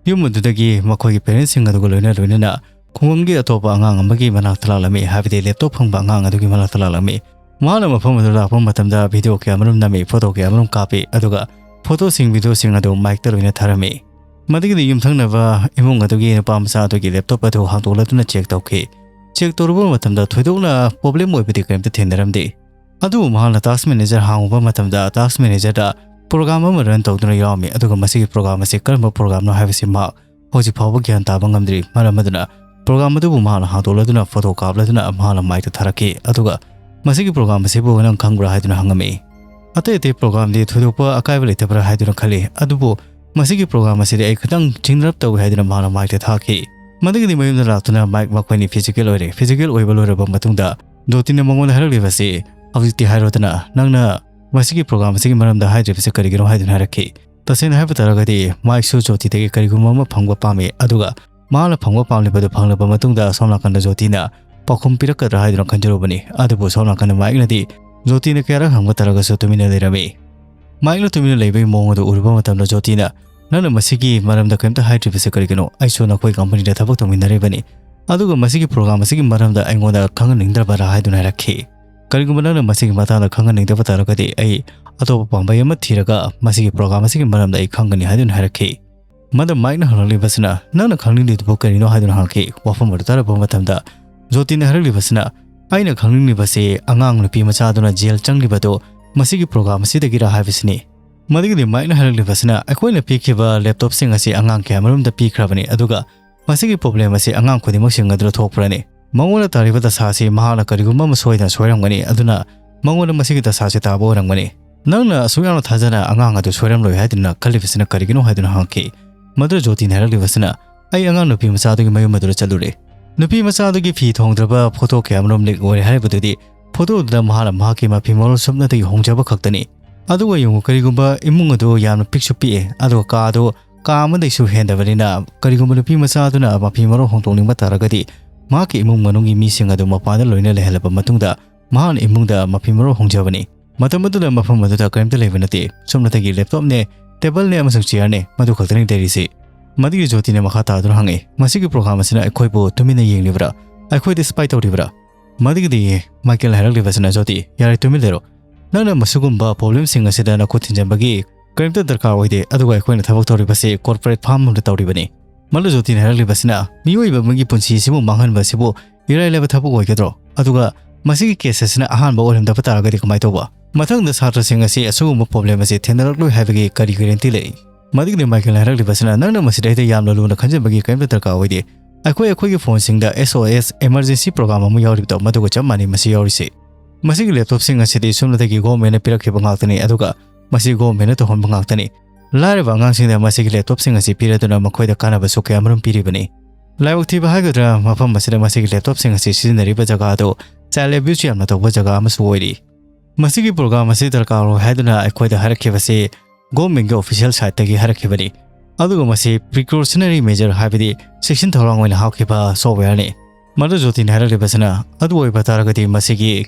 ꯌꯨꯝ ꯑꯗꯨꯗꯒꯤ ꯃꯈꯣꯏꯒꯤ parents ꯁꯤꯡ ꯑꯗꯨꯒ ꯂꯣꯏꯅ ꯂꯣꯏꯅꯅ ꯈꯨꯡꯒꯪꯒꯤ ꯑꯇꯣꯞꯄ ꯑꯉꯥꯡ ꯑꯃꯒꯤ ꯃꯅꯥꯛꯇ ꯂꯥꯛꯂꯝꯃꯤ, ꯍꯥꯏꯕꯗꯤ laptop ꯐꯪꯕ ꯑꯉꯥꯡ ꯑꯗꯨꯒꯤ ꯃꯅꯥꯛꯇ ꯂꯥꯛꯂꯝꯃꯤ꯫ ꯃꯍꯥꯛꯅ ꯃꯐꯝ ꯑꯗꯨꯗ ꯂꯥꯛꯄ ꯃꯇꯝꯗ video ꯀꯌꯥ ꯑꯃꯔꯣꯝ ꯅꯝꯃꯤ, photo ꯀꯌꯥ ꯑꯃꯔꯣꯝ ꯀꯥꯞꯄꯤ, ꯑꯗꯨꯒ photo ꯁꯤꯡ, video ꯁꯤꯡ ꯑꯗꯨ ꯃꯥꯏꯛꯇ ꯂꯣꯏꯅ ꯊꯥꯔꯝꯃꯤ꯫ ꯃꯗꯨꯒꯤꯗꯤ ꯌꯨꯝꯊꯪꯅꯕ ꯏꯃꯨꯡ ꯑꯗꯨꯒꯤ ꯅꯨꯄꯥ ꯃꯆꯥ ꯑꯗꯨꯒꯤ laptop ꯑꯗꯨ ꯍꯥꯡꯗꯣꯛꯂꯗꯨꯅ check ꯇꯧꯈꯤ꯫ Check ꯇꯧꯔꯨꯕ ꯃꯇꯝꯗ ꯊꯣꯏꯗꯣꯛꯅ problem ꯑꯣꯏꯕꯗꯤ ꯀꯔꯤꯝꯇ ꯊꯦꯡꯅꯔꯝꯗꯦ꯫ ꯑꯗꯨꯕꯨ ꯃꯍꯥꯛꯅ task manager ꯍꯥꯡꯉꯨꯕ ꯃꯇꯝꯗ task manager ꯗ program ꯑꯃ run ꯇꯧꯗꯨꯅ ꯌꯥꯎꯔꯝꯃꯤ, ꯑꯗꯨꯒ ꯃꯁꯤꯒꯤ program ꯑꯁꯤ ꯀꯔꯝꯕ program ꯅꯣ ꯍꯥꯏꯕꯁꯤ ꯃꯍꯥꯛ ꯍꯧꯖꯤꯛ ꯐꯥꯎꯕ ꯒ꯭ꯌꯥꯟ ꯇꯥꯕ ꯉꯝꯗ꯭ꯔꯤ꯫ ꯃꯔꯝ ꯑꯗꯨꯅ program ꯑꯗꯨꯕꯨ ꯃꯍꯥꯛꯅ ꯍꯥꯡꯗꯣꯛꯂꯗꯨꯅ photo ꯀꯥꯞꯂꯗꯨꯅ ꯃꯍꯥꯛꯅ ꯃꯥꯏꯛꯇ ꯊꯥꯔꯛꯈꯤ, ꯑꯗꯨꯒ "ꯃꯁꯤꯒꯤ program ꯑꯁꯤꯕꯨ ꯅꯪ ꯈꯪꯕ꯭ꯔꯥ?" ꯍꯥꯏꯗꯨꯅ ꯍꯪꯉꯝꯃꯤ꯫ "ꯑꯇꯩ ꯑꯇꯩ program ꯗꯤ ꯊꯣꯏꯗꯣꯛꯄ ꯑꯀꯥꯏꯕ ꯂꯩꯇꯕ꯭ꯔꯥ ꯍꯥꯏꯗꯨꯅ ꯈꯜꯂꯤ, ꯑꯗꯨꯕꯨ ꯃꯁꯤꯒꯤ program ꯑꯁꯤꯗꯤ ꯑꯩ ꯈꯤꯇꯪ ꯆꯤꯡꯅꯔꯞ ꯇꯧꯏ" ꯍꯥꯏꯗꯨꯅ ꯃꯍꯥꯛꯅ ꯃꯥꯏꯛꯇ ꯊꯥꯈꯤ꯫ ꯃꯗꯨꯒꯤꯗꯤ ꯃꯌꯨꯝꯗ ꯂꯥꯛꯇꯨꯅ ꯃꯥꯏꯛ ꯃꯈꯣꯏꯅꯤ physical ꯑꯣꯏꯔꯦ꯫ Physical ꯑꯣꯏꯕ ꯂꯣꯏꯔꯕ ꯃꯇꯨꯡꯗ ꯖꯣꯇꯤꯅ ꯃꯉꯣꯟꯗ ꯍꯥꯏꯔꯛꯂꯤꯕ ꯑꯁꯤ, "ꯍꯧꯖꯤꯛꯇꯤ ꯍꯥꯏꯔꯣꯗꯅ, ꯅꯪꯅ ꯃꯁꯤꯒꯤ program ꯑꯁꯤꯒꯤ ꯃꯔꯝꯗ ꯍꯥꯏꯗ꯭ꯔꯤꯕꯁꯤ ꯀꯔꯤꯒꯤꯅꯣ?" ꯍꯥꯏꯗꯨꯅ ꯍꯥꯏꯔꯛꯈꯤ꯫ ꯇꯁꯦꯡꯅ ꯍꯥꯏꯕ ꯇꯥꯔꯒꯗꯤ ꯃꯥꯏꯛꯁꯨ ꯖꯣꯇꯤꯗꯒꯤ ꯀꯔꯤꯒꯨꯝꯕ ꯑꯃ ꯐꯪꯕ ꯄꯥꯝꯃꯤ, ꯑꯗꯨꯒ ꯃꯍꯥꯛꯅ ꯐꯪꯕ ꯄꯥꯝꯂꯤꯕꯗꯨ ꯐꯪꯂꯕ ꯃꯇꯨꯡꯗ ꯑꯁꯣꯝ ꯅꯥꯀꯟꯗ ꯖꯣꯇꯤꯅ ꯄꯥꯎꯈꯨꯝ ꯄꯤꯔꯛꯀꯗ꯭ꯔꯥ ꯍꯥꯏꯗꯨꯅ ꯈꯟꯖꯔꯨꯕꯅꯤ꯫ ꯑꯗꯨꯕꯨ ꯁꯣꯝ ꯅꯥꯀꯟꯗ ꯃꯥꯏꯛꯅꯗꯤ ꯖꯣꯇꯤꯅ ꯀꯌꯥꯔꯛ ꯍꯪꯕ ꯇꯥꯔꯒꯁꯨ ꯇꯨꯃꯤꯟꯅ ꯂꯩꯔꯝꯃꯤ꯫ ꯃꯥꯏꯛꯅ ꯇꯨꯃꯤꯟꯅ ꯂꯩꯕꯒꯤ ꯃꯑꯣꯡ ꯑꯗꯨ ꯎꯔꯨꯕ ꯃꯇꯝꯗ ꯖꯣꯇꯤꯅ, "ꯅꯪꯅ ꯃꯁꯤꯒꯤ ꯃꯔꯝꯗ ꯀꯔꯤꯝꯇ ꯍꯥꯏꯗ꯭ꯔꯤꯕꯁꯦ ꯀꯔꯤꯒꯤꯅꯣ? ꯑꯩꯁꯨ ꯅꯈꯣꯏ ꯀꯝꯄꯅꯤꯗ ꯊꯕꯛ ꯇꯧꯃꯤꯟꯅꯔꯤꯕꯅꯤ, ꯑꯗꯨꯒ ꯃꯁꯤꯒꯤ ꯄ꯭ꯔꯣꯒ꯭ꯔꯥꯝ ꯑꯁꯤꯒꯤ ꯃꯔꯝꯗ ꯑꯩꯉꯣꯟꯗ ꯈꯪꯍꯟꯅꯤꯡꯗ꯭ꯔꯕꯔꯥ?" ꯍꯥꯏꯗꯨꯅ ꯍꯥꯏꯔꯛꯈꯤ꯫ "ꯀꯔꯤꯒꯨꯝꯕ ꯅꯪꯅ ꯃꯁꯤꯒꯤ ꯃꯇꯥꯡꯗ ꯈꯪꯍꯟꯅꯤꯡꯗꯕ ꯇꯥꯔꯒꯗꯤ ꯑꯩ ꯑꯇꯣꯞꯄ ꯄꯥꯝꯕꯩ ꯑꯃ ꯊꯤꯔꯒ ꯃꯁꯤꯒꯤ ꯄ꯭ꯔꯣꯒ꯭ꯔꯥꯝ ꯑꯁꯤꯒꯤ ꯃꯔꯝꯗ ꯑꯩ ꯈꯪꯒꯅꯤ" ꯍꯥꯏꯗꯨꯅ ꯍꯥꯏꯔꯛꯈꯤ꯫ ꯃꯗꯨ ꯃꯥꯏꯛꯅ ꯍꯪꯂꯛꯂꯤꯕꯁꯤꯅ, "ꯅꯪꯅ ꯈꯪꯅꯤꯡꯂꯤꯗꯨꯕꯨ ꯀꯔꯤꯅꯣ?" ꯍꯥꯏꯗꯨꯅ ꯍꯪꯉꯛꯈꯤ꯫ ꯋꯥꯐꯝ ꯑꯗꯨ ꯇꯥꯔꯛꯄ ꯃꯇꯝꯗ ꯖꯣꯇꯤꯅ ꯍꯥꯏꯔꯛꯂꯤꯕꯁꯤꯅ, "ꯑꯩꯅ ꯈꯪꯅꯤꯡꯂꯤꯕꯁꯤ ꯑꯉꯥꯡ ꯅꯨꯄꯤ ꯃꯆꯥꯗꯨꯅ ꯖꯦꯜ ꯆꯪꯂꯤꯕꯗꯨ ꯃꯁꯤꯒꯤ ꯄ꯭ꯔꯣꯒ꯭ꯔꯥꯝ ꯑꯁꯤꯗꯒꯤꯔꯥ ꯍꯥꯏꯕꯁꯤꯅꯤ"꯫ ꯃꯗꯨꯒꯤꯗꯤ ꯃꯥꯏꯛꯅ ꯍꯥꯏꯔꯛꯂꯤꯕꯁꯤꯅ, "ꯑꯩꯈꯣꯏꯅ ꯄꯤꯈꯤꯕ ꯂꯦꯞꯇꯣꯞꯁꯤꯡ ꯑꯁꯤ ꯑꯉꯥꯡ ꯀꯌꯥꯃꯔꯨꯝꯗ ꯄꯤꯈ꯭ꯔꯕꯅꯤ, ꯑꯗꯨꯒ ꯃꯁꯤꯒꯤ ꯄ꯭ꯔꯣꯕ꯭ꯂꯦꯝ ꯑꯁꯤ ꯑꯉꯥꯡ ꯈꯨꯗꯤꯡꯃꯛꯁꯤꯡ ꯑꯗꯨꯗ ꯊꯣꯛꯄ꯭ꯔꯅꯤ? ꯃꯉꯣꯟꯗ ꯇꯥꯔꯤꯕ ꯗꯁꯥ ꯑꯁꯤ ꯃꯍꯥꯛꯅ ꯀꯔꯤꯒꯨꯝꯕ ꯑꯃ ꯁꯣꯏꯗꯅ ꯁꯣꯏꯔꯝꯒꯅꯤ, ꯑꯗꯨꯅ ꯃꯉꯣꯟꯗ ꯃꯁꯤꯒꯤ ꯗꯁꯥ ꯑꯁꯤ ꯇꯥꯕ ꯑꯣꯏꯔꯝꯒꯅꯤ꯫ ꯅꯪꯅ ꯑꯁꯨꯛ ꯌꯥꯝꯅ ꯊꯥꯖꯅ ꯑꯉꯥꯡ ꯑꯗꯨ ꯁꯣꯏꯔꯝꯂꯣꯏ ꯍꯥꯏꯗꯨꯅ ꯈꯜꯂꯤꯕꯁꯤꯅ ꯀꯔꯤꯒꯤꯅꯣ?" ꯍꯥꯏꯗꯨꯅ ꯍꯪꯉꯛꯈꯤ꯫ ꯃꯗꯨꯗ ꯖꯣꯇꯤꯅ ꯍꯥꯏꯔꯛꯂꯤꯕꯁꯤꯅ, "ꯑꯩ ꯑꯉꯥꯡ ꯅꯨꯄꯤ ꯃꯆꯥꯗꯨꯒꯤ ꯃꯌꯨꯝ ꯑꯗꯨꯗ ꯆꯠꯂꯨꯔꯦ꯫ ꯅꯨꯄꯤ ꯃꯆꯥꯗꯨꯒꯤ ꯐꯤ ꯊꯣꯡꯗ꯭ꯔꯕ ꯐꯣꯇꯣ ꯀꯌꯥꯃꯔꯨꯝ ꯂꯤꯛ ꯑꯣꯏꯔꯦ ꯍꯥꯏꯔꯤꯕꯗꯨꯗꯤ ꯐꯣꯇꯣꯗꯨꯗ ꯃꯍꯥꯛꯅ ꯃꯍꯥꯛꯀꯤ ꯃꯐꯤ ꯃꯔꯣꯜ ꯁꯨꯞꯅꯇꯒꯤ ꯍꯣꯡꯖꯕ ꯈꯛꯇꯅꯤ꯫ ꯑꯗꯨꯒ ꯌꯦꯡꯉꯨ, ꯀꯔꯤꯒꯨꯝꯕ ꯏꯃꯨꯡ ꯑꯗꯨ ꯌꯥꯝꯅ ꯄꯤꯛꯁꯨ ꯄꯤꯛꯑꯦ, ꯑꯗꯨꯒ ꯀꯥ ꯑꯗꯨ ꯀꯥ ꯑꯃꯗꯩꯁꯨ ꯍꯦꯟꯗꯕꯅꯤꯅ, ꯀꯔꯤꯒꯨꯝꯕ ꯅꯨꯄꯤ ꯃꯆꯥ ꯑꯗꯨꯅ ꯃꯐꯤ ꯃꯔꯣꯜ ꯍꯣꯡꯗꯣꯛꯅꯤꯡꯕ ꯇꯥꯔꯒꯗꯤ ꯃꯍꯥꯛꯀꯤ ꯏꯃꯨꯡ ꯃꯅꯨꯡꯒꯤ ꯃꯤꯁꯤꯡ ꯑꯗꯨ ꯃꯄꯥꯟꯗ ꯂꯣꯏꯅ ꯂꯩꯍꯜꯂꯕ ꯃꯇꯨꯡꯗ ꯃꯍꯥꯛꯅ ꯏꯃꯨꯡꯗ ꯃꯐꯤ ꯃꯔꯣꯜ ꯍꯣꯡꯖꯕꯅꯤ꯫ ꯃꯇꯝ ꯑꯗꯨꯗ ꯃꯐꯝ ꯑꯗꯨꯗ ꯀꯔꯤꯝꯇ ꯂꯩꯕ ꯅꯠꯇꯦ꯫ ꯁꯨꯞꯅꯇꯒꯤ ꯂꯦꯞꯇꯣꯞꯅꯦ, ꯇꯦꯕꯜꯅꯦ ꯑꯃꯁꯨꯡ ꯆꯤꯌꯔꯅꯦ ꯃꯗꯨ ꯈꯛꯇꯅꯤ ꯂꯩꯔꯤꯁꯤ"꯫ ꯃꯗꯨꯒꯤ ꯖꯣꯇꯤꯅ ꯃꯈꯥ ꯇꯥꯗꯨꯅ ꯍꯪꯉꯤ, "ꯃꯁꯤꯒꯤ ꯄ꯭ꯔꯣꯒ꯭ꯔꯥꯝ ꯑꯁꯤꯅ ꯑꯩꯈꯣꯏꯕꯨ ꯇꯨꯃꯤꯟꯅ ꯌꯦꯡꯂꯤꯕ꯭ꯔꯥ? ꯑꯩꯈꯣꯏꯗ ꯁ꯭ꯄꯥꯏ ꯇꯧꯔꯤꯕ꯭ꯔꯥ?" ꯃꯗꯨꯒꯤꯗꯤ ꯃꯥꯏꯀꯦꯜꯅ ꯍꯥꯏꯔꯛꯂꯤꯕꯁꯤꯅ, "ꯖꯣꯇꯤ, ꯌꯥꯔꯦ, ꯇꯨꯃꯤꯟ ꯂꯩꯔꯣ꯫ ꯅꯪꯅ ꯃꯁꯤꯒꯨꯝꯕ ꯄ꯭ꯔꯣꯕ꯭ꯂꯦꯝꯁꯤꯡ ꯑꯁꯤꯗ ꯅꯈꯨꯠ ꯊꯤꯟꯖꯤꯟꯕꯒꯤ ꯀꯔꯤꯝꯇ ꯗꯔꯀꯥꯔ ꯑꯣꯏꯗꯦ, ꯑꯗꯨꯒ ꯑꯩꯈꯣꯏꯅ ꯊꯕꯛ ꯇꯧꯔꯤꯕꯁꯤ ꯀꯣꯔꯄꯣꯔꯦꯠ ꯐꯥꯔꯝ ꯑꯃꯗ ꯇꯧꯔꯤꯕꯅꯤ"꯫ ꯃꯗꯨ ꯖꯣꯇꯤꯅ ꯍꯥꯏꯔꯛꯂꯤꯕꯁꯤꯅ, "ꯃꯤꯑꯣꯏꯕ ꯑꯃꯒꯤ ꯄꯨꯟꯁꯤ ꯑꯁꯤꯕꯨ ꯃꯥꯡꯍꯟꯕ ꯑꯁꯤꯕꯨ ꯏꯔꯥꯏ ꯂꯥꯏꯕ ꯊꯕꯛ ꯑꯣꯏꯒꯗ꯭ꯔꯣ? ꯑꯗꯨꯒ ꯃꯁꯤꯒꯤ ꯀꯦꯁ ꯑꯁꯤꯅ ꯑꯍꯥꯟꯕ ꯑꯣꯏꯔꯝꯗꯕ ꯇꯥꯔꯒꯗꯤ ꯀꯃꯥꯏꯅ ꯇꯧꯕ? ꯃꯊꯪꯗ ꯁꯥꯇ꯭ꯔꯁꯤꯡ ꯑꯁꯤ ꯑꯁꯤꯒꯨꯝꯕ ꯄ꯭ꯔꯣꯕ꯭ꯂꯦꯝ ꯑꯁꯤ ꯊꯦꯡꯅꯔꯛꯂꯣꯏ ꯍꯥꯏꯕꯒꯤ ꯀꯔꯤ ꯒꯦꯔꯦꯟꯇꯤ ꯂꯩ?" ꯃꯗꯨꯒꯤꯗꯤ ꯃꯥꯏꯀꯦꯜꯅ ꯍꯥꯏꯔꯛꯂꯤꯕꯁꯤꯅ, "ꯅꯪꯅ ꯃꯁꯤꯗ ꯍꯦꯛꯇ ꯌꯥꯝꯅ ꯂꯨꯅ ꯈꯟꯖꯤꯟꯕꯒꯤ ꯀꯔꯤꯝꯇ ꯗꯔꯀꯥꯔ ꯑꯣꯏꯗꯦ꯫ ꯑꯩꯈꯣꯏ ꯑꯩꯈꯣꯏꯒꯤ ꯐꯣꯟꯁꯤꯡꯗ S O S emergency program ꯑꯃ ꯌꯥꯎꯔꯤꯕꯗꯣ, ꯃꯗꯨꯒ ꯆꯞ ꯃꯥꯟꯅꯩ ꯃꯁꯤ ꯌꯥꯎꯔꯤꯁꯤ꯫ ꯃꯁꯤꯒꯤ ꯂꯦꯞꯇꯣꯞꯁꯤꯡ ꯑꯁꯤꯗꯤ ꯁꯣꯝꯗꯒꯤ ꯒꯣꯚꯔꯟꯃꯦꯟꯠꯅ ꯄꯤꯔꯛꯈꯤꯕ ꯉꯥꯛꯇꯅꯤ, ꯑꯗꯨꯒ ꯃꯁꯤ ꯒꯣꯚꯔꯟꯃꯦꯟꯠꯅ ꯇꯧꯍꯟꯕ ꯉꯥꯛꯇꯅꯤ꯫ ꯂꯥꯏꯔꯕ ꯑꯉꯥꯡꯁꯤꯡꯗ ꯃꯁꯤꯒꯤ ꯂꯦꯞꯇꯣꯞꯁꯤꯡ ꯑꯁꯤ ꯄꯤꯔꯗꯨꯅ ꯃꯈꯣꯏꯗ ꯀꯥꯟꯅꯕꯁꯨ ꯀꯌꯥꯃꯔꯨꯝ ꯄꯤꯔꯤꯕꯅꯤ꯫ ꯂꯥꯏꯕꯛ ꯊꯤꯕ ꯍꯥꯏꯒꯗ꯭ꯔꯥ, ꯃꯐꯝ ꯑꯁꯤꯗ ꯃꯁꯤꯒꯤ ꯂꯦꯞꯇꯣꯞꯁꯤꯡ ꯑꯁꯤ ꯁꯤꯖꯤꯟꯅꯔꯤꯕ ꯖꯒꯥ ꯑꯗꯨ ꯆꯥꯏꯜ ꯑꯦꯕ꯭ꯌꯨꯁ ꯌꯥꯝꯅ ꯇꯧꯕ ꯖꯒꯥ ꯑꯃꯁꯨ ꯑꯣꯏꯔꯤ꯫ ꯃꯁꯤꯒꯤ ꯄ꯭ꯔꯣꯒ꯭ꯔꯥꯝ ꯑꯁꯤ ꯗꯔꯀꯥꯔ ꯑꯣꯏ ꯍꯥꯏꯗꯨꯅ ꯑꯩꯈꯣꯏꯗ ꯍꯥꯏꯔꯛꯈꯤꯕꯁꯤ ꯒꯣꯚꯔꯟꯃꯦꯟꯠꯀꯤ ꯑꯣꯐꯤꯁꯤꯌꯦꯜ ꯁꯥꯏꯠꯇꯒꯤ ꯍꯥꯏꯔꯛꯈꯤꯕꯅꯤ꯫ ꯑꯗꯨꯒ ꯃꯁꯤ ꯄ꯭ꯔꯤꯀꯣꯁꯅꯔꯤ ꯃꯦꯖꯔ, ꯍꯥꯏꯕꯗꯤ ꯆꯦꯛꯁꯤꯟ ꯊꯧꯔꯥꯡ ꯑꯣꯏꯅ ꯍꯥꯞꯈꯤꯕ ꯁꯣꯐꯋꯦꯌꯔꯅꯤ꯫ ꯃꯗꯨ ꯖꯣꯇꯤꯅ ꯍꯥꯏꯔꯛꯂꯤꯕꯁꯤꯅ, "ꯑꯗꯨ ꯑꯣꯏꯕ ꯇꯥꯔꯒꯗꯤ ꯃꯁꯤꯒꯤ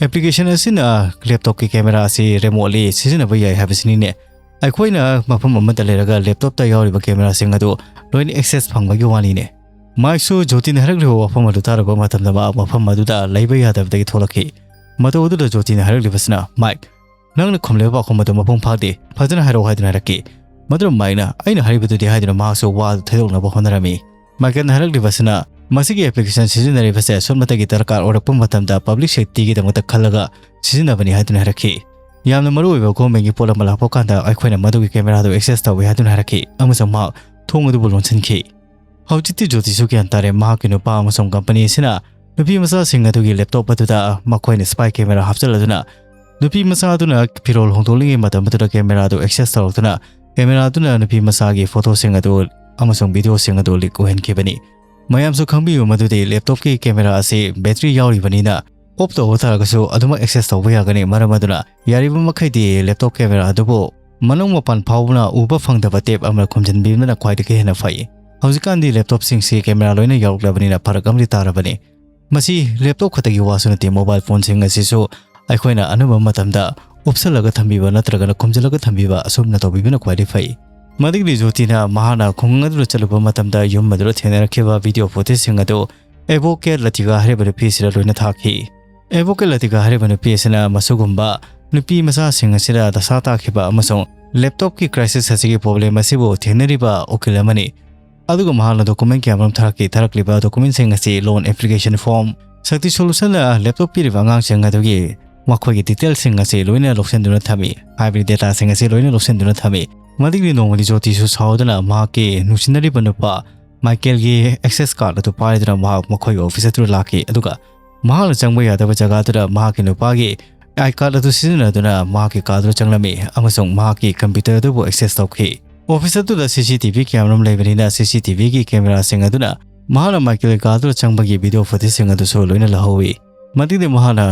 ꯑꯦꯄ꯭ꯂꯤꯀꯦꯁꯟ ꯑꯁꯤꯅ ꯂꯦꯞꯇꯣꯞꯀꯤ ꯀꯦꯃꯦꯔꯥ ꯑꯁꯤ ꯔꯤꯃꯣꯠꯂꯤ ꯁꯤꯖꯤꯟꯅꯕ ꯌꯥꯏ ꯍꯥꯏꯕꯁꯤꯅꯤꯅꯦ꯫ ꯑꯩꯈꯣꯏꯅ ꯃꯐꯝ ꯑꯃꯗ ꯂꯩꯔꯒ ꯂꯦꯞꯇꯣꯞꯇ ꯌꯥꯎꯔꯤꯕ ꯀꯦꯃꯦꯔꯥꯁꯤꯡ ꯑꯗꯨ ꯂꯣꯏꯅ ꯑꯦꯛꯁꯦꯁ ꯐꯪꯕꯒꯤ ꯋꯥꯅꯤꯅꯦ"꯫ ꯃꯥꯏꯛꯁꯨ ꯖꯣꯇꯤꯅ ꯍꯥꯏꯔꯛꯂꯤꯕ ꯋꯥꯐꯝ ꯑꯗꯨ ꯇꯥꯔꯕ ꯃꯇꯝꯗ ꯃꯍꯥꯛ ꯃꯐꯝ ꯑꯗꯨꯗ ꯂꯩꯕ ꯌꯥꯗꯕꯗꯒꯤ ꯊꯣꯛꯂꯛꯈꯤ꯫ ꯃꯇꯧ ꯑꯗꯨꯗ ꯖꯣꯇꯤꯅ ꯍꯥꯏꯔꯛꯂꯤꯕꯁꯤꯅ, "ꯃꯥꯏꯛ, ꯅꯪꯅ ꯈꯨꯝꯂꯤꯕ ꯄꯥꯎꯈꯨꯝ ꯑꯗꯨ ꯃꯄꯨꯡ ꯐꯥꯗꯦ꯫ ꯐꯖꯅ ꯍꯥꯏꯔꯛꯑꯣ" ꯍꯥꯏꯗꯨꯅ ꯍꯥꯏꯔꯛꯈꯤ꯫ ꯃꯗꯨꯅ ꯃꯥꯏꯛꯅ, "ꯑꯩꯅ ꯍꯥꯏꯔꯤꯕꯗꯨꯗꯤ" ꯍꯥꯏꯗꯨꯅ ꯃꯍꯥꯛꯁꯨ ꯋꯥ ꯑꯗꯨ ꯊꯩꯗꯣꯛꯅꯕ ꯍꯣꯠꯅꯔꯝꯃꯤ꯫ ꯃꯥꯏꯀꯦꯜꯅ ꯍꯥꯏꯔꯛꯂꯤꯕꯁꯤꯅ, "ꯃꯁꯤꯒꯤ ꯑꯦꯄ꯭ꯂꯤꯀꯦꯁꯟ ꯁꯤꯖꯤꯟꯅꯔꯤꯕꯁꯦ ꯑꯁꯣꯝꯅꯇꯒꯤ ꯗꯔꯀꯥꯔ ꯑꯣꯏꯔꯛꯄ ꯃꯇꯝꯗ ꯄꯕ꯭ꯂꯤꯛ ꯁꯦꯐꯇꯤꯒꯤꯗꯃꯛꯇ ꯈꯜꯂꯒ ꯁꯤꯖꯤꯟꯅꯕꯅꯤ" ꯍꯥꯏꯗꯨꯅ ꯍꯥꯏꯔꯛꯈꯤ꯫ "ꯌꯥꯝꯅ ꯃꯔꯨꯑꯣꯏꯕ ꯒꯣꯔꯃꯦꯟꯒꯤ ꯄꯣꯠ ꯑꯃ ꯂꯥꯛꯄ ꯀꯥꯟꯗ ꯑꯩꯈꯣꯏꯅ ꯃꯗꯨꯒꯤ ꯀꯦꯃꯦꯔꯥꯗꯨ ꯑꯦꯛꯁꯦꯁ ꯇꯧꯏ" ꯍꯥꯏꯗꯨꯅ ꯍꯥꯏꯔꯛꯈꯤ ꯑꯃꯁꯨꯡ ꯃꯍꯥꯛ ꯊꯣꯡ ꯑꯗꯨꯕꯨ ꯂꯣꯟꯁꯤꯟꯈꯤ꯫ ꯍꯧꯖꯤꯛꯇꯤ ꯖꯣꯇꯤꯁꯨ ꯒ꯭ꯌꯥꯟ ꯇꯥꯔꯦ꯫ ꯃꯍꯥꯛꯀꯤ ꯅꯨꯄꯥ ꯑꯃꯁꯨꯡ ꯀꯝꯄꯅꯤ ꯑꯁꯤꯅ ꯅꯨꯄꯤ ꯃꯆꯥꯁꯤꯡ ꯑꯗꯨꯒꯤ ꯂꯦꯞꯇꯣꯞ ꯑꯗꯨꯗ ꯃꯈꯣꯏꯅ ꯁ꯭ꯄꯥꯏ ꯀꯦꯃꯦꯔꯥ ꯍꯥꯞꯆꯤꯜꯂꯗꯨꯅ ꯅꯨꯄꯤ ꯃꯆꯥ ꯑꯗꯨꯅ ꯐꯤꯔꯣꯜ ꯍꯣꯡꯗꯣꯛꯂꯤꯉꯩ ꯃꯇꯝ ꯑꯗꯨꯗ ꯀꯦꯃꯦꯔꯥꯗꯨ ꯑꯦꯛꯁꯦꯁ ꯇꯧꯔꯛꯇꯨꯅ ꯀꯦꯃꯦꯔꯥꯗꯨꯅ ꯅꯨꯄꯤ ꯃꯆꯥꯒꯤ ꯐꯣꯇꯣꯁꯤꯡ ꯑꯗꯨ ꯑꯃꯁꯨꯡ ꯚꯤꯗꯤꯑꯣꯁꯤꯡ ꯑꯗꯨ ꯂꯤꯛ ꯑꯣꯏꯍꯟꯈꯤꯕꯅꯤ꯫ ꯃꯌꯥꯝꯁꯨ ꯈꯪꯕꯤꯌꯨ ꯃꯗꯨꯗꯤ ꯂꯦꯞꯇꯣꯞꯀꯤ ꯀꯦꯃꯦꯔꯥ ꯑꯁꯤ ꯕꯦꯇ꯭ꯔꯤ ꯌꯥꯎꯔꯤꯕꯅꯤꯅ ꯑꯣꯐ ꯇꯧꯕ ꯇꯥꯔꯒꯁꯨ ꯑꯗꯨꯃꯛ ꯑꯦꯛꯁꯦꯁ ꯇꯧꯕ ꯌꯥꯒꯅꯤ꯫ ꯃꯔꯝ ꯑꯗꯨꯅ ꯌꯥꯔꯤꯕ ꯃꯈꯩꯗꯤ ꯂꯦꯞꯇꯣꯞ ꯀꯦꯃꯦꯔꯥ ꯑꯗꯨꯕꯨ ꯃꯅꯨꯡ ꯃꯄꯥꯟ ꯐꯥꯎꯕꯅ ꯎꯕ ꯐꯪꯗꯕ ꯇꯦꯞ ꯑꯃꯅ ꯈꯨꯝꯖꯤꯟꯕꯤꯕꯅ ꯈ꯭ꯋꯥꯏꯗꯒꯤ ꯍꯦꯟꯅ ꯐꯩ꯫ ꯍꯧꯖꯤꯛꯀꯥꯟꯗꯤ ꯂꯦꯞꯇꯣꯞꯁꯤꯡꯁꯤ ꯀꯦꯃꯦꯔꯥ ꯂꯣꯏꯅ ꯌꯥꯎꯔꯛꯂꯕꯅꯤꯅ ꯐꯔꯛ ꯑꯃꯗꯤ ꯇꯥꯔꯕꯅꯤ꯫ ꯃꯁꯤ ꯂꯦꯞꯇꯣꯞ ꯈꯛꯇꯒꯤ ꯋꯥꯁꯨ ꯅꯠꯇꯦ, ꯃꯣꯕꯥꯏꯜ ꯐꯣꯟꯁꯤꯡ ꯑꯁꯤꯁꯨ ꯑꯩꯈꯣꯏꯅ ꯑꯅꯝꯕ ꯃꯇꯝꯗ ꯎꯞꯁꯜꯂꯒ ꯊꯝꯕꯤꯕ ꯅꯠꯇ꯭ꯔꯒꯅ ꯈꯨꯝꯖꯤꯜꯂꯒ ꯊꯝꯕꯤꯕ ꯑꯁꯨꯝꯅ ꯇꯧꯕꯤꯕꯅ ꯈ꯭ꯋꯥꯏꯗꯒꯤ ꯐꯩ꯫ ꯃꯗꯨꯒꯤ ꯖꯣꯇꯤꯅ ꯃꯍꯥꯛꯅ ꯈꯨꯡꯒꯪ ꯑꯗꯨꯗ ꯆꯠꯂꯨꯕ ꯃꯇꯝꯗ ꯌꯨꯝ ꯑꯗꯨꯗ ꯊꯦꯡꯅꯔꯛꯈꯤꯕ ꯚꯤꯗꯤꯑꯣ ꯐꯨꯇꯦꯖꯁꯤꯡ ꯑꯗꯨ ꯑꯦꯚꯣꯀꯦꯠ ꯂꯇꯤꯒꯥ ꯍꯥꯏꯔꯤꯕ ꯅꯨꯄꯤ ꯑꯁꯤꯗ ꯂꯣꯏꯅ ꯊꯥꯈꯤ꯫ ꯑꯦꯚꯣꯀꯦꯠ ꯂꯇꯤꯒꯥ ꯍꯥꯏꯔꯤꯕ ꯅꯨꯄꯤ ꯑꯁꯤꯅ ꯃꯁꯤꯒꯨꯝꯕ ꯅꯨꯄꯤ ꯃꯆꯥꯁꯤꯡ ꯑꯁꯤꯗ ꯗꯁꯥ ꯇꯥꯈꯤꯕ ꯑꯃꯁꯨꯡ ꯂꯦꯞꯇꯣꯞꯀꯤ ꯀ꯭ꯔꯥꯏꯁꯤꯁ ꯑꯁꯤꯒꯤ ꯄ꯭ꯔꯣꯕ꯭ꯂꯦꯝ ꯑꯁꯤꯕꯨ ꯊꯦꯡꯅꯔꯤꯕ ꯎꯀꯤꯜ ꯑꯃꯅꯤ꯫ ꯑꯗꯨꯒ ꯃꯍꯥꯛꯅ ꯗꯣꯀꯨꯃꯦꯟ ꯀꯌꯥꯃꯔꯨꯝ ꯊꯥꯔꯛꯈꯤ꯫ ꯊꯥꯔꯛꯂꯤꯕ ꯗꯣꯀꯨꯃꯦꯟꯁꯤꯡ ꯑꯁꯤ ꯂꯣꯟ ꯑꯦꯄ꯭ꯂꯤꯀꯦꯁꯟ ꯐꯣꯔꯝ, ꯁꯛꯇꯤ ꯁꯣꯂꯨꯁꯟꯅ ꯂꯦꯞꯇꯣꯞ ꯄꯤꯔꯤꯕ ꯑꯉꯥꯡꯁꯤꯡ ꯑꯗꯨꯒꯤ ꯃꯈꯣꯏꯒꯤ ꯗꯤꯇꯦꯜꯁꯤꯡ ꯑꯁꯤ ꯂꯣꯏꯅ ꯂꯧꯁꯤꯟꯗꯨꯅ ꯊꯝꯃꯤ, ꯍꯥꯏꯕꯗꯤ ꯗꯦꯇꯥꯁꯤꯡ ꯑꯁꯤ ꯂꯣꯏꯅ ꯂꯧꯁꯤꯟꯗꯨꯅ ꯊꯝꯃꯤ꯫ ꯃꯗꯨꯒꯤ ꯅꯣꯡꯃꯗꯤ ꯖꯣꯇꯤꯁꯨ ꯁꯥꯎꯗꯨꯅ ꯃꯍꯥꯛꯀꯤ ꯅꯨꯡꯁꯤꯅꯔꯤꯕ ꯅꯨꯄꯥ ꯃꯥꯏꯀꯦꯜꯒꯤ ꯑꯦꯛꯁꯦꯁ ꯀꯥꯔꯗ ꯑꯗꯨ ꯄꯥꯏꯗꯨꯅ ꯃꯍꯥꯛ ꯃꯈꯣꯏꯒꯤ ꯑꯣꯐꯤꯁ ꯑꯗꯨꯗ ꯂꯥꯛꯈꯤ, ꯑꯗꯨꯒ ꯃꯍꯥꯛꯅ ꯆꯪꯕ ꯌꯥꯗꯕ ꯖꯒꯥ ꯑꯗꯨꯗ ꯃꯍꯥꯛꯀꯤ ꯅꯨꯄꯥꯒꯤ ꯑꯥꯏ ꯀꯥꯔꯗ ꯑꯗꯨ ꯁꯤꯖꯤꯟꯅꯗꯨꯅ ꯃꯍꯥꯛꯀꯤ ꯀꯥꯗꯨꯗ ꯆꯪꯂꯝꯃꯤ ꯑꯃꯁꯨꯡ ꯃꯍꯥꯛꯀꯤ ꯀꯝꯄ꯭ꯌꯨꯇꯔ ꯑꯗꯨꯕꯨ ꯑꯦꯛꯁꯦꯁ ꯇꯧꯈꯤ꯫ ꯑꯣꯐꯤꯁ ꯑꯗꯨꯗ ꯁꯤ ꯁꯤ ꯇꯤ ꯚꯤ ꯀꯦꯃꯦꯔꯥ ꯑꯃ ꯂꯩꯕꯅꯤꯅ ꯁꯤ ꯁꯤ ꯇꯤ ꯚꯤꯒꯤ ꯀꯦꯃꯦꯔꯥꯁꯤꯡ ꯑꯗꯨꯅ ꯃꯍꯥꯛꯅ ꯃꯥꯏꯀꯦꯜꯒꯤ ꯀꯥꯗꯨꯗ ꯆꯪꯕꯒꯤ ꯚꯤꯗꯤꯑꯣ ꯐꯨꯇꯦꯖꯁꯤꯡ ꯑꯗꯨꯁꯨ ꯂꯣꯏꯅ ꯂꯧꯍꯧꯏ꯫ ꯃꯇꯤꯛꯇꯤ ꯃꯍꯥꯛꯅ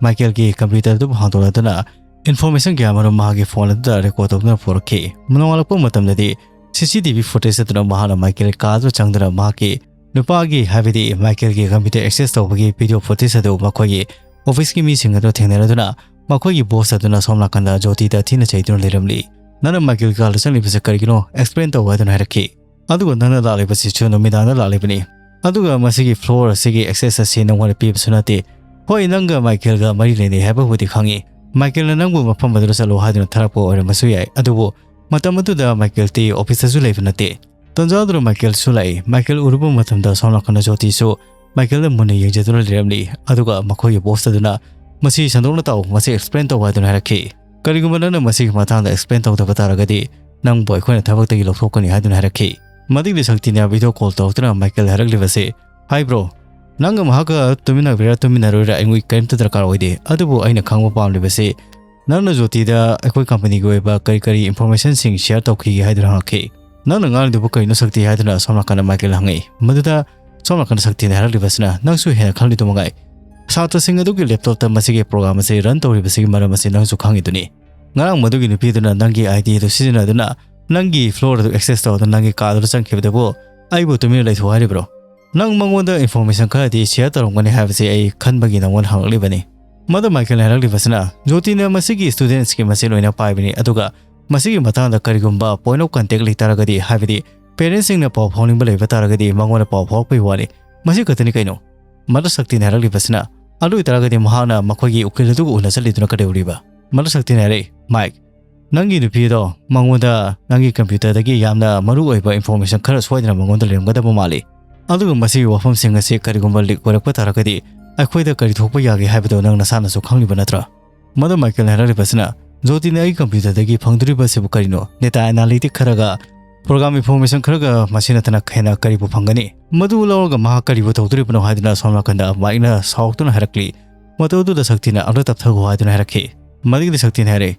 ꯃꯥꯏꯀꯦꯜꯒꯤ ꯀꯝꯄ꯭ꯌꯨꯇꯔ ꯑꯗꯨꯕꯨ ꯍꯥꯡꯗꯣꯛꯂꯗꯨꯅ ꯏꯟꯐꯣꯔꯃꯦꯁꯟ ꯀꯌꯥ ꯑꯃꯔꯣꯝ ꯃꯍꯥꯛꯀꯤ ꯐꯣꯟ ꯑꯗꯨꯗ ꯔꯦꯀꯣꯔꯗ ꯇꯧꯗꯨꯅ ꯄꯨꯔꯛꯈꯤ꯫ ꯅꯣꯡꯉꯥꯜꯂꯛꯄ ꯃꯇꯝꯗꯗꯤ ꯁꯤ ꯁꯤ ꯇꯤ ꯚꯤ ꯐꯨꯇꯦꯖ ꯑꯗꯨꯅ ꯃꯍꯥꯛꯅ ꯃꯥꯏꯀꯦꯜꯒꯤ ꯀꯥꯗꯨꯗ ꯆꯪꯗꯨꯅ ꯃꯍꯥꯛꯀꯤ ꯅꯨꯄꯥꯒꯤ, ꯍꯥꯏꯕꯗꯤ ꯃꯥꯏꯀꯦꯜꯒꯤ computer access ꯇꯧꯕꯒꯤ video footage ꯑꯗꯨ ꯃꯈꯣꯏꯒꯤ office ꯀꯤ ꯃꯤꯁꯤꯡ ꯑꯗꯨ ꯊꯦꯡꯅꯔꯗꯨꯅ ꯃꯈꯣꯏꯒꯤ boss ꯑꯗꯨꯅ ꯁꯣꯝ ꯅꯥꯀꯟꯗ ꯖꯣꯇꯤꯗ ꯊꯤꯅ ꯆꯩꯗꯨꯅ ꯂꯩꯔꯝꯂꯤ꯫ "ꯅꯪꯅ ꯃꯥꯏꯀꯦꯜ ꯀꯥꯗ ꯆꯪꯂꯤꯕꯁꯦ ꯀꯔꯤꯒꯤꯅꯣ? Explain ꯇꯧ" ꯍꯥꯏꯗꯨꯅ ꯍꯥꯏꯔꯛꯈꯤ꯫ "ꯑꯗꯨꯒ ꯅꯪꯅ ꯂꯥꯛꯂꯤꯕꯁꯤꯁꯨ ꯅꯨꯃꯤꯗꯥꯡꯗ ꯂꯥꯛꯂꯤꯕꯅꯤ꯫ ꯑꯗꯨꯒ ꯃꯁꯤꯒꯤ floor ꯑꯁꯤꯒꯤ access ꯑꯁꯤ ꯅꯪꯉꯣꯟꯗ ꯄꯤꯕꯁꯨ ꯅꯠꯇꯦ꯫ ꯍꯣꯏ, ꯅꯪꯒ ꯃꯥꯏꯀꯦꯜꯒ ꯃꯔꯤ ꯂꯩꯅꯩ ꯍꯥꯏꯕꯕꯨꯗꯤ ꯈꯪꯉꯤ꯫ ꯃꯥꯏꯀꯦꯜꯅ ꯅꯪꯕꯨ ꯃꯐꯝ ꯑꯗꯨꯗ ꯆꯠꯂꯣ ꯍꯥꯏꯗꯨꯅ ꯊꯥꯔꯛꯄ ꯑꯣꯏꯔꯝꯕꯁꯨ ꯌꯥꯏ, ꯑꯗꯨꯕꯨ ꯃꯇꯝ ꯑꯗꯨꯗ ꯃꯥꯏꯀꯦꯜꯗꯤ office ꯇꯁꯨ ꯂꯩꯕ ꯅꯠꯇꯦ꯫" ꯇꯟꯖꯥꯗꯨꯗ ꯃꯥꯏꯀꯦꯜꯁꯨ ꯂꯥꯛꯏ꯫ ꯃꯥꯏꯀꯦꯜ ꯎꯔꯨꯕ ꯃꯇꯝꯗ ꯁꯣꯝ ꯅꯥꯀꯟꯗ ꯖꯣꯇꯤꯁꯨ ꯃꯥꯏꯀꯦꯜꯗ ꯃꯨꯟꯅ ꯌꯦꯡꯖꯗꯨꯅ ꯂꯩꯔꯝꯂꯤ꯫ ꯑꯗꯨꯒ ꯃꯈꯣꯏꯒꯤ boss ꯑꯗꯨꯅ, "ꯃꯁꯤ ꯁꯟꯗꯣꯛꯅ ꯇꯥꯎ, ꯃꯁꯤ explain ꯇꯧ" ꯍꯥꯏꯗꯨꯅ ꯍꯥꯏꯔꯛꯈꯤ꯫ "ꯀꯔꯤꯒꯨꯝꯕ ꯅꯪꯅ ꯃꯁꯤꯒꯤ ꯃꯇꯥꯡꯗ explain ꯇꯧꯗꯕ ꯇꯥꯔꯒꯗꯤ ꯅꯪꯕꯨ ꯑꯩꯈꯣꯏꯅ ꯊꯕꯛꯇꯒꯤ ꯂꯧꯊꯣꯛꯀꯅꯤ" ꯍꯥꯏꯗꯨꯅ ꯍꯥꯏꯔꯛꯈꯤ꯫ ꯃꯇꯤꯛꯗꯤ ꯁꯛꯇꯤꯅ video call ꯇꯧꯔꯛꯇꯨꯅ ꯃꯥꯏꯀꯦꯜ ꯍꯥꯏꯔꯛꯂꯤꯕꯁꯤ, "Hi bro, ꯅꯪꯒ ꯃꯍꯥꯛꯀ ꯇꯨꯃꯤꯟꯅꯒꯦꯔꯥ ꯇꯨꯃꯤꯟꯅꯔꯣꯏꯔꯥ ꯑꯩꯉꯣꯟꯗ ꯀꯔꯤꯝꯇ ꯗꯔꯀꯥꯔ ꯑꯣꯏꯗꯦ꯫ ꯑꯗꯨꯕꯨ ꯑꯩꯅ ꯈꯪꯕ ꯄꯥꯝꯂꯤꯕꯁꯤ ꯅꯪꯅ ꯖꯣꯇꯤꯗ ꯑꯩꯈꯣꯏ company ꯒꯤ ꯑꯣꯏꯕ ꯀꯔꯤ ꯀꯔꯤ information ꯁꯤꯡ share ꯇꯧꯈꯤꯒꯦ" ꯍꯥꯏꯗꯨꯅ ꯍꯪꯉꯛꯈꯤ꯫ "ꯅꯪꯅ ꯉꯥꯡꯂꯤꯗꯨꯕꯨ ꯀꯔꯤꯅꯣ ꯁꯛꯇꯤ?" ꯍꯥꯏꯗꯨꯅ ꯁꯣꯝ ꯅꯥꯀꯟꯗ ꯃꯥꯏꯀꯦꯜ ꯍꯪꯉꯛꯏ꯫ ꯃꯗꯨꯗ ꯁꯣꯝ ꯅꯥꯀꯟꯗ ꯁꯛꯇꯤꯅ ꯍꯥꯏꯔꯛꯂꯤꯕꯁꯤꯅ, "ꯅꯪꯁꯨ ꯍꯦꯟꯅ ꯈꯪꯂꯤꯗꯨ ꯃꯉꯥꯏ꯫ ꯁꯥꯇ꯭ꯔꯁꯤꯡ ꯑꯗꯨꯒꯤ laptop ꯇ ꯃꯁꯤꯒꯤ program ꯑꯁꯤ run ꯇꯧꯔꯤꯕꯁꯤꯒꯤ ꯃꯔꯝ ꯑꯁꯤ ꯅꯪꯁꯨ ꯈꯪꯉꯤꯗꯨꯅꯤ꯫ ꯉꯔꯥꯡ ꯃꯗꯨꯒꯤ ꯅꯨꯄꯤ ꯑꯗꯨꯅ ꯅꯪꯒꯤ ID ꯑꯗꯨ ꯁꯤꯖꯤꯟꯅꯗꯨꯅ ꯅꯪꯒꯤ floor ꯑꯗꯨ access ꯇꯧꯗꯨꯅ ꯅꯪꯒꯤ ꯀꯥꯗꯨꯗ ꯆꯪꯈꯤꯕꯗꯕꯨ ꯑꯩꯕꯨ ꯇꯨꯃꯤꯟꯅ ꯂꯩꯊꯣꯛꯎ ꯍꯥꯏꯔꯤꯕ꯭ꯔꯣ? ꯅꯪ ꯃꯉꯣꯟꯗ information ꯈꯔꯗꯤ share ꯇꯧꯔꯝꯒꯅꯤ ꯍꯥꯏꯕꯁꯤ ꯑꯩ ꯈꯟꯕꯒꯤ ꯅꯪꯉꯣꯟꯗ ꯍꯪꯂꯛꯂꯤꯕꯅꯤ꯫" ꯃꯗꯨ ꯃꯥꯏꯀꯦꯜꯅ ꯍꯥꯏꯔꯛꯂꯤꯕꯁꯤꯅ, "ꯖꯣꯇꯤꯅ ꯃꯁꯤꯒꯤ students ꯀꯤ ꯃꯁꯤꯡ ꯂꯣꯏꯅ ꯄꯥꯏꯕꯅꯤ, ꯑꯗꯨꯒ ꯃꯁꯤꯒꯤ ꯃꯇꯥꯡꯗ ꯀꯔꯤꯒꯨꯝꯕ point of contact ꯂꯩ ꯇꯥꯔꯒꯗꯤ, ꯍꯥꯏꯕꯗꯤ parents ꯁꯤꯡꯅ ꯄꯥꯎ ꯐꯥꯎꯅꯤꯡꯕ ꯂꯩꯕ ꯇꯥꯔꯒꯗꯤ ꯃꯉꯣꯟꯗ ꯄꯥꯎ ꯐꯥꯎꯔꯛꯄꯒꯤ ꯋꯥꯅꯤ꯫ ꯃꯁꯤ ꯈꯛꯇꯅꯤ ꯀꯩꯅꯣ?" ꯃꯗꯨ ꯁꯛꯇꯤꯅ ꯍꯥꯏꯔꯛꯂꯤꯕꯁꯤꯅ, "ꯑꯗꯨ ꯑꯣꯏꯇꯥꯔꯒꯗꯤ ꯃꯍꯥꯛꯅ ꯃꯈꯣꯏꯒꯤ ꯎꯀꯤꯜ ꯑꯗꯨꯒ ꯎꯅ ꯆꯠꯂꯤꯗꯨꯅ ꯀꯩꯗꯧꯔꯤꯕ?" ꯃꯗꯨ ꯁꯛꯇꯤꯅ ꯍꯥꯏꯔꯛꯏ, "ꯃꯥꯏꯛ, ꯅꯪꯒꯤ ꯅꯨꯄꯤ ꯑꯗꯣ ꯃꯉꯣꯟꯗ ꯅꯪꯒꯤ computer ꯗꯒꯤ ꯌꯥꯝꯅ ꯃꯔꯨ ꯑꯣꯏꯕ information ꯈꯔ ꯁꯣꯏꯗꯅ ꯃꯉꯣꯟꯗ ꯂꯩꯔꯝꯒꯗꯕ ꯃꯥꯜꯂꯤ꯫ ꯑꯗꯨꯒ ꯃꯁꯤꯒꯤ ꯋꯥꯐꯝꯁꯤꯡ ꯑꯁꯤ ꯀꯔꯤꯒꯨꯝꯕ leak ꯑꯣꯏꯔꯛꯄ ꯇꯥꯔꯒꯗꯤ ꯑꯩꯈꯣꯏꯗ ꯀꯔꯤ ꯊꯣꯛꯄ ꯌꯥꯒꯦ ꯍꯥꯏꯕꯗꯨ ꯅꯪ ꯅꯁꯥꯅꯁꯨ ꯈꯪꯂꯤꯕ ꯅꯠꯇ꯭ꯔꯥ?" ꯃꯗꯨ ꯃꯥꯏꯀꯦꯜꯅ ꯍꯥꯏꯔꯛꯂꯤꯕꯁꯤꯅ, "ꯖꯣꯇꯤꯅ ꯑꯩꯒꯤ computer ꯗꯒꯤ ꯐꯪꯗꯣꯔꯤꯕꯁꯤꯕꯨ ꯀꯔꯤꯅꯣ? Data analytic ꯈꯔꯒ program information ꯈꯔꯒ ꯃꯁꯤ ꯅꯠꯇꯅ ꯍꯦꯟꯅ ꯀꯔꯤꯕꯨ ꯐꯪꯒꯅꯤ? ꯃꯗꯨ ꯂꯧꯔꯒ ꯃꯍꯥꯛ ꯀꯔꯤꯕꯨ ꯇꯧꯗꯣꯔꯤꯕꯅꯣ?" ꯍꯥꯏꯗꯨꯅ ꯁꯣꯝ ꯅꯥꯀꯟꯗ ꯃꯥꯏꯛꯅ ꯁꯥꯎꯗꯨꯅ ꯍꯥꯏꯔꯛꯂꯤ꯫ ꯃꯇꯧ ꯑꯗꯨꯗ ꯁꯛꯇꯤꯅ, "ꯑꯝꯇ ꯇꯞꯊꯈꯣ" ꯍꯥꯏꯗꯨꯅ ꯍꯥꯏꯔꯛꯈꯤ꯫ ꯃꯗꯨꯒꯤꯗꯤ ꯁꯛꯇꯤꯅ ꯍꯥꯏꯔꯛꯏ,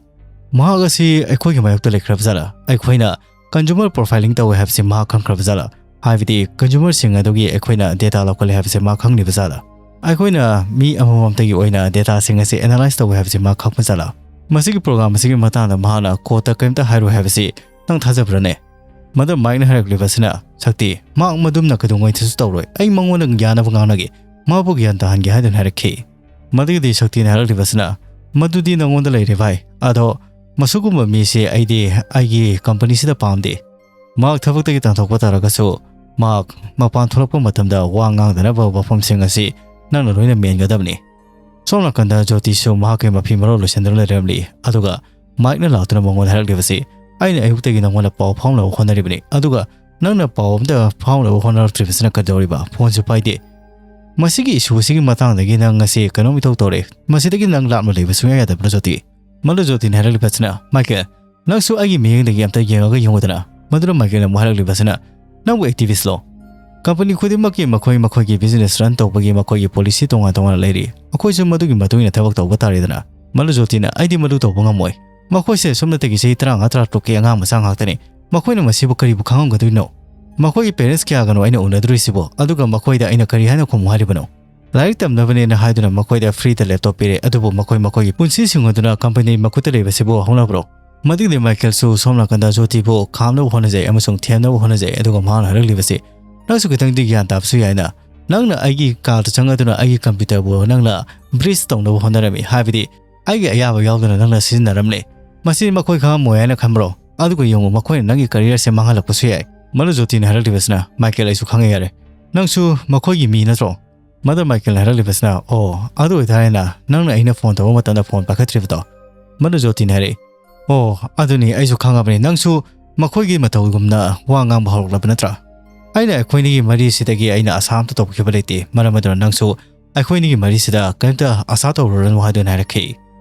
"ꯃꯍꯥꯛ ꯑꯁꯤ ꯑꯩꯈꯣꯏꯒꯤ ꯃꯥꯌꯣꯛꯇ ꯂꯩꯈ꯭ꯔꯕ ꯖꯥꯠꯂꯥ? ꯑꯩꯈꯣꯏꯅ consumer profiling ꯇꯧꯋꯦ ꯍꯥꯏꯕꯁꯤ ꯃꯍꯥꯛ ꯈꯪꯈ꯭ꯔꯕ ꯖꯥꯠꯂꯥ? ꯍꯥꯏꯕꯗꯤ consumer ꯁꯤꯡ ꯑꯗꯨꯒꯤ ꯑꯩꯈꯣꯏꯅ data ꯂꯧꯈꯠꯂꯦ ꯍꯥꯏꯕꯁꯤ ꯃꯍꯥꯛ ꯈꯪꯂꯤꯕ ꯖꯥꯠꯂꯥ? ꯑꯩꯈꯣꯏꯅ ꯃꯤ ꯑꯃꯃꯝꯇꯒꯤ ꯑꯣꯏꯅ data ꯁꯤꯡ ꯑꯁꯤ analyze ꯇꯧꯋꯦ ꯍꯥꯏꯕꯁꯤ ꯃꯍꯥꯛ ꯈꯪꯕ ꯖꯥꯠꯂꯥ? ꯃꯁꯤꯒꯤ program ꯑꯁꯤꯒꯤ ꯃꯇꯥꯡꯗ ꯃꯍꯥꯛꯅ court ꯇ ꯀꯔꯤꯝꯇ ꯍꯥꯏꯔꯣꯏ ꯍꯥꯏꯕꯁꯤ ꯅꯪ ꯊꯥꯖꯕ꯭ꯔꯅꯦ?" ꯃꯗꯨ ꯃꯥꯏꯛꯅ ꯍꯥꯏꯔꯛꯂꯤꯕꯁꯤꯅ, "ꯁꯛꯇꯤ, ꯃꯍꯥꯛ ꯃꯗꯨꯝꯅ ꯀꯩꯗꯧꯉꯩꯗꯁꯨ ꯇꯧꯔꯣꯏ꯫ ꯑꯩ ꯃꯉꯣꯟꯗ ꯌꯥꯅꯕ ꯉꯥꯡꯅꯒꯦ꯫ ꯃꯍꯥꯛꯄꯨ ꯒ꯭ꯌꯥꯟ ꯇꯥꯍꯟꯒꯦ" ꯍꯥꯏꯗꯨꯅ ꯍꯥꯏꯔꯛꯈꯤ꯫ ꯃꯗꯨꯒꯤꯗꯤ ꯁꯛꯇꯤꯅ ꯍꯥꯏꯔꯛꯂꯤꯕꯁꯤꯅ, "ꯃꯗꯨꯗꯤ ꯅꯉꯣꯟꯗ ꯂꯩꯔꯦ ꯚꯥꯏ꯫ ꯑꯗꯣ ꯃꯁꯤꯒꯨꯝꯕ ꯃꯤꯁꯦ ꯑꯩꯗꯤ ꯑꯩꯒꯤ ꯀꯝꯄꯅꯤꯁꯤꯗ ꯄꯥꯝꯗꯦ꯫ ꯃꯍꯥꯛ ꯊꯕꯛꯇꯒꯤ ꯇꯥꯟꯊꯣꯛꯄ ꯇꯥꯔꯒꯁꯨ ꯃꯍꯥꯛ ꯃꯄꯥꯟ ꯊꯣꯛꯂꯛꯄ ꯃꯇꯝꯗ ꯋꯥ ꯉꯥꯡꯗꯅꯕ ꯋꯥꯐꯝꯁꯤꯡ ꯑꯁꯤ ꯅꯪꯅ ꯂꯣꯏꯅ ꯃꯦꯟꯒꯗꯕꯅꯤ"꯫ ꯁꯣꯝ ꯅꯥꯀꯟꯗ ꯖꯣꯇꯤꯁꯨ ꯃꯍꯥꯛꯀꯤ ꯃꯐꯤ ꯃꯔꯣꯜ ꯂꯣꯏꯁꯤꯟꯗꯨꯅ ꯂꯩꯔꯝꯂꯤ꯫ ꯑꯗꯨꯒ ꯃꯥꯏꯛꯅ ꯂꯥꯛꯇꯨꯅ ꯃꯉꯣꯟꯗ ꯍꯥꯏꯔꯛꯂꯤꯕꯁꯤ, "ꯑꯩꯅ ꯑꯌꯨꯛꯇꯒꯤ ꯅꯉꯣꯟꯗ ꯄꯥꯎ ꯐꯥꯎꯅꯕ ꯍꯣꯠꯅꯔꯤꯕꯅꯤ, ꯑꯗꯨꯒ ꯅꯪꯅ ꯄꯥꯎ ꯑꯝꯇ ꯐꯥꯎꯅꯕ ꯍꯣꯠꯅꯔꯛꯇ꯭ꯔꯤꯕꯁꯤꯅ ꯀꯩꯗꯧꯔꯤꯕ? ꯐꯣꯟꯁꯨ ꯄꯥꯏꯗꯦ꯫ ꯃꯁꯤꯒꯤ ꯏꯁꯨ ꯑꯁꯤꯒꯤ ꯃꯇꯥꯡꯗꯒꯤ ꯅꯪ ꯉꯁꯤ ꯀꯩꯅꯣꯝ ꯏꯇꯧ ꯇꯧꯔꯦ꯫ ꯃꯁꯤꯗꯒꯤ ꯅꯪ ꯂꯥꯞꯅ ꯂꯩꯕ ꯁꯨꯡꯌꯥ ꯌꯥꯗꯕ꯭ꯔꯥ ꯖꯣꯇꯤ?" ꯃꯗꯨ ꯖꯣꯇꯤꯅ ꯍꯥꯏꯔꯛꯂꯤꯕꯁꯤꯅ, "ꯃꯥꯏꯀꯦꯜ, ꯅꯪꯁꯨ ꯑꯩꯒꯤ ꯃꯤꯠꯌꯦꯡꯗꯒꯤ ꯑꯝꯇ ꯌꯦꯡꯉꯒ ꯌꯦꯡꯉꯨꯗꯅ"꯫ ꯃꯗꯨꯅ ꯃꯥꯏꯀꯦꯜꯅ ꯑꯃꯨꯛ ꯍꯥꯏꯔꯛꯂꯤꯕꯁꯤꯅ, "ꯅꯪꯕꯨ activist ꯂꯣ? ꯀꯝꯄꯅꯤ ꯈꯨꯗꯤꯡꯃꯛꯀꯤ ꯃꯈꯣꯏ ꯃꯈꯣꯏꯒꯤ business run ꯇꯧꯕꯒꯤ ꯃꯈꯣꯏꯒꯤ policy ꯇꯣꯉꯥꯟ ꯇꯣꯉꯥꯟꯅ ꯂꯩꯔꯤ꯫ ꯑꯩꯈꯣꯏꯁꯨ ꯃꯗꯨꯒꯤ ꯃꯇꯨꯡ ꯏꯟꯅ ꯊꯕꯛ ꯇꯧꯕ ꯇꯥꯔꯦꯗꯅ"꯫ ꯃꯗꯨ ꯖꯣꯇꯤꯅ, "ꯑꯩꯗꯤ ꯃꯗꯨ ꯇꯧꯕ ꯉꯝꯃꯣꯏ꯫ ꯃꯈꯣꯏꯁꯦ ꯁꯣꯝꯅꯇꯒꯤ ꯆꯍꯤ ꯇꯔꯥꯃꯉꯥ ꯇꯔꯥꯇꯔꯨꯛꯀꯤ ꯑꯉꯥꯡ ꯃꯆꯥ ꯉꯥꯛꯇꯅꯤ꯫ ꯃꯈꯣꯏꯅ ꯃꯁꯤꯕꯨ ꯀꯔꯤꯕꯨ ꯈꯪꯉꯝꯒꯗꯣꯏꯅꯣ? ꯃꯈꯣꯏꯒꯤ parents ꯀꯌꯥꯒꯅꯣ ꯑꯩꯅ ꯎꯅꯗꯣꯔꯤꯁꯤꯕꯣ? ꯑꯗꯨꯒ ꯃꯈꯣꯏꯗ ꯑꯩꯅ ꯀꯔꯤ ꯍꯥꯏꯅ ꯈꯨꯝꯃꯨ ꯍꯥꯏꯔꯤꯕꯅꯣ? ꯂꯥꯏꯔꯤꯛ ꯇꯝꯅꯕꯅꯦꯅ ꯍꯥꯏꯗꯨꯅ ꯃꯈꯣꯏꯗ free ꯗ laptop ꯄꯤꯔꯦ, ꯑꯗꯨꯕꯨ ꯃꯈꯣꯏ ꯃꯈꯣꯏꯒꯤ ꯄꯨꯟꯁꯤ ꯁꯤꯡ ꯑꯗꯨꯅ ꯀꯝꯄꯅꯤ ꯃꯈꯨꯠꯇ ꯂꯩꯕꯁꯤꯕꯨ ꯍꯧꯅꯕ꯭ꯔꯣ?" ꯃꯗꯨꯒꯤꯗꯤ ꯃꯥꯏꯀꯦꯜꯁꯨ ꯁꯣꯝ ꯅꯥꯀꯟꯗ ꯖꯣꯇꯤꯕꯨ ꯈꯥꯝꯅꯕ ꯍꯣꯠꯅꯖꯩ ꯑꯃꯁꯨꯡ ꯊꯦꯝꯅꯕ ꯍꯣꯠꯅꯖꯩ, ꯑꯗꯨꯒ ꯃꯍꯥꯛꯅ ꯍꯥꯏꯔꯛꯂꯤꯕꯁꯤ, "ꯅꯪꯁꯨ ꯈꯤꯇꯪꯗꯤ ꯒ꯭ꯌꯥꯟ ꯇꯥꯕꯁꯨ ꯌꯥꯏꯅ꯫ ꯅꯪꯅ ꯑꯩꯒꯤ ꯀꯥꯗ ꯆꯪꯉꯗꯨꯅ ꯑꯩꯒꯤ ꯀꯝꯄ꯭ꯌꯨꯇꯔꯕꯨ ꯅꯪꯅ breach ꯇꯧꯅꯕ ꯍꯣꯠꯅꯔꯝꯃꯤ, ꯍꯥꯏꯕꯗꯤ ꯑꯩꯒꯤ ꯑꯌꯥꯕ ꯌꯥꯎꯗꯅ ꯅꯪꯅ ꯁꯤꯖꯤꯟꯅꯔꯝꯂꯦ꯫ ꯃꯁꯤ ꯃꯈꯣꯏ ꯈꯪꯉꯝꯃꯣꯏ ꯍꯥꯏꯅ ꯈꯟꯕ꯭ꯔꯣ? ꯑꯗꯨꯒ ꯌꯦꯡꯉꯨ, ꯃꯈꯣꯏꯅ ꯅꯪꯒꯤ career ꯁꯦ ꯃꯥꯡꯍꯜꯂꯛꯄꯁꯨ ꯌꯥꯏ"꯫ ꯃꯗꯨ ꯖꯣꯇꯤꯅ ꯍꯥꯏꯔꯛꯂꯤꯕꯁꯤꯅ, "ꯃꯥꯏꯀꯦꯜ, ꯑꯩꯁꯨ ꯈꯪꯉꯦ, ꯌꯥꯔꯦ꯫ ꯅꯪꯁꯨ ꯃꯈꯣꯏꯒꯤ ꯃꯤ ꯅꯠꯇ꯭ꯔꯣ?" ꯃꯗꯨ ꯃꯥꯏꯀꯦꯜꯅ ꯍꯥꯏꯔꯛꯂꯤꯕꯁꯤꯅ, "ꯑꯣ, ꯑꯗꯨ ꯑꯣꯏꯇꯥꯔꯦꯅ, ꯅꯪꯅ ꯑꯩꯅ ꯐꯣꯟ ꯇꯧꯕ ꯃꯇꯝꯗ ꯐꯣꯟ ꯄꯥꯏꯈꯠꯇ꯭ꯔꯤꯕꯗꯣ?" ꯃꯗꯨ ꯖꯣꯇꯤꯅ ꯍꯥꯏꯔꯛꯏ, "ꯑꯣ, ꯑꯗꯨꯅꯤ, ꯑꯩꯁꯨ ꯈꯪꯉꯕꯅꯤ, ꯅꯪꯁꯨ ꯃꯈꯣꯏꯒꯤ ꯃꯇꯧꯒꯨꯝꯅ ꯋꯥ ꯉꯥꯡꯕ ꯍꯧꯔꯛꯂꯕ ꯅꯠꯇ꯭ꯔꯥ? ꯑꯩꯅ ꯑꯩꯈꯣꯏꯅꯤꯒꯤ ꯃꯔꯤꯁꯤꯗꯒꯤ ꯑꯩꯅ ꯑꯁꯥ ꯑꯝꯇ ꯇꯧꯈꯤꯕ ꯂꯩꯇꯦ, ꯃꯔꯝ ꯑꯗꯨꯅ ꯅꯪꯁꯨ ꯑꯩꯈꯣꯏꯅꯤꯒꯤ ꯃꯔꯤꯁꯤꯗ ꯀꯔꯤꯝꯇ ꯑꯁꯥ ꯇꯧꯔꯨꯔꯅꯨ" ꯍꯥꯏꯗꯨꯅ ꯍꯥꯏꯔꯛꯈꯤ꯫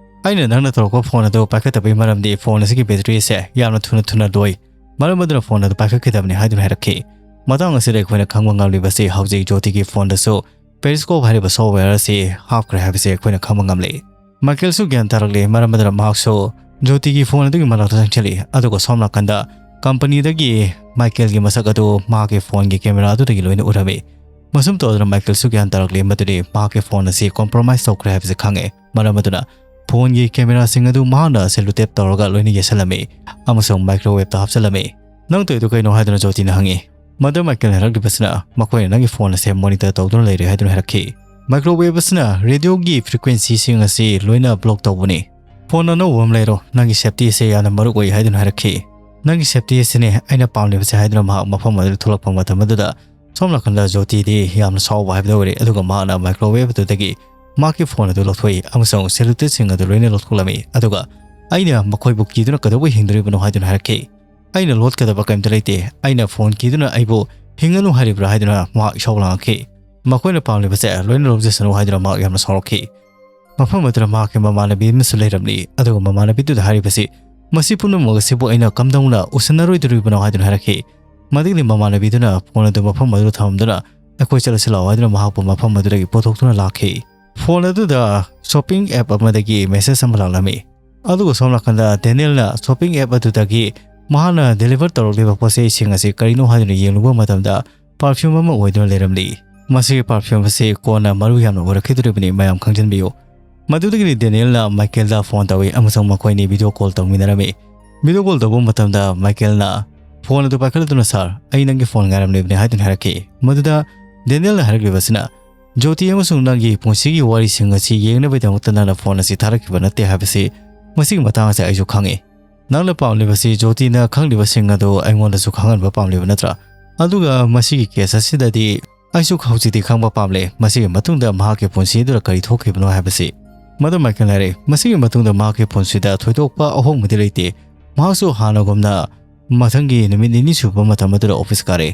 "ꯑꯩꯅ ꯅꯪꯅ ꯇꯧꯔꯛꯄ ꯐꯣꯟ ꯑꯗꯨ ꯄꯥꯏꯈꯠꯇꯕꯒꯤ ꯃꯔꯝꯗꯤ ꯐꯣꯟ ꯑꯁꯤꯒꯤ battery ꯁꯦ ꯌꯥꯝꯅ ꯊꯨꯅ ꯊꯨꯅ ꯂꯣꯏ, ꯃꯔꯝ ꯑꯗꯨꯅ ꯐꯣꯟ ꯑꯗꯨ ꯄꯥꯏꯈꯠꯈꯤꯗꯕꯅꯤ" ꯍꯥꯏꯗꯨꯅ ꯍꯥꯏꯔꯛꯈꯤ꯫ ꯃꯇꯥꯡ ꯑꯁꯤꯗ ꯑꯩꯈꯣꯏꯅ ꯈꯪꯕ ꯉꯝꯂꯤꯕꯁꯤ ꯍꯧꯖꯤꯛ ꯖꯣꯇꯤꯒꯤ ꯐꯣꯟꯗꯁꯨ Periscope ꯍꯥꯏꯔꯤꯕ software ꯑꯁꯤ ꯍꯥꯞꯈ꯭ꯔꯦ ꯍꯥꯏꯕꯁꯤ ꯑꯩꯈꯣꯏꯅ ꯈꯪꯕ ꯉꯝꯂꯦ꯫ ꯃꯥꯏꯀꯦꯜꯁꯨ ꯒ꯭ꯌꯥꯟ ꯇꯥꯔꯛꯂꯦ, ꯃꯔꯝ ꯑꯗꯨꯅ ꯃꯍꯥꯛꯁꯨ ꯖꯣꯇꯤꯒꯤ ꯐꯣꯟ ꯑꯗꯨꯒꯤ ꯃꯅꯥꯛꯇ ꯆꯪꯁꯤꯜꯂꯤ, ꯑꯗꯨꯒ ꯁꯣꯝ ꯅꯥꯀꯟꯗ ꯀꯝꯄꯅꯤꯗꯒꯤ ꯃꯥꯏꯀꯦꯜꯒꯤ ꯃꯁꯛ ꯑꯗꯨ ꯃꯍꯥꯛꯀꯤ ꯐꯣꯟꯒꯤ camera ꯑꯗꯨꯗꯒꯤ ꯂꯣꯏꯅ ꯎꯔꯝꯃꯤ꯫ ꯃꯁꯨꯝ ꯇꯧꯗꯨꯅ ꯃꯥꯏꯀꯦꯜꯁꯨ ꯒ꯭ꯌꯥꯟ ꯇꯥꯔꯛꯂꯦ ꯃꯗꯨꯗꯤ ꯃꯍꯥꯛꯀꯤ ꯐꯣꯟ ꯑꯁꯤ compromise ꯇꯧꯈ꯭ꯔꯦ ꯍꯥꯏꯕꯁꯤ ꯈꯪꯉꯦ, ꯃꯔꯝ ꯑꯗꯨꯅ ꯐꯣꯟꯒꯤ camera ꯁꯤꯡ ꯑꯗꯨ ꯃꯍꯥꯛꯅ sellotape ꯇꯧꯔꯒ ꯂꯣꯏꯅ ꯌꯦꯠꯁꯜꯂꯝꯃꯤ ꯑꯃꯁꯨꯡ microwave ꯇ ꯍꯥꯞꯆꯤꯜꯂꯝꯃꯤ꯫ "ꯅꯪ ꯇꯧꯔꯤꯗꯣ ꯀꯩꯅꯣ?" ꯍꯥꯏꯗꯨꯅ ꯖꯣꯇꯤꯅ ꯍꯪꯉꯤ꯫ ꯃꯗꯨ ꯃꯥꯏꯀꯦꯜꯅ ꯍꯥꯏꯔꯛꯂꯤꯕꯁꯤꯅ, "ꯃꯈꯣꯏꯅ ꯅꯪꯒꯤ ꯐꯣꯟ ꯑꯁꯦ ꯃꯣꯅꯤꯇꯔ ꯇꯧꯗꯨꯅ ꯂꯩꯔꯦ" ꯍꯥꯏꯗꯨꯅ ꯍꯥꯏꯔꯛꯈꯤ꯫ "ꯃꯥꯏꯀ꯭ꯔꯣꯋꯦꯕ ꯑꯁꯤꯅ ꯔꯦꯗꯤꯑꯣꯒꯤ ꯐ꯭ꯔꯤꯀ꯭ꯋꯦꯟꯁꯤꯁꯤꯡ ꯑꯁꯤ ꯂꯣꯏꯅ ꯕ꯭ꯂꯣꯛ ꯇꯧꯕꯅꯤ꯫ ꯐꯣꯟ ꯑꯅꯧꯕ ꯑꯃ ꯂꯩꯔꯣ, ꯅꯪꯒꯤ ꯁꯦꯐꯇꯤ ꯑꯁꯦ ꯌꯥꯝꯅ ꯃꯔꯨ ꯑꯣꯏ" ꯍꯥꯏꯗꯨꯅ ꯍꯥꯏꯔꯛꯈꯤ꯫ "ꯅꯪꯒꯤ ꯁꯦꯐꯇꯤ ꯑꯁꯤꯅꯦ ꯑꯩꯅ ꯄꯥꯝꯂꯤꯕꯁꯦ" ꯍꯥꯏꯗꯨꯅ ꯃꯍꯥꯛ ꯃꯐꯝ ꯑꯗꯨꯗ ꯊꯣꯛꯂꯛꯄ ꯃꯇꯝ ꯑꯗꯨꯗ, ꯁꯣꯝ ꯅꯥꯀꯟꯗ ꯖꯣꯇꯤꯗꯤ ꯌꯥꯝꯅ ꯁꯥꯎꯕ ꯍꯥꯏꯕꯗꯨ ꯑꯣꯏꯔꯦ꯫ ꯑꯗꯨꯒ ꯃꯍꯥꯛꯅ ꯃꯥꯏꯀ꯭ꯔꯣꯋꯦꯕ ꯑꯗꯨꯗꯒꯤ ꯃꯍꯥꯛꯀꯤ ꯐꯣꯟ ꯑꯗꯨ ꯂꯧꯊꯣꯛꯏ ꯑꯃꯁꯨꯡ ꯁꯦꯂꯨꯇꯦꯠꯁꯤꯡ ꯑꯗꯨ ꯂꯣꯏꯅ ꯂꯧꯊꯣꯛꯂꯝꯃꯤ꯫ ꯑꯗꯨꯒ, "ꯑꯩꯅ ꯃꯈꯣꯏꯕꯨ ꯀꯤꯗꯨꯅ ꯀꯩꯗꯧꯕꯩ ꯍꯤꯡꯗꯣꯔꯤꯕꯅꯣ?" ꯍꯥꯏꯗꯨꯅ ꯍꯥꯏꯔꯛꯈꯤ꯫ "ꯑꯩꯅ ꯂꯣꯠꯀꯗꯕ ꯀꯔꯤꯝꯇ ꯂꯩꯇꯦ꯫ ꯑꯩꯅ ꯐꯣꯟ ꯀꯤꯗꯨꯅ ꯑꯩꯕꯨ ꯍꯤꯡꯒꯅꯨ ꯍꯥꯏꯔꯤꯕ꯭ꯔꯥ?" ꯍꯥꯏꯗꯨꯅ ꯃꯍꯥꯛ ꯏꯁꯧ ꯂꯥꯡꯉꯛꯈꯤ꯫ "ꯃꯈꯣꯏꯅ ꯄꯥꯝꯂꯤꯕꯁꯦ ꯂꯣꯏꯅ ꯂꯧꯖꯁꯅꯨ" ꯍꯥꯏꯗꯨꯅ ꯃꯍꯥꯛ ꯌꯥꯝꯅ ꯁꯥꯎꯔꯛꯈꯤ꯫ ꯃꯐꯝ ꯑꯗꯨꯗ ꯃꯍꯥꯛꯀꯤ ꯃꯃꯥꯟꯅꯕꯤ ꯑꯃꯁꯨ ꯂꯩꯔꯝꯂꯤ꯫ ꯑꯗꯨꯒ ꯃꯃꯥꯟꯅꯕꯤꯗꯨꯗ ꯍꯥꯏꯔꯤꯕꯁꯤ, "ꯃꯁꯤ ꯄꯨꯝꯅꯃꯛ ꯑꯁꯤꯕꯨ ꯑꯩꯅ ꯀꯝꯗꯧꯅ ꯎꯁꯤꯟꯅꯔꯣꯏꯗꯣꯔꯤꯕꯅꯣ?" ꯍꯥꯏꯗꯨꯅ ꯍꯥꯏꯔꯛꯈꯤ꯫ ꯃꯗꯨꯒꯤ ꯃꯃꯥꯟꯅꯕꯤꯗꯨꯅ ꯐꯣꯟ ꯑꯗꯨ ꯃꯐꯝ ꯑꯗꯨꯗ ꯊꯝꯂꯝꯗꯨꯅ, "ꯑꯩꯈꯣꯏ ꯆꯠꯂꯁꯤ ꯂꯥꯛꯑꯣ" ꯍꯥꯏꯗꯨꯅ ꯃꯍꯥꯛꯄꯨ ꯃꯐꯝ ꯑꯗꯨꯗꯒꯤ ꯄꯨꯊꯣꯛꯇꯨꯅ ꯂꯥꯛꯈꯤ꯫ ꯐꯣꯟ ꯑꯗꯨꯗ ꯁꯣꯄꯤꯡ ꯑꯦꯞ ꯑꯃꯗꯒꯤ ꯃꯦꯁꯦꯖ ꯑꯃ ꯂꯥꯛꯂꯝꯃꯤ꯫ ꯑꯗꯨꯒ ꯁꯣꯝ ꯅꯥꯀꯟꯗ ꯗꯦꯅꯤꯌꯦꯜꯅ ꯁꯣꯄꯤꯡ ꯑꯦꯞ ꯑꯗꯨꯗꯒꯤ ꯃꯍꯥꯛꯅ ꯗꯦꯂꯤꯚꯔ ꯇꯧꯔꯛꯂꯤꯕ ꯄꯣꯠꯆꯩꯁꯤꯡ ꯑꯁꯤ ꯀꯔꯤꯅꯣ ꯍꯥꯏꯗꯨꯅ ꯌꯦꯡꯂꯨꯕ ꯃꯇꯝꯗ, ꯄꯔꯐ꯭ꯌꯨꯝ ꯑꯃ ꯑꯣꯏꯗꯨꯅ ꯂꯩꯔꯝꯂꯤ꯫ ꯃꯁꯤꯒꯤ ꯄꯔꯐ꯭ꯌꯨꯝ ꯑꯁꯤ ꯀꯣꯟꯅ ꯃꯔꯨ ꯌꯥꯝꯅ ꯑꯣꯏꯔꯛꯈꯤꯗꯣꯔꯤꯕꯅꯤ, ꯃꯌꯥꯝ ꯈꯪꯖꯤꯟꯕꯤꯌꯨ꯫ ꯃꯗꯨꯗꯒꯤꯗꯤ ꯗꯦꯅꯤꯌꯦꯜꯅ ꯃꯥꯏꯀꯦꯜꯗ ꯐꯣꯟ ꯇꯧꯏ ꯑꯃꯁꯨꯡ ꯃꯈꯣꯏꯅꯤ ꯚꯤꯗꯤꯑꯣ ꯀꯣꯜ ꯇꯧꯃꯤꯟꯅꯔꯝꯃꯤ꯫ ꯚꯤꯗꯤꯑꯣ ꯀꯣꯜ ꯇꯧꯕ ꯃꯇꯝꯗ ꯃꯥꯏꯀꯦꯜꯅ ꯐꯣꯟ ꯑꯗꯨ ꯄꯥꯏꯈꯠꯂꯗꯨꯅ, "ꯁꯥꯔ, ꯑꯩ ꯅꯪꯒꯤ ꯐꯣꯟ ꯉꯥꯏꯔꯝꯂꯤꯕꯅꯤ" ꯍꯥꯏꯗꯨꯅ ꯍꯥꯏꯔꯛꯈꯤ꯫ ꯃꯗꯨꯗ ꯗꯦꯅꯤꯌꯦꯜꯅ ꯍꯥꯏꯔꯛꯂꯤꯕꯁꯤꯅ, "ꯖꯣꯇꯤ ꯑꯃꯁꯨꯡ ꯅꯪꯒꯤ ꯄꯨꯟꯁꯤꯒꯤ ꯋꯥꯔꯤꯁꯤꯡ ꯑꯁꯤ ꯌꯦꯡꯅꯕꯒꯤꯗꯃꯛꯇ ꯅꯪꯅ ꯐꯣꯟ ꯑꯁꯤ ꯊꯥꯔꯛꯈꯤꯕ ꯅꯠꯇꯦ ꯍꯥꯏꯕꯁꯤ ꯃꯁꯤꯒꯤ ꯃꯇꯥꯡ ꯑꯁꯤ ꯑꯩꯁꯨ ꯈꯪꯏ꯫ ꯅꯪꯅ ꯄꯥꯝꯂꯤꯕꯁꯤ ꯖꯣꯇꯤꯅ ꯈꯪꯂꯤꯕꯁꯤꯡ ꯑꯗꯨ ꯑꯩꯉꯣꯟꯗꯁꯨ ꯈꯪꯍꯟꯕ ꯄꯥꯝꯂꯤꯕ ꯅꯠꯇ꯭ꯔꯥ? ꯑꯗꯨꯒ ꯃꯁꯤꯒꯤ ꯀꯦꯁ ꯑꯁꯤꯗꯗꯤ ꯑꯩꯁꯨ ꯍꯧꯖꯤꯛꯇꯤ ꯈꯪꯕ ꯄꯥꯝꯂꯦ, ꯃꯁꯤꯒꯤ ꯃꯇꯨꯡꯗ ꯃꯍꯥꯛꯀꯤ ꯄꯨꯟꯁꯤꯗꯨꯗ ꯀꯔꯤ ꯊꯣꯛꯈꯤꯕꯅꯣ ꯍꯥꯏꯕꯁꯤ꯫" ꯃꯗꯨ ꯃꯥꯏꯀꯦꯜ ꯍꯥꯏꯔꯦ, "ꯃꯁꯤꯒꯤ ꯃꯇꯨꯡꯗ ꯃꯍꯥꯛꯀꯤ ꯄꯨꯟꯁꯤꯗ ꯊꯣꯏꯗꯣꯛꯄ ꯑꯍꯣꯡꯕꯗꯤ ꯂꯩꯇꯦ꯫ ꯃꯍꯥꯛꯁꯨ ꯍꯥꯟꯅꯒꯨꯝꯅ ꯃꯊꯪꯒꯤ ꯅꯨꯃꯤꯠ ꯅꯤꯅꯤ ꯁꯨꯕ ꯃꯇꯝ ꯑꯗꯨꯗ ꯑꯣꯐꯤꯁ ꯀꯥꯔꯦ꯫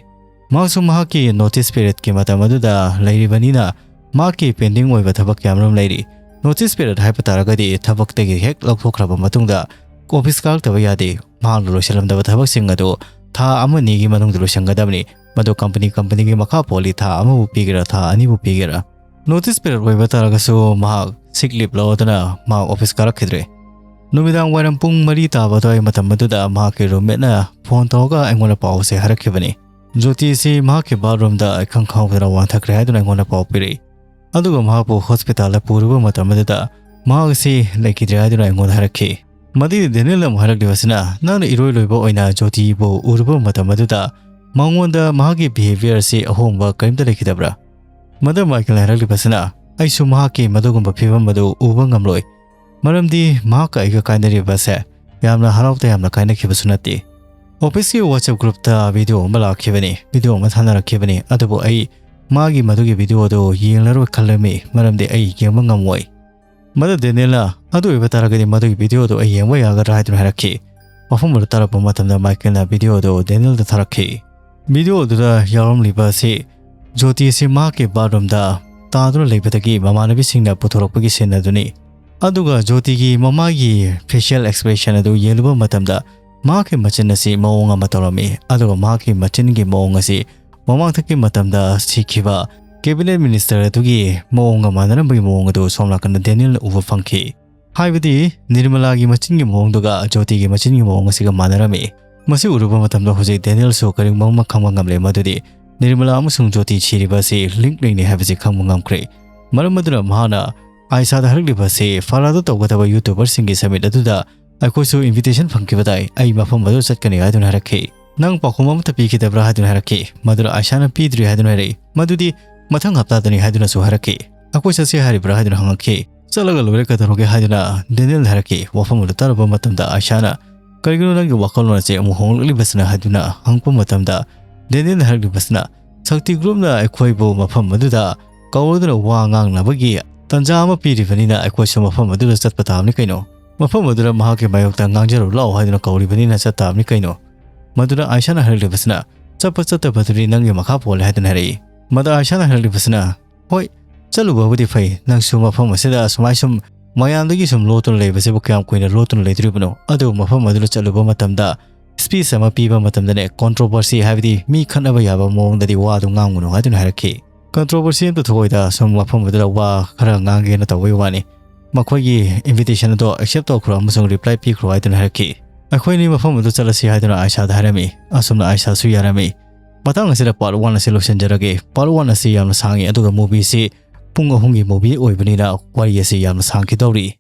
ꯃꯍꯥꯛꯁꯨ ꯃꯍꯥꯛꯀꯤ ꯅꯣꯇꯤꯁ ꯄꯤꯔꯤꯌꯗꯀꯤ ꯃꯇꯝ ꯑꯗꯨꯗ ꯂꯩꯔꯤꯕꯅꯤꯅ ꯃꯍꯥꯛꯀꯤ ꯄꯦꯟꯗꯤꯡ ꯑꯣꯏꯕ ꯊꯕꯛ ꯀꯌꯥꯃꯔꯨꯝ ꯂꯩꯔꯤ꯫ ꯅꯣꯇꯤꯁ ꯄꯤꯔꯤꯌꯗ ꯍꯥꯏꯕ ꯇꯥꯔꯒꯗꯤ ꯊꯕꯛꯇꯒꯤ ꯍꯦꯛ ꯂꯧꯊꯣꯛꯈ꯭ꯔꯕ ꯃꯇꯨꯡꯗ ꯑꯣꯐꯤꯁ ꯀꯥꯔꯛꯇꯕ ꯌꯥꯗꯦ꯫ ꯃꯍꯥꯛꯅ ꯂꯣꯏꯁꯤꯜꯂꯝꯗꯕ ꯊꯕꯛꯁꯤꯡ ꯑꯗꯨ ꯊꯥ ꯑꯃ ꯑꯅꯤꯒꯤ ꯃꯅꯨꯡꯗ ꯂꯣꯏꯁꯤꯟꯒꯗꯕꯅꯤ꯫ ꯃꯗꯨ ꯀꯝꯄꯅꯤ ꯀꯝꯄꯅꯤꯒꯤ ꯃꯈꯥ ꯄꯣꯜꯂꯤ, ꯊꯥ ꯑꯃꯕꯨ ꯄꯤꯒꯦꯔꯥ, ꯊꯥ ꯑꯅꯤꯕꯨ ꯄꯤꯒꯦꯔꯥ꯫" ꯅꯣꯇꯤꯁ ꯄꯤꯔꯤꯌꯗ ꯑꯣꯏꯕ ꯇꯥꯔꯒꯁꯨ ꯃꯍꯥꯛ ꯁꯤꯛ ꯂꯤꯞ ꯂꯧꯗꯨꯅ ꯃꯍꯥꯛ ꯑꯣꯐꯤꯁ ꯀꯥꯔꯛꯈꯤꯗ꯭ꯔꯦ꯫ ꯅꯨꯃꯤꯗꯥꯡ ꯋꯥꯏꯔꯝ ꯄꯨꯡ ꯃꯔꯤ ꯇꯥꯕ ꯑꯗꯨꯋꯥꯏ ꯃꯇꯝ ꯑꯗꯨꯗ ꯃꯍꯥꯛꯀꯤ ꯔꯨꯝꯃꯦꯠꯅ ꯐꯣꯟ ꯇꯧꯔꯒ ꯑꯩꯉꯣꯟꯗ ꯄꯥꯎ ꯑꯁꯤ ꯍꯥꯏꯔꯛꯈꯤꯕꯅꯤ꯫ "ꯖꯣꯇꯤ ꯑꯁꯤ ꯃꯍꯥꯛꯀꯤ ꯕꯥꯠꯔꯨꯝꯗ ꯏꯈꯪ ꯈꯪꯍꯧꯗꯅ ꯋꯥꯟꯊꯈ꯭ꯔꯦ" ꯍꯥꯏꯗꯨꯅ ꯑꯩꯉꯣꯟꯗ ꯄꯥꯎ ꯄꯤꯔꯛꯏ꯫ ꯑꯗꯨꯒ ꯃꯍꯥꯛꯄꯨ ꯍꯣꯁꯄꯤꯇꯥꯜꯗ ꯄꯨꯔꯨꯕ ꯃꯇꯝ ꯑꯗꯨꯗ ꯃꯍꯥꯛ ꯑꯁꯤ ꯂꯩꯈꯤꯗ꯭ꯔꯦ ꯍꯥꯏꯗꯨꯅ ꯑꯩꯉꯣꯟꯗ ꯍꯥꯏꯔꯛꯈꯤ꯫ ꯃꯗꯨꯗꯤ ꯗꯦꯅꯤꯌꯦꯜꯅ ꯑꯃꯨꯛ ꯍꯥꯏꯔꯛꯂꯤꯕꯁꯤꯅ, "ꯅꯪꯅ ꯏꯔꯣꯏ ꯂꯣꯏꯕ ꯑꯣꯏꯅ ꯖꯣꯇꯤꯕꯨ ꯎꯔꯨꯕ ꯃꯇꯝ ꯑꯗꯨꯗ ꯃꯉꯣꯟꯗ ꯃꯍꯥꯛꯀꯤ behaviour ꯑꯁꯤ ꯑꯍꯣꯡꯕ ꯀꯔꯤꯝꯇ ꯂꯩꯈꯤꯗꯕ꯭ꯔꯥ?" ꯃꯗꯨ ꯃꯥꯏꯀꯦꯜꯅ ꯍꯥꯏꯔꯛꯂꯤꯕꯁꯤꯅ, "ꯑꯩꯁꯨ ꯃꯍꯥꯛꯀꯤ ꯃꯗꯨꯒꯨꯝꯕ ꯐꯤꯕꯝ ꯑꯗꯨ ꯎꯕ ꯉꯝꯂꯣꯏ, ꯃꯔꯝꯗꯤ ꯃꯍꯥꯛꯀ ꯑꯩꯒ ꯀꯥꯏꯅꯔꯤꯕꯁꯦ ꯌꯥꯝꯅ ꯍꯔꯥꯎ ꯇꯌꯥꯝꯅ ꯀꯥꯏꯅꯈꯤꯕꯁꯨ ꯅꯠꯇꯦ꯫ ꯑꯣꯐꯤꯁꯀꯤ WhatsApp groupꯇ video ꯑꯃ ꯂꯥꯛꯈꯤꯕꯅꯤ, video ꯑꯃ ꯊꯥꯅꯔꯛꯈꯤꯕꯅꯤ, ꯑꯗꯨꯕꯨ ꯑꯩ ꯃꯥꯒꯤ ꯃꯗꯨꯒꯤ video ꯑꯗꯨ ꯌꯦꯡꯂꯔꯣꯏ ꯈꯜꯂꯝꯃꯤ, ꯃꯔꯝꯗꯤ ꯑꯩ ꯌꯦꯡꯕ ꯉꯝꯃꯣꯏ꯫" ꯃꯗꯨ ꯗꯦꯅꯤꯌꯦꯜꯅ, "ꯑꯗꯨ ꯑꯣꯏꯕ ꯇꯥꯔꯒꯗꯤ ꯃꯗꯨꯒꯤ video ꯑꯗꯨ ꯑꯩ ꯌꯦꯡꯕ ꯌꯥꯒꯗ꯭ꯔꯥ?" ꯍꯥꯏꯗꯨꯅ ꯍꯥꯏꯔꯛꯈꯤ꯫ ꯋꯥꯐꯝ ꯑꯗꯨ ꯇꯥꯔꯛꯄ ꯃꯇꯝꯗ ꯃꯥꯏꯀꯦꯜꯅ video ꯑꯗꯨ ꯗꯦꯅꯤꯌꯦꯜꯗ ꯊꯥꯔꯛꯈꯤ꯫ Video ꯑꯗꯨꯗ ꯌꯥꯎꯔꯝꯂꯤꯕ ꯑꯁꯤ ꯖꯣꯇꯤ ꯑꯁꯤ ꯃꯍꯥꯛꯀꯤ bathroomꯗ ꯇꯥꯗꯨꯅ ꯂꯩꯕꯗꯒꯤ ꯃꯃꯥꯟꯅꯕꯤꯁꯤꯡꯅ ꯄꯨꯊꯣꯔꯛꯄꯒꯤ scene ꯑꯗꯨꯅꯤ꯫ ꯑꯗꯨꯒ ꯖꯣꯇꯤꯒꯤ ꯃꯃꯥꯏꯒꯤ facial expression ꯑꯗꯨ ꯌꯦꯡꯂꯨꯕ ꯃꯇꯝꯗ ꯃꯍꯥꯛꯀꯤ ꯃꯆꯤꯟ ꯑꯁꯤ ꯃꯑꯣꯡ ꯑꯃ ꯇꯧꯔꯝꯃꯤ, ꯑꯗꯨꯒ ꯃꯍꯥꯛꯀꯤ ꯃꯆꯤꯟꯒꯤ ꯃꯑꯣꯡ ꯑꯁꯤ ꯃꯃꯥꯡꯊꯛꯀꯤ ꯃꯇꯝꯗ ꯁꯤꯈꯤꯕ cabinet minister ꯑꯗꯨꯒꯤ ꯃꯑꯣꯡꯒ ꯃꯥꯟꯅꯔꯝꯕꯒꯤ ꯃꯑꯣꯡ ꯑꯗꯨ ꯁꯣꯝ ꯅꯥꯀꯟꯗ ꯗꯦꯅꯤꯌꯦꯜꯅ ꯎꯕ ꯐꯪꯈꯤ꯫ ꯍꯥꯏꯕꯗꯤ ꯅꯤꯔꯃꯂꯥꯒꯤ ꯃꯆꯤꯟꯒꯤ ꯃꯑꯣꯡꯗꯨꯒ ꯖꯣꯇꯤꯒꯤ ꯃꯆꯤꯟꯒꯤ ꯃꯑꯣꯡ ꯑꯁꯤꯒ ꯃꯥꯟꯅꯔꯝꯃꯤ꯫ ꯃꯁꯤ ꯎꯔꯨꯕ ꯃꯇꯝꯗ ꯍꯧꯖꯤꯛ ꯗꯦꯅꯤꯌꯦꯜꯁꯨ ꯀꯔꯤꯒꯨꯝꯕ ꯑꯃ ꯈꯪꯕ ꯉꯝꯂꯦ, ꯃꯗꯨꯗꯤ ꯅꯤꯔꯃꯂꯥ ꯑꯃꯁꯨꯡ ꯖꯣꯇꯤ ꯁꯤꯔꯤꯕ ꯑꯁꯤ link ꯂꯩꯅꯩ ꯍꯥꯏꯕꯁꯤ ꯈꯪꯕ ꯉꯝꯈ꯭ꯔꯦ꯫ ꯃꯔꯝ ꯑꯗꯨꯅ ꯃꯍꯥꯛꯅ ꯑꯥꯏꯁꯥꯗ ꯍꯥꯏꯔꯛꯂꯤꯕ ꯑꯁꯤ ꯐꯥꯔꯥꯗ ꯇꯧꯒꯗꯕ YouTuberꯁꯤꯡꯒꯤ summit ꯑꯗꯨꯗ ꯑꯩꯈꯣꯏꯁꯨ invitation ꯐꯪꯈꯤꯕꯗꯥꯏ, ꯑꯩ ꯃꯐꯝ ꯑꯗꯨ ꯆꯠꯀꯅꯤ ꯍꯥꯏꯗꯨꯅ ꯍꯥꯏꯔꯛꯈꯤ꯫ "ꯅꯪ ꯄꯥꯎꯈꯨꯝ ꯑꯃꯠꯇ ꯄꯤꯈꯤꯗꯕ꯭ꯔꯥ?" ꯍꯥꯏꯗꯨꯅ ꯍꯥꯏꯔꯛꯈꯤ꯫ ꯃꯗꯨꯗ ꯑꯥꯏꯁꯥꯅ "ꯄꯤꯗ꯭ꯔꯤ" ꯍꯥꯏꯗꯨꯅ ꯍꯥꯏꯔꯛꯏ꯫ "ꯃꯗꯨꯗꯤ ꯃꯊꯪ ꯍꯞꯇꯥꯗꯅꯤ" ꯍꯥꯏꯗꯨꯅꯁꯨ ꯍꯥꯏꯔꯛꯈꯤ꯫ "ꯑꯩꯈꯣꯏ ꯆꯠꯁꯤ ꯍꯥꯏꯔꯤꯕ꯭ꯔꯥ?" ꯍꯥꯏꯗꯨꯅ ꯍꯪꯉꯛꯈꯤ꯫ "ꯆꯠꯂꯒ ꯂꯣꯏꯔꯦ, ꯀꯩꯗꯧꯔꯒꯦ?" ꯍꯥꯏꯗꯨꯅ ꯗꯦꯅꯤꯌꯦꯜꯅ ꯍꯥꯏꯔꯛꯈꯤ꯫ ꯋꯥꯐꯝ ꯑꯗꯨ ꯇꯥꯔꯨꯕ ꯃꯇꯝꯗ ꯑꯥꯏꯁꯥꯅ, "ꯀꯔꯤꯒꯤꯅꯣ ꯅꯪꯒꯤ ꯋꯥꯈꯜꯂꯣꯟ ꯑꯁꯤ ꯑꯃꯨꯛ ꯍꯣꯡꯂꯛꯂꯤꯕꯁꯤꯅ?" ꯍꯥꯏꯗꯨꯅ ꯍꯪꯉꯛꯄ ꯃꯇꯝꯗ ꯗꯦꯅꯤꯌꯦꯜꯅ ꯍꯥꯏꯔꯛꯂꯤꯕꯁꯤꯅ, "ꯁꯛꯇꯤ groupꯅ ꯑꯩꯈꯣꯏꯕꯨ ꯃꯐꯝ ꯑꯗꯨꯗ ꯀꯧꯔꯗꯨꯅ ꯋꯥ ꯉꯥꯡꯅꯕꯒꯤ ꯇꯥꯟꯖꯥ ꯑꯃ ꯄꯤꯔꯤꯕꯅꯤꯅ ꯑꯩꯈꯣꯏꯁꯨ ꯃꯐꯝ ꯑꯗꯨꯗ ꯆꯠꯄ ꯇꯥꯕꯅꯤ ꯀꯩꯅꯣ꯫ ꯃꯐꯝ ꯑꯗꯨꯗ ꯃꯍꯥꯛꯀꯤ ꯃꯥꯌꯣꯛꯇ ꯉꯥꯡꯖꯔꯨ ꯂꯥꯛꯑꯣ ꯍꯥꯏꯗꯨꯅ ꯀꯧꯔꯤꯕꯅꯤꯅ ꯆꯠ ꯇꯥꯕꯅꯤ ꯀꯩꯅꯣ꯫" ꯃꯗꯨꯗ ꯑꯥꯏꯁꯥꯅ ꯍꯥꯏꯔꯛꯂꯤꯕꯁꯤꯅ, "ꯆꯠꯄ ꯆꯠꯇꯕꯗꯨꯗꯤ ꯅꯪꯒꯤ ꯃꯈꯥ ꯄꯣꯜꯂꯦ" ꯍꯥꯏꯗꯨꯅ ꯍꯥꯏꯔꯛꯏ꯫ ꯃꯗ ꯑꯥꯏꯁꯥꯅ ꯍꯥꯏꯔꯛꯂꯤꯕꯁꯤꯅ, "ꯍꯣꯏ, ꯆꯠꯂꯨꯕꯕꯨꯗꯤ ꯐꯩ, ꯅꯪꯁꯨ ꯃꯐꯝ ꯑꯁꯤꯗ ꯁꯨꯃꯥꯏ ꯁꯨꯝ ꯃꯌꯥꯝꯗꯒꯤ ꯁꯨꯝ ꯂꯣꯠꯇꯨꯅ ꯂꯩꯕꯁꯤꯕꯨ ꯀꯌꯥꯝ ꯀꯨꯏꯅ ꯂꯣꯠꯇꯨꯅ ꯂꯩꯗꯣꯔꯤꯕꯅꯣ? ꯑꯗꯨ ꯃꯐꯝ ꯑꯗꯨꯗ ꯆꯠꯂꯨꯕ ꯃꯇꯝꯗ speech ꯑꯃ ꯄꯤꯕ ꯃꯇꯝꯗꯅꯦ, controversy ꯍꯥꯏꯕꯗꯤ ꯃꯤ ꯈꯠꯅꯕ ꯌꯥꯕ ꯃꯑꯣꯡꯗꯗꯤ ꯋꯥꯗꯨ ꯉꯥꯡꯒꯅꯨ" ꯍꯥꯏꯗꯨꯅ ꯍꯥꯏꯔꯛꯈꯤ꯫ "Controversy ꯑꯝꯇ ꯊꯣꯛꯑꯣꯏꯗ, ꯁꯨꯝ ꯃꯐꯝ ꯑꯗꯨꯗ ꯋꯥ ꯈꯔ ꯉꯥꯡꯒꯦꯅ ꯇꯧꯕꯒꯤ ꯋꯥꯅꯤ꯫ ꯃꯈꯣꯏꯒꯤ invitation ꯑꯗꯣ accept ꯇꯧꯈ꯭ꯔꯣ ꯑꯃꯁꯨꯡ reply ꯄꯤꯈ꯭ꯔꯣ" ꯍꯥꯏꯗꯨꯅ ꯍꯥꯏꯔꯛꯈꯤ꯫ "ꯑꯩꯈꯣꯏ ꯑꯅꯤ ꯃꯐꯝ ꯑꯗꯨ ꯆꯠꯂꯁꯤ" ꯍꯥꯏꯗꯨꯅ ꯑꯥꯏꯁꯥꯗ ꯍꯥꯏꯔꯝꯃꯤ꯫ ꯑꯁꯨꯝꯅ ꯑꯥꯏꯁꯥꯁꯨ ꯌꯥꯔꯝꯃꯤ꯫ ꯃꯇꯥꯡ ꯑꯁꯤꯗ part one ꯑꯁꯤ ꯂꯣꯏꯁꯤꯟꯖꯔꯒꯦ꯫ Part one ꯑꯁꯤ ꯌꯥꯝꯅ ꯁꯥꯡꯉꯤ, ꯑꯗꯨꯒ movieꯁꯤ ꯄꯨꯡ ꯑꯍꯨꯝꯒꯤ movie ꯑꯣꯏꯕꯅꯤꯅ ꯋꯥꯔꯤ ꯑꯁꯤ ꯌꯥꯝꯅ ꯁꯥꯡꯈꯤꯗꯧꯔꯤ꯫